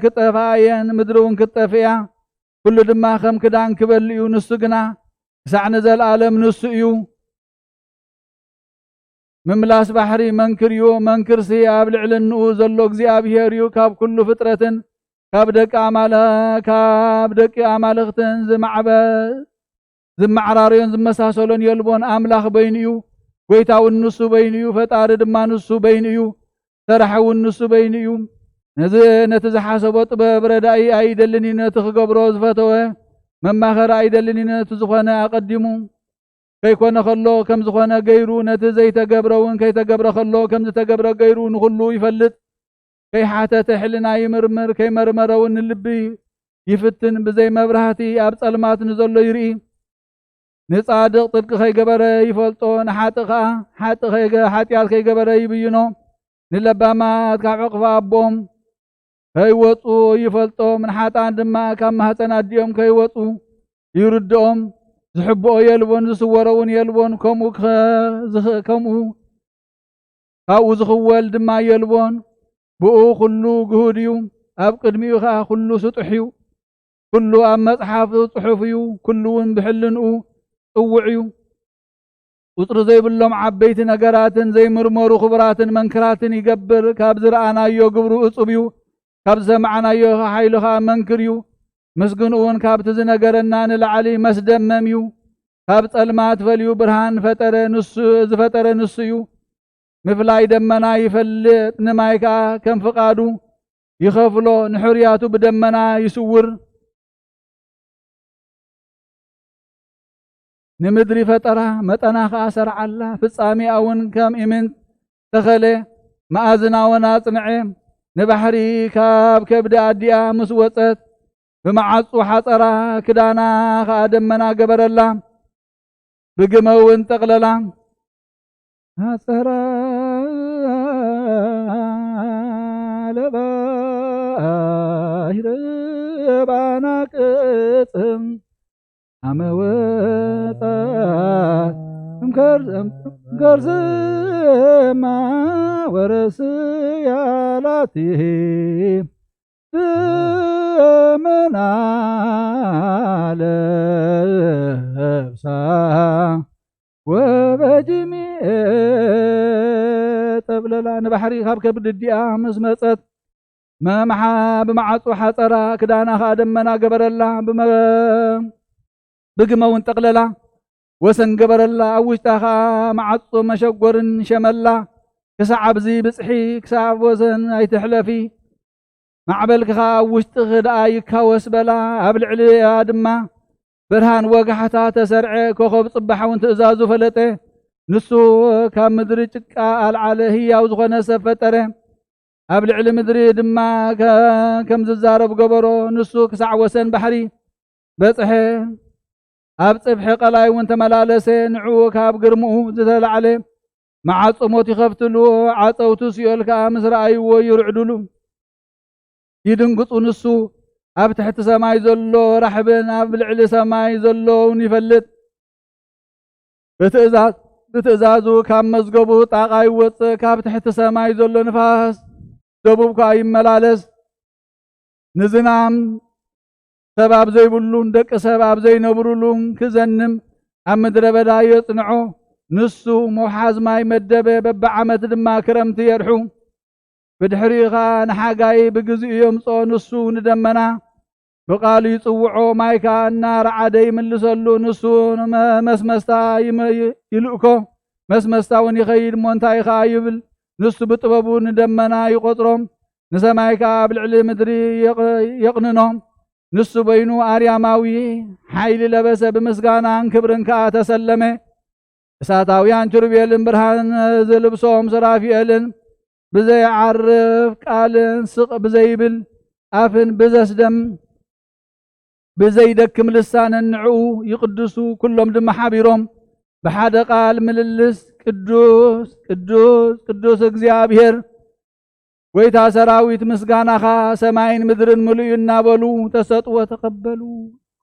ክጠፍኣ እየን፣ ምድሪ እውን ክትጠፍእ እያ። ኩሉ ድማ ከም ክዳን ክበል እዩ። ንሱ ግና ክሳዕ ንዘለኣለም ንሱ እዩ። ምምላስ ባሕሪ መንክር እዩ። መንክርሲ ኣብ ልዕልንኡ ዘሎ እግዚኣብሔር እዩ። ካብ ኩሉ ፍጥረትን ካብ ደቂ ኣማለ-፣ ካብ ደቂ ኣማልኽትን ዝማዕበ-፣ ዝመዓራረዮን ዝመሳሰሎን የልቦን። ኣምላኽ በይኑ እዩ። ጐይታ እውን ንሱ በይኑ እዩ። ፈጣሪ ድማ ንሱ በይኑ እዩ። ሰራሒ እውን ንሱ በይኑ እዩ። ነዚ፣ ነቲ ዝሓሰቦ ጥበብ ረዳኢ ኣይደልን እዩ። ነቲ ክገብሮ ዝፈተወ መማኸሪ ኣይደልን እዩ። ነቲ ዝኾነ ኣቐዲሙ ከይኮነ ከሎ ከም ዝኾነ ገይሩ፣ ነቲ ዘይተገብረ እውን ከይተገብረ ከሎ ከም ዝተገብረ ገይሩ ንኹሉ ይፈልጥ። ከይሓተተ ሕልና ይምርምር፣ ከይመርመረ እውን ንልቢ ይፍትን። ብዘይ መብራህቲ ኣብ ጸልማት ንዘሎ ይርኢ። ንጻድቕ ጽድቂ ከይገበረ ይፈልጦ፣ ንሓጥእ ከኣ ሓጥእ ከይገ-፣ ሓጢኣት ከይገበረ ይብይኖ። ንለባማት ካብ ዕቕፋ ኣቦኦም ከይወጹ ይፈልጦም፣ ንሓጥኣን ድማ ካብ ማህጸን ኣዲኦም ከይወጹ ይርድኦም። ዝሕብኦ የልቦን፣ ዝስወሮ እውን የልቦን። ከምኡ ከ-፣ ዝኽ-፣ ከምኡ ካብኡ ዝኽወል ድማ የልቦን። ብኡ ኩሉ ግሁድ እዩ፣ ኣብ ቅድሚኡ ኸኣ ኩሉ ስጡሕ እዩ። ኩሉ ኣብ መጽሓፍ ጽሑፍ እዩ፣ ኩሉ እውን ብሕልንኡ ጽውዕ እዩ። ቁጽሪ ዘይብሎም ዓበይቲ ነገራትን ዘይምርመሩ ክቡራትን መንክራትን ይገብር። ካብ ዝረኣናዮ ግብሩ እጹብ እዩ፣ ካብ ዝሰማዕናዮ ሓይሉ ኸኣ መንክር እዩ። ምስግንኡ እውን ካብቲ ዝነገረና ንላዕሊ መስደመም እዩ። ካብ ጸልማት ፈልዩ ብርሃን ፈጠረ፣ ንሱ፣ ዝፈጠረ ንሱ እዩ። ምፍላይ ደመና ይፈልጥ፣ ንማይ ከኣ ከም ፍቓዱ ይኸፍሎ፣ ንሕርያቱ ብደመና ይስውር። ንምድሪ ፈጠራ፣ መጠና ከኣ ሰርዓላ፣ ፍጻሜኣ እውን ከም ኢምንት ተኸለ፣ መኣዝና እውን ኣጽንዐ። ንባሕሪ ካብ ከብዲ ኣዲኣ ምስ ወጸት፣ ብመዓጹ ሓጸራ፣ ክዳና ከኣ ደመና ገበረላ። ብግመ እውን ጠቕለላ። ሓጸራ ለባህር ባናቅጽ ኣመ ወጻ እምከርስ-፣ እምከርስማ ወረስያ ላቲ ደመና ለብሳ ወበጅሚኤ ጠብለላ። ንባሕሪ ካብ ከብዲ ኣዲኣ ምስ መጸት መምሓ-፣ ብመዓጹ ሓጸራ፣ ክዳና ኸኣ ደመና ገበረላ፣ ብመ-፣ ብግመ እውን ጠቕለላ፣ ወሰን ገበረላ፣ ኣብ ውሽጣ ኸኣ መዓጹ መሸጎርን ሸመላ፣ ክሳዕ ኣብዚ ብጽሒ፣ ክሳብ ወሰን ኣይትሕለፊ። ማዕበልኪ ኸኣ ኣብ ውሽጥኺ ደኣ ይካወስ በላ። ኣብ ልዕሊኣ ድማ ብርሃን ወጋሕታ ተሰርዐ፣ ኮኸብ ጽባሕ እውን ትእዛዙ ፈለጠ። ንሱ ካብ ምድሪ ጭቃ ኣልዓለ፣ ህያው ዝኾነ ሰብ ፈጠረ። ኣብ ልዕሊ ምድሪ ድማ ከ-፣ ከም ዝዛረብ ገበሮ። ንሱ ክሳዕ ወሰን ባሕሪ በጽሐ። ኣብ ጽፍሒ ቀላይ እውን ተመላለሰ። ንዕኡ ካብ ግርምኡ ዝተላዕለ መዓጾ ሞት ይኸፍትሉ፣ ዓጸውቲ ሲኦል ከኣ ምስ ረኣይዎ ይርዕድሉ፣ ይድንግጹ። ንሱ ኣብ ትሕቲ ሰማይ ዘሎ ራሕብን ኣብ ልዕሊ ሰማይ ዘሎ እውን ይፈልጥ። ብትእዛዝ ብትእዛዙ ካብ መዝገቡ ጣቓ ይወጽእ፣ ካብ ትሕቲ ሰማይ ዘሎ ንፋስ ደቡብ ከኣ ይመላለስ። ንዝናም ሰብ ኣብ ዘይብሉን ደቂ ሰብ ኣብ ዘይነብሩሉን ክዘንም ኣብ ምድረ በዳ የጽንዖ። ንሱ መውሓዝ ማይ መደበ፣ በብዓመት ድማ ክረምቲ የርሑ። ብድሕሪኡ ኸኣ ንሓጋይ ብግዚኡ የምጽኦ። ንሱ ንደመና ብቓሉ ይጽውዖ፣ ማይ ከኣ እናረዓደ ይምልሰሉ። ንሱ ንመ-፣ መስመስታ ይመ-፣ ይልእኮ፣ መስመስታ እውን ይኸይድ እሞ እንታይ ኸኣ ይብል? ንሱ ብጥበቡ ንደመና ይቖጽሮ፣ ንሰማይ ከኣ ኣብ ልዕሊ ምድሪ የቕ-፣ የቕንኖ። ንሱ በይኑ ኣርያማዊ ሓይሊ ለበሰ፣ ብምስጋናን ክብርን ከኣ ተሰለመ። እሳታውያን ኪሩቤልን ብርሃን ዝልብሶም ሱራፊኤልን ብዘይዓርፍ ቃልን ስቕ ብዘይብል ኣፍን ብዘስደም ብዘይደክም ልሳንን ንዕኡ ይቕድሱ። ኩሎም ድማ ሓቢሮም ብሓደ ቃል ምልልስ፣ ቅዱስ፣ ቅዱስ፣ ቅዱስ እግዚኣብሔር፣ ጎይታ ሰራዊት፣ ምስጋናኻ ሰማይን ምድርን ምሉእ እዩ እናበሉ ተሰጥዎ ተቐበሉ።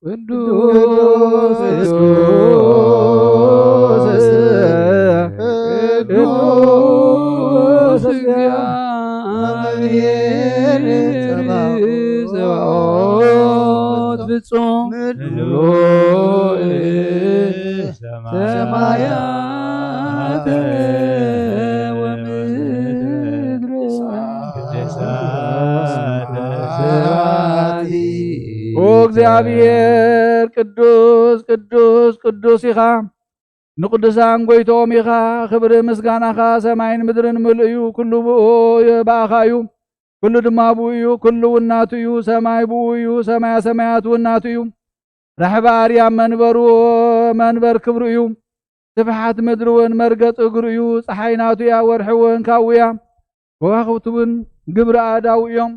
ቅዱስ፣ ቅዱስ፣ ቅዱስ እግዚአብሔር ጸባኦት ፍጹም ምሉእ ሰማያተ ወምድር ቅድሳተ ስብሐቲ። ኦ እግዚኣብሔር፣ ቅዱስ፣ ቅዱስ፣ ቅዱስ ኢኻ። ንቅዱሳን ጎይቶኦም ኢኻ። ክብሪ ምስጋናኻ ሰማይን ምድርን ምሉእ እዩ። ኩሉ ብኡ፣ ብኣኻ እዩ። ኩሉ ድማ ብኡ እዩ። ኩሉ እውን ናቱ እዩ። ሰማይ ብኡ እዩ። ሰማያ ሰማያት እውን ናቱ እዩ። ራሕቢ ኣርያም መንበሩ፣ መንበር ክብሩ እዩ። ስፍሓት ምድሪ እውን መርገጽ እግሩ እዩ። ጸሓይ ናቱ እያ፣ ወርሒ እውን ካብኡ እያ፣ ከዋኽብቲ እውን ግብሪ ኣእዳዉ እዮም።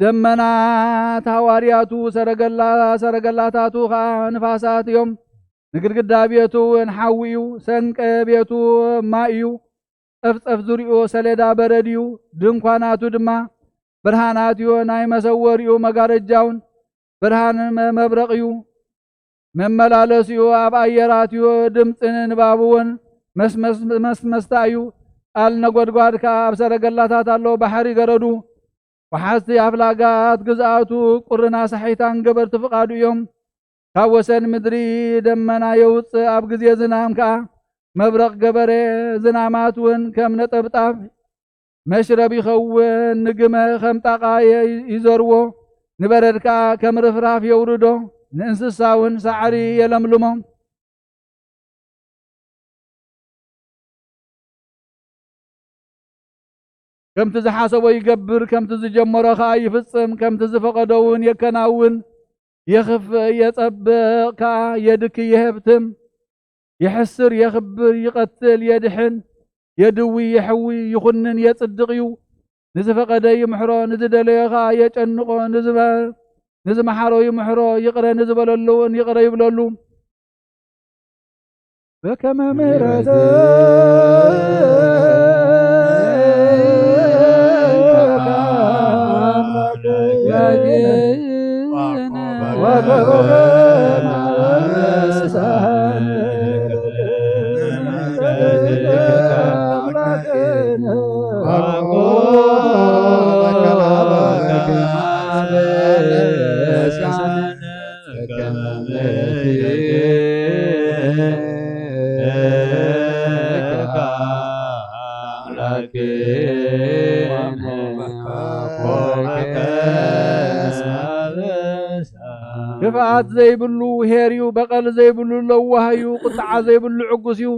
ደመናት ሃዋርያቱ፣ ሰረገላ፣ ሰረገላታቱ ኸኣ ንፋሳት እዮም። ንግድግዳ ቤቱ እውን ሓዊ እዩ፣ ሰንቀ ቤቱ ማይ እዩ። ጸፍጸፍ ዙሪኡ ሰሌዳ በረድ እዩ፣ ድንኳናቱ ድማ ብርሃናት እዩ። ናይ መሰወሪኡ መጋረጃውን ብርሃን መ-፣ መብረቕ እዩ። መመላለሲኡ ኣብ ኣየራት እዩ፣ ድምጺ ንንባቡ እውን መስመስ-፣ መስመስታ እዩ። ቃል ነጎድጓድ ከኣ ኣብ ሰረገላታት ኣሎ፣ ባሕሪ ገረዱ፣ ወሓዝቲ ኣፍላጋት ግዝኣቱ፣ ቁርና ሳሒታን ገበርቲ ፍቓዱ እዮም። ካብ ወሰን ምድሪ ደመና የውጽእ፣ ኣብ ግዜ ዝናም ከኣ መብረቕ ገበረ። ዝናማት እውን ከም ነጠብጣብ መሽረብ ይኸውን። ንግመ ከም ጣቓ የ-፣ ይዘርዎ፣ ንበረድ ከኣ ከም ርፍራፍ የውርዶ፣ ንእንስሳ እውን ሳዕሪ የለምልሞ። ከምቲ ዝሓሰቦ ይገብር፣ ከምቲ ዝጀመሮ ኸኣ ይፍጽም፣ ከምቲ ዝፈቐዶ እውን የከናውን። የኽፍእ የጸብቕ ከኣ፣ የድኪ የህብትም፣ የሕስር የኽብር፣ ይቐትል የድሕን፣ የድዊ የሕዊ፣ ይኹንን የጽድቕ እዩ። ንዝፈቐደ ይምሕሮ፣ ንዝደለዮ ኸኣ የጨንቖ፣ ንዝበ-፣ ንዝመሓሮ ይምሕሮ፣ ይቕረ ንዝበለሉ እውን ይቕረ ይብለሉ። በከመ ምሕረትከ ወበከመ ክፍኣት ዘይብሉ ኄር እዩ፣ በቐል ዘይብሉ ለዋህ እዩ፣ ቁጥዓ ዘይብሉ ዕጉስ እዩ፣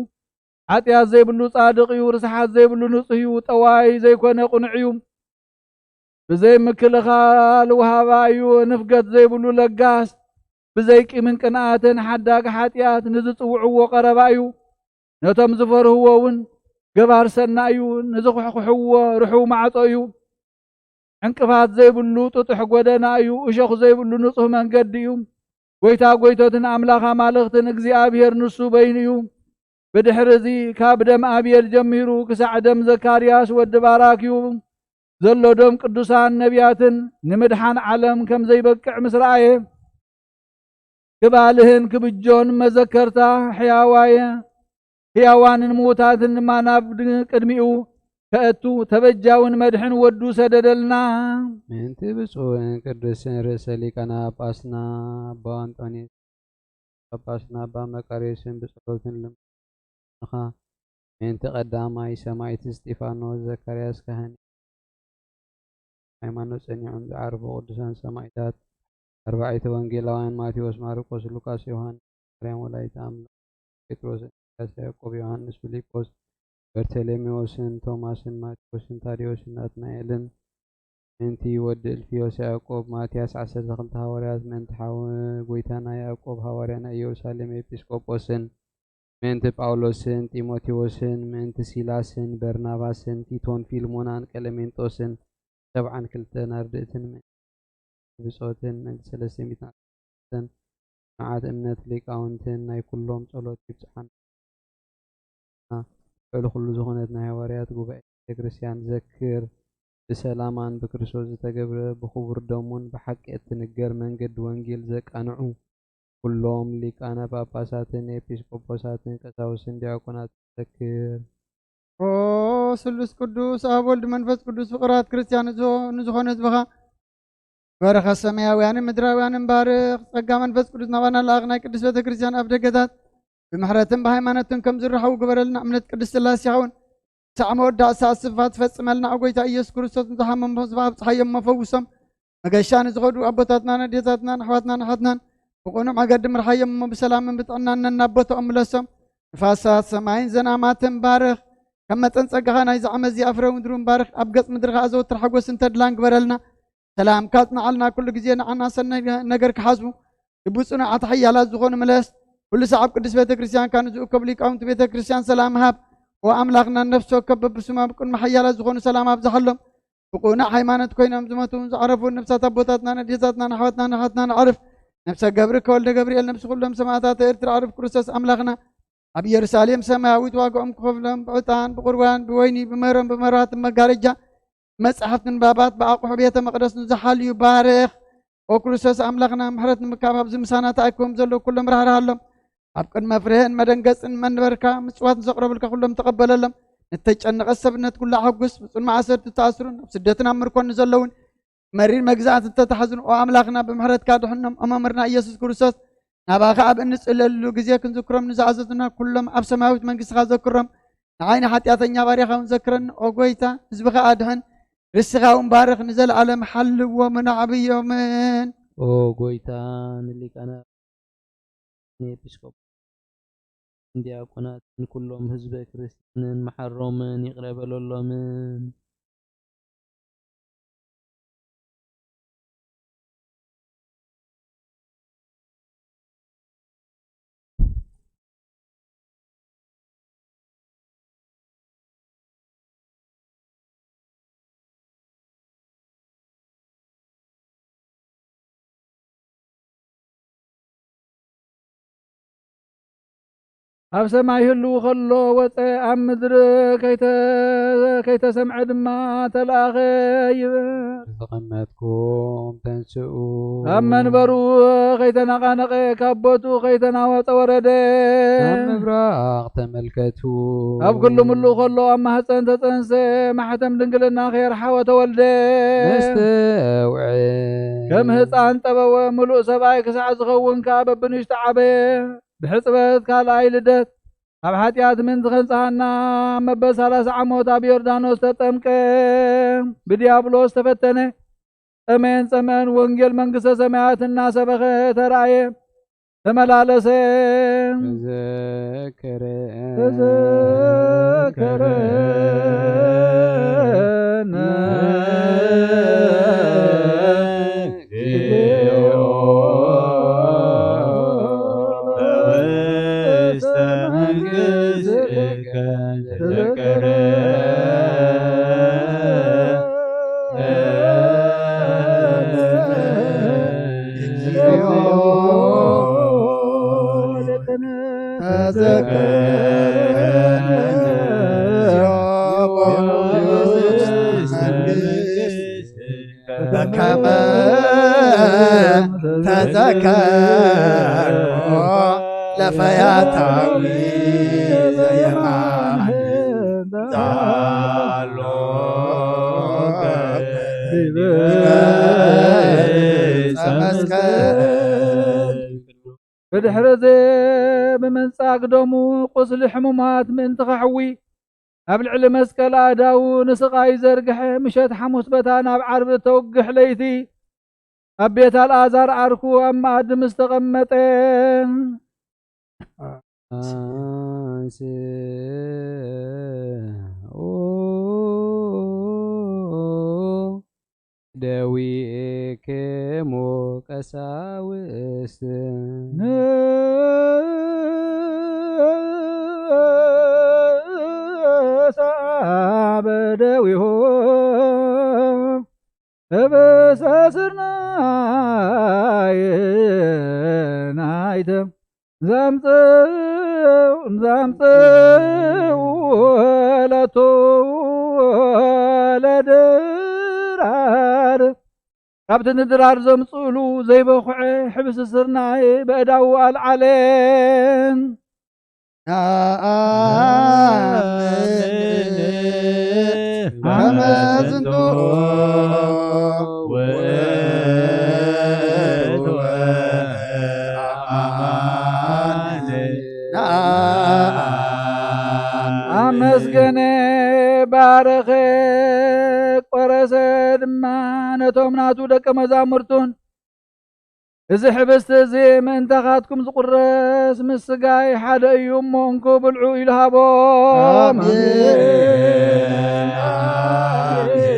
ሓጢኣት ዘይብሉ ጻድቕ እዩ፣ ርስሓት ዘይብሉ ንጹህ እዩ፣ ጠዋይ ዘይኮነ ቅኑዕ እዩ። ብዘይ ምክልኻል ወሃባ እዩ፣ ንፍገት ዘይብሉ ለጋስ፣ ብዘይ ቂምን ቅንኣትን ሓዳግ ሓጢኣት፣ ንዝጽውዕዎ ቀረባ እዩ። ነቶም ዝፈርህዎ እውን ገባር ሰናይ እዩ፣ ንዝኹሕኩሕዎ ርሑው ማዕጾ እዩ። ዕንቅፋት ዘይብሉ ጥጡሕ ጎደና እዩ፣ እሾኽ ዘይብሉ ንጹህ መንገዲ እዩ። ጐይታ ጐይቶትን ኣምላኽ ኣማልኽትን እግዚኣብሔር ንሱ በይኑ እዩ። ብድሕሪ እዚ ካብ ደም ኣቤል ጀሚሩ ክሳዕ ደም ዘካርያስ ወዲ ባራክ እዩ። ዘሎ ደም ቅዱሳን ነቢያትን ንምድሓን ዓለም ከም ዘይበቅዕ ምስ ረኣየ፣ ክባልህን ክብጆን መዘከርታ ሕያዋየ ሕያዋንን ምዉታትን ድማ ናብ ድ-፣ ቅድሚኡ ከእቱ ተበጃውን መድሕን ወዱ ሰደደልና። ምእንቲ ብፁዕን ቅዱስን ርእሰ ሊቃነ ጳጳስና ኣባ ኣንጦንዮስ ጳጳስና ኣባ መቃርዮስን ብጸሎትን ልመንኻ። ምእንቲ ቀዳማይ ሰማዕት እስጢፋኖስ፣ ዘካርያስ ካህን፣ ሃይማኖት ጸኒዖም ዝዓረፉ ቅዱሳን ሰማዕታት፣ ኣርባዕተ ወንጌላውያን ማቴዎስ፣ ማርቆስ፣ ሉቃስ፣ ዮሃንስ፣ ማርያም ወላዲተ ኣምላኽ፣ ጴጥሮስ፣ እንድርያስ፣ ያዕቆብ፣ ዮሃንስ፣ ፊልጶስ፣ በርተሎሜዎስን ቶማስን፣ ማቴዎስን ታዴዎስን ናትናኤልን፣ ምእንቲ ወዲ እልፍዮስ ያዕቆብ፣ ማትያስ፣ ዓሰርተ ክልተ ሃዋርያት፣ ምእንቲ ሓው ጎይታና ያዕቆብ ሃዋርያ ናይ ኢየሩሳሌም ኤጲስቆጶስን፣ ምእንቲ ጳውሎስን ጢሞቴዎስን፣ ምእንቲ ሲላስን በርናባስን፣ ቲቶን፣ ፊልሞናን፣ ቀለሜንጦስን፣ ሰብዓን ክልተን ኣርድእትን፣ ምእንቲ ብጾትን፣ ምእንቲ ሰለስተ ሚእትን ዓሰርተ ክልተን፣ ጽኑዓት እምነት ሊቃውንትን ናይ ኩሎም ጸሎት ይብጽሓና። ልዕሊ ኩሉ ዝኾነት ናይ ሃዋርያት ጉባኤ ቤተ ክርስቲያን ዘክር። ብሰላማን ብክርስቶስ ዝተገብረ ብኽቡር ደሙን ብሓቂ እትንገር መንገዲ ወንጌል ዘቃንዑ ኩሎም ሊቃነ ጳጳሳትን ኤጲስቆጶሳትን ቀሳውስትን ዲያቆናትን ዘክር። ኦ ስሉስ ቅዱስ ኣብ ወልድ መንፈስ ቅዱስ ፍቕራት ክርስቲያን ንዝኾ-፣ ንዝኾነ ህዝብኻ በረኸት ሰማያውያንን ምድራውያንን ባርኽ። ጸጋ መንፈስ ቅዱስ ናባና ለኣኽ። ናይ ቅድስት ቤተ ክርስቲያን ኣፍ ደገታት ብምሕረትን ብሃይማኖትን ከም ዝረሓቡ ግበረልና። እምነት ቅድስት ስላሴ ይኸውን። ክሳዕ መወዳእታ ስፋ ትፈጽመልና። ኣብ ጎይታ ኢየሱስ ክርስቶስ ንዝሓመሙ ህዝባ ኣብጽሓዮም እሞ ፈውሶም። መገሻ ንዝኸዱ ኣቦታትናን ኣዴታትናን ኣሕዋትናን ኣሓትናን ብቕኑዕ መገዲ ምርሓዮም እሞ ብሰላምን ብጥዕናን ነናብ ቦታኦም ምለሶም። ንፋሳት ሰማይን ዘናማትን ባርኽ። ከም መጠን ጸጋኻ ናይዚ ዓመት እዚ ኣፍረ ምድሩን ባርኽ። ኣብ ገጽ ምድርኻ ኣዘውትር ሓጎስን ተድላን ግበረልና። ሰላምካ ጽንዓልና፣ ኩሉ ግዜ ንዓና ሰናይ ነገር ክሓስቡ ልቡ ጽኑዓት ሓያላት ዝኾኑ ምለስ። ኩሉ ሰዓብ ቅዱስ ቤተ ክርስቲያንካ ንዝእከቡ ሊቃውንቲ ቤተ ክርስቲያን ሰላም ሃብ። ኦ ኣምላኽና፣ ነፍሲ ወከፍ በብስሙ ኣብ ቅድሚ ሓያላት ዝኾኑ ሰላም ኣብዝሓሎም። ብቕኑዕ ሃይማኖት ኮይኖም ዝሞቱን ዝዓረፉን ነፍሳት ኣቦታትናን ኣዴታትናን ኣሕዋትናን ኣሓትናን ኣዕርፍ። ነፍሰ ገብርከ ወልደ ገብርኤል፣ ነፍሲ ኩሎም ሰማዕታት ኤርትራ ኣዕርፍ ክርስቶስ ኣምላኽና፣ ኣብ ኢየሩሳሌም ሰማያዊት ዋጋኦም ክኸፍሎም ብዕጣን ብቁርባን ብወይኒ ብመሮን ብመብራህትን መጋረጃ መጻሕፍቲ ንባባት ብኣቑሑ ቤተ መቕደስ ንዝሓልዩ ባርኽ። ኦ ክርስቶስ ኣምላኽና፣ ምሕረት ንምካብ ኣብዚ ምሳና ተኣኪቦም ዘለዉ ኩሎም ራህርሃሎም። ኣብ ቅድመ ፍርህን መደንገጽን መንበርካ ምጽዋት ንዘቕረቡልካ ኩሎም ተቐበለሎም። ንተጨነቐት ሰብነት ኩሉ ኣሐጉስ። ብጽኑ ማእሰርቲ ዝተኣስሩን ኣብ ስደትን ኣብ ምርኮን ንዘለውን መሪር መግዛእቲ እተታሕዙን ኦ ኣምላኽና፣ ብምሕረትካ ድሕኖም። ኦ መምህርና ኢየሱስ ክርስቶስ፣ ናባኻ ኣብ እንጽለሉ ግዜ ክንዝክሮም ንዝኣዘዙና ኩሎም ኣብ ሰማያዊት መንግስትኻ ዘክሮም። ንዓይ ንሓጢኣተኛ ባርያኻ እውን ዘክረኒ ኦ ጎይታ፣ ህዝብኻ ኣድሕን። ርስኻ እውን ባርኽ፣ ንዘለኣለም ሓልዎምን ኣዕብዮምን። ኦ ጎይታ፣ ንሊቃነ ንኤጲስቆጶስን ዲያቆናትን ኩሎም ህዝበ ክርስቲያንን መሓሮምን ይቕረ በለሎምን። ኣብ ሰማይ ህልው ከሎ ወጸ፣ ኣብ ምድሪ ከይተ-፣ ከይተሰምዐ ድማ ተላእኸ ይብል። ዝተቐመጥኩም ተንስኡ። ካብ መንበሩ ከይተነቓነቐ፣ ካብ ቦትኡ ከይተናወጸ ወረደ። ኣብ ምብራቕ ተመልከቱ። ኣብ ኩሉ ምሉእ ከሎ ኣብ ማህፀን ተጸንሰ፣ ማሕተም ድንግልና ከየርሓወ ተወልደ። ነስተውዕል። ከም ህፃን ጠበወ፣ ምሉእ ሰብኣይ ክሳዕ ዝኸውን ከኣ በብንሽጡ ዓበየ። ብሕፅበት ካልኣይ ልደት ካብ ሓጢኣት ምእንቲ ከንጽሃና፣ መበል ሰላሳ ዓሞት ኣብ ዮርዳኖስ ተጠምቀ፣ ብዲያብሎስ ተፈተነ። ጠመየን ጸምአን ወንጌል መንግስተ ሰማያት እናሰበኸ ተራእየ፣ ተመላለሰ። ተዘከረ። ተዘከረነ። በከመ ተዘከርኩ ለፈያታዊ ድሕሪ እዚ ብምንጻግ ደሙ ቁስሊ ሕሙማት ምእንቲ ከሕዊ ኣብ ልዕሊ መስቀል ኣእዳዉ ንስቓይ ዘርግሐ፣ ምሸት ሓሙስ በታ ናብ ዓርቢ እተውግሕ ለይቲ ኣብ ቤት ኣልኣዛር ዓርኩ ኣብ መኣዲ ምስ ተቐመጠ፣ አንስኡ ደዊክሙ ቀሳውስት። ንሳ በደዊሁ ህብሰ ስርናይ ናይተ ዘምጽው ዘምጽው ለቱ ለድራር ካብቲ ንድራር ዘምጽእሉ ዘይበኹዐ ሕብሲ ስርናይ በእዳዉ ኣልዓለ። ነኣምን ከመ ዝንቱ ውእቱ አማን። ነኣምን። ኣመስገነ፣ ባረኸ፣ ቆረሰ ድማ ነቶም ናቱ ደቀ መዛሙርቱን፣ እዚ ሕብስቲ እዚ ምእንታኻትኩም ዝቁረስ ምስ ስጋይ ሓደ እዩ እሞ እንኩ ብልዑ ኢሉ ሃቦም። ኣሜን፣ ኣሜን፣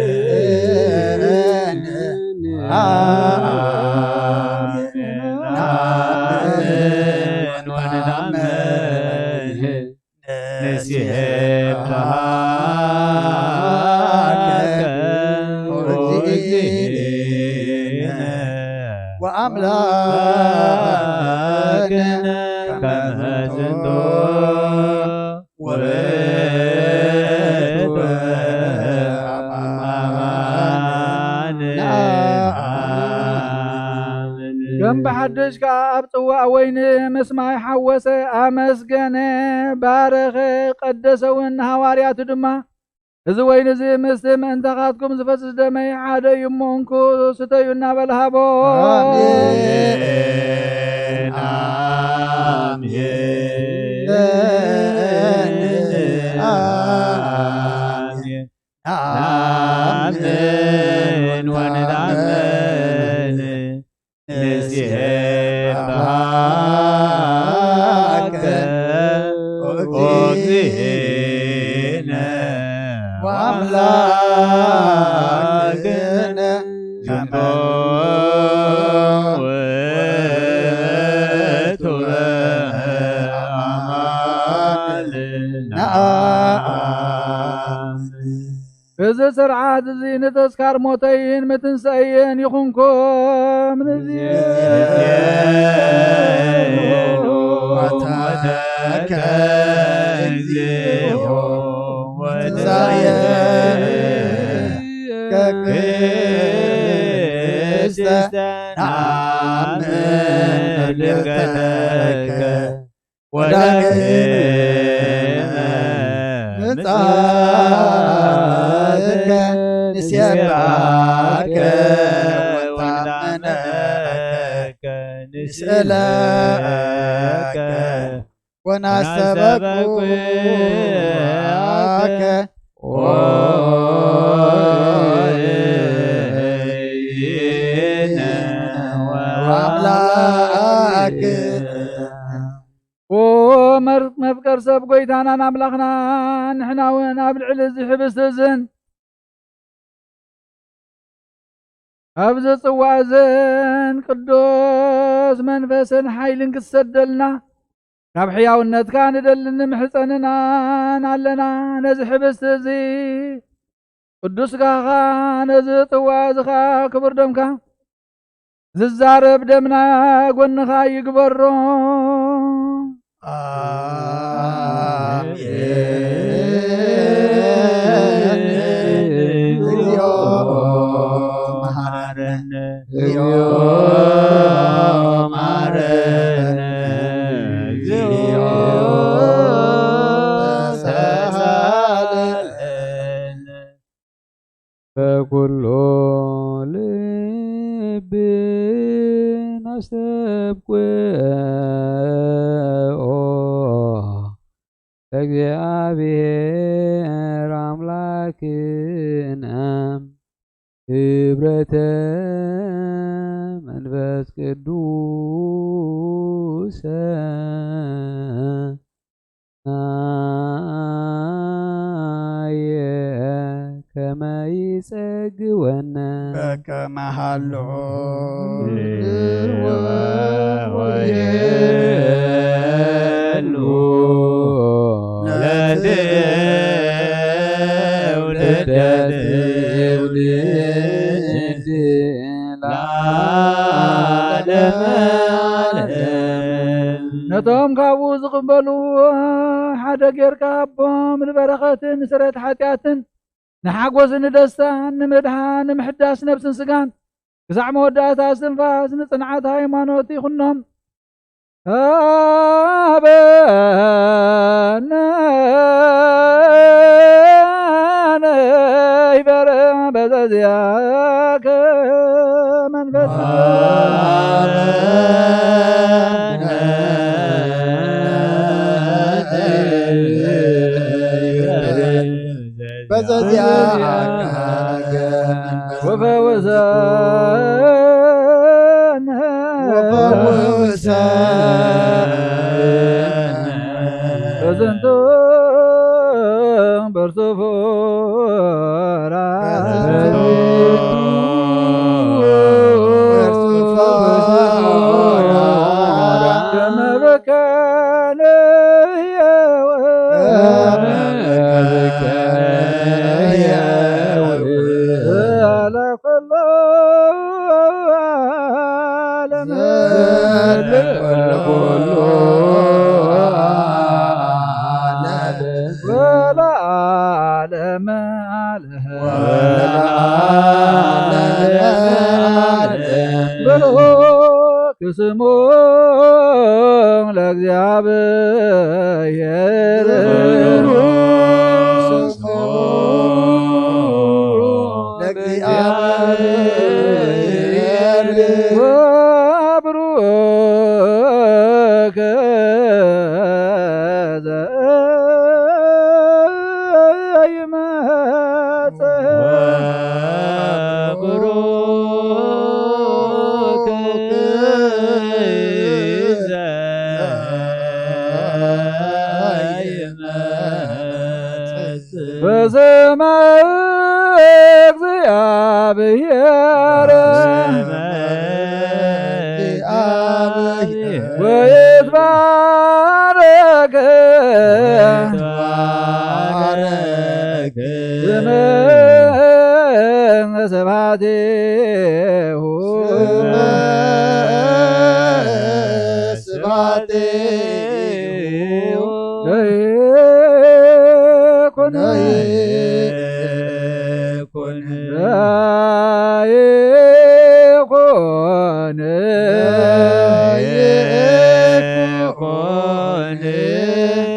ኣሜን፣ ኣሜን። ንሴብሐካ ኦ እግዚእነ ወአምላክነ ከመ ዝንቱ ውእቱ አማን። ከም ብሓድሽ ከኣ ኣብ ጽዋእ ወይኒ ምስ ማይ ሓወሰ፣ ኣመስገነ፣ ባረኸ፣ ቀደሰ እውን ንሃዋርያቱ ድማ፣ እዚ ወይኒ እዚ ምስቲ ምእንታኻትኩም ዝፈስስ ደመይ ሓደ እዩ እሞ እንኩ ስተዩ እናበለ ሃቦም። ኣሜን፣ ኣሜን፣ ኣሜን። ነኣምን ወንትአመን ንሴብሐከ ኦ እግዚእነ ወአምላክነ ዝንቱ ውእቱ አማን። ነኣምን። እዚ ስርዓት እዚ ንተስካር ሞተይን ምትንሳኤይን ይኹንኩም። ንዜኑ ሞተከ እግዚኦ ወትንሳኤከ ቅድስተ ነአምን እድገተከ ወዳግመ ምጽአትከ ንሴብሐከ ወንትአመነከ ንስእለከ ወናስተበኩዓከ ኦ እግዚእነ ወአምላክነ። ኦ መር-፣ መፍቀር ሰብ ጐይታናን ኣምላኽናን፣ ንሕና እውን ኣብ ልዕሊ እዚ ኅብስቲ እዝን ኣብዚ ጽዋእ እዝን ቅዱስ መንፈስን ኃይልን ክትሰደልና ካብ ሕያውነትካ ንደልን ንምሕጸንናን ኣለና። ነዚ ኅብስቲ እዚ ቅዱስ ሥጋኻ፣ ነዚ ጽዋእ እዚ ኸኣ ክቡር ደምካ ዝዛረብ ደምና ጐንኻ ይግበሮ። ኣሜን። እግዚኦ መሐረነ፣ እግዚኦ መሐረነ፣ እግዚኦ ተሳለነ። በኩሉ ልብን አስተብቁ እግዚአብሔር አምላክነ ክብረተ መንፈስ ቅዱስ ናየ ከመ ይጸግወነ። በከመ ሀሎ ወይህሉ ለትውልደ ትውልድ ለዓለመ ዓለም። ነቶም ካብኡ ዝቕበሉ ሓደ ጌርካ ኣቦም ንበረኸትን ንስርየት ሓጢኣትን ንሓጎስ ንደስታን ንምድሓን ንምሕዳስ ነብስን ስጋን ክሳዕ መወዳእታ እስትንፋስ ንጽንዓት ሃይማኖት ይኹኖም። ሃበነ ይበረ በዘዚያከ መንፈስ በዘዚያ ወፈወሰነ ወፈወሰነ በዝንቱ በርሱ ፎራ በዝንቱ በርሱ ፎራ ከመ በከነ ብሩክ ስሙ ለእግዚአብሔር። ለእግዚአብሔር። ወብሩክ ዘኢይመጽእ። ወብሩክ ዘኢይመጽእ። በስመ እግዚአብሔር። በስመ እግዚአብሔር። ወይትባረክ። ወይትባረክ። ስመ ስብሐቲሁ። ስመ ስብሐቲሁ። ለይኩን። ለይኩን። ለይኩን። ለይኩን።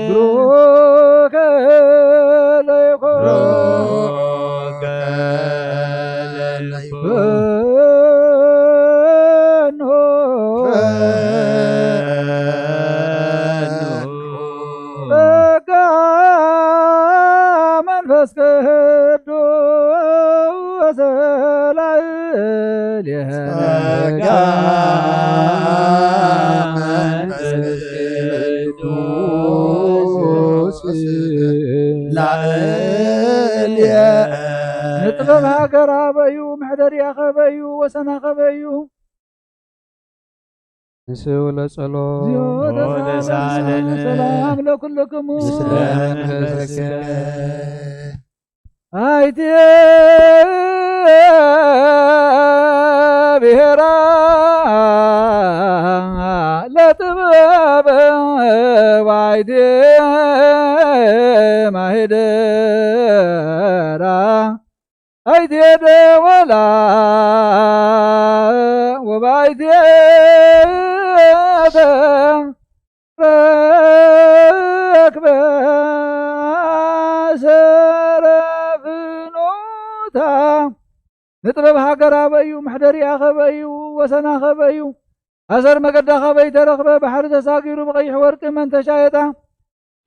ብሩክ ለይኩን። ብሩክ ለይኩን። ጸጋ መንፈስ ቅዱስ ላዕሌነ። ጸጋ መንፈስ ቅዱስ ላዕሌነ። ንጥበብ ሃገር ኣበዩ፣ መሕደሪያ ከበዩ፣ ወሰና ከበዩ። ንስው ለጸሎት። እግዚኦ ተሳለነ። ሰላም ለኩልክሙ። ምስለ መንፈስከ። ኣይትየ ብሔራ ለጥበብ ወኣይትየ ማሂደራ። ኣይትየ ደወላ ወባይትየ ተረክበ ኣሰረ ፍኖታ። ንጥበብ ሃገር ኣበዩ፣ መሕደሪኣ ከበዩ፣ ወሰና ከበዩ፣ ኣሰር መገዳ ከበይ ተረኽበ፣ ባሕሪ ተሳጊሩ ብቐይሕ ወርቂ መን ተሻየጣ።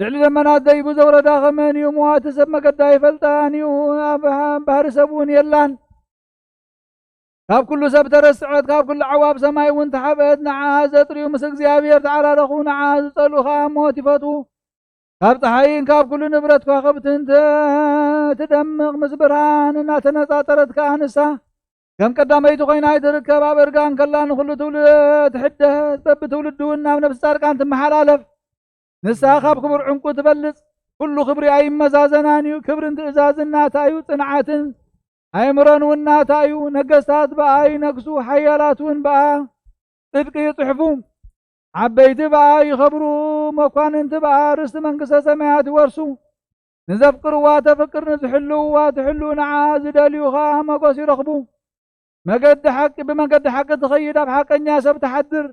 ልዕሊ ደመናት ደይቡ ዘውረዳ ከመን እዩ? ምዋቲ ሰብ መገዳ ኣይፈልጣን እዩ፣ ኣብ ባህሪ ሰብ እውን የላን። ካብ ኩሉ ሰብ ተረስዐት፣ ካብ ኩሉ ዓዋብ ሰማይ እውን ተሓብአት። ንዓ ዘጥርዩ ምስ እግዚኣብሔር ተዓራረኹ፣ ንዓ ዝጸልኡ ኸዓ ሞት ይፈትዉ። ካብ ጸሓይን ካብ ኩሉ ንብረት ከዋኽብትን ተ-፣ ትደምቕ፣ ምስ ብርሃን እናተነጻጸረት ከኣ ንሳ ከም ቀዳመይቲ ኮይና ኣይትርከብ። ኣብ እርጋን ከላ ንኹሉ ትውልድ ትሕደስ፣ በብትውልዱ እውን ናብ ነፍሲ ጻድቃን ትመሓላለፍ። ንሳ ካብ ክቡር ዕንቁ ትበልጽ። ኩሉ ክብሪ ኣይመዛዘናን እዩ። ክብርን ትእዛዝን ናታ እዩ። ጽንዓትን ኣእምሮን እውን ናታ እዩ። ነገስታት ብኣ ይነግሱ፣ ሓያላት እውን ብኣ ጽድቂ ይጽሕፉ። ዓበይቲ ብኣ ይኸብሩ፣ መኳንንቲ ብኣ ርስቲ መንግስተ ሰማያት ይወርሱ። ንዘፍቅርዋ ተፍቅር፣ ንዝሕልውዋ ትሕሉ፣ ንዓ ዝደልዩ ኸኣ ሞገስ ይረኽቡ። መገዲ ሓቂ፣ ብመገዲ ሓቂ ትኸይድ፣ ኣብ ሓቀኛ ሰብ ትሓድር።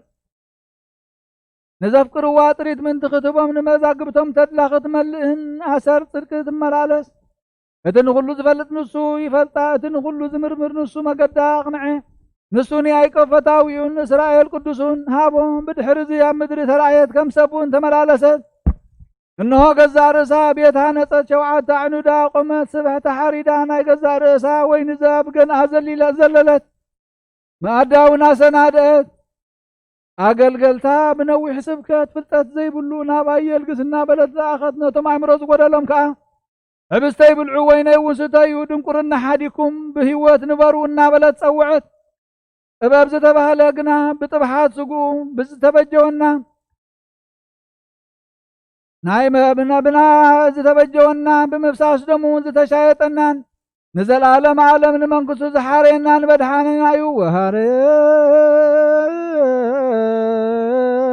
ንዘፍቅርዋ ጥሪት ምእንቲ ክትህቦም፣ ንመዛግብቶም ተድላ ክትመልእን ኣሰር ጽድቂ ትመላለስ። እቲ ንኹሉ ዝፈልጥ ንሱ ይፈልጣ፣ እቲ ንኹሉ ዝምርምር ንሱ መገዳ ኣቕንዐ። ንሱ ንያዕቆብ ፈታዊኡ፣ ንእስራኤል ቅዱሱን ሃቦ። ብድሕርዚ ኣብ ምድሪ ተራእየት፣ ከም ሰብ እውን ተመላለሰት። እንሆ ገዛእ ርእሳ ቤት ሃነጸት፣ ሸውዓተ ኣዕኑዳ ኣቖመት፣ ስብሕቲ ሓሪዳ ናይ ገዛእ ርእሳ ወይኒ ዘብ ገንኣ ዘሊለ-፣ ዘለለት፣ መኣዳ እውን ኣሰናድአት። ኣገልገልታ ብነዊሕ ስብከት ፍልጠት ዘይብሉ ናብ ኣየል ግስ እናበለት ለኣኸት፣ ነቶም ኣእምሮ ዝጎደሎም ከኣ፣ ሕብስተይ ብልዑ፣ ወይነይ እውን ስተዩ፣ ድንቁርና ሓዲኩም ብህይወት ንበሩ እናበለት ጸውዐት። ጥበብ ዝተባህለ ግና ብጥብሓት ስግኡ ብዝተበጀወና ናይ መ-፣ ብና-፣ ብና-፣ ዝተበጀወና ብምፍሳስ ደሙ ዝተሻየጠናን ንዘለዓለም ዓለም ንመንግስቱ ዝሓረየናን መድሓኒና እዩ።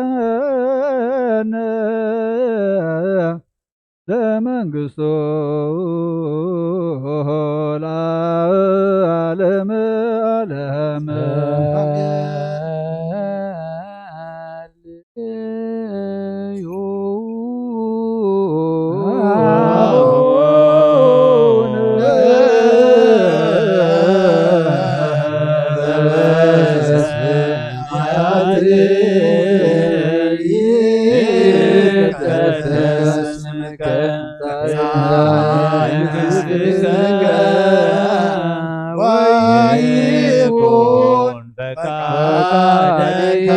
ወሃረነ ለመንግስቱ ለዓለመ ዓለም። ይትምጻእ መንግስትከ ወይኩን ፈቃድከ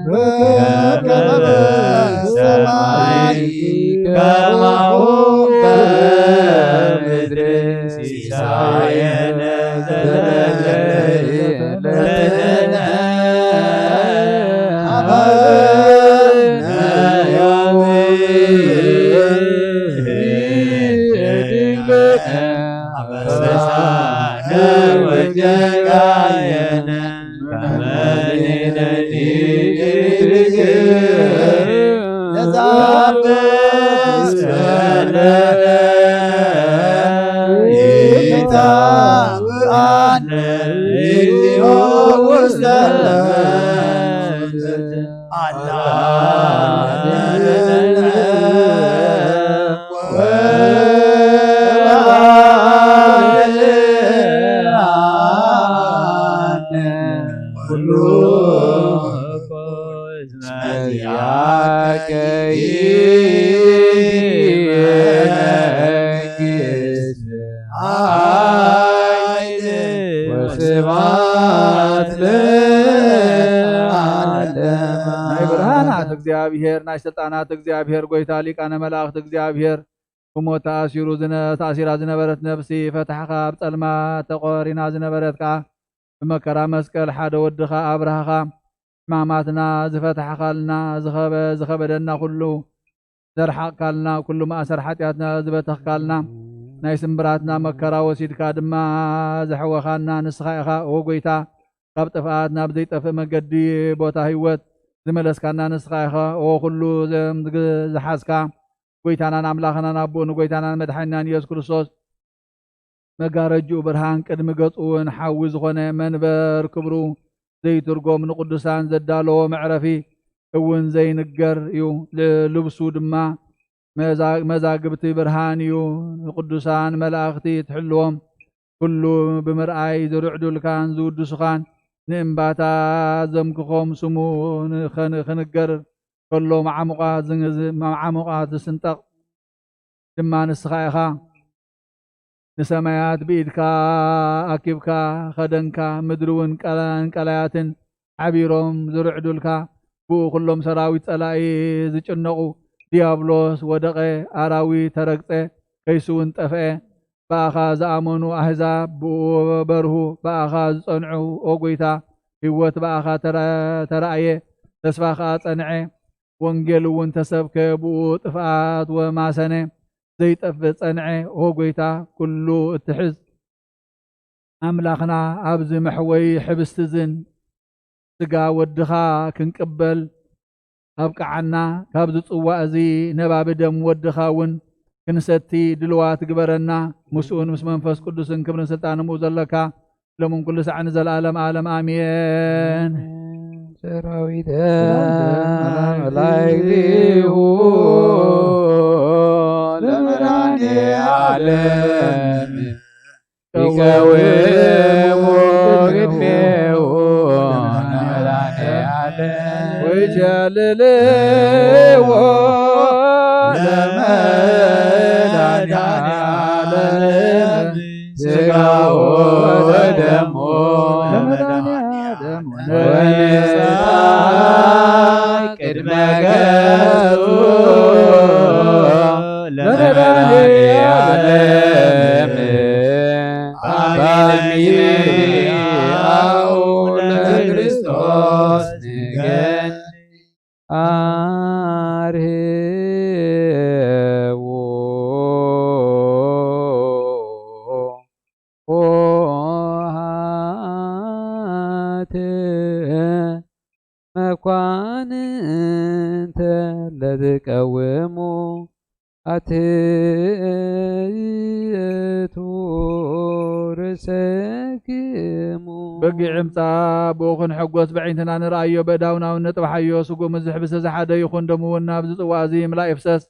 በከመ በሰማይ ከማሁ በምድር። ሲሳየነ ዘለለዕለትነ ሀበነ ዮም። አበሳነ ወጌጋየነ ከመ ንሕነኒ ንዛብእ ይታብአነ እግዚኦ ውስተ ወስብሐት ለዓለመ። ናይ ብርሃናት እግዚኣብሔር፣ ናይ ስልጣናት እግዚኣብሔር፣ ጎይታ ሊቃነ መላእኽት እግዚኣብሔር፣ ብሞት ተኣሲሩ ዝነ-፣ ተኣሲራ ዝነበረት ነፍሲ ፈታሕኻ፣ ኣብ ጸልማት ተቖሪና ዝነበረት ከኣ ብመከራ መስቀል ሓደ ወድኻ ኣብርሃኻ። ሕማማትና ዝፈታሕኻልና፣ ዝኸበ-፣ ዝኸበደና ኩሉ ዘርሓቕካልና፣ ኩሉ ማእሰር ሓጢኣትና ዝበተኽካልና፣ ናይ ስምብራትና መከራ ወሲድካ ድማ ዘሕወኻና ንስኻ ኢኻ። ኦ ጎይታ፣ ካብ ጥፍኣት ናብ ዘይጠፍእ መገዲ ቦታ ህይወት ዝመለስካና ንስኻ ኢኻ። ኦ ኩሉ ዘም-፣ ዝሓዝካ ጎይታናን ኣምላኽናን ኣቦኡ ንጎይታናን መድሓኒናን ኢየሱስ ክርስቶስ፣ መጋረጅኡ ብርሃን ቅድሚ ገጹ እውን ሓዊ ዝኾነ መንበር ክብሩ ዘይትርጎም ንቅዱሳን ዘዳለዎ መዕረፊ እውን ዘይንገር እዩ። ል-፣ ልብሱ ድማ መዛ-፣ መዛግብቲ ብርሃን እዩ። ንቅዱሳን መላእኽቲ ትሕልዎም፣ ኩሉ ብምርኣይ ዝርዕዱልካን ዝውድሱኻን ንእምባታት ዘምክኾም ስሙ ንኸን-፣ ክንገር ከሎ መዓሙቓት ዝን-፣ ዝ-፣ መዓሙቓት ዝስንጠቕ ድማ ንስኻ ኢኻ። ንሰማያት ብኢድካ ኣኪብካ ኸደንካ፣ ምድሪ እውን ቀላን ቀላያትን ዓቢሮም ዝርዕዱልካ። ብኡ ኩሎም ሰራዊት ጸላኢ ዝጭነቑ። ዲያብሎስ ወደቐ፣ ኣራዊት ተረግጸ፣ ከይሱ እውን ጠፍአ። ብኣኻ ዝኣመኑ ኣህዛብ ብኡ በርሁ፣ ብኣኻ ዝጸንዑ፣ ኦ ጐይታ፣ ህይወት ብኣኻ ተረ-፣ ተራእየ፣ ተስፋ ኸኣ ጸንዐ። ወንጌል እውን ተሰብከ፣ ብኡ ጥፍኣት ወማሰነ፣ ዘይጠፍእ ጸንዐ። ኦ ጐይታ፣ ኩሉ እትሕዝ ኣምላኽና፣ ኣብዚ መሕወይ ሕብስቲ ዝን ስጋ ወድኻ ክንቅበል ኣብቅዓና። ካብዚ ጽዋእ እዚ ነባቢ ደም ወድኻ እውን ክንሰቲ ድልዋት ግበረና። ምስኡን ምስ መንፈስ ቅዱስን ክብርን ስልጣንን ብኡ ዘለካ ሎምን ኩሉ ሳዕ ንዘለኣለም ኣለም ኣሜን። ሰራዊተ መላእክቲሁ ለመድኃኔ ዓለም ይቀውሙ ቅድሜሁ ለመድኃኔ ዓለም ወይጃልልዎ ለመድኃኔ ዓለም ስጋሁ ወደሙ ለመድኃኔ ዓለም ወንስአል ቅድመ ገጹ ለመድኃኔ ዓለም አሜን። አው ለክርስቶስ ንገን አርህዉ ኆኃት መኳንንተ ለትቀውሙ አትቱ ርእሰክሙ። በጊዕ ምጻእ፣ ብኡ ክንሕጎስ፣ በዒንትና ንርኣዮ፣ በእዳውና እውን ንጥብሓዮ። ስጉም እዚ ሕብስቲ እዚ ሓደ ይኹን፣ ደሙ እውን ናብዚ ጽዋእ እዚ ይምላእ ይፍሰስ።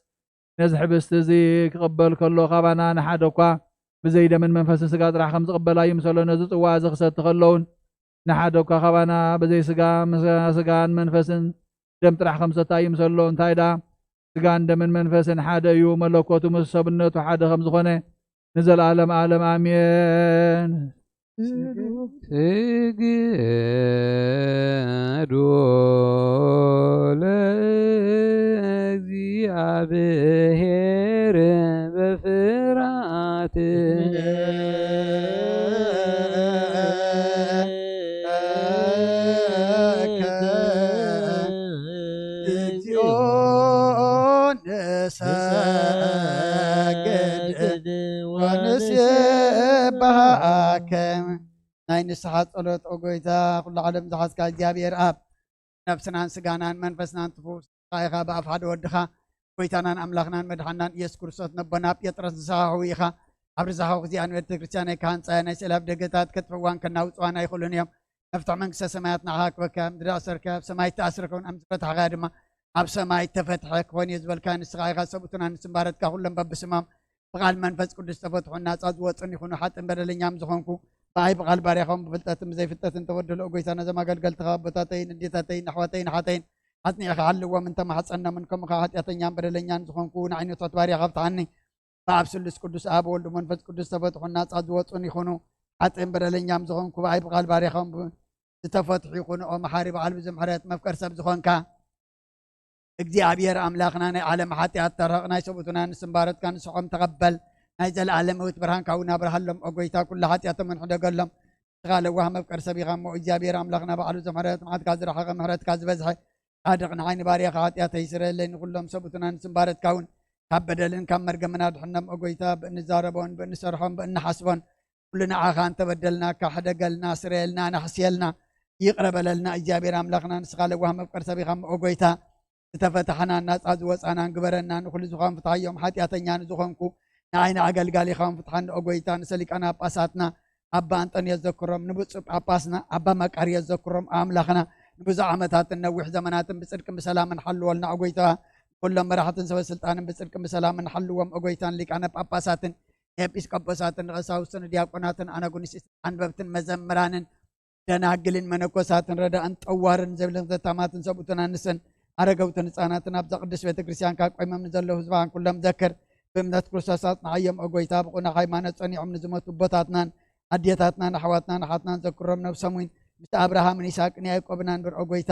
ነዚ ሕብስቲ እዚ ክቕበል ከሎ፣ ካባና ንሓደ እኳ ብዘይ ደምን መንፈስን ስጋ ጥራሕ ከም ዝቕበል ኣይምሰሎ። ነዚ ጽዋእ እዚ ክሰቲ ከሎ እውን፣ ንሓደ እኳ ካባና ብዘይ ስጋ፣ ምስ ስጋን መንፈስን ደም ጥራሕ ከም ዝሰቲ ኣይምሰሎ። እንታይ ደኣ፣ ስጋን ደምን መንፈስን ሓደ እዩ። መለኮቱ ምስ ሰብነቱ ሓደ ከም ዝኾነ ንዘለኣለም ኣለም ኣሜን። ስግዱ ለእግዚኣብሔር በፍርሃት እግዚኦ ንሰግድ ወንሴብሐከ። ናይ ንስሓ ጸሎት፣ ኦ ጐይታ፣ ኩሉ ዓለም ዝሓዝካ እግዚኣብሔር ኣብ ነፍስናን ስጋናን መንፈስናን ትፍውስ ኢኻ ብኣፍ ሓደ ወድኻ ጐይታናን ኣምላኽናን መድሓናን ኢየሱስ ክርስቶስ። ነቦና ጴጥሮስ ንስኻ ሕዊ ኢኻ። ኣብ ርዛኻ ዚኣ ንቤተ ክርስቲያነይ ክሃንጻያ ናይ ስእሊ ኣፍደገታት ከጥፍእዋን ከናውጽዋን ኣይኽእሉን እዮም። መፍትሕ መንግስተ ሰማያት ንዓኻ ክበካ፣ ምድሪ ኣሰርካ ኣብ ሰማይ እተኣስረ ክኸውን፣ ኣብ ዝተፈትሐ ድማ ኣብ ሰማይ እተፈትሐ ክኾን እዩ ዝበልካ ንስኻ ኢኻ። ሰብኡትና ንስምባረትካ ኩሎም በብስሞም ብቓል መንፈስ ቅዱስ ዝተፈትሑን ናጻ ዝወጹን ይኹኑ። ሓጥእን በደለኛም ዝኾንኩ ብኣይ ብቓል ባርያኻውን ብፍልጠትን ብዘይፍልጠትን ተበደሉ። ኦ ጐይታ፣ ነዞም ኣገልገልትኻ ኣቦታተይን ኣዴታተይን ኣሕዋተይን ኣሓተይን ኣጽኒዕኻ ሓልዎም እንተማሕጸኖምን፣ ከምኡ ኸኣ ሓጢኣተኛን በደለኛን ዝኾንኩ ንዓይኒ ትሑት ባርያኻ ፍትሓኒ። ብኣብ ስሉስ ቅዱስ ኣብ ወልድ መንፈስ ቅዱስ ዝተፈትሑን ናጻ ዝወጹን ይኹኑ። ሓጥእን በደለኛም ዝኾንኩ ብኣይ ብቓል ባርያኻውን ብ-፣ ዝተፈትሑ ይኹኑ። ኦ መሓሪ በዓል ብዙሕ ምሕረት መፍቀር ሰብ ዝኾንካ እግዚኣብሔር ኣምላኽና ናይ ዓለም ሓጢኣት ተርሕቕ፣ ናይ ሰብኡትና ንስምባረትካ ንስሖም ተቐበል። ናይ ዘለኣለማዊት ብርሃንካ እውን ኣብርሃሎም። ኦ ጐይታ፣ ኩሉ ሓጢኣቶም እንሕደገሎም። ንስኻ ለዋህ መፍቀር ሰብ ኢኻ እሞ፣ እግዚኣብሔር ኣምላኽና ባዕሉ ዘምሕረት፣ መዓትካ ዝረሓቐ፣ ምሕረትካ ዝበዝሐ፣ ጻድቕ ንዓይ ንባርያኻ ሓጢኣተይ ይስረየለይ፣ ንኹሎም ሰብኡትና ንስምባረትካ እውን ካብ በደልን ካብ መርገምን ኣድሕኖም። ኦ ጐይታ፣ ብእንዛረቦን ብእንሰርሖን ብእንሓስቦን ኩሉ ንዓኻ እንተበደልናካ፣ ሕደገልና፣ ስረየልና፣ ናሕስየልና፣ ይቕረ በለልና። እግዚኣብሔር ኣምላኽና ንስኻ ለዋህ መፍቀር ሰብ ኢኻ እሞ፣ ኦ ጐይታ፣ ዝተፈታሕናን ናጻ ዝወጻናን ግበረና። ንኹሉ ዝኾን ፍትሓዮም፣ ሓጢኣተኛ ንዝኾንኩ ንዓይ ንኣገልጋሊኻ እውን ፍትሓኒ ኦ ጐይታ። ንሰሊቃና ጳጳሳትና ኣባ ኣንጠንዮስ ዘክሮም፣ ንብፁዕ ጳጳስና ኣባ መቃርዮስ ዘክሮም ኣምላኽና ንብዙሕ ዓመታትን ነዊሕ ዘመናትን ብጽድቅን ብሰላምን ሓልወልና ኦ ጐይታ። ኩሎም መራሕትን ሰበ ስልጣንን ብጽድቅን ብሰላምን ሓልዎም ኦ ጐይታ። ንሊቃነ ጳጳሳትን ኤጲስቆጶሳትን ንቐሳውስትን ንዲያቆናትን ኣናጉንስትን ኣንበብትን መዘምራንን ደናግልን መነኮሳትን ረዳእን ጠዋርን ዘብልን ዘታማትን ሰብኡትን ኣንስትን ኣረገውትን ህፃናትን ኣብዛ ቅድስት ቤተ ክርስቲያን ካብ ቆይሞም ንዘለዉ ህዝባን ኩሎም ዘክር። ብእምነት ክርስቶስ ኣጽንዓዮም፣ ኦ ጎይታ። ብቑና ሃይማኖት ጸኒዖም ንዝሞቱ ኣቦታትናን ኣዴታትናን ኣሕዋትናን ኣሓትናን ዘክሮም። ነብሶም እውን ምስ ኣብርሃምን ይስሐቅን ያዕቆብን ኣንብር፣ ኦ ጎይታ።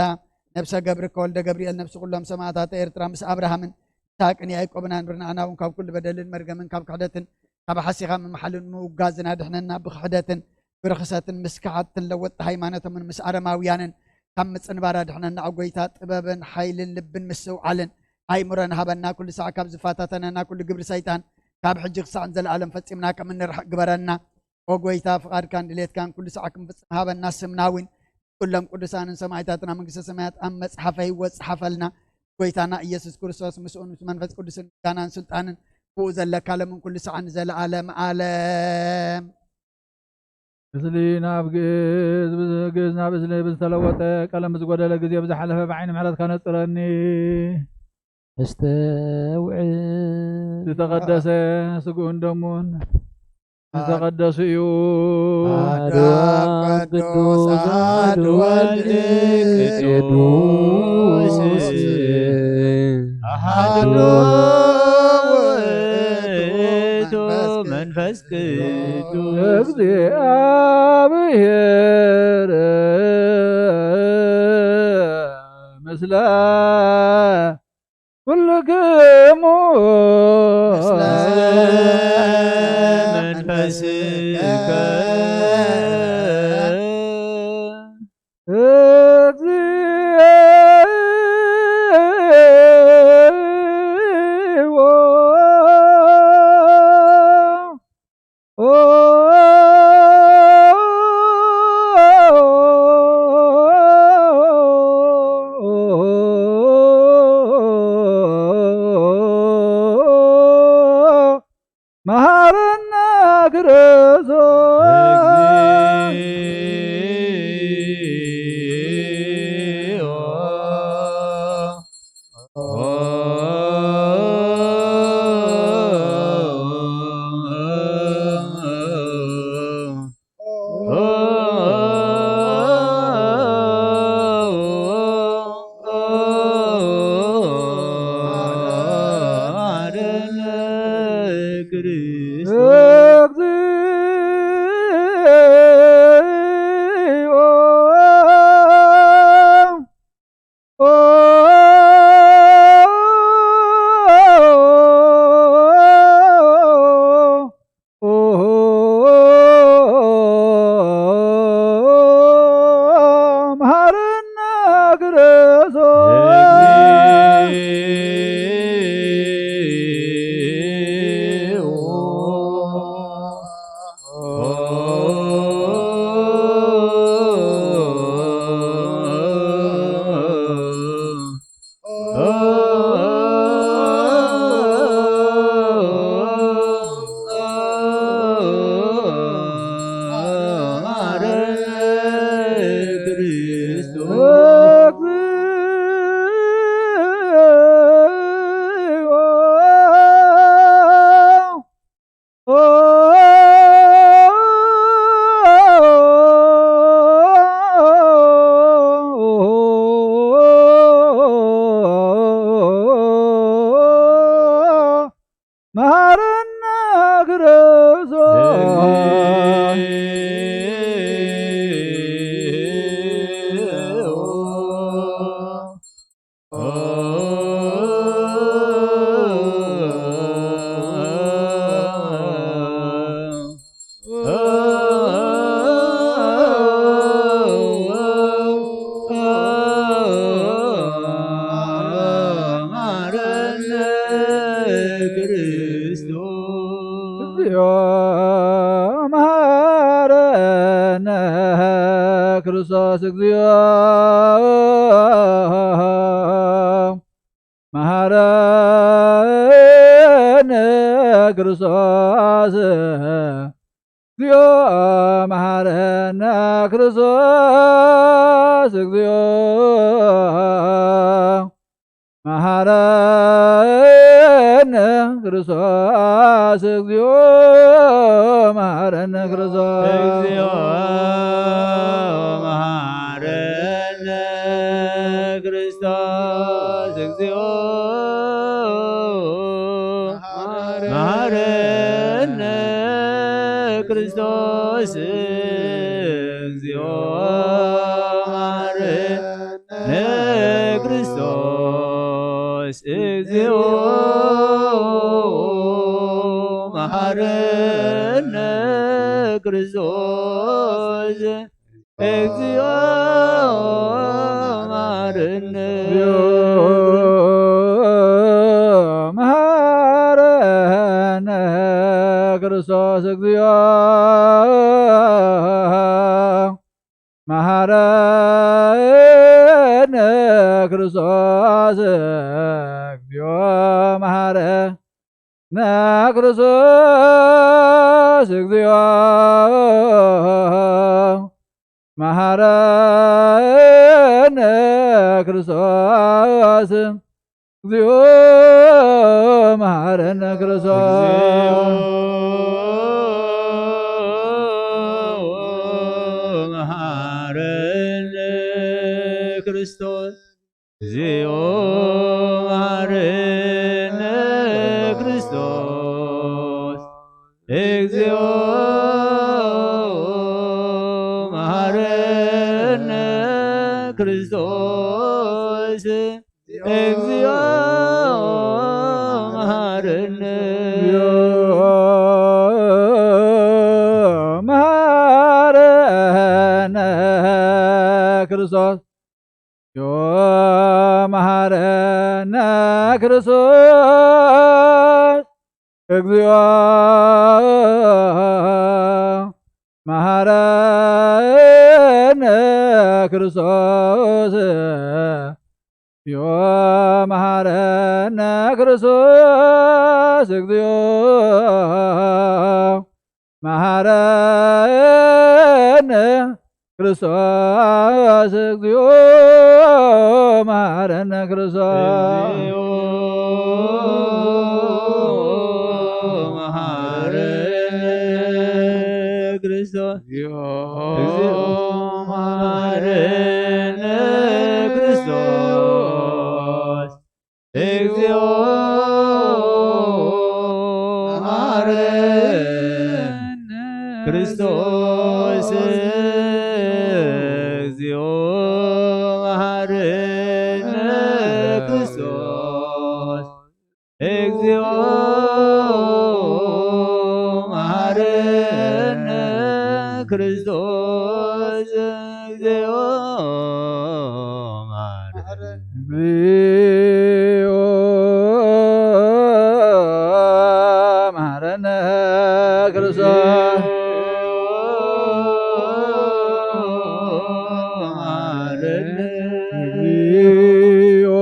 ነብሰ ገብርከ ወልደ ገብርኤል፣ ነብሲ ኩሎም ሰማእታት ኤርትራ ምስ ኣብርሃምን ይስሐቅን ያዕቆብን ኣንብር። ንዓና እውን ካብ ኩሉ በደልን መርገምን ካብ ክሕደትን ካብ ሓሲኻ ምምሓልን ምውጋዝን ኣድሕነና። ብክሕደትን ብርኽሰትን ምስ ከሓድትን ለወጥቲ ሃይማኖቶምን ምስ ኣረማውያንን ካብ ምጽንባር ኣድሕነና፣ ኦ ጎይታ። ጥበብን ሓይልን ልብን ምስትውዓልን ኣእምሮን ሃበና። ኩሉ ሳዕ ካብ ዝፈታተነና ኩሉ ግብሪ ሰይጣን ካብ ሕጂ ክሳዕ ንዘለኣለም ፈጺምና ከም እንርሕቕ ግበረና። ኦ ጎይታ፣ ፍቓድካን ድሌትካን ኩሉ ሳዕ ክንፍጽም ሃበና። ስምና እውን ኩሎም ቅዱሳንን ሰማዕታትና መንግስተ ሰማያት ኣብ መጽሓፈ ህይወት ጽሓፈልና። ጎይታና ኢየሱስ ክርስቶስ ምስኡን ምስ መንፈስ ቅዱስን ምስጋናን ስልጣንን ብኡ ዘለካ ሎምን ኩሉ ሳዕን ንዘለኣለም ኣለም። ምስሊ ናብ ግእዝ፣ ብዝ-፣ ግእዝ ናብ እዝሊ ብዝተለወጠ ቀለም ብዝጎደለ ግዜ ብዝሓለፈ ብዓይኒ ምሕረትካ ነጽረኒ። ኣስተውዕል። ዝተቐደሰ ስግኡን ደሙን ዝተቐደሱ እዩ። ኣሐዱ ኣብ ቅዱስ ኣሐዱ ወልድ ቅዱስ ኣሐዱ ውእቱ መንፈስ ቅዱስ። እግዚኣብሔር ምስለ ኩልክሙ ምስለ መንፈስከ። እግዚኦ። መሃረነ ክርስቶስ። መሃረነ ክርስቶስ። መሃረነ ክርስቶስ። እግዚኦ መሐረነ ክርስቶስ፣ እግዚኦ መሐረነ ክርስቶስ፣ እግዚኦ መሐረነ ክርስቶስ፣ እግዚኦ መሐረነ ክርስቶስ፣ እግዚኦ መሐረነ ክርስቶስ። እግዚኦ መሐረነ ክርስቶስ። ክርስቶስ እግዚኦ መሐረነ፣ ክርስቶስ እግዚኦ መሐረነ፣ ክርስቶስ እግዚኦ መሐረነ። መሐረነ ክርስቶስ እግዚኦ መሐረነ ክርስቶስ እግዚኦ መሐረ ነክርስቶስ እግዚኦ መሐረነ ክርስቶስ እግዚኦ መሐረነ ክርስቶስ። መሐረነ ክርስቶስ። እግዚኦ መሐረነ ክርስቶስ። እግዚኦ መሐረነ ክርስቶስ። እግዚኦ መሐረነ። መሐረነ ክርስቶስ። መሐረነ ክርስቶስ። እግዚኦ መሐረነ ክርስቶስ። እግዚኦ መሐረነ ክርስቶስ። እግዚኦ መሐረነ ክርስቶስ። እግዚኦ መሐረነ ክርስቶስ። እግዚኦ መሐረነ ክርስቶስ። እግዚኦ መሐረነ ክርስቶስ። እግዚኦ መሐረነ ክርስቶስ። እግዚኦ መሐረነ ክርስቶስ። እግዚኦ መሐረነ ክርስቶስ። እግዚኦ መሐረነ። እግዚኦ መሐረነ ክርስቶስ። መሐረነ። እግዚኦ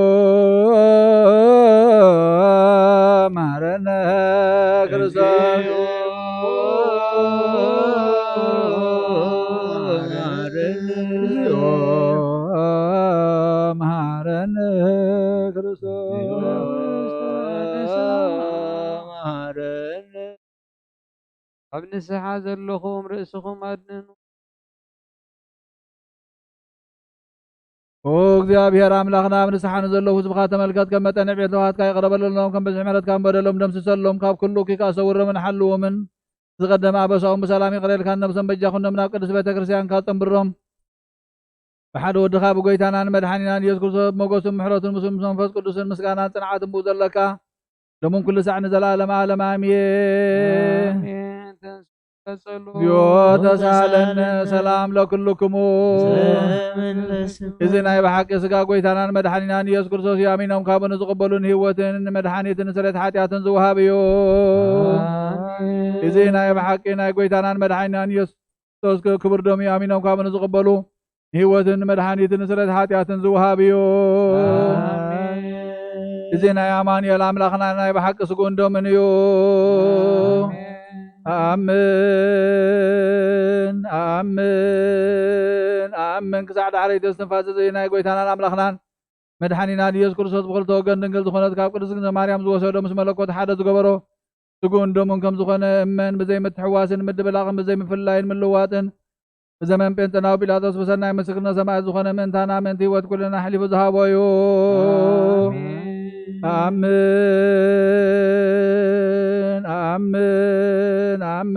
መሐረነ ክርስቶስ። እግዚኦ መሐረነ ክርስቶስ። መሐረነ። ኣብ ንስሓ ዘለኹም ርእስኹም ኣድንኑ። ኦ እግዚኣብሔር ኣምላኽና፣ ኣብ ንስሓ ንዘለዉ ህዝብኻ ተመልከት፣ ከም መጠን ዕቤት ለውሃትካ ይቕረ በለሎም፣ ከም ብዝሒ ምሕረትካ በደሎም ደምስሰሎም፣ ካብ ኩሉ እኩይ ከኣ ሰውሮምን ሓልዎምን። ዝቐደመ ኣበሳኦም ብሰላም ይቕረ ኢልካ፣ ነብሶም በጃ ኩኖም ናብ ቅድስት ቤተ ክርስቲያንካ ጠንብሮም። ብሓደ ወድኻ ብጎይታናን መድሓኒናን ኢየሱስ ክርስቶስ ብሞገሱን ምሕረቱን ምስ መንፈስ ቅዱስን ምስጋናን ጽንዓትን ብኡ ዘለካ ሎምን ኩሉ ሳዕ ንዘለዓለም ዓለም ኣሜን። ኣሜን። ተንሥኡ ተጸሉ። እግዚኦ ተሳለነ ሰላም ለኩልክሙ። ዘመን ለስሙ። እዚ ናይ ብሓቂ ስጋ ጎይታናን መድሓኒናን ኢየሱስ ክርስቶስ እዩ። ኣሚኖም ካብኡ ንዝቕበሉ ንህይወትን ንመድሓኒትን ንስርየት ሓጢኣትን ዝወሃብ እዩ። ኣሜን። እዚ ናይ ብሓቂ ናይ ጎይታናን መድሓኒናን ኢየሱስ ክርስቶስ ክቡር ደሙ እዩ። ኣሚኖም ካብኡ ንዝቕበሉ ንህይወትን ንመድሓኒትን ንስርየት ሓጢኣትን ዝወሃብ እዩ። ኣሜን። እዚ ናይ ኣማኑኤል ኣምላኽና ናይ ብሓቂ ስግኡን ደሙን እዩ። ኣሜን። ኣምን፣ ኣምን፣ ኣምን። ክሳዕ ዳሕረይቲ እስትንፋስ እዚ ናይ ጎይታናን ኣምላኽናን መድሓኒናን ኢየሱስ ክርስቶስ ብኽልተ ወገን ድንግል ዝኾነት ካብ ቅድስት ድንግል ማርያም ዝወሰዶ ምስ መለኮት ሓደ ዝገበሮ ስግኡን ደሙን ከም ዝኾነ እመን። ብዘይ ምትሕዋስን ምድብላቕን ብዘይ ምፍልላይን ምልዋጥን ብዘመን ጴንጠናዊ ጲላጦስ ብሰናይ ምስክርነት ሰማዕት ዝኾነ ምእንታና ምእንቲ ህይወት ኩልና ኣሕሊፉ ዝሃቦ እዩ። ኣሜን። ኣምን፣ ኣምን፣ ኣምን።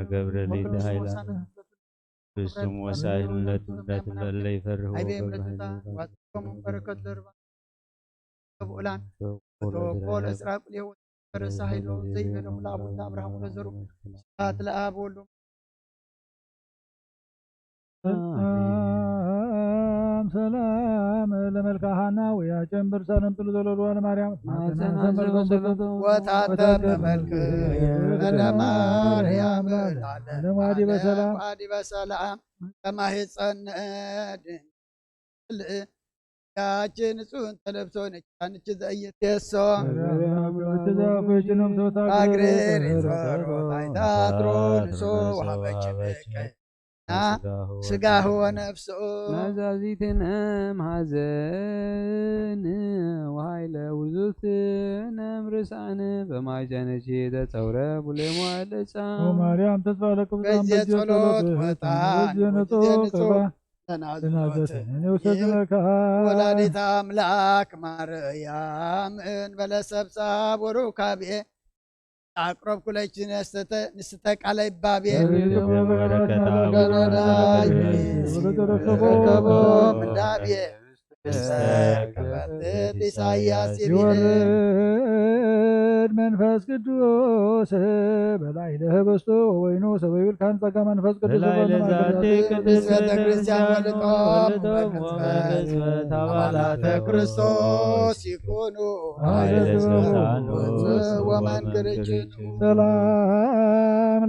መገብረ ለይተ ሃይላ ፍጹም ወሳይ ህለት ምሕረት ለለ ይፈርህ ኣይቤ ወገብረ ምለቱታ ሃይለ ዋስኮም በረከት ለርባ ተብኡላን ተወኮል እስራኤል የሆ ተረሳ ሃይሎ ዘይበሎም ለአቡና አብርሃም ወለዘሩ ስብሐት ለአብ ወወልድ ሰላም ሰላም ለመልካ ሃና ወያ ጀንበር ሳለም ጥሉ ዘለዋ ለማርያም ወታተ በመልክ እደ ማርያም ለማዲ በሰላም ዋዲ በሰላም ከማሄፀን ድንግል ያቺ ንጹህ ተለብሶ ነቻንች ዘየቴሶ እግሬ ጸሮት አይታትሮ ንሶ ወሀበች በቀ ስጋሁ ወነፍስኡ ናዛዚትነ ማዘን ወሃይለ ውዙትነ ምርሳን በማይጨነች ተጸውረ ቡሌ መዋለጻ ማርያም ተስፋ ለቅብዛም በየ ጸሎት ወጣን ወጀነቶ ወጀነቶ ቅባ ተናዘተ ተናዘተ እኔ ውሰት ይም ነካ ወላዲተ አምላክ ማርያም እንበለ ሰብሳብ ወሩካቤ አቅረብኩለች ንስተ ቃለ ይባቤ በረከታ ገናዳ ወበረከታ ይርከቦ ምንዳቤ ክብርት ኢሳያስ ይብል ይወርድ መንፈስ ቅዱስ በላዕለ ህብስቱ ወወይኑ ሰበ ይብል ካህን ጸጋ መንፈስ ቅዱስ በላዕለ በማእከል ዛቲ ቅድስት ቤተ ክርስቲያን ወልጦም ወልጦም በቅጽበት በቅጽበት አባላተ አባላተ ክርስቶስ ይኩኑ ኃይለ ኃይለ ስልጣኑ ስልጣኑ ወመንክርችኑ ሰላም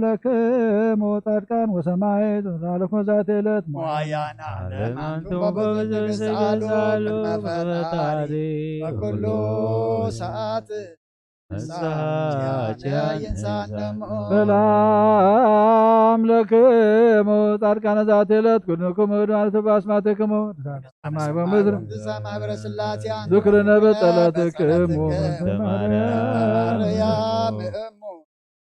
ለክሙ ጻድቃን ወሰማዕት ላለኩ ዛቲ ዕለት መዋያና ዓለም አንቱም በብዙ ንስአሉ ንስአሉ ቅድመ ፈጣሪ በኩሉ ሰዓት ንስሐ ንስሐ ይንሳነሞ። ሰላም ለክሙ ጻድቃነ ዛቲ ዕለት ኩልክሙ እድማለቱ በአስማትክሙ ሰማይ ወምድር ሰማይ በረ ስላሴ ዝክርነ በጸለትክሙ ማርያም እሙ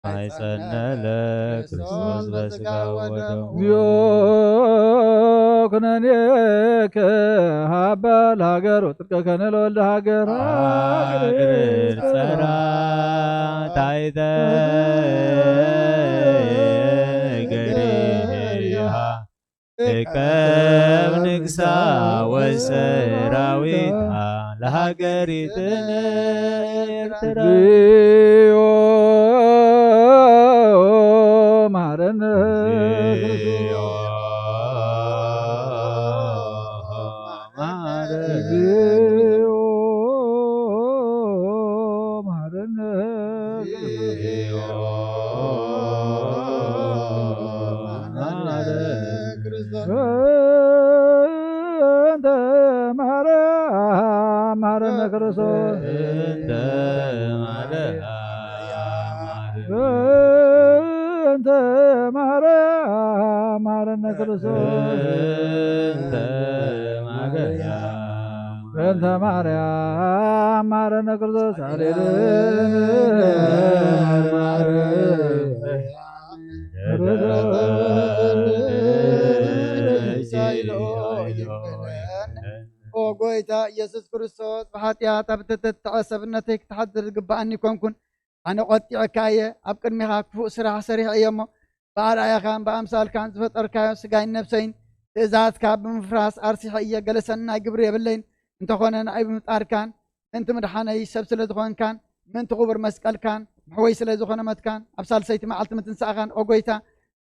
ማይጸነ ለክርስቶስ በስጋ ወደሙ። እግዚኦ ኩነኔከ ሀበ ለሀገር ወጽድቀከነ ለወልደ ሀገር። ሀገር ጸራ ታይተ ገሪሃ እቀብ ንግሳ ወሰራዊታ ለሀገሪትነ ኤርትራ። እግዚኦ መሐረነ ክርስቶስ። መሐረነ። እግዚኦ መሐረነ ክርስቶስ። እንተ ማርያም በእንተ ማርያም ማረነ ክርስቶስ። በእንተ ማርያም በእንተ ማርያም ማረነ ክርስቶስ። ሃሌሉያ። ኦ ጎይታ ኢየሱስ ክርስቶስ፣ ብሓጢኣት ኣብ እተተትዐ ሰብነተይ ክትሓድር ዝግብኣኒ ኣይኮንኩን። ኣነ ቆጢዐካ እየ፣ ኣብ ቅድሚኻ ክፉእ ስራሕ ሰሪሐ እየ እሞ፣ ብኣርኣያኻን ብኣምሳልካን ዝፈጠርካዮ ስጋይን ነፍሰይን፣ ትእዛዝካ ብምፍራስ ኣርሲሐ እየ። ገለ ሰናይ ግብሪ የብለይን፣ እንተኾነ ንኣይ ብምጣርካን ምእንቲ ምድሓነይ ሰብ ስለ ዝኾንካን ምእንቲ ክቡር መስቀልካን መሕወይ ስለ ዝኾነ ሞትካን ኣብ ሳልሰይቲ መዓልቲ ምትንሳእኻን፣ ኦ ጎይታ፣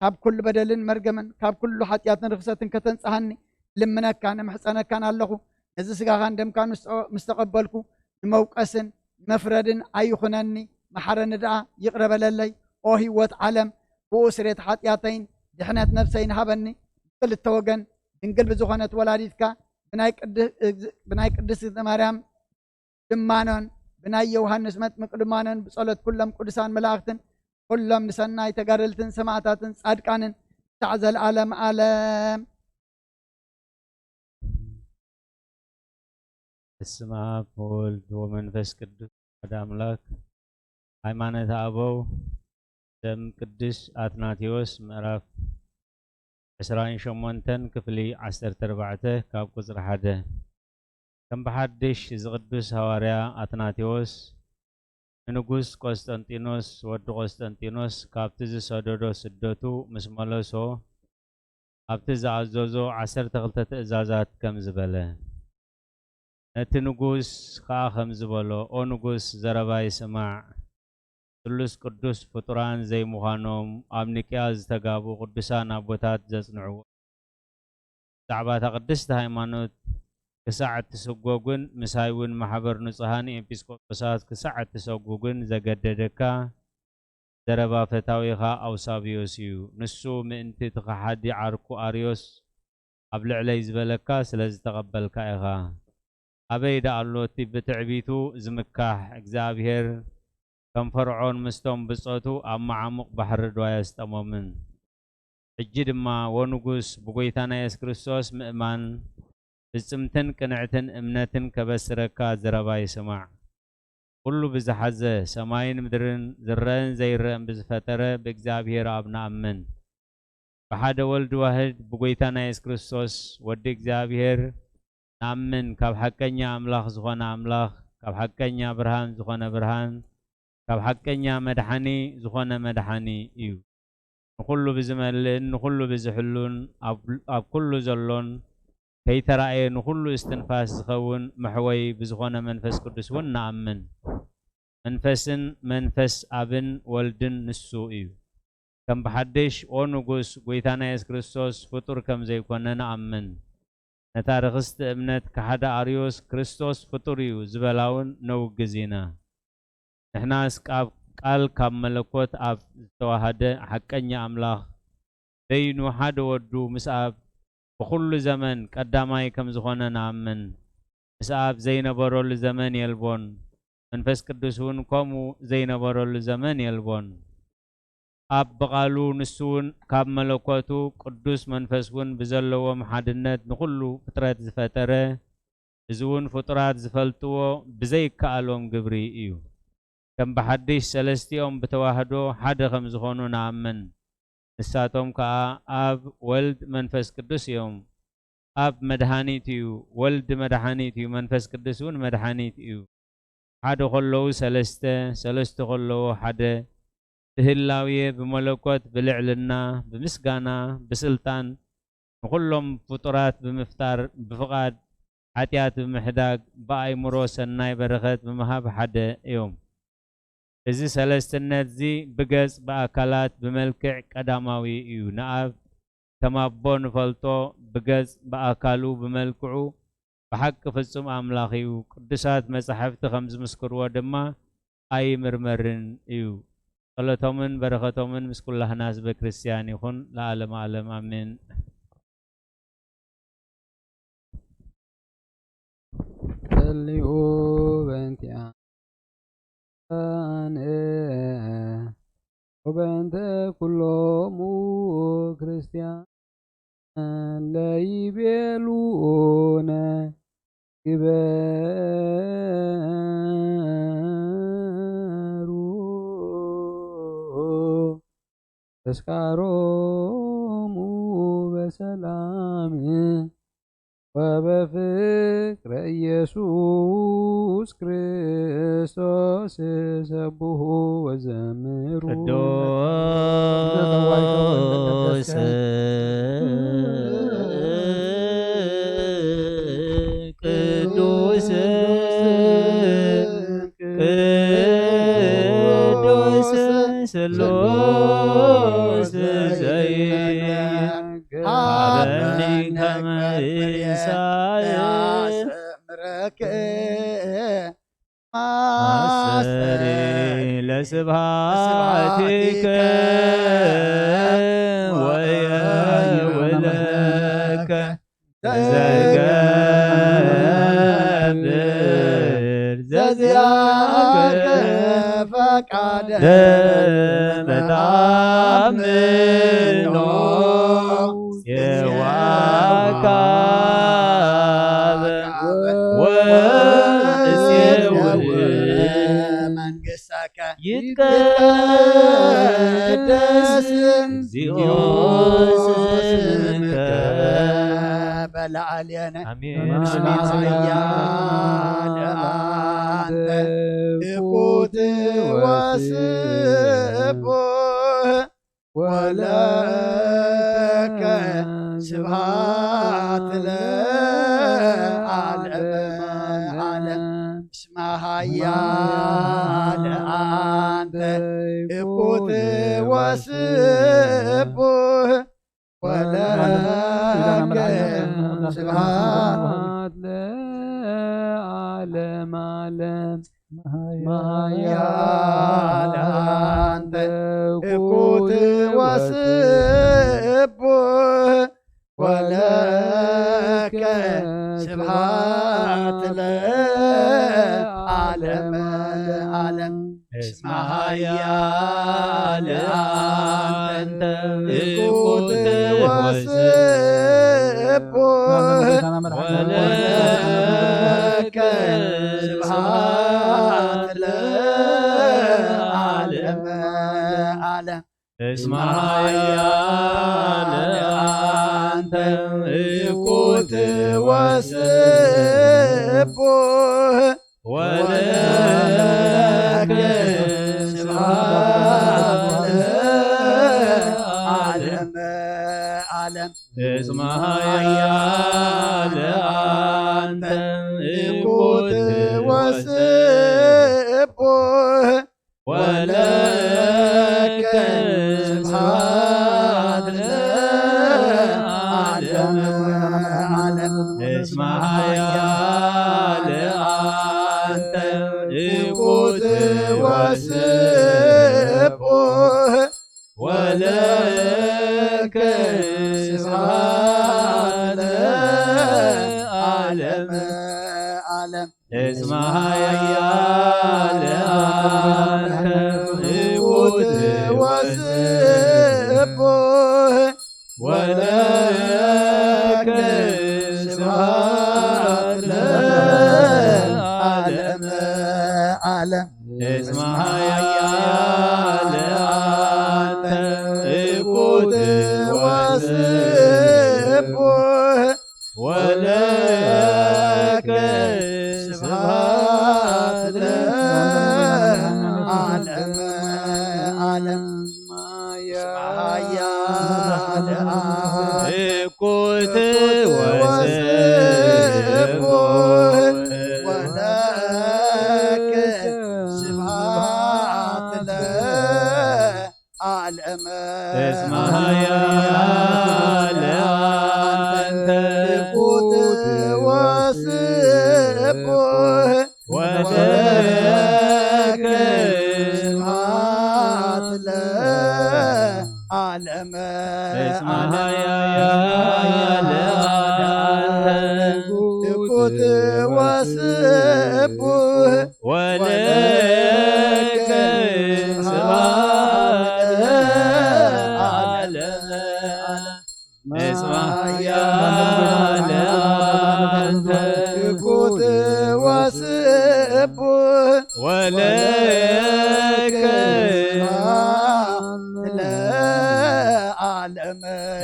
ካብ ኩሉ በደልን መርገምን ካብ ኩሉ ሓጢኣትን ርኽሰትን ከተንጽሃኒ ልምነካን እምሕጸነካን ኣለኹ። ነዚ ስጋኻን ደምካን ምስ ምስ ተቐበልኩ፣ ንመውቀስን መፍረድን ኣይኹነኒ፣ መሓረኒ ደኣ፣ ይቕረ በለለይ። ኦ ህይወት ዓለም፣ ብኡ ስሬት ሓጢኣተይን ድሕነት ነፍሰይን ሃበኒ። ብክልተ ወገን ድንግል ብዝኾነት ወላዲትካ፣ ብናይ ቅድ-፣ ብናይ ቅድስት ማርያም ልማኖን፣ ብናይ ዮሃንስ መጥምቅ ልማኖን፣ ብጸሎት ኩሎም ቅዱሳን መላእኽትን፣ ኩሎም ንሰናይ ተጋደልትን ሰማዕታትን ጻድቃንን፣ ክሳዕ ዘለዓለም ዓለም። በስመ አብ ወወልድ ወመንፈስ ቅዱስ አሐዱ አምላክ። ሃይማኖተ አበው ዘም ቅዱስ አትናቴዎስ ምዕራፍ ዕስራን ሸሞንተን ክፍሊ ዓሰርተ ኣርባዕተ ካብ ቁጽሪ ሓደ። ከም ብሓድሽ እዚ ቅዱስ ሃዋርያ አትናቴዎስ ንንጉስ ቆስጠንጢኖስ ወዲ ቆስጠንጢኖስ ካብቲ ዝሰደዶ ስደቱ ምስ መለሶ፣ ኣብቲ ዝኣዘዞ ዓሰርተ ክልተ ትእዛዛት ከም ዝበለ፣ ነቲ ንጉስ ከኣ ከም ዝበሎ፣ ኦ ንጉስ፣ ዘረባይ ስማዕ። ስሉስ ቅዱስ ፍጡራን ዘይምዃኖም ኣብ ኒቅያ ዝተጋብኡ ቅዱሳን ኣቦታት ዘጽንዕዎ፣ ብዛዕባ እታ ቅድስቲ ሃይማኖት ክሳዕ እትስጎግን ምሳይ እውን ማሕበር ንጹሃን ኤጲስቆጶሳት ክሳዕ እትሰጉግን ዘገደደካ፣ ዘረባ ፈታዊኻ ኣውሳብዮስ እዩ። ንሱ ምእንቲ እቲ ከሓዲ ዓርኩ ኣርዮስ ኣብ ልዕለይ ዝበለካ ስለ ዝተቐበልካ ኢኻ። ኣበይ ደኣ ኣሎ እቲ ብትዕቢቱ ዝምካሕ እግዚኣብሄር? ከም ፈርዖን ምስቶም ብጾቱ ኣብ መዓሙቕ ባሕሪ ዶ ኣየስጠሞምን? ሕጂ ድማ፣ ወንጉስ፣ ብጐይታና የሱስ ክርስቶስ ምእማን፣ ፍጽምትን ቅንዕትን እምነትን ከበስረካ ዘረባይ ስማዕ። ኩሉ ብዝሓዘ፣ ሰማይን ምድርን ዝረአን ዘይረአን ብዝፈጠረ ብእግዚኣብሔር ኣብ ንኣምን። ብሓደ ወልድ ዋህድ ብጎይታና የሱስ ክርስቶስ ወዲ እግዚኣብሔር ንኣምን፣ ካብ ሓቀኛ ኣምላኽ ዝኾነ ኣምላኽ፣ ካብ ሓቀኛ ብርሃን ዝኾነ ብርሃን፣ ካብ ሓቀኛ መድሓኒ ዝኾነ መድሓኒ እዩ። ንኹሉ ብዝመልእን ንኹሉ ብዝሕሉን ኣብ፣ ኣብ ኩሉ ዘሎን ከይተራእየ ንኹሉ እስትንፋስ ዝኸውን መሕወዪ ብዝኾነ መንፈስ ቅዱስ እውን ንኣምን። መንፈስን መንፈስ ኣብን ወልድን ንሱ እዩ። ከም ብሓድሽ፣ ኦ ንጉስ፣ ጐይታና የሱስ ክርስቶስ ፍጡር ከም ዘይኮነ ንኣምን። ነታ ርኽስቲ እምነት ከሓዲ ኣርዮስ ክርስቶስ ፍጡር እዩ ዝበላ እውን ነውግዝ ኢና። ንሕናስ ካብ ቃል ካብ መለኮት ኣብ ዝተዋሃደ ሓቀኛ ኣምላኽ በይኑ ሓደ ወዱ ምስ ኣብ ብኹሉ ዘመን ቀዳማይ ከም ዝኾነ ንኣምን። ምስ ኣብ ዘይነበረሉ ዘመን የልቦን፣ መንፈስ ቅዱስ እውን ከምኡ ዘይነበረሉ ዘመን የልቦን። ኣብ ብቓሉ ንሱ እውን ካብ መለኮቱ ቅዱስ መንፈስ እውን ብዘለዎም ሓድነት ንኹሉ ፍጥረት ዝፈጠረ፣ እዚ እውን ፍጡራት ዝፈልጥዎ ብዘይከኣሎም ግብሪ እዩ። ከም ብሓድሽ ሰለስቲኦም ብተዋህዶ ሓደ ከም ዝኾኑ ንኣምን። ንሳቶም ከኣ ኣብ ወልድ መንፈስ ቅዱስ እዮም። ኣብ መድሃኒት እዩ፣ ወልድ መድሃኒት እዩ፣ መንፈስ ቅዱስ እውን መድሃኒት እዩ። ሓደ ከለዉ ሰለስተ፣ ሰለስተ ከለዉ ሓደ፣ ብህላዌ፣ ብመለኮት፣ ብልዕልና፣ ብምስጋና፣ ብስልጣን፣ ንኹሎም ፍጡራት ብምፍጣር፣ ብፍቓድ፣ ሓጢኣት ብምሕዳግ፣ ብኣእምሮ ሰናይ በረኸት ብምሃብ ሓደ እዮም። እዚ ሰለስትነት እዚ ብገጽ፣ ብኣካላት፣ ብመልክዕ ቀዳማዊ እዩ። ንኣብ ከም ኣቦ ንፈልጦ ብገጽ፣ ብኣካሉ፣ ብመልክዑ ብሓቂ ፍጹም ኣምላኽ እዩ። ቅዱሳት መጻሕፍቲ ከም ዝምስክርዎ ድማ ኣይምርመርን እዩ። ጸሎቶምን በረኸቶምን ምስ ኩላህና ህዝበ ክርስትያን ይኹን ለዓለመ ዓለም ኣሜን። ሃልዩ በእንቲኣነ ወበእንተ ኩሎሙ ክርስቲያን ለይቤሉነ ግበሩ ተስካሮሙ በሰላም ወበፍቅረ ኢየሱስ ክርስቶስ ሰብሑ ወዘምሩ። ቅዱስ ቅዱስ ስሉስ ዘይትነገር ሀበኒ ከመ ኢሳይ ማስተሪ ለስብሐቲከ ወየውለከ ዘይገብር ዘዚአከ ፈቃደ በታምኖ የዋካበ ወእሴውእ መንግሥተከ ይትቀደስ እግዚኦ ስምከ በላዕሌነ አሜን። እስመ ኃያል አንተ እኩት ወስቡሕ ወለከ ስብሐት ለዓለመ ዓለም። እስመ ኃያል አንተ እኩት ወስቡሕ ወለከ ስብሐት ለዓለመ ዓለም። ኃያል አንተ እኩት ወስቡሕ ወለከ ስብሐት ለዓለመ ዓለም። እስመ ኃያል አንተ እኩት ወስቡሕ ወለከ ስብሐት ለዓለመ ዓለም። እስመ ኃያል አንተ እኩት ወስቡሕ ወለከ ስብሐት ለዓለመ ዓለም። እስመ ኃያል አንተ እኩት ወስቡሕ ወለከ ስብሐት ለዓለመ ዓለም። እስመ ኃያል አንተ እኩት ወስቡሕ ወለከ ስብሐት ለዓለመ ዓለም። እስመ ኃያል አንተ እኩት ወስቡሕ ወለከ ስብሐት ለዓለመ ዓለም። እስመ ኃያል አንተ እኩት ወስቡሕ ወለከ ስብሐት ለዓለመ ዓለም። እስመ ኃያል አንተ እኩት ወስቡሕ ወለከ ስብሐት ለዓለመ። እስመ ኃያል አንተ እኩት ወስቡሕ ወለከ ስብሐት ለዓለመ። እስመ ኃያል አንተ እኩት ወስቡህ ወለከ ስብሐት ለዓለመ። እስመ ኃያል አንተ ትኩት ወስቡህ ወለከ ስብሐት ለዓለመ።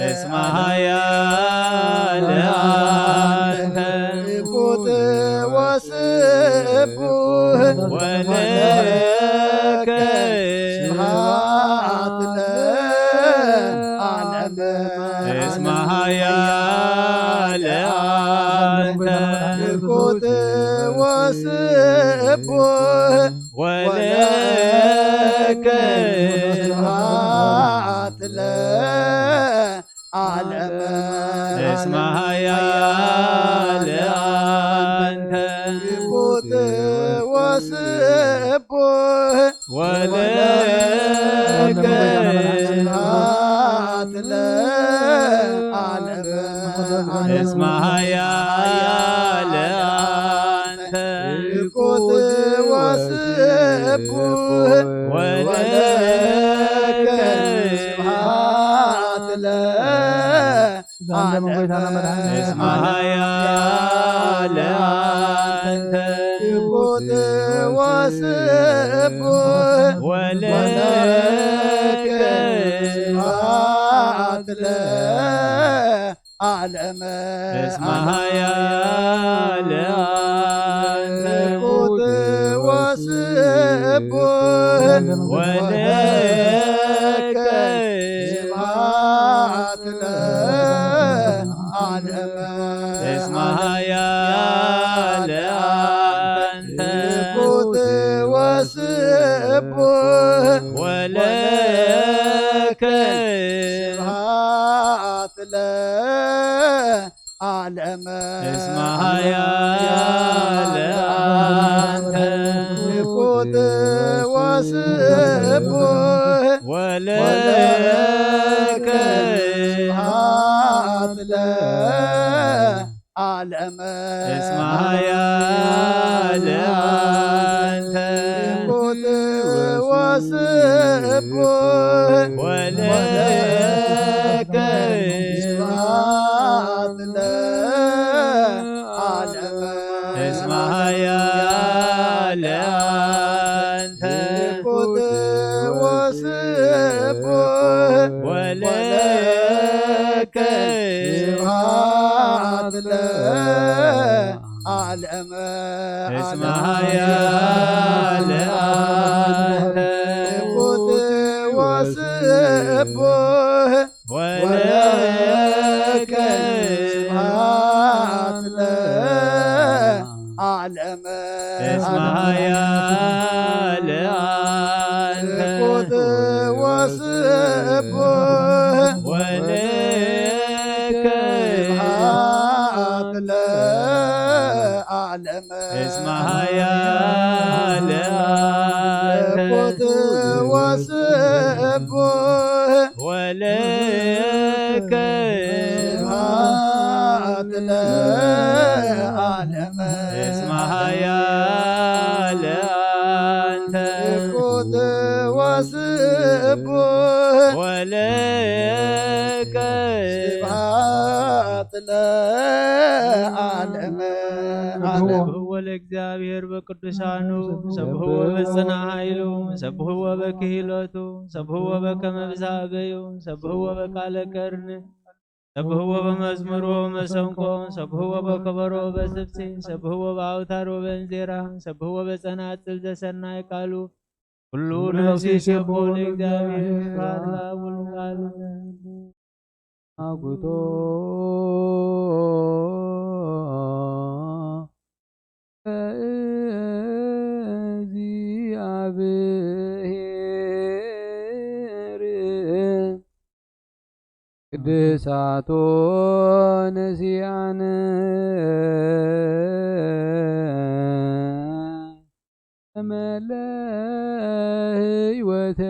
እስመ ኃያል አንተ ትኩት ወስቡህ ወለከ ስብሐት ለዓለመ። እስመ ኃያል አንተ ትኩት ወስቡህ ወለከ ስብሐት ለዓለመ። እስመ ኃያል አንተ ትኩት ወስቡህ ወለከ ስብሐት ለዓለመ። እስመ ኃያል አንተ ትኩት ወስቡህ ወለከ ስብሐት ለዓለመ። እስመ ኃያል አንተ ትኩት ወስቡህ ወለከ ስብሐት ለዓለመ። እስመ ኃያል አንተ ትኩት ወስቡህ ወለከ ስብሐት ለዓለመ። እስመ ኃያል አንተ ትኩት ወስቡህ ወለከ ስብሐት ለዓለመ። እስመ ኃያል አንተ ትኩት ወስቡህ ወለከ ስብሐት ለዓለመ። እስመ ኃያል አንተ ትኩት ወስቡህ ወለከ ስብሐት ለዓለመ። እስመ ኃያል አንተ ትኩት ወስቡህ ወለከ ስብሐት ለዓለመ። እስመ ኃያል አንተ ትኩት ወስቡህ ወለከ ስብሐት ለዓለመ። እስመ ኃያል አንተ ትኩት ወስቡህ ወለከ ስብሐት ለዓለመ። እስመ ኃያል አንተ ትኩት ወስቡህ ወለከ ስብሐት ለዓለመ። እስመ ኃያል አንተ ትኩት ወስቡህ ወለከ ስብሐት ለዓለመ። ሰብሕዎ ለእግዚአብሔር በቅዱሳኑ፣ ሰብሕዎ በጽና ኃይሉ፣ ሰብሕዎ በክህሎቱ፣ ሰብሕዎ በከመ ብዝሃ በዩ፣ ሰብሕዎ በቃለ ቀርን፣ ሰብሕዎ በመዝሙር ወመሰንቆ፣ ሰብሕዎ በከበሮ ወበስብሲ፣ ሰብሕዎ በአውታር ወበእንዜራ፣ ሰብሕዎ በጸናጽል ዘሰናይ ቃሉ። ኩሉ ነፍሲ ይሴብሖ ለእግዚአብሔር፣ ስብሐት ለአብ ወወልድ ወመንፈስ ቅዱስ። አኩቶ ለእግዚአብሔር ቅድሳቶ ነሲያን መለ ህይወተ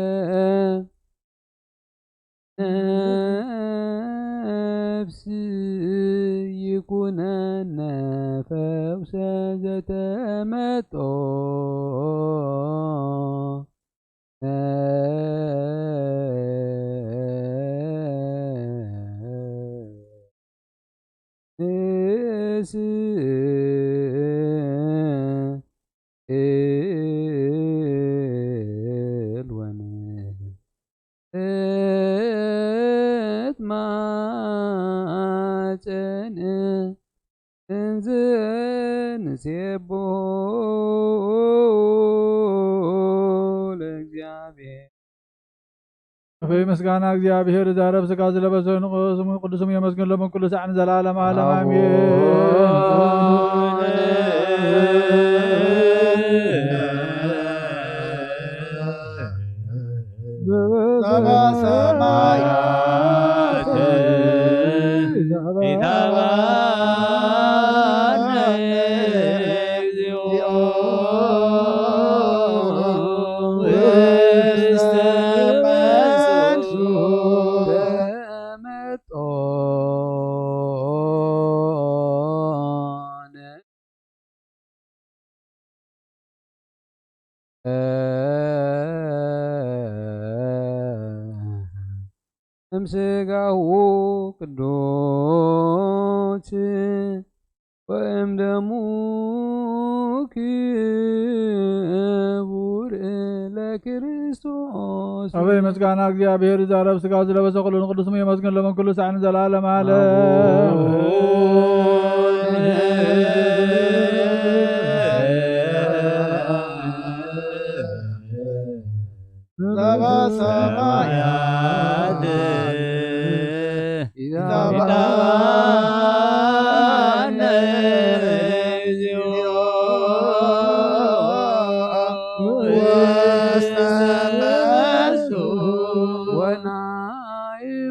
ነፍስ ይኩነነ ፈውሰ ዘተመጦ ስእል ወንእት ማፀን እንዝንሴቦ ለእግዚአብሔር። ኣበይ ምስጋና እግዚኣብሔር ዛረብ ስጋ ዝለበሰ ንቅዱስሙ የመስግን ሎምን ኩሉ ሳዕን ዘላለም ዓለም ኣሜን። ሰማያት ኢታባነ እግዚኦ ውስተ መንሱ ተመጦነ እምስጋሁ ቅዱስ ወእምደሙ ክቡር ለክርስቶስ። ኣበይ ምስጋና እግዚኣብሔር ዛረብ ስጋ ዝለበሰ ኩሉ ንቅዱስሙ የመስግን ሎምን ኩሉ ሳዕን ዘላለም ዓለም። ሰማያት ኢታባነ እግዚኦ ውስተ መንሱ ወናይኩቶ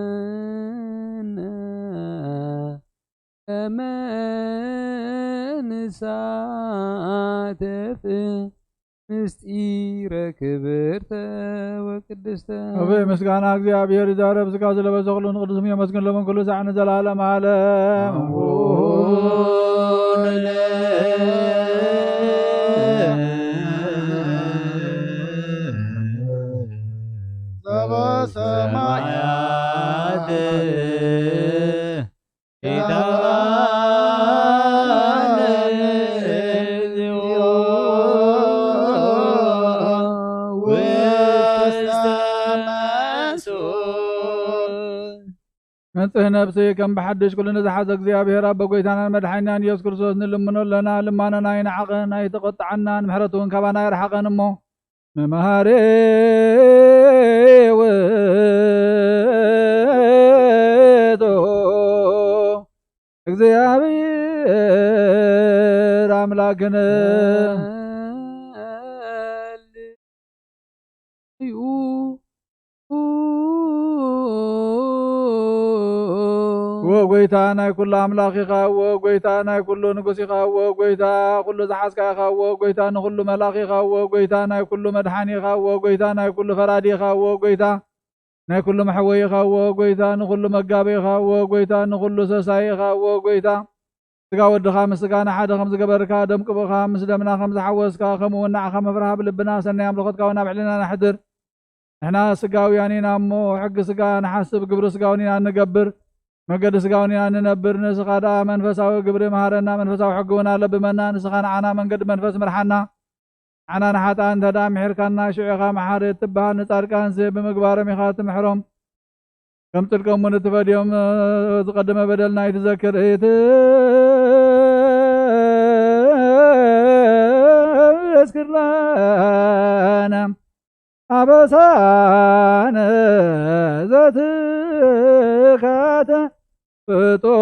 ይደልወነ ከመ ንሳተፍ ምስጢረ ክብርተ ወቅድስተ። ኣበይ ምስጋና እግዚኣብሔር ይዛረብ ስጋ ዝለበሰ ኩሉ ንቅዱስሙ የመስግን ሎምን ኩሉ ሳዕ ንዘላለም ዓለም። ሰማያት ኢታባነ እግዚኦ ውስተ መንሱ። ንጽህ ነፍሲ ከም ብሓድሽ ኩሉ ንዝሓዘ እግዚኣብሔር ኣቦ ጎይታናን መድሓኒናን ኢየሱስ ክርስቶስ ንልምኖ ኣለና። ልማኖና ይንዓቐ፣ ናይ ተቆጥዓናን ምሕረቱ እውን ካባና ይርሓቐን እሞ፣ ንመሃሪ ውእቱ እግዚኣብሔር ኣምላክነ። ወ ጎይታ ናይ ኩሉ ኣምላኽ ኢኻ፣ ወ ጎይታ ናይ ኩሉ ንጉስ ኢኻ፣ ወ ጎይታ ኩሉ ዝሓዝካ ኢኻ፣ ወ ጎይታ ንኹሉ መላኽ ኢኻ፣ ወ ጎይታ ናይ ኩሉ መድሓኒ ኢኻ፣ ወ ጎይታ ናይ ኩሉ ፈራዲ ኢኻ፣ ወ ጎይታ ናይ ኩሉ መሕወይ ኢኻ፣ ወ ጎይታ ንኹሉ መጋቢ ኢኻ፣ ወ ጎይታ ንኹሉ ሰሳይ ኢኻ፣ ወ ጎይታ ስጋ ወድኻ ምስ ስጋና ሓደ ከም ዝገበርካ፣ ደም ቅብኻ ምስ ደምና ከም ዝሓወስካ፣ ከምኡ እውን ንዓኻ ምፍራህ ኣብ ልብና፣ ሰናይ ኣምልኾትካ እውን ኣብ ልዕሌና ነሕድር። ንሕና ስጋውያን ኢና እሞ፣ ሕጊ ስጋ ንሓስብ፣ ግብሪ ስጋ እውን ኢና እንገብር፣ መገዲ ስጋ እውን ኢና እንነብር። ንስኻ ደኣ መንፈሳዊ ግብሪ መሃረና፣ መንፈሳዊ ሕጊ እውን ኣለብመና። ንስኻ ንዓና መንገዲ መንፈስ ምርሓና። ንዓና ንሓጥኣን እንተ ደኣ ምሒርካና፣ ሽዑ ኢኻ መሓሪ እትበሃል። ንጻድቃንሲ ብምግባሮም ኢኻ እትምሕሮም። ከም ጽድቆም እውን እትፈድዮም፣ ዝቐደመ በደልና ኣይትዘክር፣ ኣይትዝክር ለነ። ኣበሳነ ዘትካተ ፍጡነ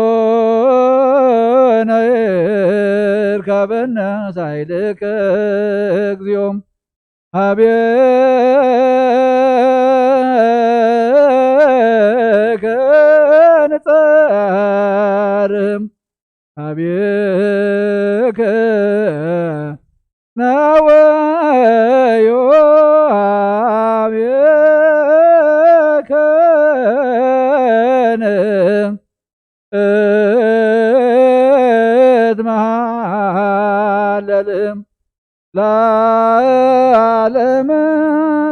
ይርከበነ ሳይልከ እግዚኦ። ሀቤከ ንጸርም አቤከ ነወዮ አቤከ ንእትመሃለል ለዓለመ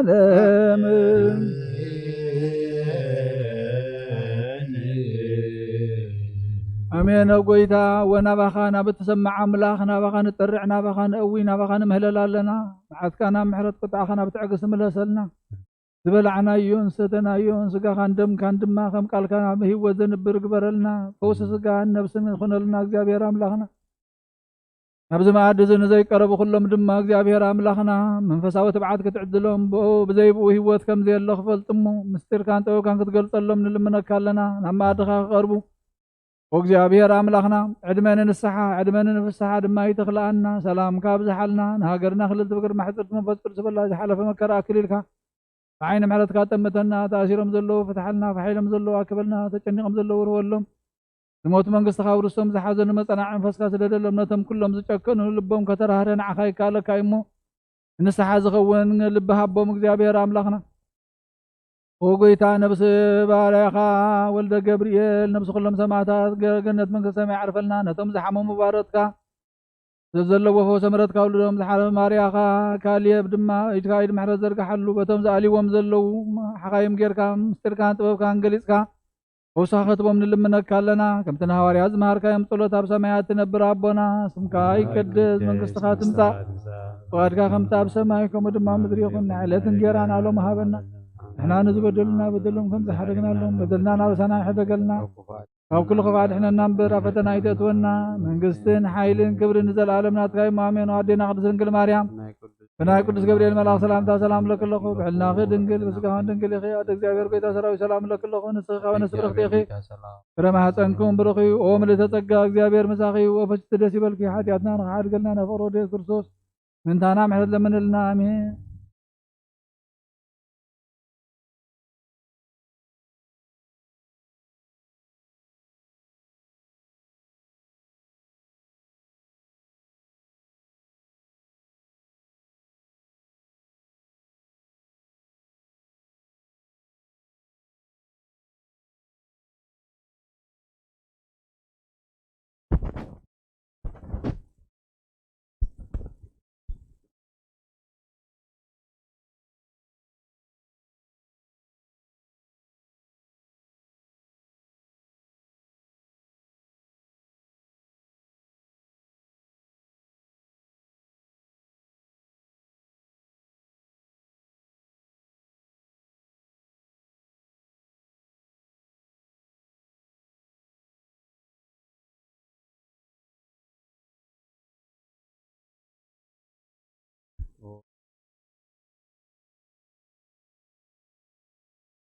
ዓለም። አሜን። ጎይታ ወናባኻ ናብ እትሰምዕ ኣምላኽ ናባኻ ንጠርዕ፣ ናባኻ ንእዊ፣ ናባኻ ንምህለል ኣለና። መዓትካ ናብ ምሕረት፣ ቁጥዓኻ ናብ ትዕግስቲ ምለሰልና። ዝበላዕናዮን ዝሰተናዮን ስጋኻን ደምካን ድማ ከም ቃልካ ናብ ህይወት ዘንብር ግበረልና። ፈውሲ ስጋን ነብስን ይኹነልና እግዚኣብሔር ኣምላኽና። ኣብዚ መኣዲ እዚ ንዘይቀረቡ ኩሎም ድማ እግዚኣብሔር ኣምላኽና መንፈሳዊ ትብዓት ክትዕድሎም፣ ብኡ ብዘይ ብኡ ህይወት ከም ዘየሎ ክፈልጡ እሞ ምስጢርካን ጥበብካን ክትገልጸሎም ንልምነካ ኣለና። ናብ መኣድኻ ክቐርቡ ኦ እግዚኣብሔር ኣምላኽና፣ ዕድመ ንንስሓ፣ ዕድመ ንፍስሓ ድማ ይትኽልኣና። ሰላምካ ኣብዝሓልና፣ ንሃገርና ክልል ትብግር ማሕፅርቲ መንፈስ ቅዱስ በላ ዝሓለፈ መከራ ኣክሊልካ ብዓይኒ ምሕረትካ ጠምተና። ተኣሲሮም ዘለዉ ፍትሓልና፣ ፋሕ ኢሎም ዘለዉ ኣክበልና፣ ተጨኒቖም ዘለዉ ርወሎም። ዝሞቱ መንግስትኻ ውርሶም፣ ዝሓዘኑ መጸናዕ መንፈስካ ስደደሎም። ነቶም ኩሎም ዝጨከኑ ልቦም ከተራህረ ንዓኻ ይከኣለካ እዩ እሞ፣ ንስሓ ዝኸውን ልቢ ሃቦም እግዚኣብሔር ኣምላኽና። ኦ ጎይታ፣ ነብሲ ባርያኻ ወልደ ገብርኤል፣ ነብሲ ኩሎም ሰማዕታት ገ-፣ ገነት መንግስተ ሰማይ ዓርፈልና። ነቶም ዝሓመሙ ባሮትካ፣ ሰብ ዘለዎ ፈውሰ ምሕረትካ ውልዶም፣ ዝሓለፈ ማርያኻ ካልየብ ድማ ኢድካ ኢድ ምሕረት ዘርግሓሉ። በቶም ዝኣልይዎም ዘለዉ ሓኻይም ጌርካ ምስጢርካን ጥበብካን ገሊጽካ ፈውስኻ ክትቦም ንልምነካ ኣለና። ከምቲ ንሃዋርያት ዝመሃርካዮም ጸሎት፣ ኣብ ሰማያት ትነብር ኣቦና፣ ስምካ ይቀደስ፣ መንግስትኻ ትምጻእ፣ ፍቓድካ ከምቲ ኣብ ሰማይ ከምኡ ድማ ኣብ ምድሪ ይኹን። ናይ ዕለት እንጌራና ሎም ሃበና። ንሕና ንዝበደሉና በደሎም ከም ዝሓደግናሎም በደልና ናበሳና ይሕደገልና። ካብ ኩሉ ክፉእ ኣድሕነና እምበር፣ ኣብ ፈተና ኣይተእትወና። መንግስትን ሓይልን ክብርን ንዘለኣለም ናትካ እዩ። ኣሜን። ኣዴና ቅድስት ድንግል ማርያም፣ ብናይ ቅዱስ ገብርኤል መልኣኽ ሰላምታ ሰላም እብለኪ ኣለኹ። ብሕልናኺ ድንግል፣ ብስጋኺ ድንግል ኢኺ። ኣደ እግዚኣብሔር ጎይታ ሰራዊት ሰላም እብለኪ ኣለኹ። ንስኺ ካብ ኣንስቲ ብርኽቲ ኢኺ። ፍረ ማህፀንኩም ብሩኽ እዩ። ኦ ምልእተ ጸጋ፣ እግዚኣብሔር ምሳኺ እዩ። ኦ ፍጽምቲ ደስ ይበልኪ። ሓጢኣትና ንኽሓድገልና ናይ ፍቕሪ ወደት ክርስቶስ ምንታና ምሕረት ለምንልና። ኣሜን።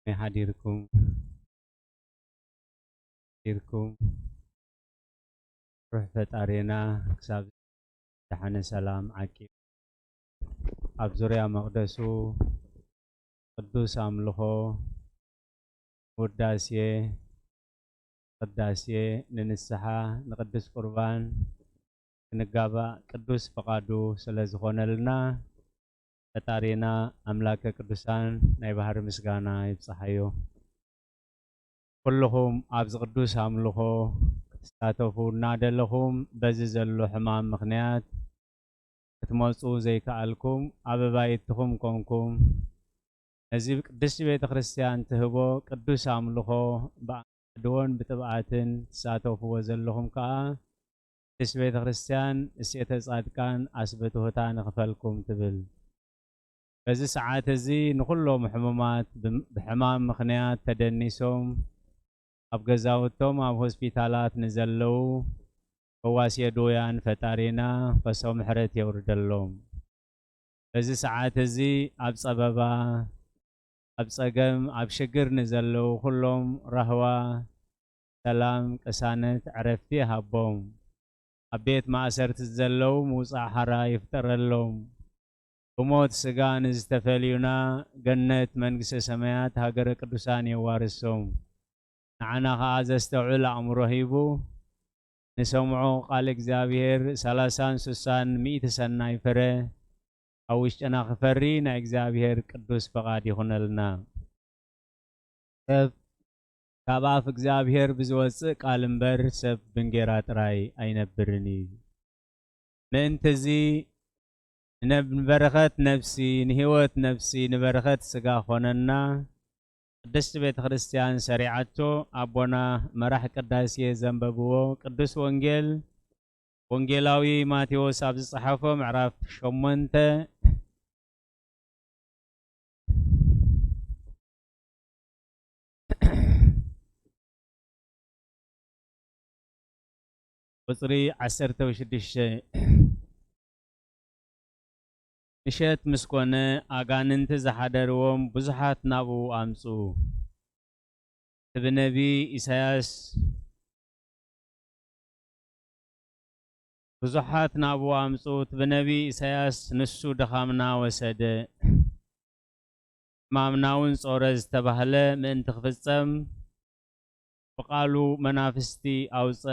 ሓዲርኩም ሓዲርኩም ሩሕ ፈጣሪና ክሳብ ደሓነ ሰላም ዓቂብ ኣብ ዙርያ መቕደሱ ቅዱስ ኣምልኾ፣ ውዳሴ፣ ቅዳሴ፣ ንንስሓ፣ ንቅዱስ ቁርባን ክንጋባእ ቅዱስ ፍቓዱ ስለ ዝኾነልና፣ ፈጣሪና ኣምላከ ቅዱሳን ናይ ባህሪ ምስጋና ይብጽሓዮ። ኩልኹም ኣብዚ ቅዱስ ኣምልኾ ክትሳተፉ እናደለኹም፣ በዚ ዘሎ ሕማም ምኽንያት ክትመጹ ዘይከኣልኩም፣ ኣብ ኣባይትኹም ኮንኩም፣ ነዚ ቅድስቲ ቤተ ክርስቲያን ትህቦ ቅዱስ ኣምልኾ ብኣድዎን ብጥብኣትን ትሳተፍዎ ዘለኹም ከኣ፣ ቅድስቲ ቤተ ክርስቲያን እሴተ ጻድቃን ኣስበትሁታ ንኽፈልኩም ትብል። በዚ ሰዓት እዚ ንኹሎም ሕሙማት፣ ብም-፣ ብሕማም ምኽንያት ተደኒሶም ኣብ ገዛውቶም፣ ኣብ ሆስፒታላት ንዘለዉ ፈዋሲ የድውያን ፈጣሪና ፈሶ ምሕረት የውርደሎም። በዚ ሰዓት እዚ ኣብ ጸበባ፣ ኣብ ጸገም፣ ኣብ ሽግር ንዘለዉ ኩሎም ራህዋ፣ ሰላም፣ ቅሳነት፣ ዕረፍቲ ይሃቦም። ኣብ ቤት ማእሰርቲ ዘለዉ ምውጻእ ሓራ ይፍጠረሎም። ብሞት ስጋ ንዝተፈልዩና ገነት መንግስተ ሰማያት ሃገረ ቅዱሳን የዋርሶም። ንዓና ኸኣ ዘስተውዕል ኣእምሮ ሂቡ ንሰምዖ ቃል እግዚኣብሔር ሠላሳን ስሳን ሚእቲ ሰናይ ፍረ ኣብ ውሽጥና ክፈሪ ናይ እግዚኣብሔር ቅዱስ ፈቓድ ይኹነልና። ሰብ ካብ ኣፍ እግዚኣብሔር ብዝወጽእ ቃል እምበር ሰብ ብእንጌራ ጥራይ ኣይነብርን እዩ። ምእንቲ እዚ ንነብ-፣ ንበረኸት ነፍሲ፣ ንህይወት ነፍሲ፣ ንበረኸት ሥጋ ኾነና። ቅድስት ቤተ ክርስቲያን ሰሪዓቶ ኣቦና መራሕ ቅዳሴ ዘንበብዎ ቅዱስ ወንጌል ወንጌላዊ ማቴዎስ ኣብ ዝጸሓፎ ምዕራፍ ሸሞንተ ቁጽሪ ዓሰርተ ሽዱሽተ። ምሸት ምስ ኮነ ኣጋንንቲ ዝሓደርዎም ብዙሓት ናብኡ ኣምጽኡ። እቲ ብነቢ ኢሳያስ ብዙሓት ናብኡ ኣምጽኡ። እቲ ብነቢ ኢሳያስ ንሱ ድኻምና ወሰደ፣ ሕማምና እውን ጾረ ዝተባህለ ምእንቲ ክፍጸም ብቓሉ መናፍስቲ ኣውጸ፣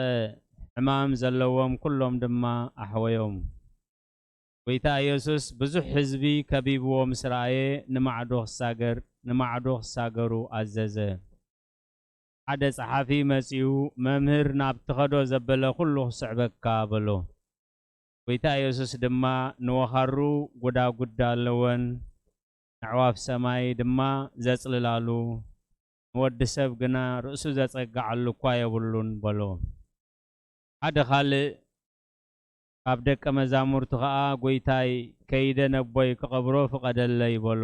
ሕማም ዘለዎም ኩሎም ድማ ኣሕወዮም። ጐይታ ኢየሱስ ብዙሕ ህዝቢ ከቢብዎ ምስ ረኣየ ንማዕዶ ክሳገር፣ ንማዕዶ ክሳገሩ ኣዘዘ። ሓደ ጸሓፊ መጺኡ፣ "መምህር ናብ ትኸዶ ዘበለ ኩሉ ክስዕበካ" በሎ። ጐይታ ኢየሱስ ድማ ንወኻሩ ጐዳጉዲ ኣለወን፣ ኣዕዋፍ ሰማይ ድማ ዘጽልላሉ፣ ንወዲ ሰብ ግና ርእሱ ዘጸግዓሉ እኳ የብሉን በሎ። ሓደ ካልእ ካብ ደቀ መዛሙርቱ ኸኣ፣ "ጐይታይ፣ ከይደ ነቦይ ክቐብሮ ፍቐደለይ" በሎ።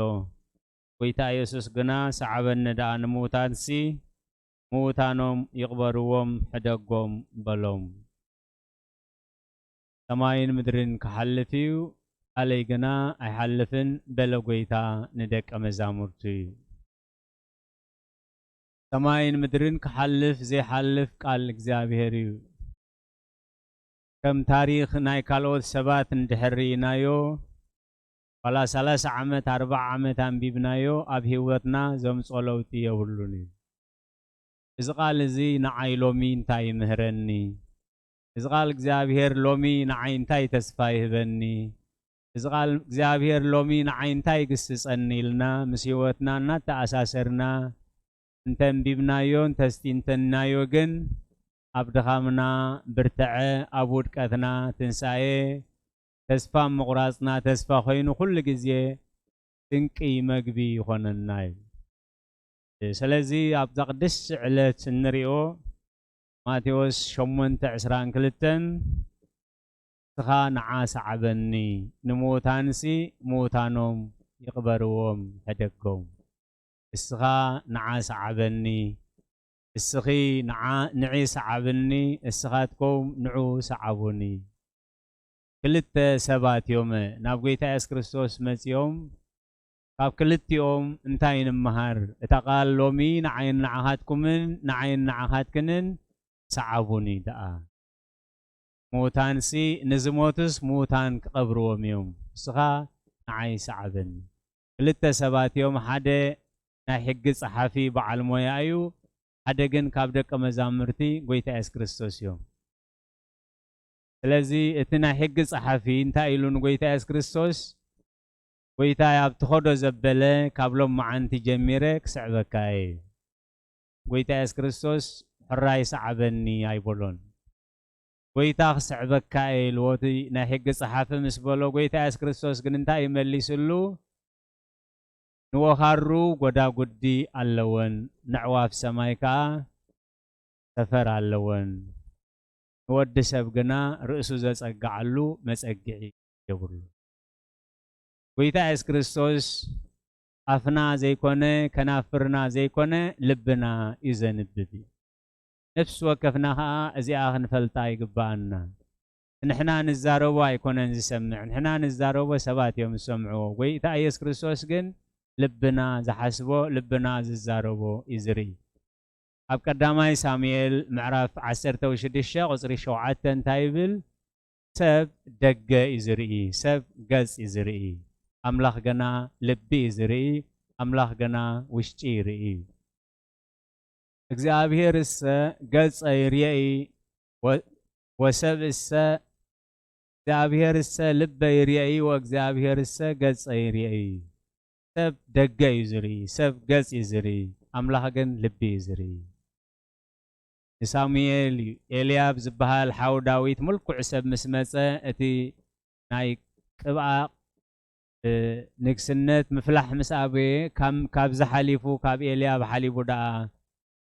ጐይታ ኢየሱስ ግና፣ "ሰዓበኒ ደኣ፣ ንምዉታንሲ ምዉታኖም ይቕበርዎም፣ ሕደጎም" በሎም። "ሰማይን ምድርን ክሓልፍ እዩ፣ ቃለይ ግና ኣይሓልፍን" በለ ጐይታ ንደቀ መዛሙርቱ እዩ። ሰማይን ምድርን ክሓልፍ ዘይሓልፍ ቃል እግዚኣብሔር እዩ። ከም ታሪኽ ናይ ካልኦት ሰባት እንድሕር ርኢናዮ፣ ዋላ ሰላሳ ዓመት፣ ኣርብዓ ዓመት ኣንቢብናዮ፣ ኣብ ህይወትና ዘምጾ ለውጢ የብሉን እዩ። እዚ ቃል እዚ ንዓይ ሎሚ እንታይ ይምህረኒ? እዚ ቃል እግዚኣብሔር ሎሚ ንዓይ እንታይ ተስፋ ይህበኒ? እዚ ቃል እግዚኣብሔር ሎሚ ንዓይ እንታይ ይግስጸኒ? ኢልና ምስ ህይወትና እናተኣሳሰርና እንተንቢብናዮ፣ እንተስቲንተናዮ ግን፣ ኣብ ድኻምና ብርትዐ፣ ኣብ ውድቀትና ትንሳኤ፣ ተስፋ ምቑራጽና ተስፋ ኮይኑ ኩሉ ግዜ ስንቂ መግቢ ይኾነና እዩ። ስለዚ ኣብዛ ቅድስቲ ዕለት እንሪኦ ማቴዎስ ሸሞንተ ዕስራን ክልተን፣ "እስኻ ንዓ ሰዓበኒ፣ ንምዉታንሲ ምዉታኖም ይቕበርዎም፣ ሕደጎም። እስኻ ንዓ ሰዓበኒ፣ እስኺ ንዓ፣ ንዒ ሰዓብኒ፣ እስኻትኩም ንዑ ሰዓቡኒ።" ክልተ ሰባት እዮም ናብ ጐይታ የሱስ ክርስቶስ መጺኦም። ካብ ክልቲኦም እንታይ ንምሃር? እታ ቃል ሎሚ ንዓይን ንዓኻትኩምን ንዓይን ንዓኻትክንን ሰዓቡኒ ደኣ። ምዉታንሲ ንዝሞቱስ ምዉታን ክቐብርዎም እዮም። ንስኻ ንዓይ ሰዓበኒ። ክልተ ሰባት እዮም፣ ሓደ ናይ ሕጊ ጸሓፊ በዓል ሞያ እዩ፣ ሓደ ግን ካብ ደቀ መዛሙርቲ ጐይታ የሱስ ክርስቶስ እዮም። ስለዚ እቲ ናይ ሕጊ ጸሓፊ እንታይ ኢሉ ንጐይታ የሱስ ክርስቶስ? "ጐይታይ፣ ኣብ ትኸዶ ዘበለ ካብ ሎማዓንቲ ጀሚረ ክስዕበካ እየ።" ጐይታ የሱስ ክርስቶስ "ሕራይ ሰዓበኒ" ኣይበሎን። "ጐይታ፣ ክስዕበካ እየ" ኢልዎ እቲ ናይ ሕጊ ጸሓፊ ምስ በሎ፣ ጐይታ የሱስ ክርስቶስ ግን እንታይ እዩ መሊስሉ? "ንወኻሩ ጐዳጉዲ ኣለወን፣ ነዕዋፍ ሰማይ ከኣ ሰፈር ኣለወን፣ ንወዲ ሰብ ግና ርእሱ ዘጸግዓሉ መጸግዒ የብሉን።" ጐይታ የሱስ ክርስቶስ ኣፍና ዘይኮነ፣ ከናፍርና ዘይኮነ፣ ልብና እዩ ዘንብብ እዩ። ነፍሲ ወከፍና ኸኣ እዚኣ ክንፈልጣ ይግብኣና። ንሕና ንዛረቦ ኣይኮነን ዝሰምዕ፣ ንሕና ንዛረቦ ሰባት እዮም ዝሰምዕዎ። ጐይታ ኢየሱስ ክርስቶስ ግን ልብና ዝሓስቦ፣ ልብና ዝዛረቦ እዩ ዝርኢ። ኣብ ቀዳማይ ሳሙኤል ምዕራፍ ዓሰርተ ሽዱሽተ ቁጽሪ ሸውዓተ እንታይ ይብል? "ሰብ ደገ እዩ ዝርኢ፣ ሰብ ገጽ እዩ ዝርኢ፣ ኣምላኽ ገና ልቢ እዩ ዝርኢ፣ ኣምላኽ ገና ውሽጢ ይርኢ። እግዚኣብሔርሰ ገጸ ይርእይ ወ-፣ ወሰብእሰ እግዚኣብሔርሰ ልበ ይርእይ ወእግዚኣብሔርሰ ገጸ ይርእይ። ሰብ ደገ እዩ ዝርኢ፣ ሰብ ገጽ እዩ ዝርኢ፣ ኣምላኽ ግን ልቢ እዩ ዝርኢ። ንሳሙኤል እዩ፣ ኤልያብ ዝበሃል ሓው ዳዊት ምልኩዕ ሰብ ምስ መጸ፣ እቲ ናይ ቅብኣ ንግስነት ምፍላሕ ምስ ኣበየ፣ ካብዚ ሓሊፉ፣ ካብ ኤልያብ ሓሊፉ ደኣ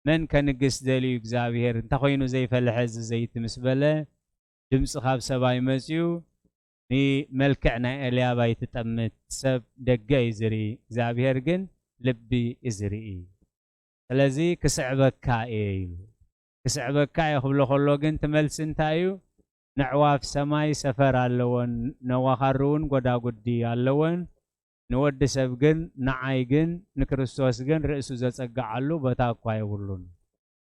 መን ከንግስ ደልዩ እግዚኣብሔር? እንታይ ኮይኑ ዘይፈለሐ እዚ ዘይቲ? ምስ በለ፣ ድምፂ ካብ ሰማይ መፅዩ፣ ንመልክዕ ናይ ኤልያብ ኣይትጠምት፣ ሰብ ደገ እዩ ዝርኢ፣ እግዚኣብሔር ግን ልቢ እዩ ዝርኢ። ስለዚ ክስዕበካ እየ ኢሉ። ክስዕበካ እየ ክብሎ ከሎ ግን እቲ መልሲ እንታይ እዩ? ነዕዋፍ ሰማይ ሰፈር ኣለወን፣ ነዋኻሪ እውን ጎዳጉዲ ኣለወን። ንወዲ ሰብ ግን፣ ንዓይ ግን፣ ንክርስቶስ ግን ርእሱ ዘጸግዓሉ ቦታ እኳ የብሉን።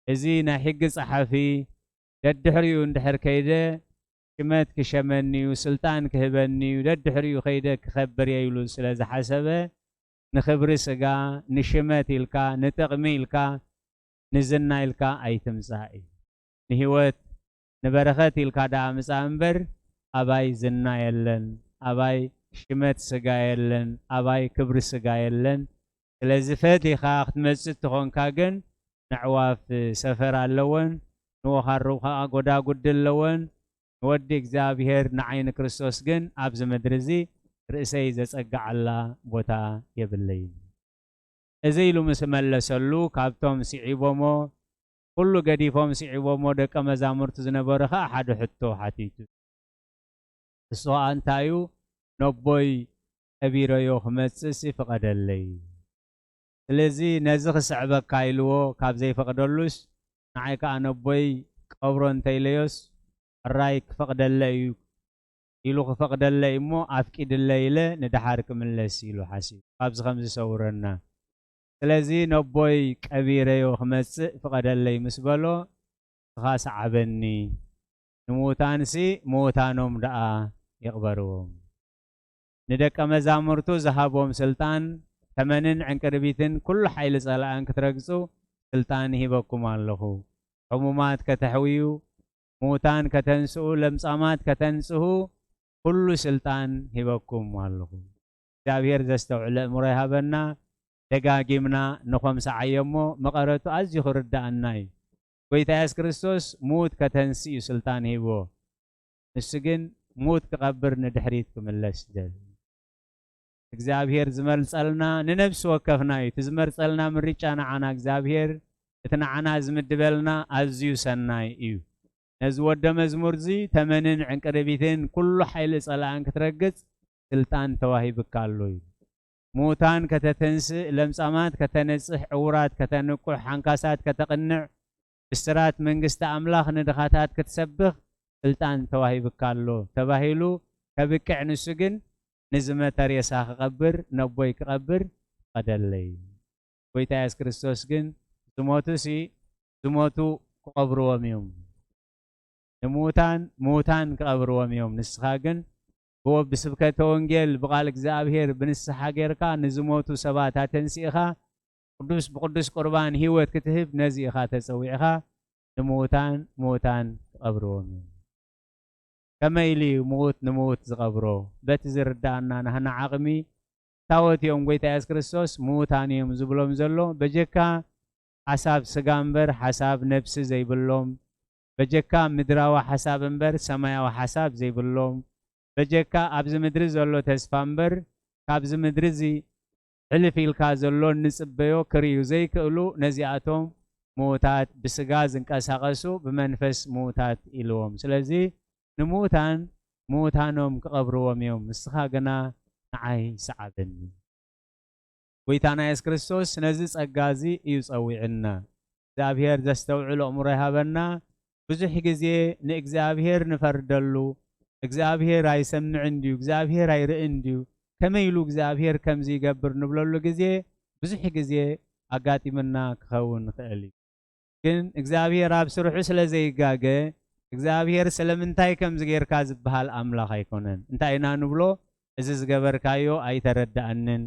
እዚ ናይ ሕጊ ጸሓፊ ደድሕሪኡ እንድሕር ከይደ ሽመት ክሸመኒ እዩ፣ ስልጣን ክህበኒ እዩ፣ ደድሕሪኡ ከይደ ክኸብር እየ ኢሉ ስለ ዝሓሰበ፣ ንኽብሪ ስጋ፣ ንሽመት ኢልካ፣ ንጥቕሚ ኢልካ፣ ንዝና ኢልካ ኣይትምጻእ እዩ። ንህይወት ንበረኸት ኢልካ ደኣ ምጻእ እምበር፣ ኣባይ ዝና የለን፣ ኣባይ ሽመት ስጋ የለን፣ ኣባይ ክብሪ ስጋ የለን። ስለዚ ፈቲኻ ክትመጽእ ትኾንካ ግን፣ ነዕዋፍ ሰፈር ኣለወን፣ ንወኻሩ ኸኣ ጎዳጉዲ ኣለወን። ንወዲ እግዚኣብሔር ንዓይ ንክርስቶስ ግን ኣብዚ ምድሪ እዚ ርእሰይ ዘጸግዓላ ቦታ የብለይን። እዚ ኢሉ ምስ መለሰሉ፣ ካብቶም ስዒቦሞ፣ ኩሉ ገዲፎም ስዒቦሞ ደቀ መዛሙርቱ ዝነበሩ ኸኣ ሓደ ሕቶ ሓቲቱ። እሱ ኸኣ እንታይ እዩ? ነቦይ ቀቢረዮ ክመጽእሲ ፍቐደለይ። ስለዚ ነዚ ክስዕበካ ኢልዎ ካብ ዘይፈቕደሉስ፣ ንዓይ ከኣ ነቦይ ቀብሮ እንተኢለዮስ፣ ሕራይ ክፈቕደለ እዩ ኢሉ ክፈቕደለይ እሞ ኣፍቂድለይ ኢለ ንደሓር ክምለስ ኢሉ ሓሲቡ። ካብዚ ከም ዝሰውረና። ስለዚ ነቦይ ቀቢረዮ ክመጽእ ፍቐደለይ ምስ በሎ፣ ንስኻ ሰዓበኒ፣ ንምዉታንሲ ምዉታኖም ደኣ ይቕበርዎም። ንደቀ መዛሙርቱ ዝሃቦም ስልጣን፣ ተመንን ዕንቅርቢትን ኩሉ ሓይሊ ጸላእን ክትረግጹ ስልጣን ሂበኩም ኣለኹ። ሕሙማት ከተሕውዩ፣ ምዉታን ከተንስኡ፣ ለምጻማት ከተንጽሁ፣ ኩሉ ስልጣን ሂበኩም ኣለኹ። እግዚኣብሔር ዘስተውዕል ኣእምሮ ይሃበና። ደጋጊምና ንኾምስዓዮ እሞ መቐረቱ ኣዝዩ ክርድኣና እዩ። ጐይታ የሱስ ክርስቶስ ምዉት ከተንስእ እዩ ስልጣን ሂብዎ። ንሱ ግን ምዉት ክቐብር ንድሕሪት ክምለስ ደልዩ። እግዚኣብሔር ዝመርጸልና ንነፍሲ ወከፍና እዩ። እቲ ዝመርጸልና ምርጫ ንዓና እግዚኣብሔር፣ እቲ ንዓና ዝምድበልና ኣዝዩ ሰናይ እዩ። ነዚ ወደ መዝሙር እዚ ተመንን ዕንቅርቢትን ኩሉ ሓይሊ ጸላእን ክትረግጽ ስልጣን ተዋሂብካ ኣሎ እዩ። ምዉታን ከተተንስእ፣ ለምጻማት ከተነጽህ፣ ዕዉራት ከተንቁሕ፣ ሓንካሳት ከተቕንዕ፣ ብስራት መንግስቲ ኣምላኽ ንድኻታት ክትሰብኽ ስልጣን ተዋሂብካ ኣሎ ተባሂሉ ከብቅዕ፣ ንሱ ግን ንዝመተ ሬሳ ክቐብር፣ ነቦይ ክቐብር ፈቐደለይ። ጐይታ የሱስ ክርስቶስ ግን ዝሞቱሲ ዝሞቱ ክቐብርዎም እዮም። ንምዉታን ምዉታን ክቐብርዎም እዮም። ንስኻ ግን ብወ-፣ ብስብከተ ወንጌል፣ ብቓል እግዚኣብሔር፣ ብንስሓ ጌርካ ንዝሞቱ ሰባት ኣተንሲእኻ፣ ቅዱስ፣ ብቅዱስ ቁርባን ህይወት ክትህብ ነዚ ኢኻ ተጸዊዕኻ። ንምዉታን ምዉታን ክቐብርዎም እዮም። ከመይ ኢሉ እዩ ምዉት ንምዉት ዝቐብሮ? በቲ ዝርድኣና ናህና ዓቕሚ፣ ታወት እዮም ጐይታ የሱስ ክርስቶስ ምዉታን እዮም ዝብሎም ዘሎ። በጀካ ሓሳብ ስጋ እምበር ሓሳብ ነፍሲ ዘይብሎም፣ በጀካ ምድራዊ ሓሳብ እምበር ሰማያዊ ሓሳብ ዘይብሎም፣ በጀካ ኣብዚ ምድሪ ዘሎ ተስፋ እምበር ካብዚ ምድሪ እዚ ሕልፍ ኢልካ ዘሎ እንጽበዮ ክርእዩ ዘይክእሉ ነዚኣቶም ምዉታት ብስጋ ዝንቀሳቐሱ ብመንፈስ ምዉታት ኢልዎም። ስለዚ ንምዉታን ምዉታኖም ክቐብርዎም እዮም፣ ንስኻ ግና ንዓይ ሰዓበኒ። ጐይታና የሱስ ክርስቶስ ነዚ ጸጋ እዚ እዩ ጸዊዕና። እግዚኣብሔር ዘስተውዕል ኣእምሮ ይሃበና። ብዙሕ ግዜ ንእግዚኣብሔር ንፈርደሉ፣ እግዚኣብሔር ኣይሰምዕን ድዩ፣ እግዚኣብሔር ኣይርእን ድዩ፣ ከመይ ኢሉ እግዚኣብሔር ከምዚ ይገብር ንብለሉ ግዜ ብዙሕ ግዜ ኣጋጢምና ክኸውን ይኽእል እዩ። ግን እግዚኣብሔር ኣብ ስርሑ ስለ ዘይጋገ፣ እግዚኣብሔር ስለምንታይ ከምዚ ጌርካ ዝበሃል ኣምላኽ ኣይኮነን። እንታይ ኢና ንብሎ? እዚ ዝገበርካዮ ኣይተረድኣንን፣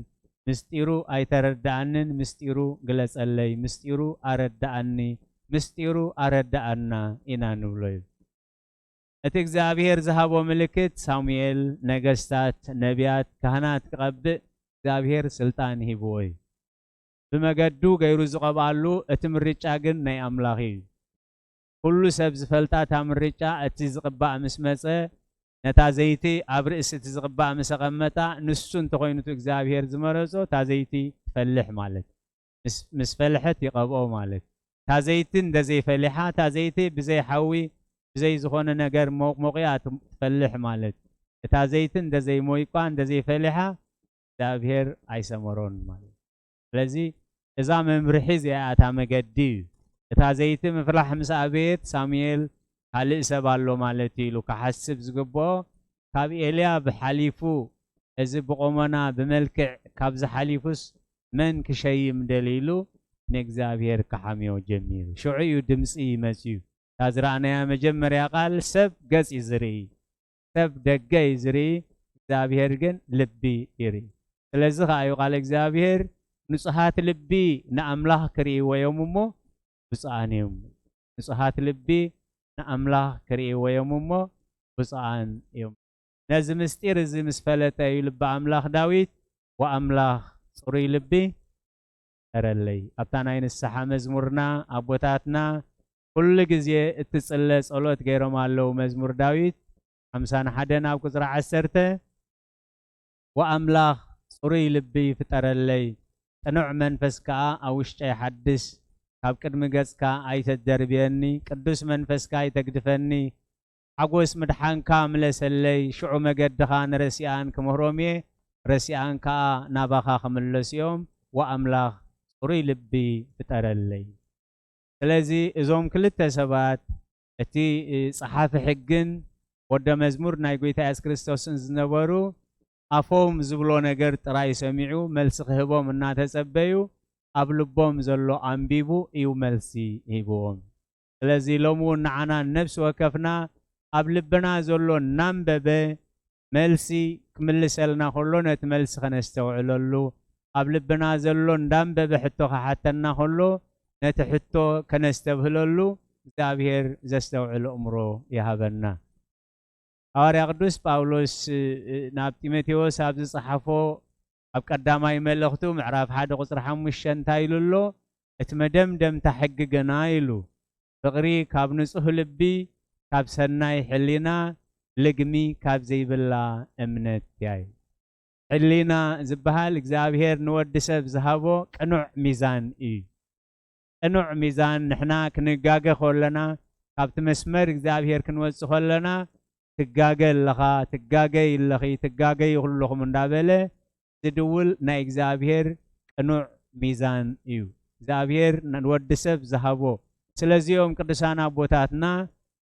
ምስጢሩ ኣይተረድኣንን፣ ምስጢሩ ግለጸለይ፣ ምስጢሩ ኣረድኣኒ፣ ምስጢሩ ኣረድኣና ኢና ንብሎ እዩ። እቲ እግዚኣብሔር ዝሃቦ ምልክት ሳሙኤል ነገስታት፣ ነቢያት፣ ካህናት ክቐብእ እግዚኣብሔር ስልጣን ሂብዎ እዩ። ብመገዱ ገይሩ ዝቐብኣሉ እቲ ምርጫ ግን ናይ ኣምላኽ እዩ። ኩሉ ሰብ ዝፈልጣ እታ ምርጫ እቲ ዝቕባእ ምስ መጸ፣ ነታ ዘይቲ ኣብ ርእሲ እቲ ዝቕባእ ምስ ኣቐመጣ፣ ንሱ እንተኾይኑ እቲ እግዚኣብሔር ዝመረጾ፣ እታ ዘይቲ ትፈልሕ ማለት። ምስ፣ ምስ ፈልሐት ይቐብኦ ማለት። እታ ዘይቲ እንደ ዘይፈሊሓ፣ እታ ዘይቲ ብዘይ ሓዊ፣ ብዘይ ዝኾነ ነገር ሞቕ-፣ ሞቒያ ትም-፣ ትፈልሕ ማለት። እታ ዘይቲ እንደ ዘይሞይቋ፣ እንደ ዘይፈሊሓ፣ እግዚኣብሔር ኣይሰመሮን ማለት። ስለዚ እዛ መምርሒ እዚኣ እታ መገዲ እዩ። እታ ዘይቲ ምፍላሕ ምስ ኣበየት፣ ሳሙኤል ካልእ ሰብ ኣሎ ማለት እዩ ኢሉ ክሓስብ ዝግብኦ፣ ካብ ኤልያብ ሓሊፉ፣ እዚ ብቆመና ብመልክዕ ካብዚ ሓሊፉስ መን ክሸይም ደልዩ ኢሉ ንእግዚኣብሔር ክሓምዮ ጀሚሩ። ሽዑ እዩ ድምፂ መፅዩ። እታ ዝረኣናያ መጀመርያ ቃል፣ ሰብ ገፅ እዩ ዝርኢ፣ ሰብ ደገ እዩ ዝርኢ፣ እግዚኣብሔር ግን ልቢ ይርኢ። ስለዚ ኸዓ እዩ ቃል እግዚኣብሔር፣ "ንጹሃት ልቢ ንኣምላኽ ክርእይዎ እዮም እሞ ብፁዓን እዮም። ንጹሃት ልቢ ንኣምላኽ ክርእይዎ እዮም እሞ ብፁዓን እዮም።" ነዚ ምስጢር እዚ ምስ ፈለጠ እዩ ልቢ ኣምላኽ ዳዊት፣ "ወኣምላኽ ጽሩይ ልቢ ፍጠረለይ።" ኣብታ ናይ ንስሓ መዝሙርና ኣቦታትና ኩሉ ግዜ እትጽለ ጸሎት ገይሮም ኣለዉ። መዝሙር ዳዊት ሓምሳን ሓደን ኣብ ቁጽሪ ዓሰርተ፣ "ወኣምላኽ ጽሩይ ልቢ ፍጠረለይ፣ ቅኑዕ መንፈስ ከኣ ኣብ ውሽጠይ ሓድስ፣ ካብ ቅድሚ ገጽካ ኣይተደርብየኒ፣ ቅዱስ መንፈስካ ኣይተግድፈኒ፣ ሓጎስ ምድሓንካ ምለሰለይ፣ ሽዑ መገድኻ ንረሲኣን ክምህሮም እየ፣ ረሲኣን ከኣ ናባኻ ክምለሱ እዮም፣ ወኣምላኽ ጽሩይ ልቢ ፍጠረለይ።" ስለዚ እዞም ክልተ ሰባት፣ እቲ ጸሓፊ ሕግን ወደ መዝሙር ናይ ጐይታ የሱስ ክርስቶስን ዝነበሩ፣ ኣፎም ዝብሎ ነገር ጥራይ ሰሚዑ መልሲ ክህቦም እናተጸበዩ፣ ኣብ ልቦም ዘሎ ኣንቢቡ እዩ መልሲ ሂብዎም። ስለዚ ሎሚ እውን ንዓና ነፍሲ ወከፍና ኣብ ልብና ዘሎ እናንበበ መልሲ ክምልሰልና ከሎ ነቲ መልሲ ከነስተውዕለሉ፣ ኣብ ልብና ዘሎ እንዳንበበ ሕቶ ክሓተና ከሎ ነቲ ሕቶ ከነስተብህለሉ እግዚኣብሔር ዘስተውዕል ኣእምሮ ይሃበና። ሃዋርያ ቅዱስ ጳውሎስ፣ እ፣ ናብ ጢሞቴዎስ ኣብ ዝጸሓፎ ኣብ ቀዳማይ መልእኽቱ ምዕራፍ ሓደ ቁጽሪ ሓሙሽተ እንታይ ኢሉ ኣሎ? "እቲ መደምደምታ ሕጊ ግና" ኢሉ፣ "ፍቕሪ ካብ ንጹህ ልቢ፣ ካብ ሰናይ ሕሊና፣ ልግሚ ካብ ዘይብላ እምነት እያ" ኢሉ። ሕሊና ዝበሃል እግዚኣብሔር ንወዲ ሰብ ዝሃቦ ቅኑዕ ሚዛን እዩ። ቅኑዕ ሚዛን ንሕና ክንጋገ ከለና፣ ካብቲ መስመር እግዚኣብሔር ክንወጽእ ከለና፣ "ትጋገ ኣለኻ፣ ትጋገይ ኣለኺ፣ ትጋገዩ ኩለኹም" እንዳበለ ዝድውል ናይ እግዚኣብሔር ቅኑዕ ሚዛን እዩ። እግዚኣብሔር ንወዲ ሰብ ዝሃቦ። ስለዚኦም ቅዱሳን ኣቦታትና፣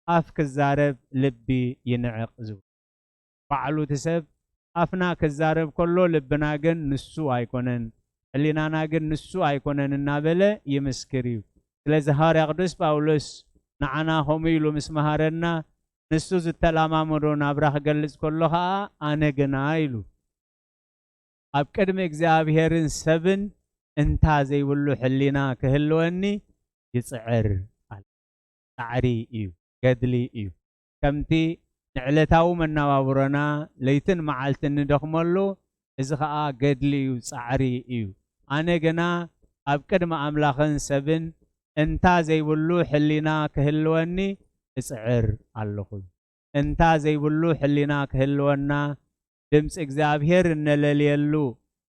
"ኣፍ ክዛረብ ልቢ ይንዕቕ" ዝብሉ። ባዕሉ እቲ ሰብ ኣፍና ክዛረብ ከሎ ልብና ግን ንሱ ኣይኮነን፣ ሕሊናና ግን ንሱ ኣይኮነን እናበለ ይምስክር እዩ። ስለዚ ሃዋርያ ቅዱስ ጳውሎስ ንዓና ከምኡ ኢሉ ምስ መሃረና፣ ንሱ ዝተለማመዶ ናብራ ክገልጽ ከሎ ኸኣ፣ "ኣነ ግና" ኢሉ፣ "ኣብ ቅድሚ እግዚኣብሔርን ሰብን እንታ ዘይብሉ ሕሊና ክህልወኒ ይጽዕር" ኣለ። ጻዕሪ እዩ፣ ገድሊ እዩ። ከምቲ ንዕለታዊ መነባብሮና ለይትን መዓልትን ንደኽመሉ፣ እዚ ኸኣ ገድሊ እዩ፣ ጻዕሪ እዩ። ኣነ ግና ኣብ ቅድሚ ኣምላኽን ሰብን እንታ ዘይብሉ ሕሊና ክህልወኒ እጽዕር ኣለኹ። እንታ ዘይብሉ ሕሊና ክህልወና፣ ድምፂ እግዚኣብሔር እነለልየሉ፣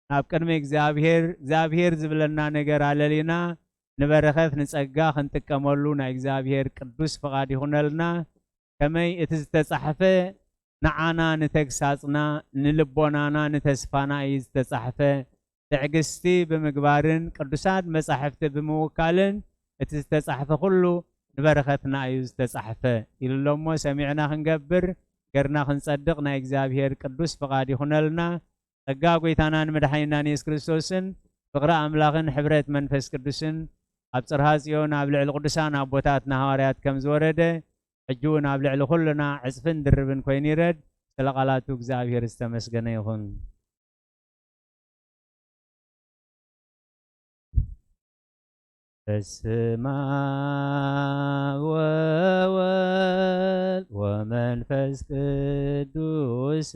ናብ ቅድሚ እግዚኣብሔር፣ እግዚኣብሔር ዝብለና ነገር ኣለሊና ንበረኸት ንጸጋ ክንጥቀመሉ ናይ እግዚኣብሔር ቅዱስ ፍቓድ ይኹነልና። ከመይ እቲ ዝተጻሕፈ ንዓና ንተግሳጽና፣ ንልቦናና ንተስፋና እዩ ዝተጻሕፈ። ትዕግስቲ ብምግባርን ቅዱሳት መጻሕፍቲ ብምውካልን እቲ ዝተጻሕፈ ኩሉ ንበረኸትና እዩ ዝተጻሕፈ ኢሉ ኣሎ እሞ ሰሚዕና ክንገብር፣ ገርና ክንጸድቕ ናይ እግዚኣብሔር ቅዱስ ፍቓድ ይኹነልና። ጸጋ ጐይታናን መድሓኒናን የሱስ ክርስቶስን ፍቕሪ ኣምላኽን ሕብረት መንፈስ ቅዱስን ኣብ ጽርሃ ጽዮን ኣብ ልዕሊ ቅዱሳን ኣቦታትና ሃዋርያት ከም ዝወረደ፣ ሕጂ እውን ኣብ ልዕሊ ኩልና ዕጽፍን ድርብን ኮይኑ ይረድ። ስለ ቃላቱ እግዚኣብሔር ዝተመስገነ ይኹን። በስመ አብ ወወልድ መንፈስ ቅዱስ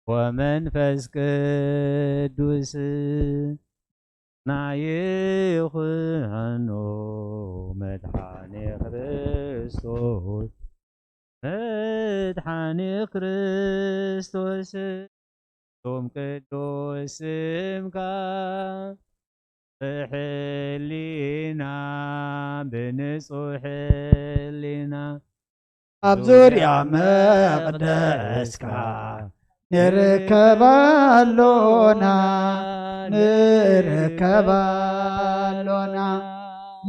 ወመንፈስ ቅዱስ ናይኹኑ መድሓኒ ክርስቶስ፣ መድሓኒ ክርስቶስ፣ ቶም ቅዱስ ስምካ ብሕሊና፣ ብንጹሕ ሕሊና፣ ኣብ ዙርያ መቕደስካ ንርከብ ኣሎና፣ ንርከብ ኣሎና።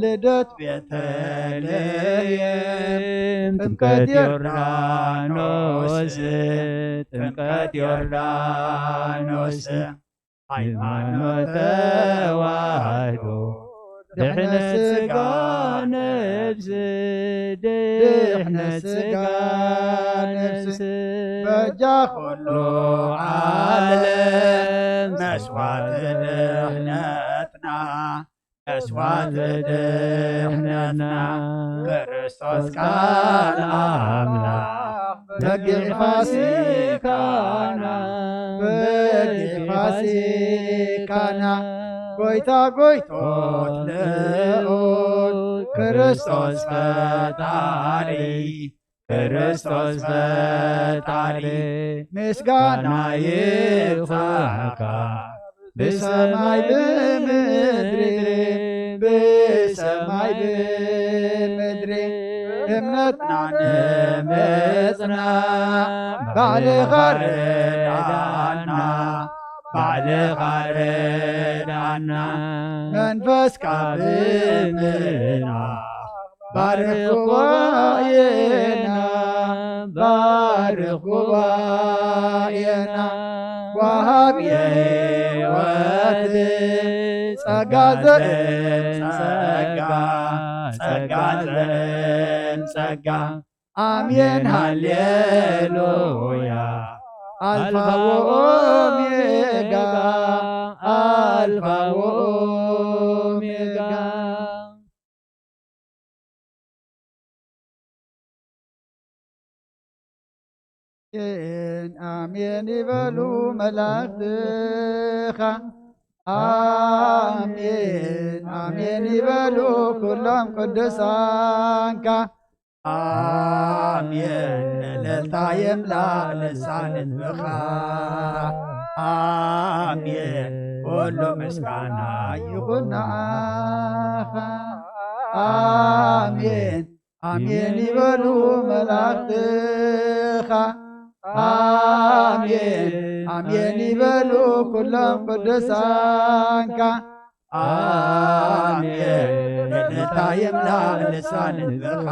ልደት ቤተልሔም፣ ጥምቀት ዮርዳኖስ፣ ጥምቀት ዮርዳኖስ፣ ሃይማኖት ተዋህዶ፣ ድሕነት ስጋ ነብስ፣ ድሕነት ስጋ ነብስ፣ በጃ ኩሉ ዓለም መስዋዕቲ ድሕነትና፣ መስዋዕቲ ድሕነትና፣ ክርስቶስ ቃል ኣምላኽ በጊዕ ፋሲካና፣ በጊዕ ፋሲካና፣ ጎይታ ጎይቶት ልኡል ክርስቶስ ፈጣሪ፣ ክርስቶስ ፈጣሪ፣ ምስጋና ይብጻሕካ ብሰማይ ብምድሪ፣ ብሰማይ ብምድሪ። እምነትና ንምጽና ባዕልኻ ርዳና፣ ባዕልኻ ርዳና። መንፈስካ ብምልኣኽ ባርኽ ጉባኤና፣ ባርኽ ጉባኤና። ወሃብ የሕይወት ጸጋ ዘእም ጸጋ፣ ጸጋ ዘእም ጸጋ። ኣሜን ሃሌሉያ። ኣልፋ ወኦሜጋ፣ ኣልፋ ወኦሜጋ። ኣሜን፣ ኣሜን ይበሉ መላእኽትኻ። ኣሜን፣ ኣሜን ይበሉ ኩሎም ቅዱሳንካ። ኣሜን፣ እልልታ ይምላእ ልሳን ህዝብኻ። ኣሜን፣ ኩሉ ምስጋና ይኹን ንዓኻ። ኣሜን፣ ኣሜን ይበሉ መላእኽትኻ። ኣሜን፣ ኣሜን ይበሉ ኩሎም ቅዱሳንካ። ኣሜን፣ እልልታ ይምላእ ልሳን ህዝብኻ።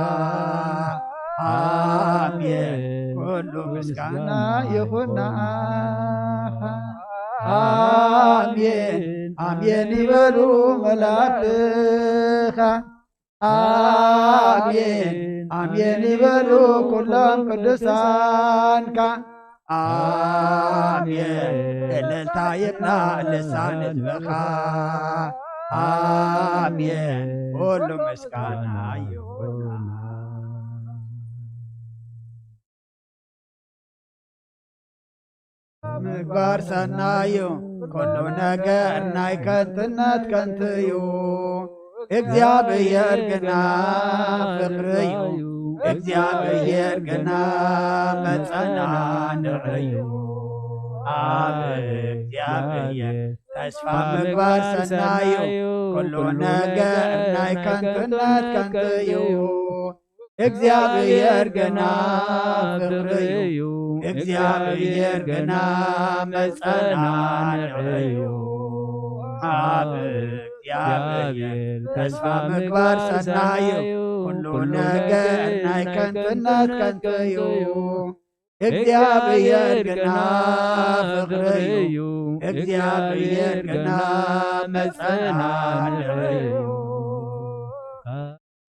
ኣሜን፣ ኩሉ ምስጋና ይኹን ንዓኻ። ኣሜን፣ ኣሜን ይበሉ መላእኽትኻ። ኣሜን፣ ኣሜን ይበሉ ኩሎም ቅዱሳንካ። ኣሜን፣ እልልታ ይምላእ ልሳን ህዝብኻ። ኣሜን፣ ኩሉ ምስጋና ይኹን። ምግባር ሰናዩ ኩሉ ነገር ናይ ከንትነት ከንትዩ። እግዚኣብሔር ግና ፍቕርዩ፣ እግዚኣብሔር ግና መጸናንዕዩ። ኣብ እግዚኣብሔር ተስፋ ምግባር ሰናዩ ኩሉ ነገር ናይ ከንትነት ከንትዩ። እግዚኣብሔር ግና ፍቕርዩ፣ እግዚኣብሔር ግና መጸናንዕዩ። ኣብ እግዚኣብሔር ተስፋ ምግባር ሰናዩ ኩሉ ነገር ናይ ከንትነት ከንትዩ። እግዚኣብሔር ግና ፍቕርዩ፣ እግዚኣብሔር ግና መጸናንዕዩ።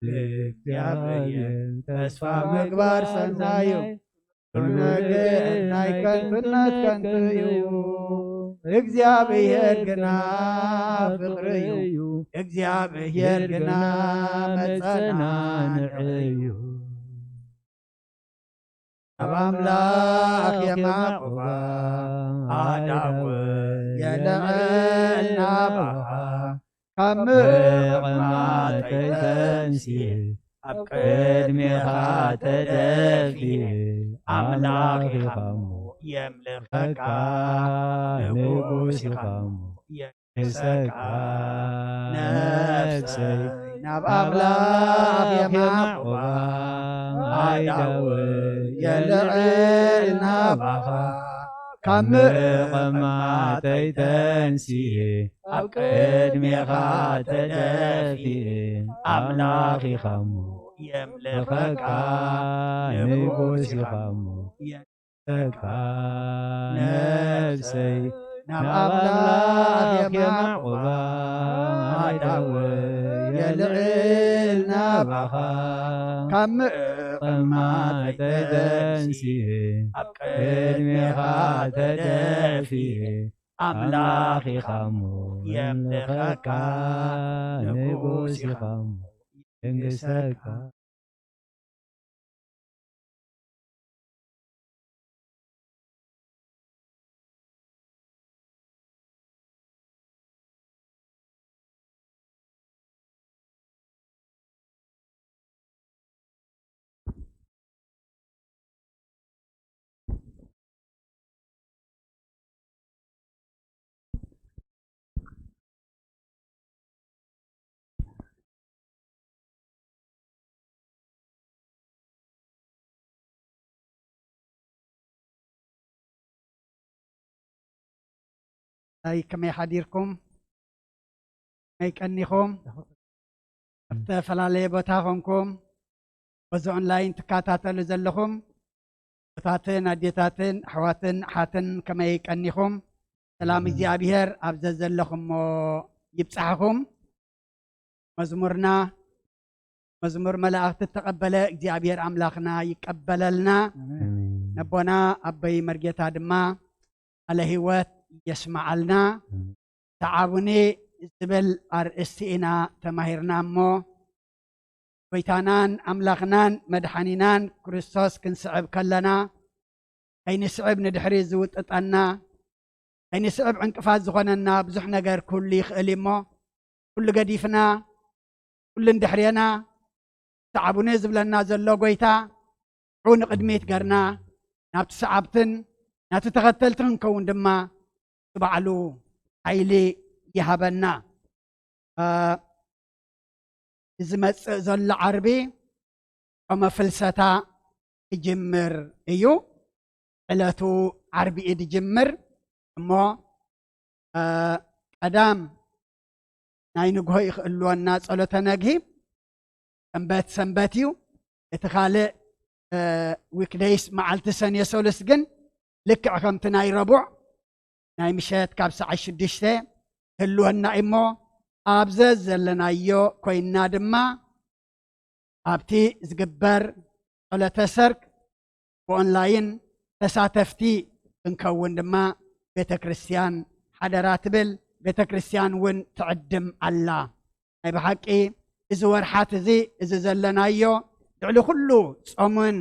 እግዚኣብሔር ተስፋ ምግባር ሰናዩ፣ ኩሉ ነገር ናይ ከንቱነት ከንቱ እዩ። እግዚኣብሔር ግና ፍቕሪ እዩ። እግዚኣብሔር ግና መጸናንዒ እዩ። ኣብ ኣምላኽ የማዕቁባ፣ ኣዳወ የልዕል ናባኻ፣ ካብ ምቕማጠይ ተንሲኤ፣ ኣብ ቅድሜኻ ተደፊኤ፣ ኣምላኽ ኢኻ እሞ የምልኸካ፣ ንጉስ ኢኻ እሞ የንግሰካ። ነፍሰይ ናብ ኣምላኽ የማዕቁባ፣ ኣዳወ የልዕል ናባኻ፣ ካብ ምቕማጠይ ተንሲኤ፣ ኣብ ቅድሜኻ ተደፊኤ፣ ኣምላኽ ኢኻ እሞ የምልኸካ፣ ንጉስ ኢኻ እሞ የንግሰካ። ነፍሰይ ናብ ኣምላኽ የማዕቁባ፣ ኣዳወ የልዕል ናባኻ፣ ካብ ምቕማጠይ ተንሲኤ፣ ኣብ ቅድሜኻ ተደፊኤ፣ ኣምላኽ ኢኻ እሞ የምልኸካ፣ ንጉስ ኢኻ እሞ የንግሰካ። ኣይ፣ ከመይ ሓዲርኩም? ከመይ ቀኒኹም? ኣብ ዝተፈላለየ ቦታ ኾንኩም በዚ ኦንላይን ትከታተሉ ዘለኹም ኣቦታትን ኣዴታትን ኣሕዋትን ኣሓትን ከመይ ቀኒኹም? ሰላም እግዚኣብሔር ኣብ ዘዘለኹሞ ይብጻሕኹም። መዝሙርና፣ መዝሙር መላእኽቲ እተቐበለ እግዚኣብሔር ኣምላኽና ይቀበለልና። ኣሜን። ነቦና ኣቦይ መርጌታ ድማ ቃለ ህይወት የስምዓልና። ኣሜን። ሰዓቡኒ ዝብል ኣርእስቲ ኢና ተማሂርና እሞ፣ ጎይታናን ኣምላኽናን መድሓኒናን ክርስቶስ ክንስዕብ ከለና፣ ከይንስዕብ ንድሕሪት ዝውጥጠና፣ ከይንስዕብ ዕንቅፋት ዝኾነና ብዙሕ ነገር ክህሉ ይኽእል እዩ እሞ፣ ኩሉ ገዲፍና፣ ኩሉ እንድሕሬና፣ ሰዓቡኒ ዝብለና ዘሎ ጎይታ፣ ንዕኡ ንቕድሚት ገርና፣ ናብቲ ሰዓብትን ናቲ ተኸተልቲ ክንከውን ድማ፣ ንሱ ባዕሉ ሓይሊ ይሃበና። እ፣ ዝመጽእ ዘሎ ዓርቢ ጾመ ፍልሰታ ክጅምር እዩ። ዕለቱ ዓርቢ እዩ ዝጅምር እሞ፣ እ፣ ቀዳም ናይ ንግሆ እዩ ክእልወና ጸሎተ ነግሂ። ሰንበት ሰንበት እዩ። እቲ ካልእ፣ እ፣ ዊክደይስ መዓልቲ ሰንየ ሰሉስ ግን ልክዕ ከምቲ ናይ ረቡዕ ናይ ምሸት ካብ ሰዓት ሽዱሽተ ክህልወና እዩ እሞ፣ ኣብ ዘዘለናዮ ኮይንና ድማ ኣብቲ ዝግበር ጸሎተ ሰርክ ብኦንላይን ተሳተፍቲ ክንከውን ድማ ቤተ ክርስቲያን ሓደራ ትብል፣ ቤተ ክርስቲያን እውን ትዕድም ኣላ። ናይ ብሓቂ እዚ ወርሓት እዚ፣ እዚ ዘለናዮ ልዕሊ ኩሉ ጾምን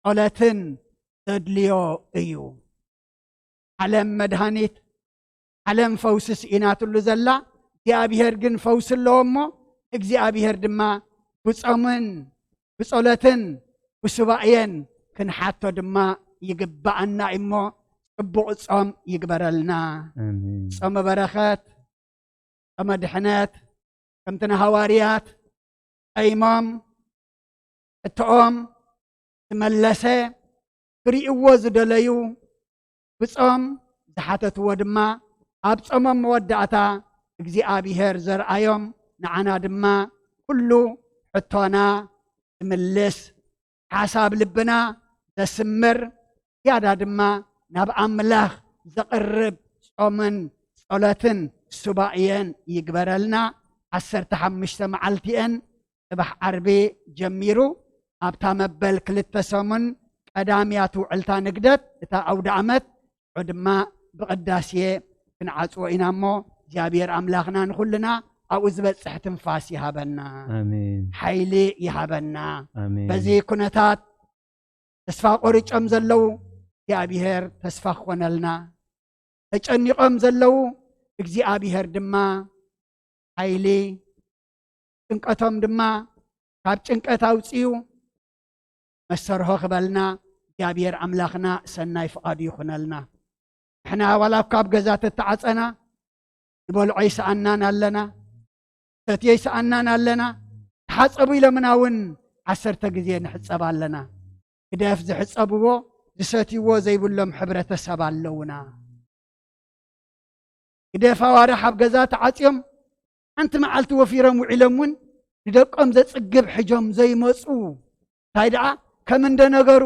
ጸሎትን ዘድልዮ እዩ። ዓለም መድሃኒት፣ ዓለም ፈውሲ ስኢናትሉ ዘላ፣ እግዚኣብሔር ግን ፈውሲ ኣለዎ እሞ፣ እግዚኣብሔር ድማ ብጾምን ብጸሎትን ብሱባኤን ክንሓቶ ድማ ይግብኣና እሞ፣ ጽቡቕ ጾም ይግበረልና። ኣሜን። ጾመ በረኸት፣ ጾመ ድሕነት፣ ከምቲ ንሃዋርያት ጸይሞም፣ ሕቶኦም ዝመለሰ፣ ክርእይዎ ዝደለዩ፣ ብጾም ዝሓተትዎ ድማ፣ ኣብ ጾሞም መወዳእታ እግዚኣብሔር ዘርኣዮም፣ ንዓና ድማ ኩሉ ሕቶና ዝምልስ፣ ሓሳብ ልብና ዘስምር፣ ዝያዳ ድማ ናብ ኣምላኽ ዘቕርብ ጾምን ጸሎትን ሱባኤን ይግበረልና። ዓሰርተ ሓሙሽተ መዓልቲኤን ጽባሕ ዓርቢ ጀሚሩ ኣብታ መበል ክልተ ሰሙን ቀዳምያ ትውዕልታ ንግደት እታ ኣውደ ዓመት፣ ንዑ ድማ ብቕዳሴ ክንዓጽዎ ኢና እሞ፣ እግዚኣብሔር ኣምላኽና ንኹልና ኣብኡ ዝበጽሕ ትንፋስ ይሃበና። ኣሜን። ሓይሊ ይሃበና። ኣሜን። በዚ ኩነታት ተስፋ ቆሪጾም ዘለዉ እግዚኣብሔር ተስፋ ክኾነልና፣ ተጨኒቖም ዘለዉ እግዚኣብሔር ድማ ሓይሊ፣ ጭንቀቶም ድማ ካብ ጭንቀት ኣውፅዩ መሰርሆ ክበልና እግዚኣብሔር ኣምላኽና ሰናይ ፍቓዱ ይኹነልና። ንሕና ዋላ እኳ ኣብ ገዛ ተተዓፀና ንበልዖ ይሰኣናን ኣለና፣ ሰትዮ ይሰኣናን ኣለና። ተሓፀቡ ኢሎምና እውን ዓሰርተ ግዜ ንሕፀብ ኣለና። ግደፍ ዝሕፀብዎ ዝሰትይዎ ዘይብሎም ሕብረተሰብ ኣለውና። ግደፍ ኣዋርሕ ኣብ ገዛ ተዓፅዮም ሓንቲ መዓልቲ ወፊሮም ውዒሎም እውን ንደቆም ዘፅግብ ሕጆም ዘይመፁ፣ እንታይ ደኣ ከም እንደነገሩ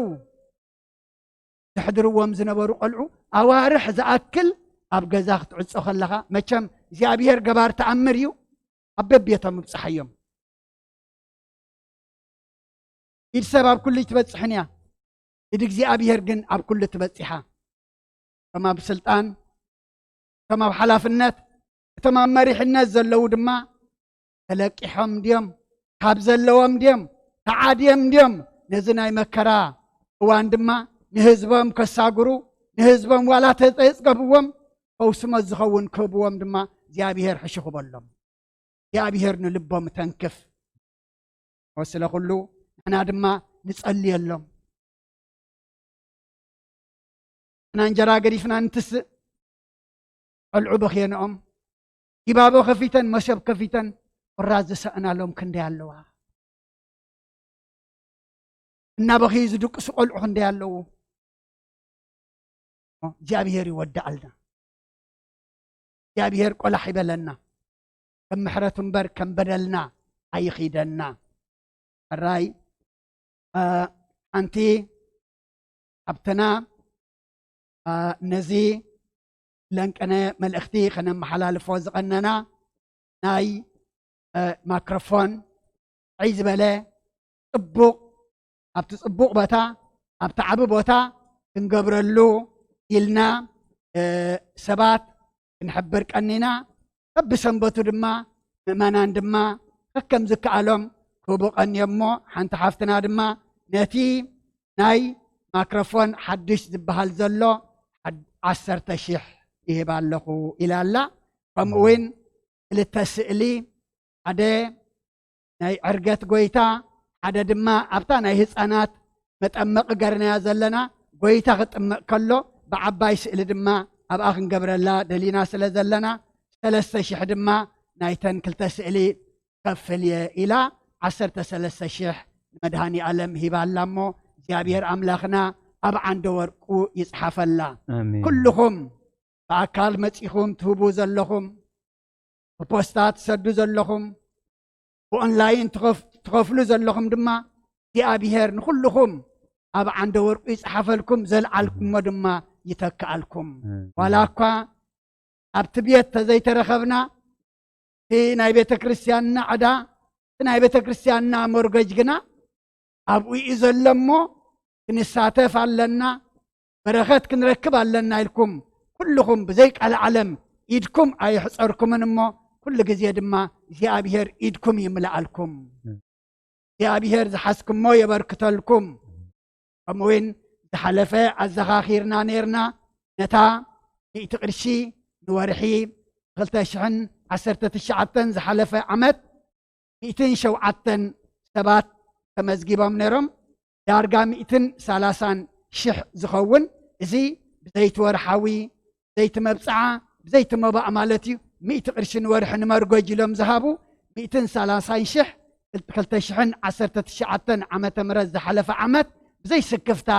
ዘሕድርዎም ዝነበሩ ቆልዑ ኣዋርሕ ዝኣክል ኣብ ገዛ ክትዕጾ ከለኻ፣ መቸም እግዚኣብሔር ገባር ተኣምር እዩ። ኣብ በቤቶም ምብጽሓዮም። ኢድ ሰብ ኣብ ኩሉ ትበጽሕን እያ፣ ኢድ እግዚኣብሔር ግን ኣብ ኩሉ ትበጽሓ። እቶም ኣብ ስልጣን፣ እቶም ኣብ ሓላፍነት፣ እቶም ኣብ መሪሕነት ዘለዉ ድማ ተለቂሖም ድዮም? ካብ ዘለዎም ድዮም? ተዓድዮም ድዮም? ነዚ ናይ መከራ እዋን ድማ ንህዝቦም ከሳግሩ፣ ንህዝቦም ዋላ ተዘይጽገብዎም ፈውሲ መት ዝኸውን ክህብዎም ድማ እግዚኣብሔር ሕሹኽ በሎም። እግዚኣብሔር ንልቦም ተንክፍ። ወስለ ኩሉ ንሕና ድማ ንጸልየሎም። ንሕና እንጀራ ገዲፍና እንትስእ፣ ቆልዑ በኽየንኦም፣ ጊባቦ ከፊተን፣ መሶብ ከፊተን፣ ቁራዝ ዝሰእናሎም ክንደይ ኣለዋ። እናበኽዩ ዝድቅሱ ቆልዑ ክንደይ ኣለዉ። እግዚኣብሔር ይወድኣልና። እግዚኣብሔር ቆላሕ ይበለና። ከም ምሕረቱ እምበር ከም በደልና ኣይኺደና። ሕራይ፣ እ፣ ሓንቲ ካብትና፣ እ፣ ነዚ ለንቀነ መልእኽቲ ከነመሓላልፎ ዝቐነና ናይ፣ እ፣ ማክሮፎን ዕይ ዝበለ ጽቡቕ፣ ኣብቲ ጽቡቕ ቦታ፣ ኣብቲ ዓቢ ቦታ ክንገብረሉ ኢልና፣ እ፣ ሰባት ክንሕብር ቀኒና። በብሰንበቱ ድማ ምእመናን ድማ ከከም ዝከኣሎም ክህቡ ቀንዮም እሞ፣ ሓንቲ ሓፍትና ድማ ነቲ ናይ ማክሮፎን ሓድሽ ዝበሃል ዘሎ ሓድ-፣ ዓሰርተ ሺሕ ይህብ ኣለኹ ኢላ ኣላ። ከምኡ እውን ክልተ ስእሊ፣ ሓደ ናይ ዕርገት ጎይታ፣ ሓደ ድማ ኣብታ ናይ ህፃናት መጠመቂ ገርናያ ዘለና፣ ጎይታ ክጥመቕ ከሎ ብዓባይ ስእሊ ድማ ኣብኣ ክንገብረላ ደሊና ስለ ዘለና፣ ሰለስተ ሺሕ ድማ ናይተን ክልተ ስእሊ ከፍል እየ ኢላ፣ ዓሰርተ ሰለስተ ሺሕ ንመድሃኒ ኣለም ሂባ ኣላ እሞ፣ እግዚኣብሔር ኣምላኽና ኣብ ዓንደ ወርቁ ይጽሓፈላ። ኣሜን። ኩልኹም ብኣካል መጺኹም ትህቡ ዘለኹም፣ ብፖስታ ትሰዱ ዘለኹም፣ ብኦንላይን ትኸፍ-፣ ትኸፍሉ ዘለኹም ድማ እግዚኣብሔር ንኹልኹም ኣብ ዓንደ ወርቁ ይጽሓፈልኩም፣ ዘልዓልኩሞ ድማ ይተክኣልኩም። ኣሜን። ዋላ እኳ ኣብቲ ቤት ተዘይተረኸብና፣ እቲ ናይ ቤተ ክርስቲያንና ዕዳ፣ እቲ ናይ ቤተ ክርስቲያንና ሞርገጅ ግና ኣብኡ እዩ ዘሎ እሞ፣ ክንሳተፍ ኣለና፣ በረኸት ክንረክብ ኣለና ኢልኩም ኩልኹም ብዘይ ቃል ዓለም ኢድኩም ኣይሕጸርኩምን እሞ፣ ኩሉ ግዜ ድማ እግዚኣብሔር ኢድኩም ይምልኣልኩም። እግዚኣብሔር ዝሓዝኩሞ የበርክተልኩም። ከምኡውን ዝሓለፈ ኣዘኻኺርና ነይርና፣ ነታ ሚእቲ ቅርሺ ንወርሒ ክልተ ሽሕን ዓሰርተ ትሽዓተን ዝሓለፈ ዓመት ሚእትን ሸውዓተን ሰባት ተመዝጊቦም ነይሮም። ዳርጋ ሚእትን ሰላሳን ሽሕ ዝኸውን፣ እዚ ብዘይቲ ወርሓዊ፣ ብዘይቲ መብጽዓ፣ ብዘይቲ መባእ ማለት እዩ። ሚእቲ ቅርሺ ንወርሒ ንመርጎጅ ኢሎም ዝሃቡ፣ ሚእትን ሰላሳን ሽሕ፣ ክልተ ሽሕን ዓሰርተ ትሽዓተን ዓመተ ምህረት ዝሓለፈ ዓመት ብዘይ ስክፍታ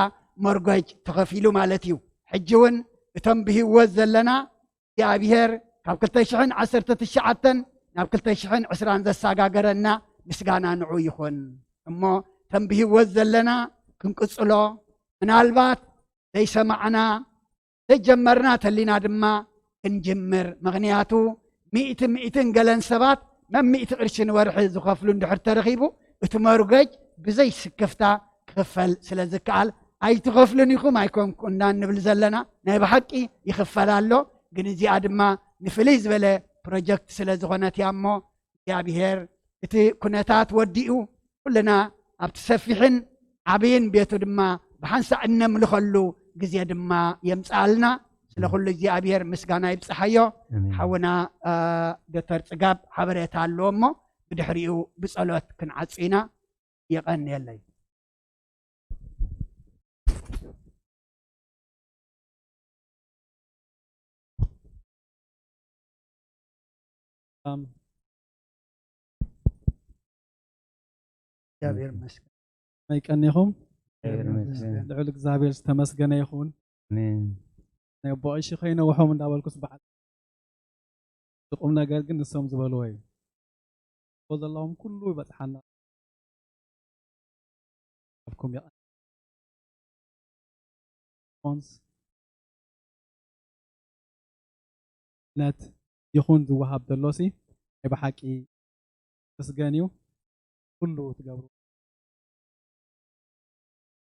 መርጎጅ ተኸፊሉ ማለት እዩ። ሕጂ እውን እቶም ብህይወት ዘለና እግዚኣብሔር ካብ ክልተ ሽሕን ዓሰርተ ትሽዓተን ናብ ክልተ ሽሕን ዕስራን ዘሰጋገረና ምስጋና ንዑ ይኹን። እሞ እቶም ብህይወት ዘለና ክንቅጽሎ፣ ምናልባት ዘይሰማዕና ዘይጀመርና ተሊና ድማ ክንጅምር። ምኽንያቱ ሚእቲ ሚእትን ገለን ሰባት መሚእቲ ቅርሺ ንወርሒ ዝኸፍሉ እንድሕር ተረኺቡ፣ እቲ መርገጅ ብዘይ ስክፍታ ክኽፈል ስለ ዝከኣል፣ ኣይትኸፍሉን ኢኹም ኣይኮንኩ እንዳን ንብል ዘለና፣ ናይ ብሓቂ ይኽፈል ኣሎ። ግን እዚኣ ድማ ንፍልይ ዝበለ ፕሮጀክት ስለ ዝኾነት እያ እሞ፣ እግዚኣብሔር እቲ ኩነታት ወዲኡ፣ ኩልና ኣብቲ ሰፊሕን ዓብይን ቤቱ ድማ ብሓንሳእ እነምልኸሉ ግዜ ድማ የምፅኣልና። ስለ ኩሉ እግዚኣብሔር ምስጋና ይብፅሓዮ። ሓውና ዶክተር ፅጋብ ሓበሬታ ኣለዎ እሞ ብድሕሪኡ ብፀሎት ክንዓፂ ኢና። የቐንየለይ። እግዚኣብሔር ይመስገን። መይቀኒኹም ልዑል እግዚኣብሔር ዝተመስገነ ይኹን። ናይ ኣቦ ቀሺ ከይነውሖም እንዳበልኩስ በዓል ቁም ነገር ግን ንሶም ዝበልዎ እዩ። ዘለዎም ኩሉ ይበፅሓና። ኣብኩም ይቐ ሪስፖንስ ነት ይኹን ዝወሃብ ዘሎሲ ናይ ብሓቂ ምስገን እዩ። ኩሉ ትገብሩ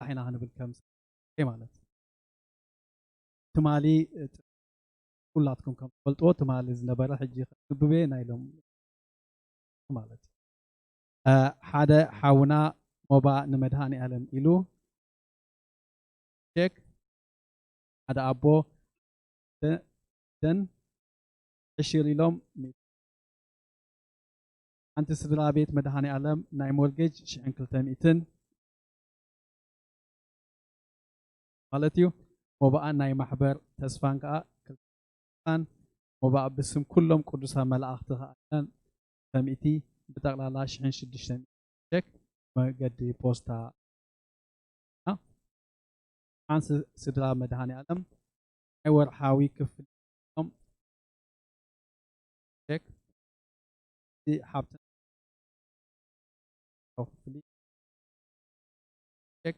ኢና ክንብል ከም ማለት ትማሊ ኩላትኩም ከም ትፈልጥዎ ትማሊ ዝነበረ ሕጂ ክንብብ ናይ ሎም ማለት ሓደ ሓውና ሞባ ንመድሃኒ ዓለም ኢሉ ቼክ ሓደ ኣቦ ደን ዕሽር ኢሎም ሓንቲ ስድራ ቤት መድሃኒ ዓለም ናይ ሞርጌጅ ሽሕን ክልተ ሚእትን ማለት እዩ። ሞባኣን ናይ ማሕበር ተስፋን ከዓ ክልተን ሞባእ ብስም ኩሎም ቅዱሳን መላእኽቲ ከዓ ክልተ ሚእቲ ብጠቕላላ ሽሕን ሽዱሽተ ሚእትን ቼክ መገዲ ፖስታ ሓንስ ስድራ መድሃኒ ዓለም ናይ ወርሓዊ ክፍል ቼክ እቲ ሓብቲ ክፍሊ ቼክ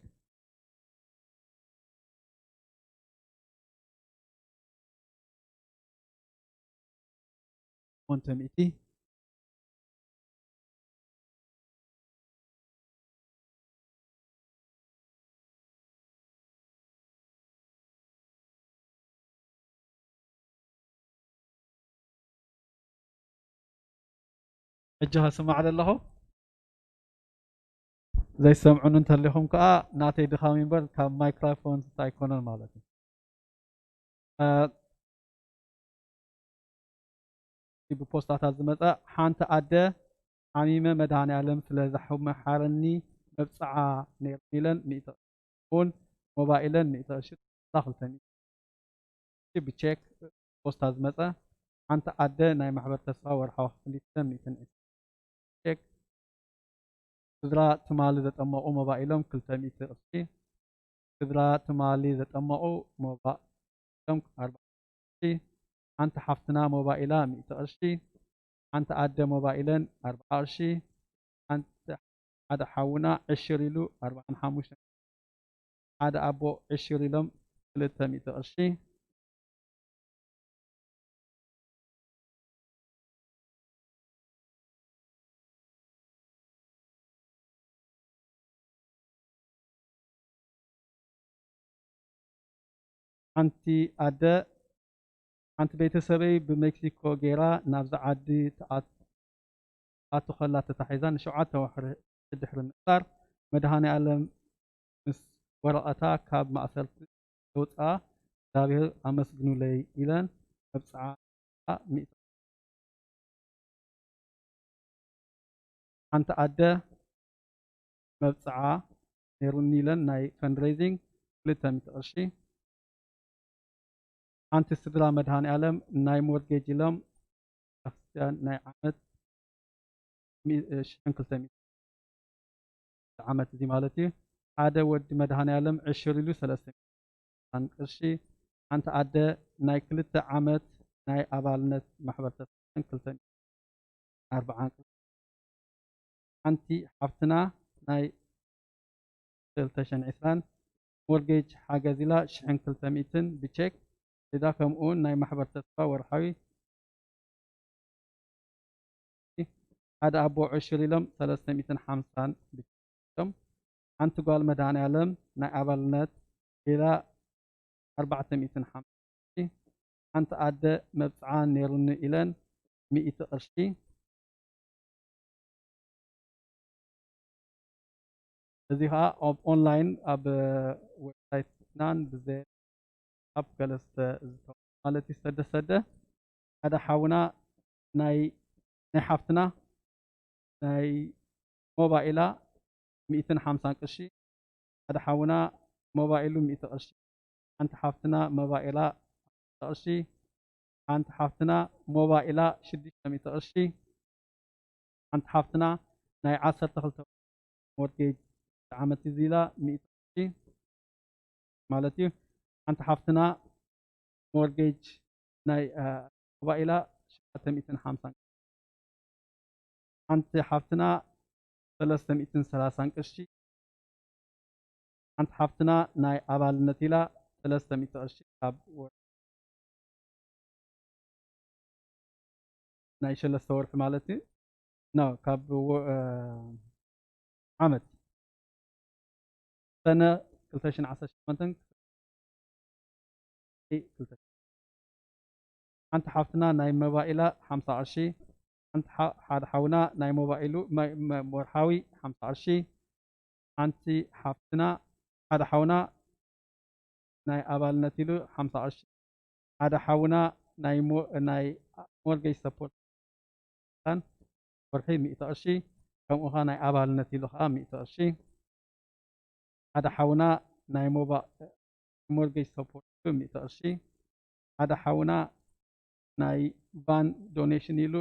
ሞንተ ሚእቲ ሕጂ ከስማዕ ዘለኹ ዘይሰምዑኒ እንተሊኹም ከዓ ናተይ ድኻም እምበር ካብ ማይክሮፎን ኣይኮነን ማለት እዩ። ብፖስታታት ዝመፀ ሓንቲ ኣደ ሓሚመ መድሃኒ ዓለም ስለ ዘሓመሓረኒ መብፅዓ ነይሩ ኢለን ሚእቲ እውን ሞባይለን ሚእቲ ቅርሺ ክልተ ሚእቲ ብቼክ ፖስታ ዝመፀ ሓንቲ ኣደ ናይ ማሕበር ተስፋ ወርሓዊ ክፍሊት ሚእትን ቼክ ስድራ ትማሊ ዘጠመቑ ሞባይሎም ክልተ ሚእቲ ቅርሺ ስድራ ትማሊ ዘጠመቑ ሞባይሎም ኣርባዕተ ቅርሺ ሓንቲ ሓፍትና ሞባይላ ሚእቲ ቅርሺ ሓንቲ ኣደ ሞባይለን ኣርባዓ ቅርሺ ሓንቲ ሓደ ሓውና ዕሽር ኢሉ ኣርባዓን ሓሙሽተን ሓደ ኣቦ ዕሽር ኢሎም ክልተ ሚእቲ ቅርሺ ሓንቲ ኣደ ሓንቲ ቤተሰበይ ብሜክሲኮ ገይራ ናብዚ ዓዲ ትኣቱ ከላ ተታሒዛ ንሸውዓተ ወርሒ ድሕሪ ምእሳር መድሃኔ ኣለም ምስ ወረቐታ ካብ ማእሰርቲ ዘውፅኣ እግዚኣብሔር ኣመስግኑለይ ኢለን መብፅዓ ሚእቲ ሓንቲ ኣደ መብፅዓ ነይሩኒ ኢለን ናይ ፈንድሬዚንግ ክልተ ሚእቲ ቅርሺ ሓንቲ ስድራ መድሃኔ ኣለም ናይ ሞርጌጅ ኢሎም ቤተክርስትያን ናይ ዓመት ሽሕን ክልተ ሚእቲ ዓመት እዚ ማለት እዩ ሓደ ወዲ መድሃኔ ኣለም ዕሽር ኢሉ ሰለስተ ሚእቲ ቅርሺ ሓንቲ ኣደ ናይ ክልተ ዓመት ናይ ኣባልነት ማሕበር ተስፋን ክልተ ሚእቲ ኣርባዓን ሓንቲ ሓፍትና ናይ ክልተ ሽሕን ዕስራን ሞርጌጅ ሓገዝ ኢላ ሽሕን ክልተ ሚእትን ብቼክ ሒዛ ከምኡ እውን ናይ ማሕበር ተስፋ ወርሓዊ ሓደ ኣቦ ዕሽር ኢሎም ሰለስተ ሚእትን ሓምሳን ብቼክ ሓንቲ ጓል መድሃኔ ኣለም ናይ ኣባልነት ኢላ ኣርባዕተ ሚእትን ሓምሳን ሓንቲ ኣደ መብፅዓ ነይሩኒ ኢለን ሚእቲ ቅርሺ እዚ ከዓ ኣብ ኦንላይን ኣብ ዌብሳይትናን ብዘ ኣብ ገለ ዝተ- ዝተው- ማለት እዩ። ሰደ ሰደ ሓደ ሓውና ናይ ናይ ሓፍትና ናይ ሞባይላ ሚእትን ሓምሳን ቅርሺ፣ ሓደ ሓውና ሞባይሉ ሚእቲ ቅርሺ፣ ሓንቲ ሓፍትና ሞባይላ ቅርሺ፣ ሓንቲ ሓፍትና ሞባይላ ሽዱሽተ ሚእቲ ቅርሺ፣ ሓንቲ ሓፍትና ናይ ዓሰርተ ክልተ ሞርጌጅ ዓመት እዚ ኢላ ሚእቲ ቅርሺ ማለት እዩ። ሓንቲ ሓፍትና ሞርጌጅ ናይ ሞባይላ ሸውዓተ ሚእትን ሓምሳን፣ ሓንቲ ሓፍትና ሰለስተ ሚእትን ሰላሳን ቅርሺ፣ ሓንቲ ሓፍትና ናይ ኣባልነት ኢላ ሰለስተ ሚእቲ ቅርሺ ካብ ወር ናይ ሸለስተ ወርሒ ማለት እዩ። ኖ ካብ ወ- እ፣ ዓመት ሰነ ክልተ ሽሕን ዓሰርተ ሸሞንተን ሓንቲ ሓፍትና ናይ ሞባይላ ሓምሳ ቅርሺ፣ ሓንቲ ሓ- ሓደ ሓውና ናይ ሞባይሉ መ- መ- ወርሓዊ ሓምሳ ቅርሺ፣ ሓንቲ ሓፍትና ሓደ ሓውና ናይ ኣባልነት ኢሉ ሓምሳ ቅርሺ፣ ሓደ ሓውና ናይ ሞ- ናይ ሞርጌጅ ሰፖርት ወርሒ ሚእቲ ቅርሺ፣ ከምኡ ኸዓ ናይ ኣባልነት ኢሉ ኸዓ ሚእቲ ቅርሺ፣ ሓደ ሓውና ናይ ሞባ ሞርጌጅ ሰፖርት ኢሉ ሚእቲ ቅርሺ፣ ሓደ ሓውና ናይ ቫን ዶኔሽን ኢሉ፣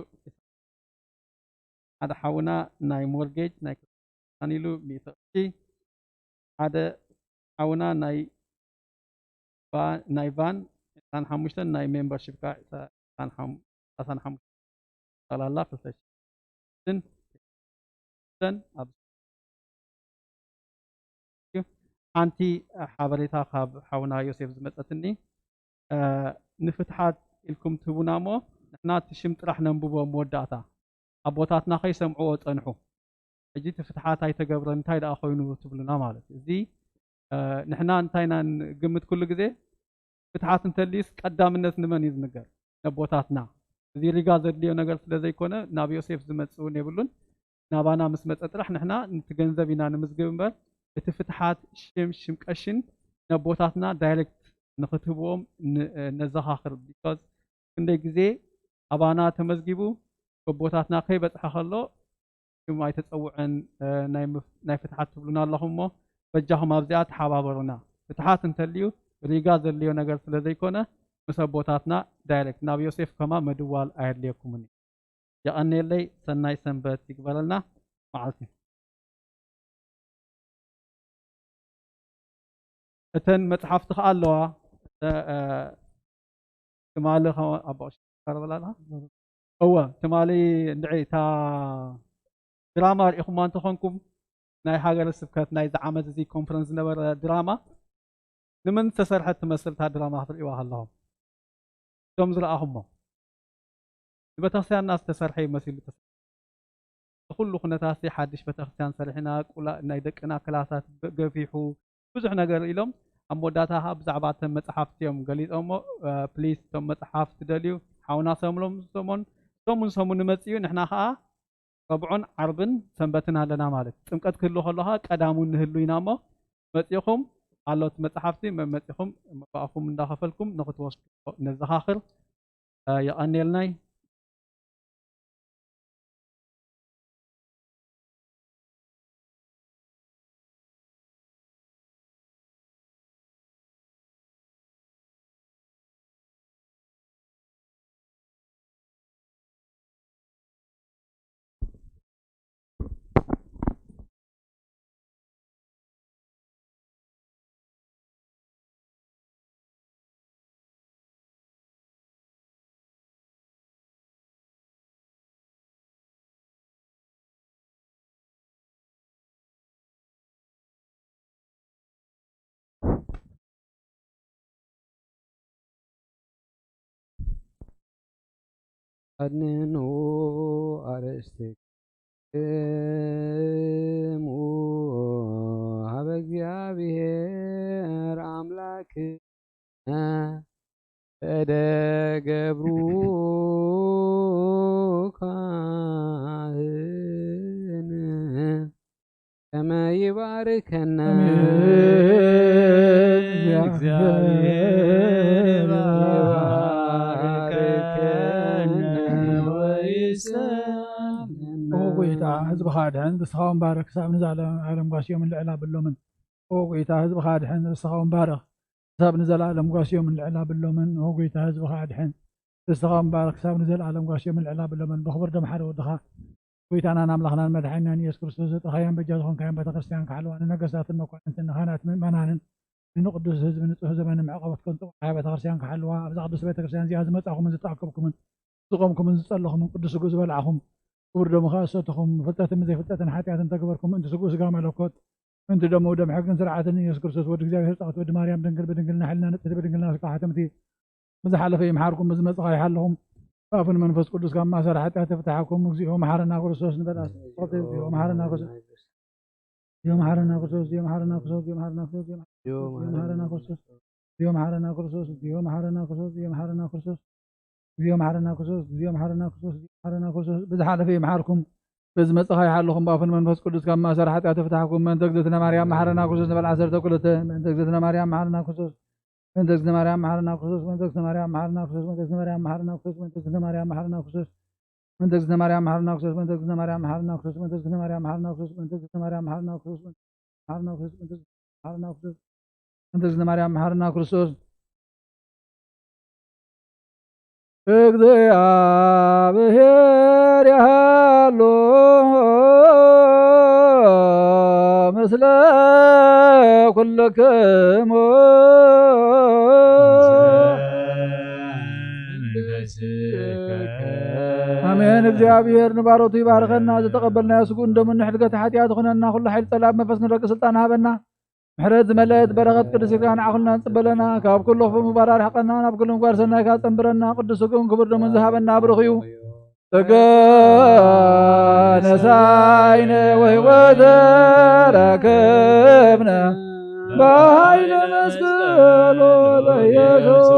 ሓደ ሓውና ናይ ሞርጌጅ ናይ ኢሉ ሚእቲ ቅርሺ፣ ሓደ ሓውና ናይ ቫ- ናይ ቫን ዕስራን ሓሙሽተን፣ ናይ ሜምበርሺፕ ከዓ ዕስራን ሓሙሽተን፣ ጠቕላላ ክልተ ሽሕን ኣብ ሓንቲ ሓበሬታ ካብ ሓውና ዮሴፍ ዝመፀትኒ፣ እ፣ ንፍትሓት ኢልኩም ትህቡና እሞ ንሕና እቲ ሽም ጥራሕ ነንብቦ መወዳእታ ኣቦታትና ከይሰምዕዎ ፀንሑ። ሕጂ እቲ ፍትሓት ኣይተገብረን እንታይ ደኣ ኮይኑ ትብሉና ማለት እዩ። እዚ እ፣ ንሕና እንታይ ኢና ንግምት ኩሉ ግዜ ፍትሓት እንተልዩስ ቀዳምነት ንመን እዩ ዝንገር? ነቦታትና። እዚ ሪጋ ዘድልዮ ነገር ስለ ዘይኮነ ናብ ዮሴፍ ዝመጽእ እውን የብሉን። ናባና ምስ መጸ ጥራሕ ንሕና ነቲ ገንዘብ ኢና ንምዝግብ እምበር እቲ ፍትሓት ሽም ሽም ቀሽን ነቦታትና ዳይሬክት ንኽትህብዎም ን- ነዘኻኽር። ቢካዝ ክንደይ ግዜ ኣባና ተመዝጊቡ በቦታትና ከይበጽሐ ከሎ ሽም ኣይተጸውዐን ናይ ፍትሓት ትብሉና ኣለኹም እሞ በጃኹም ኣብዚኣ ተሓባበሩና። ፍትሓት እንተልዩ ሪጋ ዘድልዮ ነገር ስለ ዘይኮነ ምስ ኣቦታትና ዳይሬክት ናብ ዮሴፍ ከማ ምድዋል ኣየድልየኩምን እዩ። የቐንየለይ። ሰናይ ሰንበት ይግበረልና። መዓልቲ እተን መጽሓፍቲ ከኣ ኣለዋ። ትማሊ ኣቦ ቀረበላና እወ ትማሊ እንድዒ እታ ድራማ ርኢኹማ እንተኾንኩም ናይ ሃገረ ስብከት ናይዚ ዓመት እዚ ኮንፈረንስ ዝነበረ ድራማ ንምንታይ ዝተሰርሐት ትመስል እታ ድራማ ክትርእይዋ ከለኹም እቶም ዝረኣኹሞ ንቤተክርስትያንና ዝተሰርሐ ይመሲሉ ተሰ- ንኩሉ ኩነታት ሓድሽ ቤተክርስትያን ሰሪሕና ቁላ ናይ ደቅና ክላሳት ገፊሑ ብዙሕ ነገር ኢሎም ኣብ መወዳእታ ከዓ ብዛዕባ እተን መፅሓፍቲ እዮም ገሊፆሞ። ፕሊስ እቶም መፅሓፍቲ ደልዩ ሓውና ሰምሎም ሰሞን ሰሙን ሰሙን ንመፅእ እዩ። ንሕና ከዓ ረብዑን ዓርብን ሰንበትን ኣለና ማለት እዩ። ጥምቀት ክህሉ ከሎ ከዓ ቀዳሙን ንህሉ ኢና እሞ መፂኹም ኣሎ እቲ መፅሓፍቲ መመፂኹም መባእኹም እንዳኸፈልኩም ንክትወስዱ ነዘኻኽር። የቐንየልናይ። ኣድንኑ ኣርእስቲ ክሙ ሀበ እግዚኣብሔር ኣምላክ እደ ገብሩ ካህን ይባርከነ። ኣሜን። እግዚአብሔር ይባርከነ ወይሰነነ። ኦ ጎይታ፣ ህዝብኻ ኣድሕን፣ ርስኻ እውን ባርኽ፣ ክሳብ ንዘለዓለም ጓስዮምን ልዕል ኣብሎምን። ኦ ጎይታ፣ ህዝብኻ ኣድሕን፣ ርስኻ እውን ባርኽ፣ ክሳብ ንዘለዓለም ጓስዮምን ልዕል ኣብሎምን። ኦ ጎይታ፣ ህዝብኻ ኣድሕን፣ ርስኻ እውን ባርኽ፣ ክሳብ ንዘለዓለም ጓስዮምን ልዕል ኣብሎምን። ብኽቡር ደም ሓደ ወድኻ፣ ጎይታናን ኣምላኽናን መድሓኒናን ኢየሱስ ክርስቶስ፣ ዘጥረኻያን በጃ ዝኾንካያን ቤተክርስትያን ክሓልዋ፣ ንነገስታትን መኳንንትን ንኻህናት ምእመናንን ንንቕዱስ ህዝቢ ንጹህ ዘመን መዕቆበት ከም ጥቕዓያ ቤተክርስትያን ክሓልዋ፣ ኣብዛ ቅዱስ ቤተክርስትያን እዚኣ ዝመጻኹምን ዝተኣከብኩምን ዝቖምኩምን ዝጸለኹምን ቅዱስ ስግኡ ዝበላዕኹም ክቡር ደሙ ከኣ ዝሰተኹም፣ ፍልጠትን ዘይፍልጠትን ሓጢኣትን ተግበርኩም፣ ምእንቲ ስግኡ ስጋ መለኮት፣ ምእንቲ ደሙ ደም ሕግን ስርዓትን ኢየሱስ ክርስቶስ ወዲ እግዚኣብሔር ጻውት ወዲ ማርያም ድንግል ብድንግልና ሕልና ንጽሕቲ ብድንግልና ስጋ ሓተምቲ፣ ብዝሓለፈ ይምሓርኩም፣ ብዝመጽእ ይሓልኹም፣ ብኣፉን መንፈስ ቅዱስ ካብ ማእሰር ሓጢኣት ይፍትሓኩም። እግዚኦ መሓረና ክርስቶስ ንበል። ኣስቆት እግዚኦ መሓረና ክርስቶስ፣ እግዚኦ መሓረና ክርስቶስ፣ እግዚኦ መሓረና ክርስቶስ፣ እግዚኦ መሓረና ክርስቶስ፣ እግዚኦ መሓረና ክርስቶስ፣ እግዚኦ መሓረና ክርስቶስ፣ እግዚኦ መሓረና ክርስቶስ፣ እግዚኦ መሓረና ክርስቶስ፣ እግዚኦ መሓረና ክርስቶስ፣ እግዚኦ መሓረና ክርስቶስ፣ እግዚኦ መሓረና ክርስቶስ። ብዝሓለፈ ይምሓርኩም፣ ብዝመጽእ ይሓልኹም፣ ብኣፉን መንፈስ ቅዱስ ካብ ማእሰር ሓጢኣት ይፍትሓኩም። ምእንተ እግዝእትነ ማርያም መሓረና ክርስቶስ ንበል። ዓሰርተ ክልተ ምእንተ እግዝእትነ ማርያም መሓረና ክርስቶስ፣ ምእንተ እግዝእትነ ማርያም መሓረና ክርስቶስ፣ ምእንተ እግዝእትነ ማርያም መሓረና ክርስቶስ፣ ምእንተ እግዝእትነ ማርያም መሓረና ክርስቶስ፣ ምእንተ እግዝእትነ ማርያም መሓረና ክርስቶስ፣ ምእንተ እግዝእትነ ማርያም መሓረና ክርስቶስ፣ ምእንተ እግዝእትነ ማርያም መሓረና ክርስቶስ፣ ምእንተ እግዝእትነ ማርያም መሓረና ክርስቶስ፣ ምእንተ እግዝእትነ ማርያም መሓረና ክርስቶስ፣ ምእንተ እግዝእትነ ማርያም መሓረና ክርስቶስ። እግዚኣብሔር ያሃሎ ምስለ ኩልክሙ። ኣሜን። እግዚኣብሔር ንባሮቱ ይባርከና። ዝተቐበልናዮ ስግኡን ደሙን ንሕድገት ሓጢኣት ይኹነና። ኩሉ ሓይሊ ጸላእ መንፈስ ንረቂ ስልጣን ሃበና። ምሕረት ዝመልአት በረኸት ቅድስት ኢልካ ንዓኹልና ንጽበለና። ካብ ኩሉ ክፉእ ምግባር ኣርሕቐና፣ ናብ ኩሉ ምግባር ሰናይካ ጸንብረና። ቅዱስ ስግኡን ክቡር ደሙን ዝሃበና ብሩኽ እዩ። ጸጋ ነሳይነ ወሕይወተ ረከብነ በኃይለ መስቀሉ ለኢየሱስ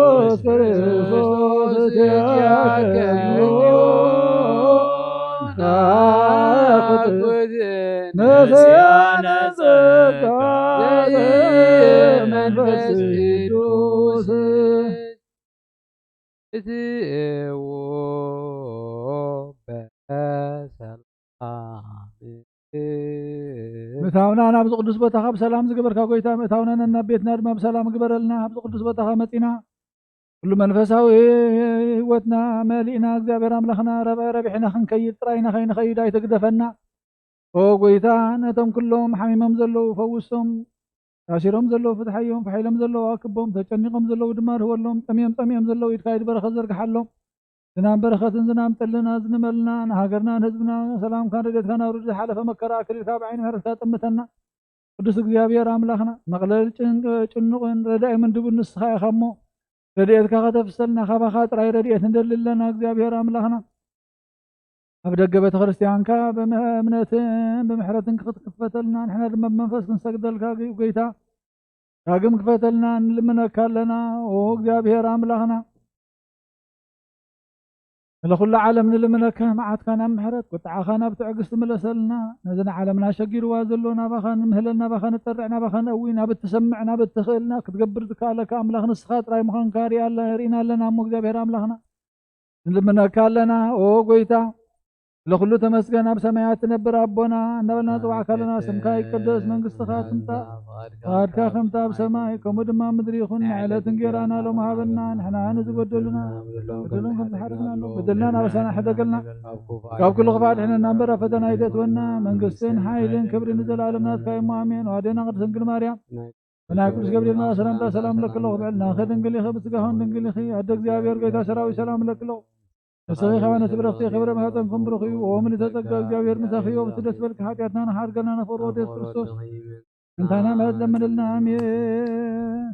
ክርስቶስ እቲአከ ናኩት ነሲያነ ጸጋ መንፈስ ቅዱስ። እትዎ በሰላም። ምእታውና ናብዚ ቅዱስ ቦታኻ ብሰላም ዝገበርካ ጎይታ፣ ምእታውና ናብ ቤትና ድማ ብሰላም ግበረልና። ኣብዚ ቅዱስ ቦታኻ መጺና ኩሉ መንፈሳዊ ህይወትና መሊእና፣ እግዚኣብሔር ኣምላኽና፣ ረብሐ ረቢሕና ክንከይድ ጥራይና ከይንኸይድ ኣይትግደፈና። ኦ ጎይታ፣ ነቶም ኩሎም ሓሚሞም ዘለዉ ፈውሶም፣ ታሲሮም ዘለዉ ፍትሓዮም፣ ፋሕ ኢሎም ዘለዉ ኣክቦም፣ ተጨኒቖም ዘለዉ ድማ ርህወሎም፣ ጠምዮም ጸሚኦም ዘለዉ ኢድካ ኢድ በረኸት ዘርግሓሎም። ዝናም በረኸትን ዝናም ጠልን ኣዝንመልና፣ ንሃገርና ንህዝብና ሰላምካን ረድኤትካን ኣውርድ። ዝሓለፈ መከራ ኣክሊልካ ብዓይኒ ምሕረትካ ጠምተና። ቅዱስ እግዚኣብሔር ኣምላኽና፣ መቕለል ጭንቅ-፣ ጭኑቕን ረዳኢ ምንድቡን ንስኻ ኢኻ እሞ፣ ረድኤትካ ከተፍሰልና፣ ካባኻ ጥራይ ረድኤት ንደሊ ኣለና። እግዚኣብሔር ኣምላኽና፣ ኣብ ደገ ቤተ ክርስቲያንካ ብእምነትን ብምሕረትን ክትክፈተልና፣ ንሕና ድማ ብመንፈስ ክንሰግደልካ፣ ጎይታ፣ ዳግም ክፈተልና ንልምነካ ኣለና። ኦ እግዚኣብሔር ኣምላኽና፣ ንለኹሉ ዓለም ንልምነካ፣ መዓትካ ናብ ምሕረት፣ ቁጥዓኻ ናብ ትዕግስቲ ምለሰልና። ነዚ ንዓለምና ሸጊርዋ ዘሎ ናባኻ ንምህለል፣ ናባኻ ንጠርዕ፣ ናባኻ ነእዊ፣ ናብ እትሰምዕ፣ ናብ እትኽእልና ክትገብር ዝከኣለካ ኣምላኽ ንስኻ ጥራይ ምዃንካ ርኢና ኣለ-፣ ርኢና ኣለና እሞ እግዚኣብሔር ኣምላኽና፣ ንልምነካ ኣለና። ኦ ጎይታ፣ ለኹሉ ተመስገን፣ ኣብ ሰማያት ትነብር ኣቦና፣ እንዳበልና ንጽዋዕካ ኣለና። ስምካ ይቀደስ፣ መንግስትኻ ትምጻእ፣ ፍቓድካ ከምቲ ኣብ ሰማይ ከምኡ ድማ ኣብ ምድሪ ይኹን። ናይ ዕለት እንጌራና ሎም ሃበና፣ ንሕና ንዝበደሉና በደሎም ከም ዝሓረግናሎም፣ በደልና ናባሳና ሕደገልና፣ ካብ ኩሉ ክፋ ድሕነና እምበር ኣብ ፈተና ኣይተእትወና። መንግስትን ሓይልን ክብርን ንዘለኣለም ናትካ እሞ ኣሜን። ዋዴና ቅድስት ድንግል ማርያም፣ ናይ ቅዱስ ገብርኤል መልኣክ ሰላምታ ሰላም ለኪ ኣለኹ፣ ብዕልናኺ ድንግል ኢኺ፣ ብስጋኽን ድንግል ኢኺ። ኣደ እግዚኣብሔር ጎይታ ሰራዊት ሰላም ለኪ ኣለኹ። ንስኺ ከማነ ትብረኽቲ ክብረ ማህፀንኩም ብሩኽ እዩ። ኦ ምልዕተ ጸጋ እግዚኣብሔር ምሳኺ እዩ። ብቲ ደስ በልኪ ሓጢኣትና ንሓርገልና ነፈር ወደስ ክርስቶስ እንታና ምሕረት ለምንልና። ኣሜን።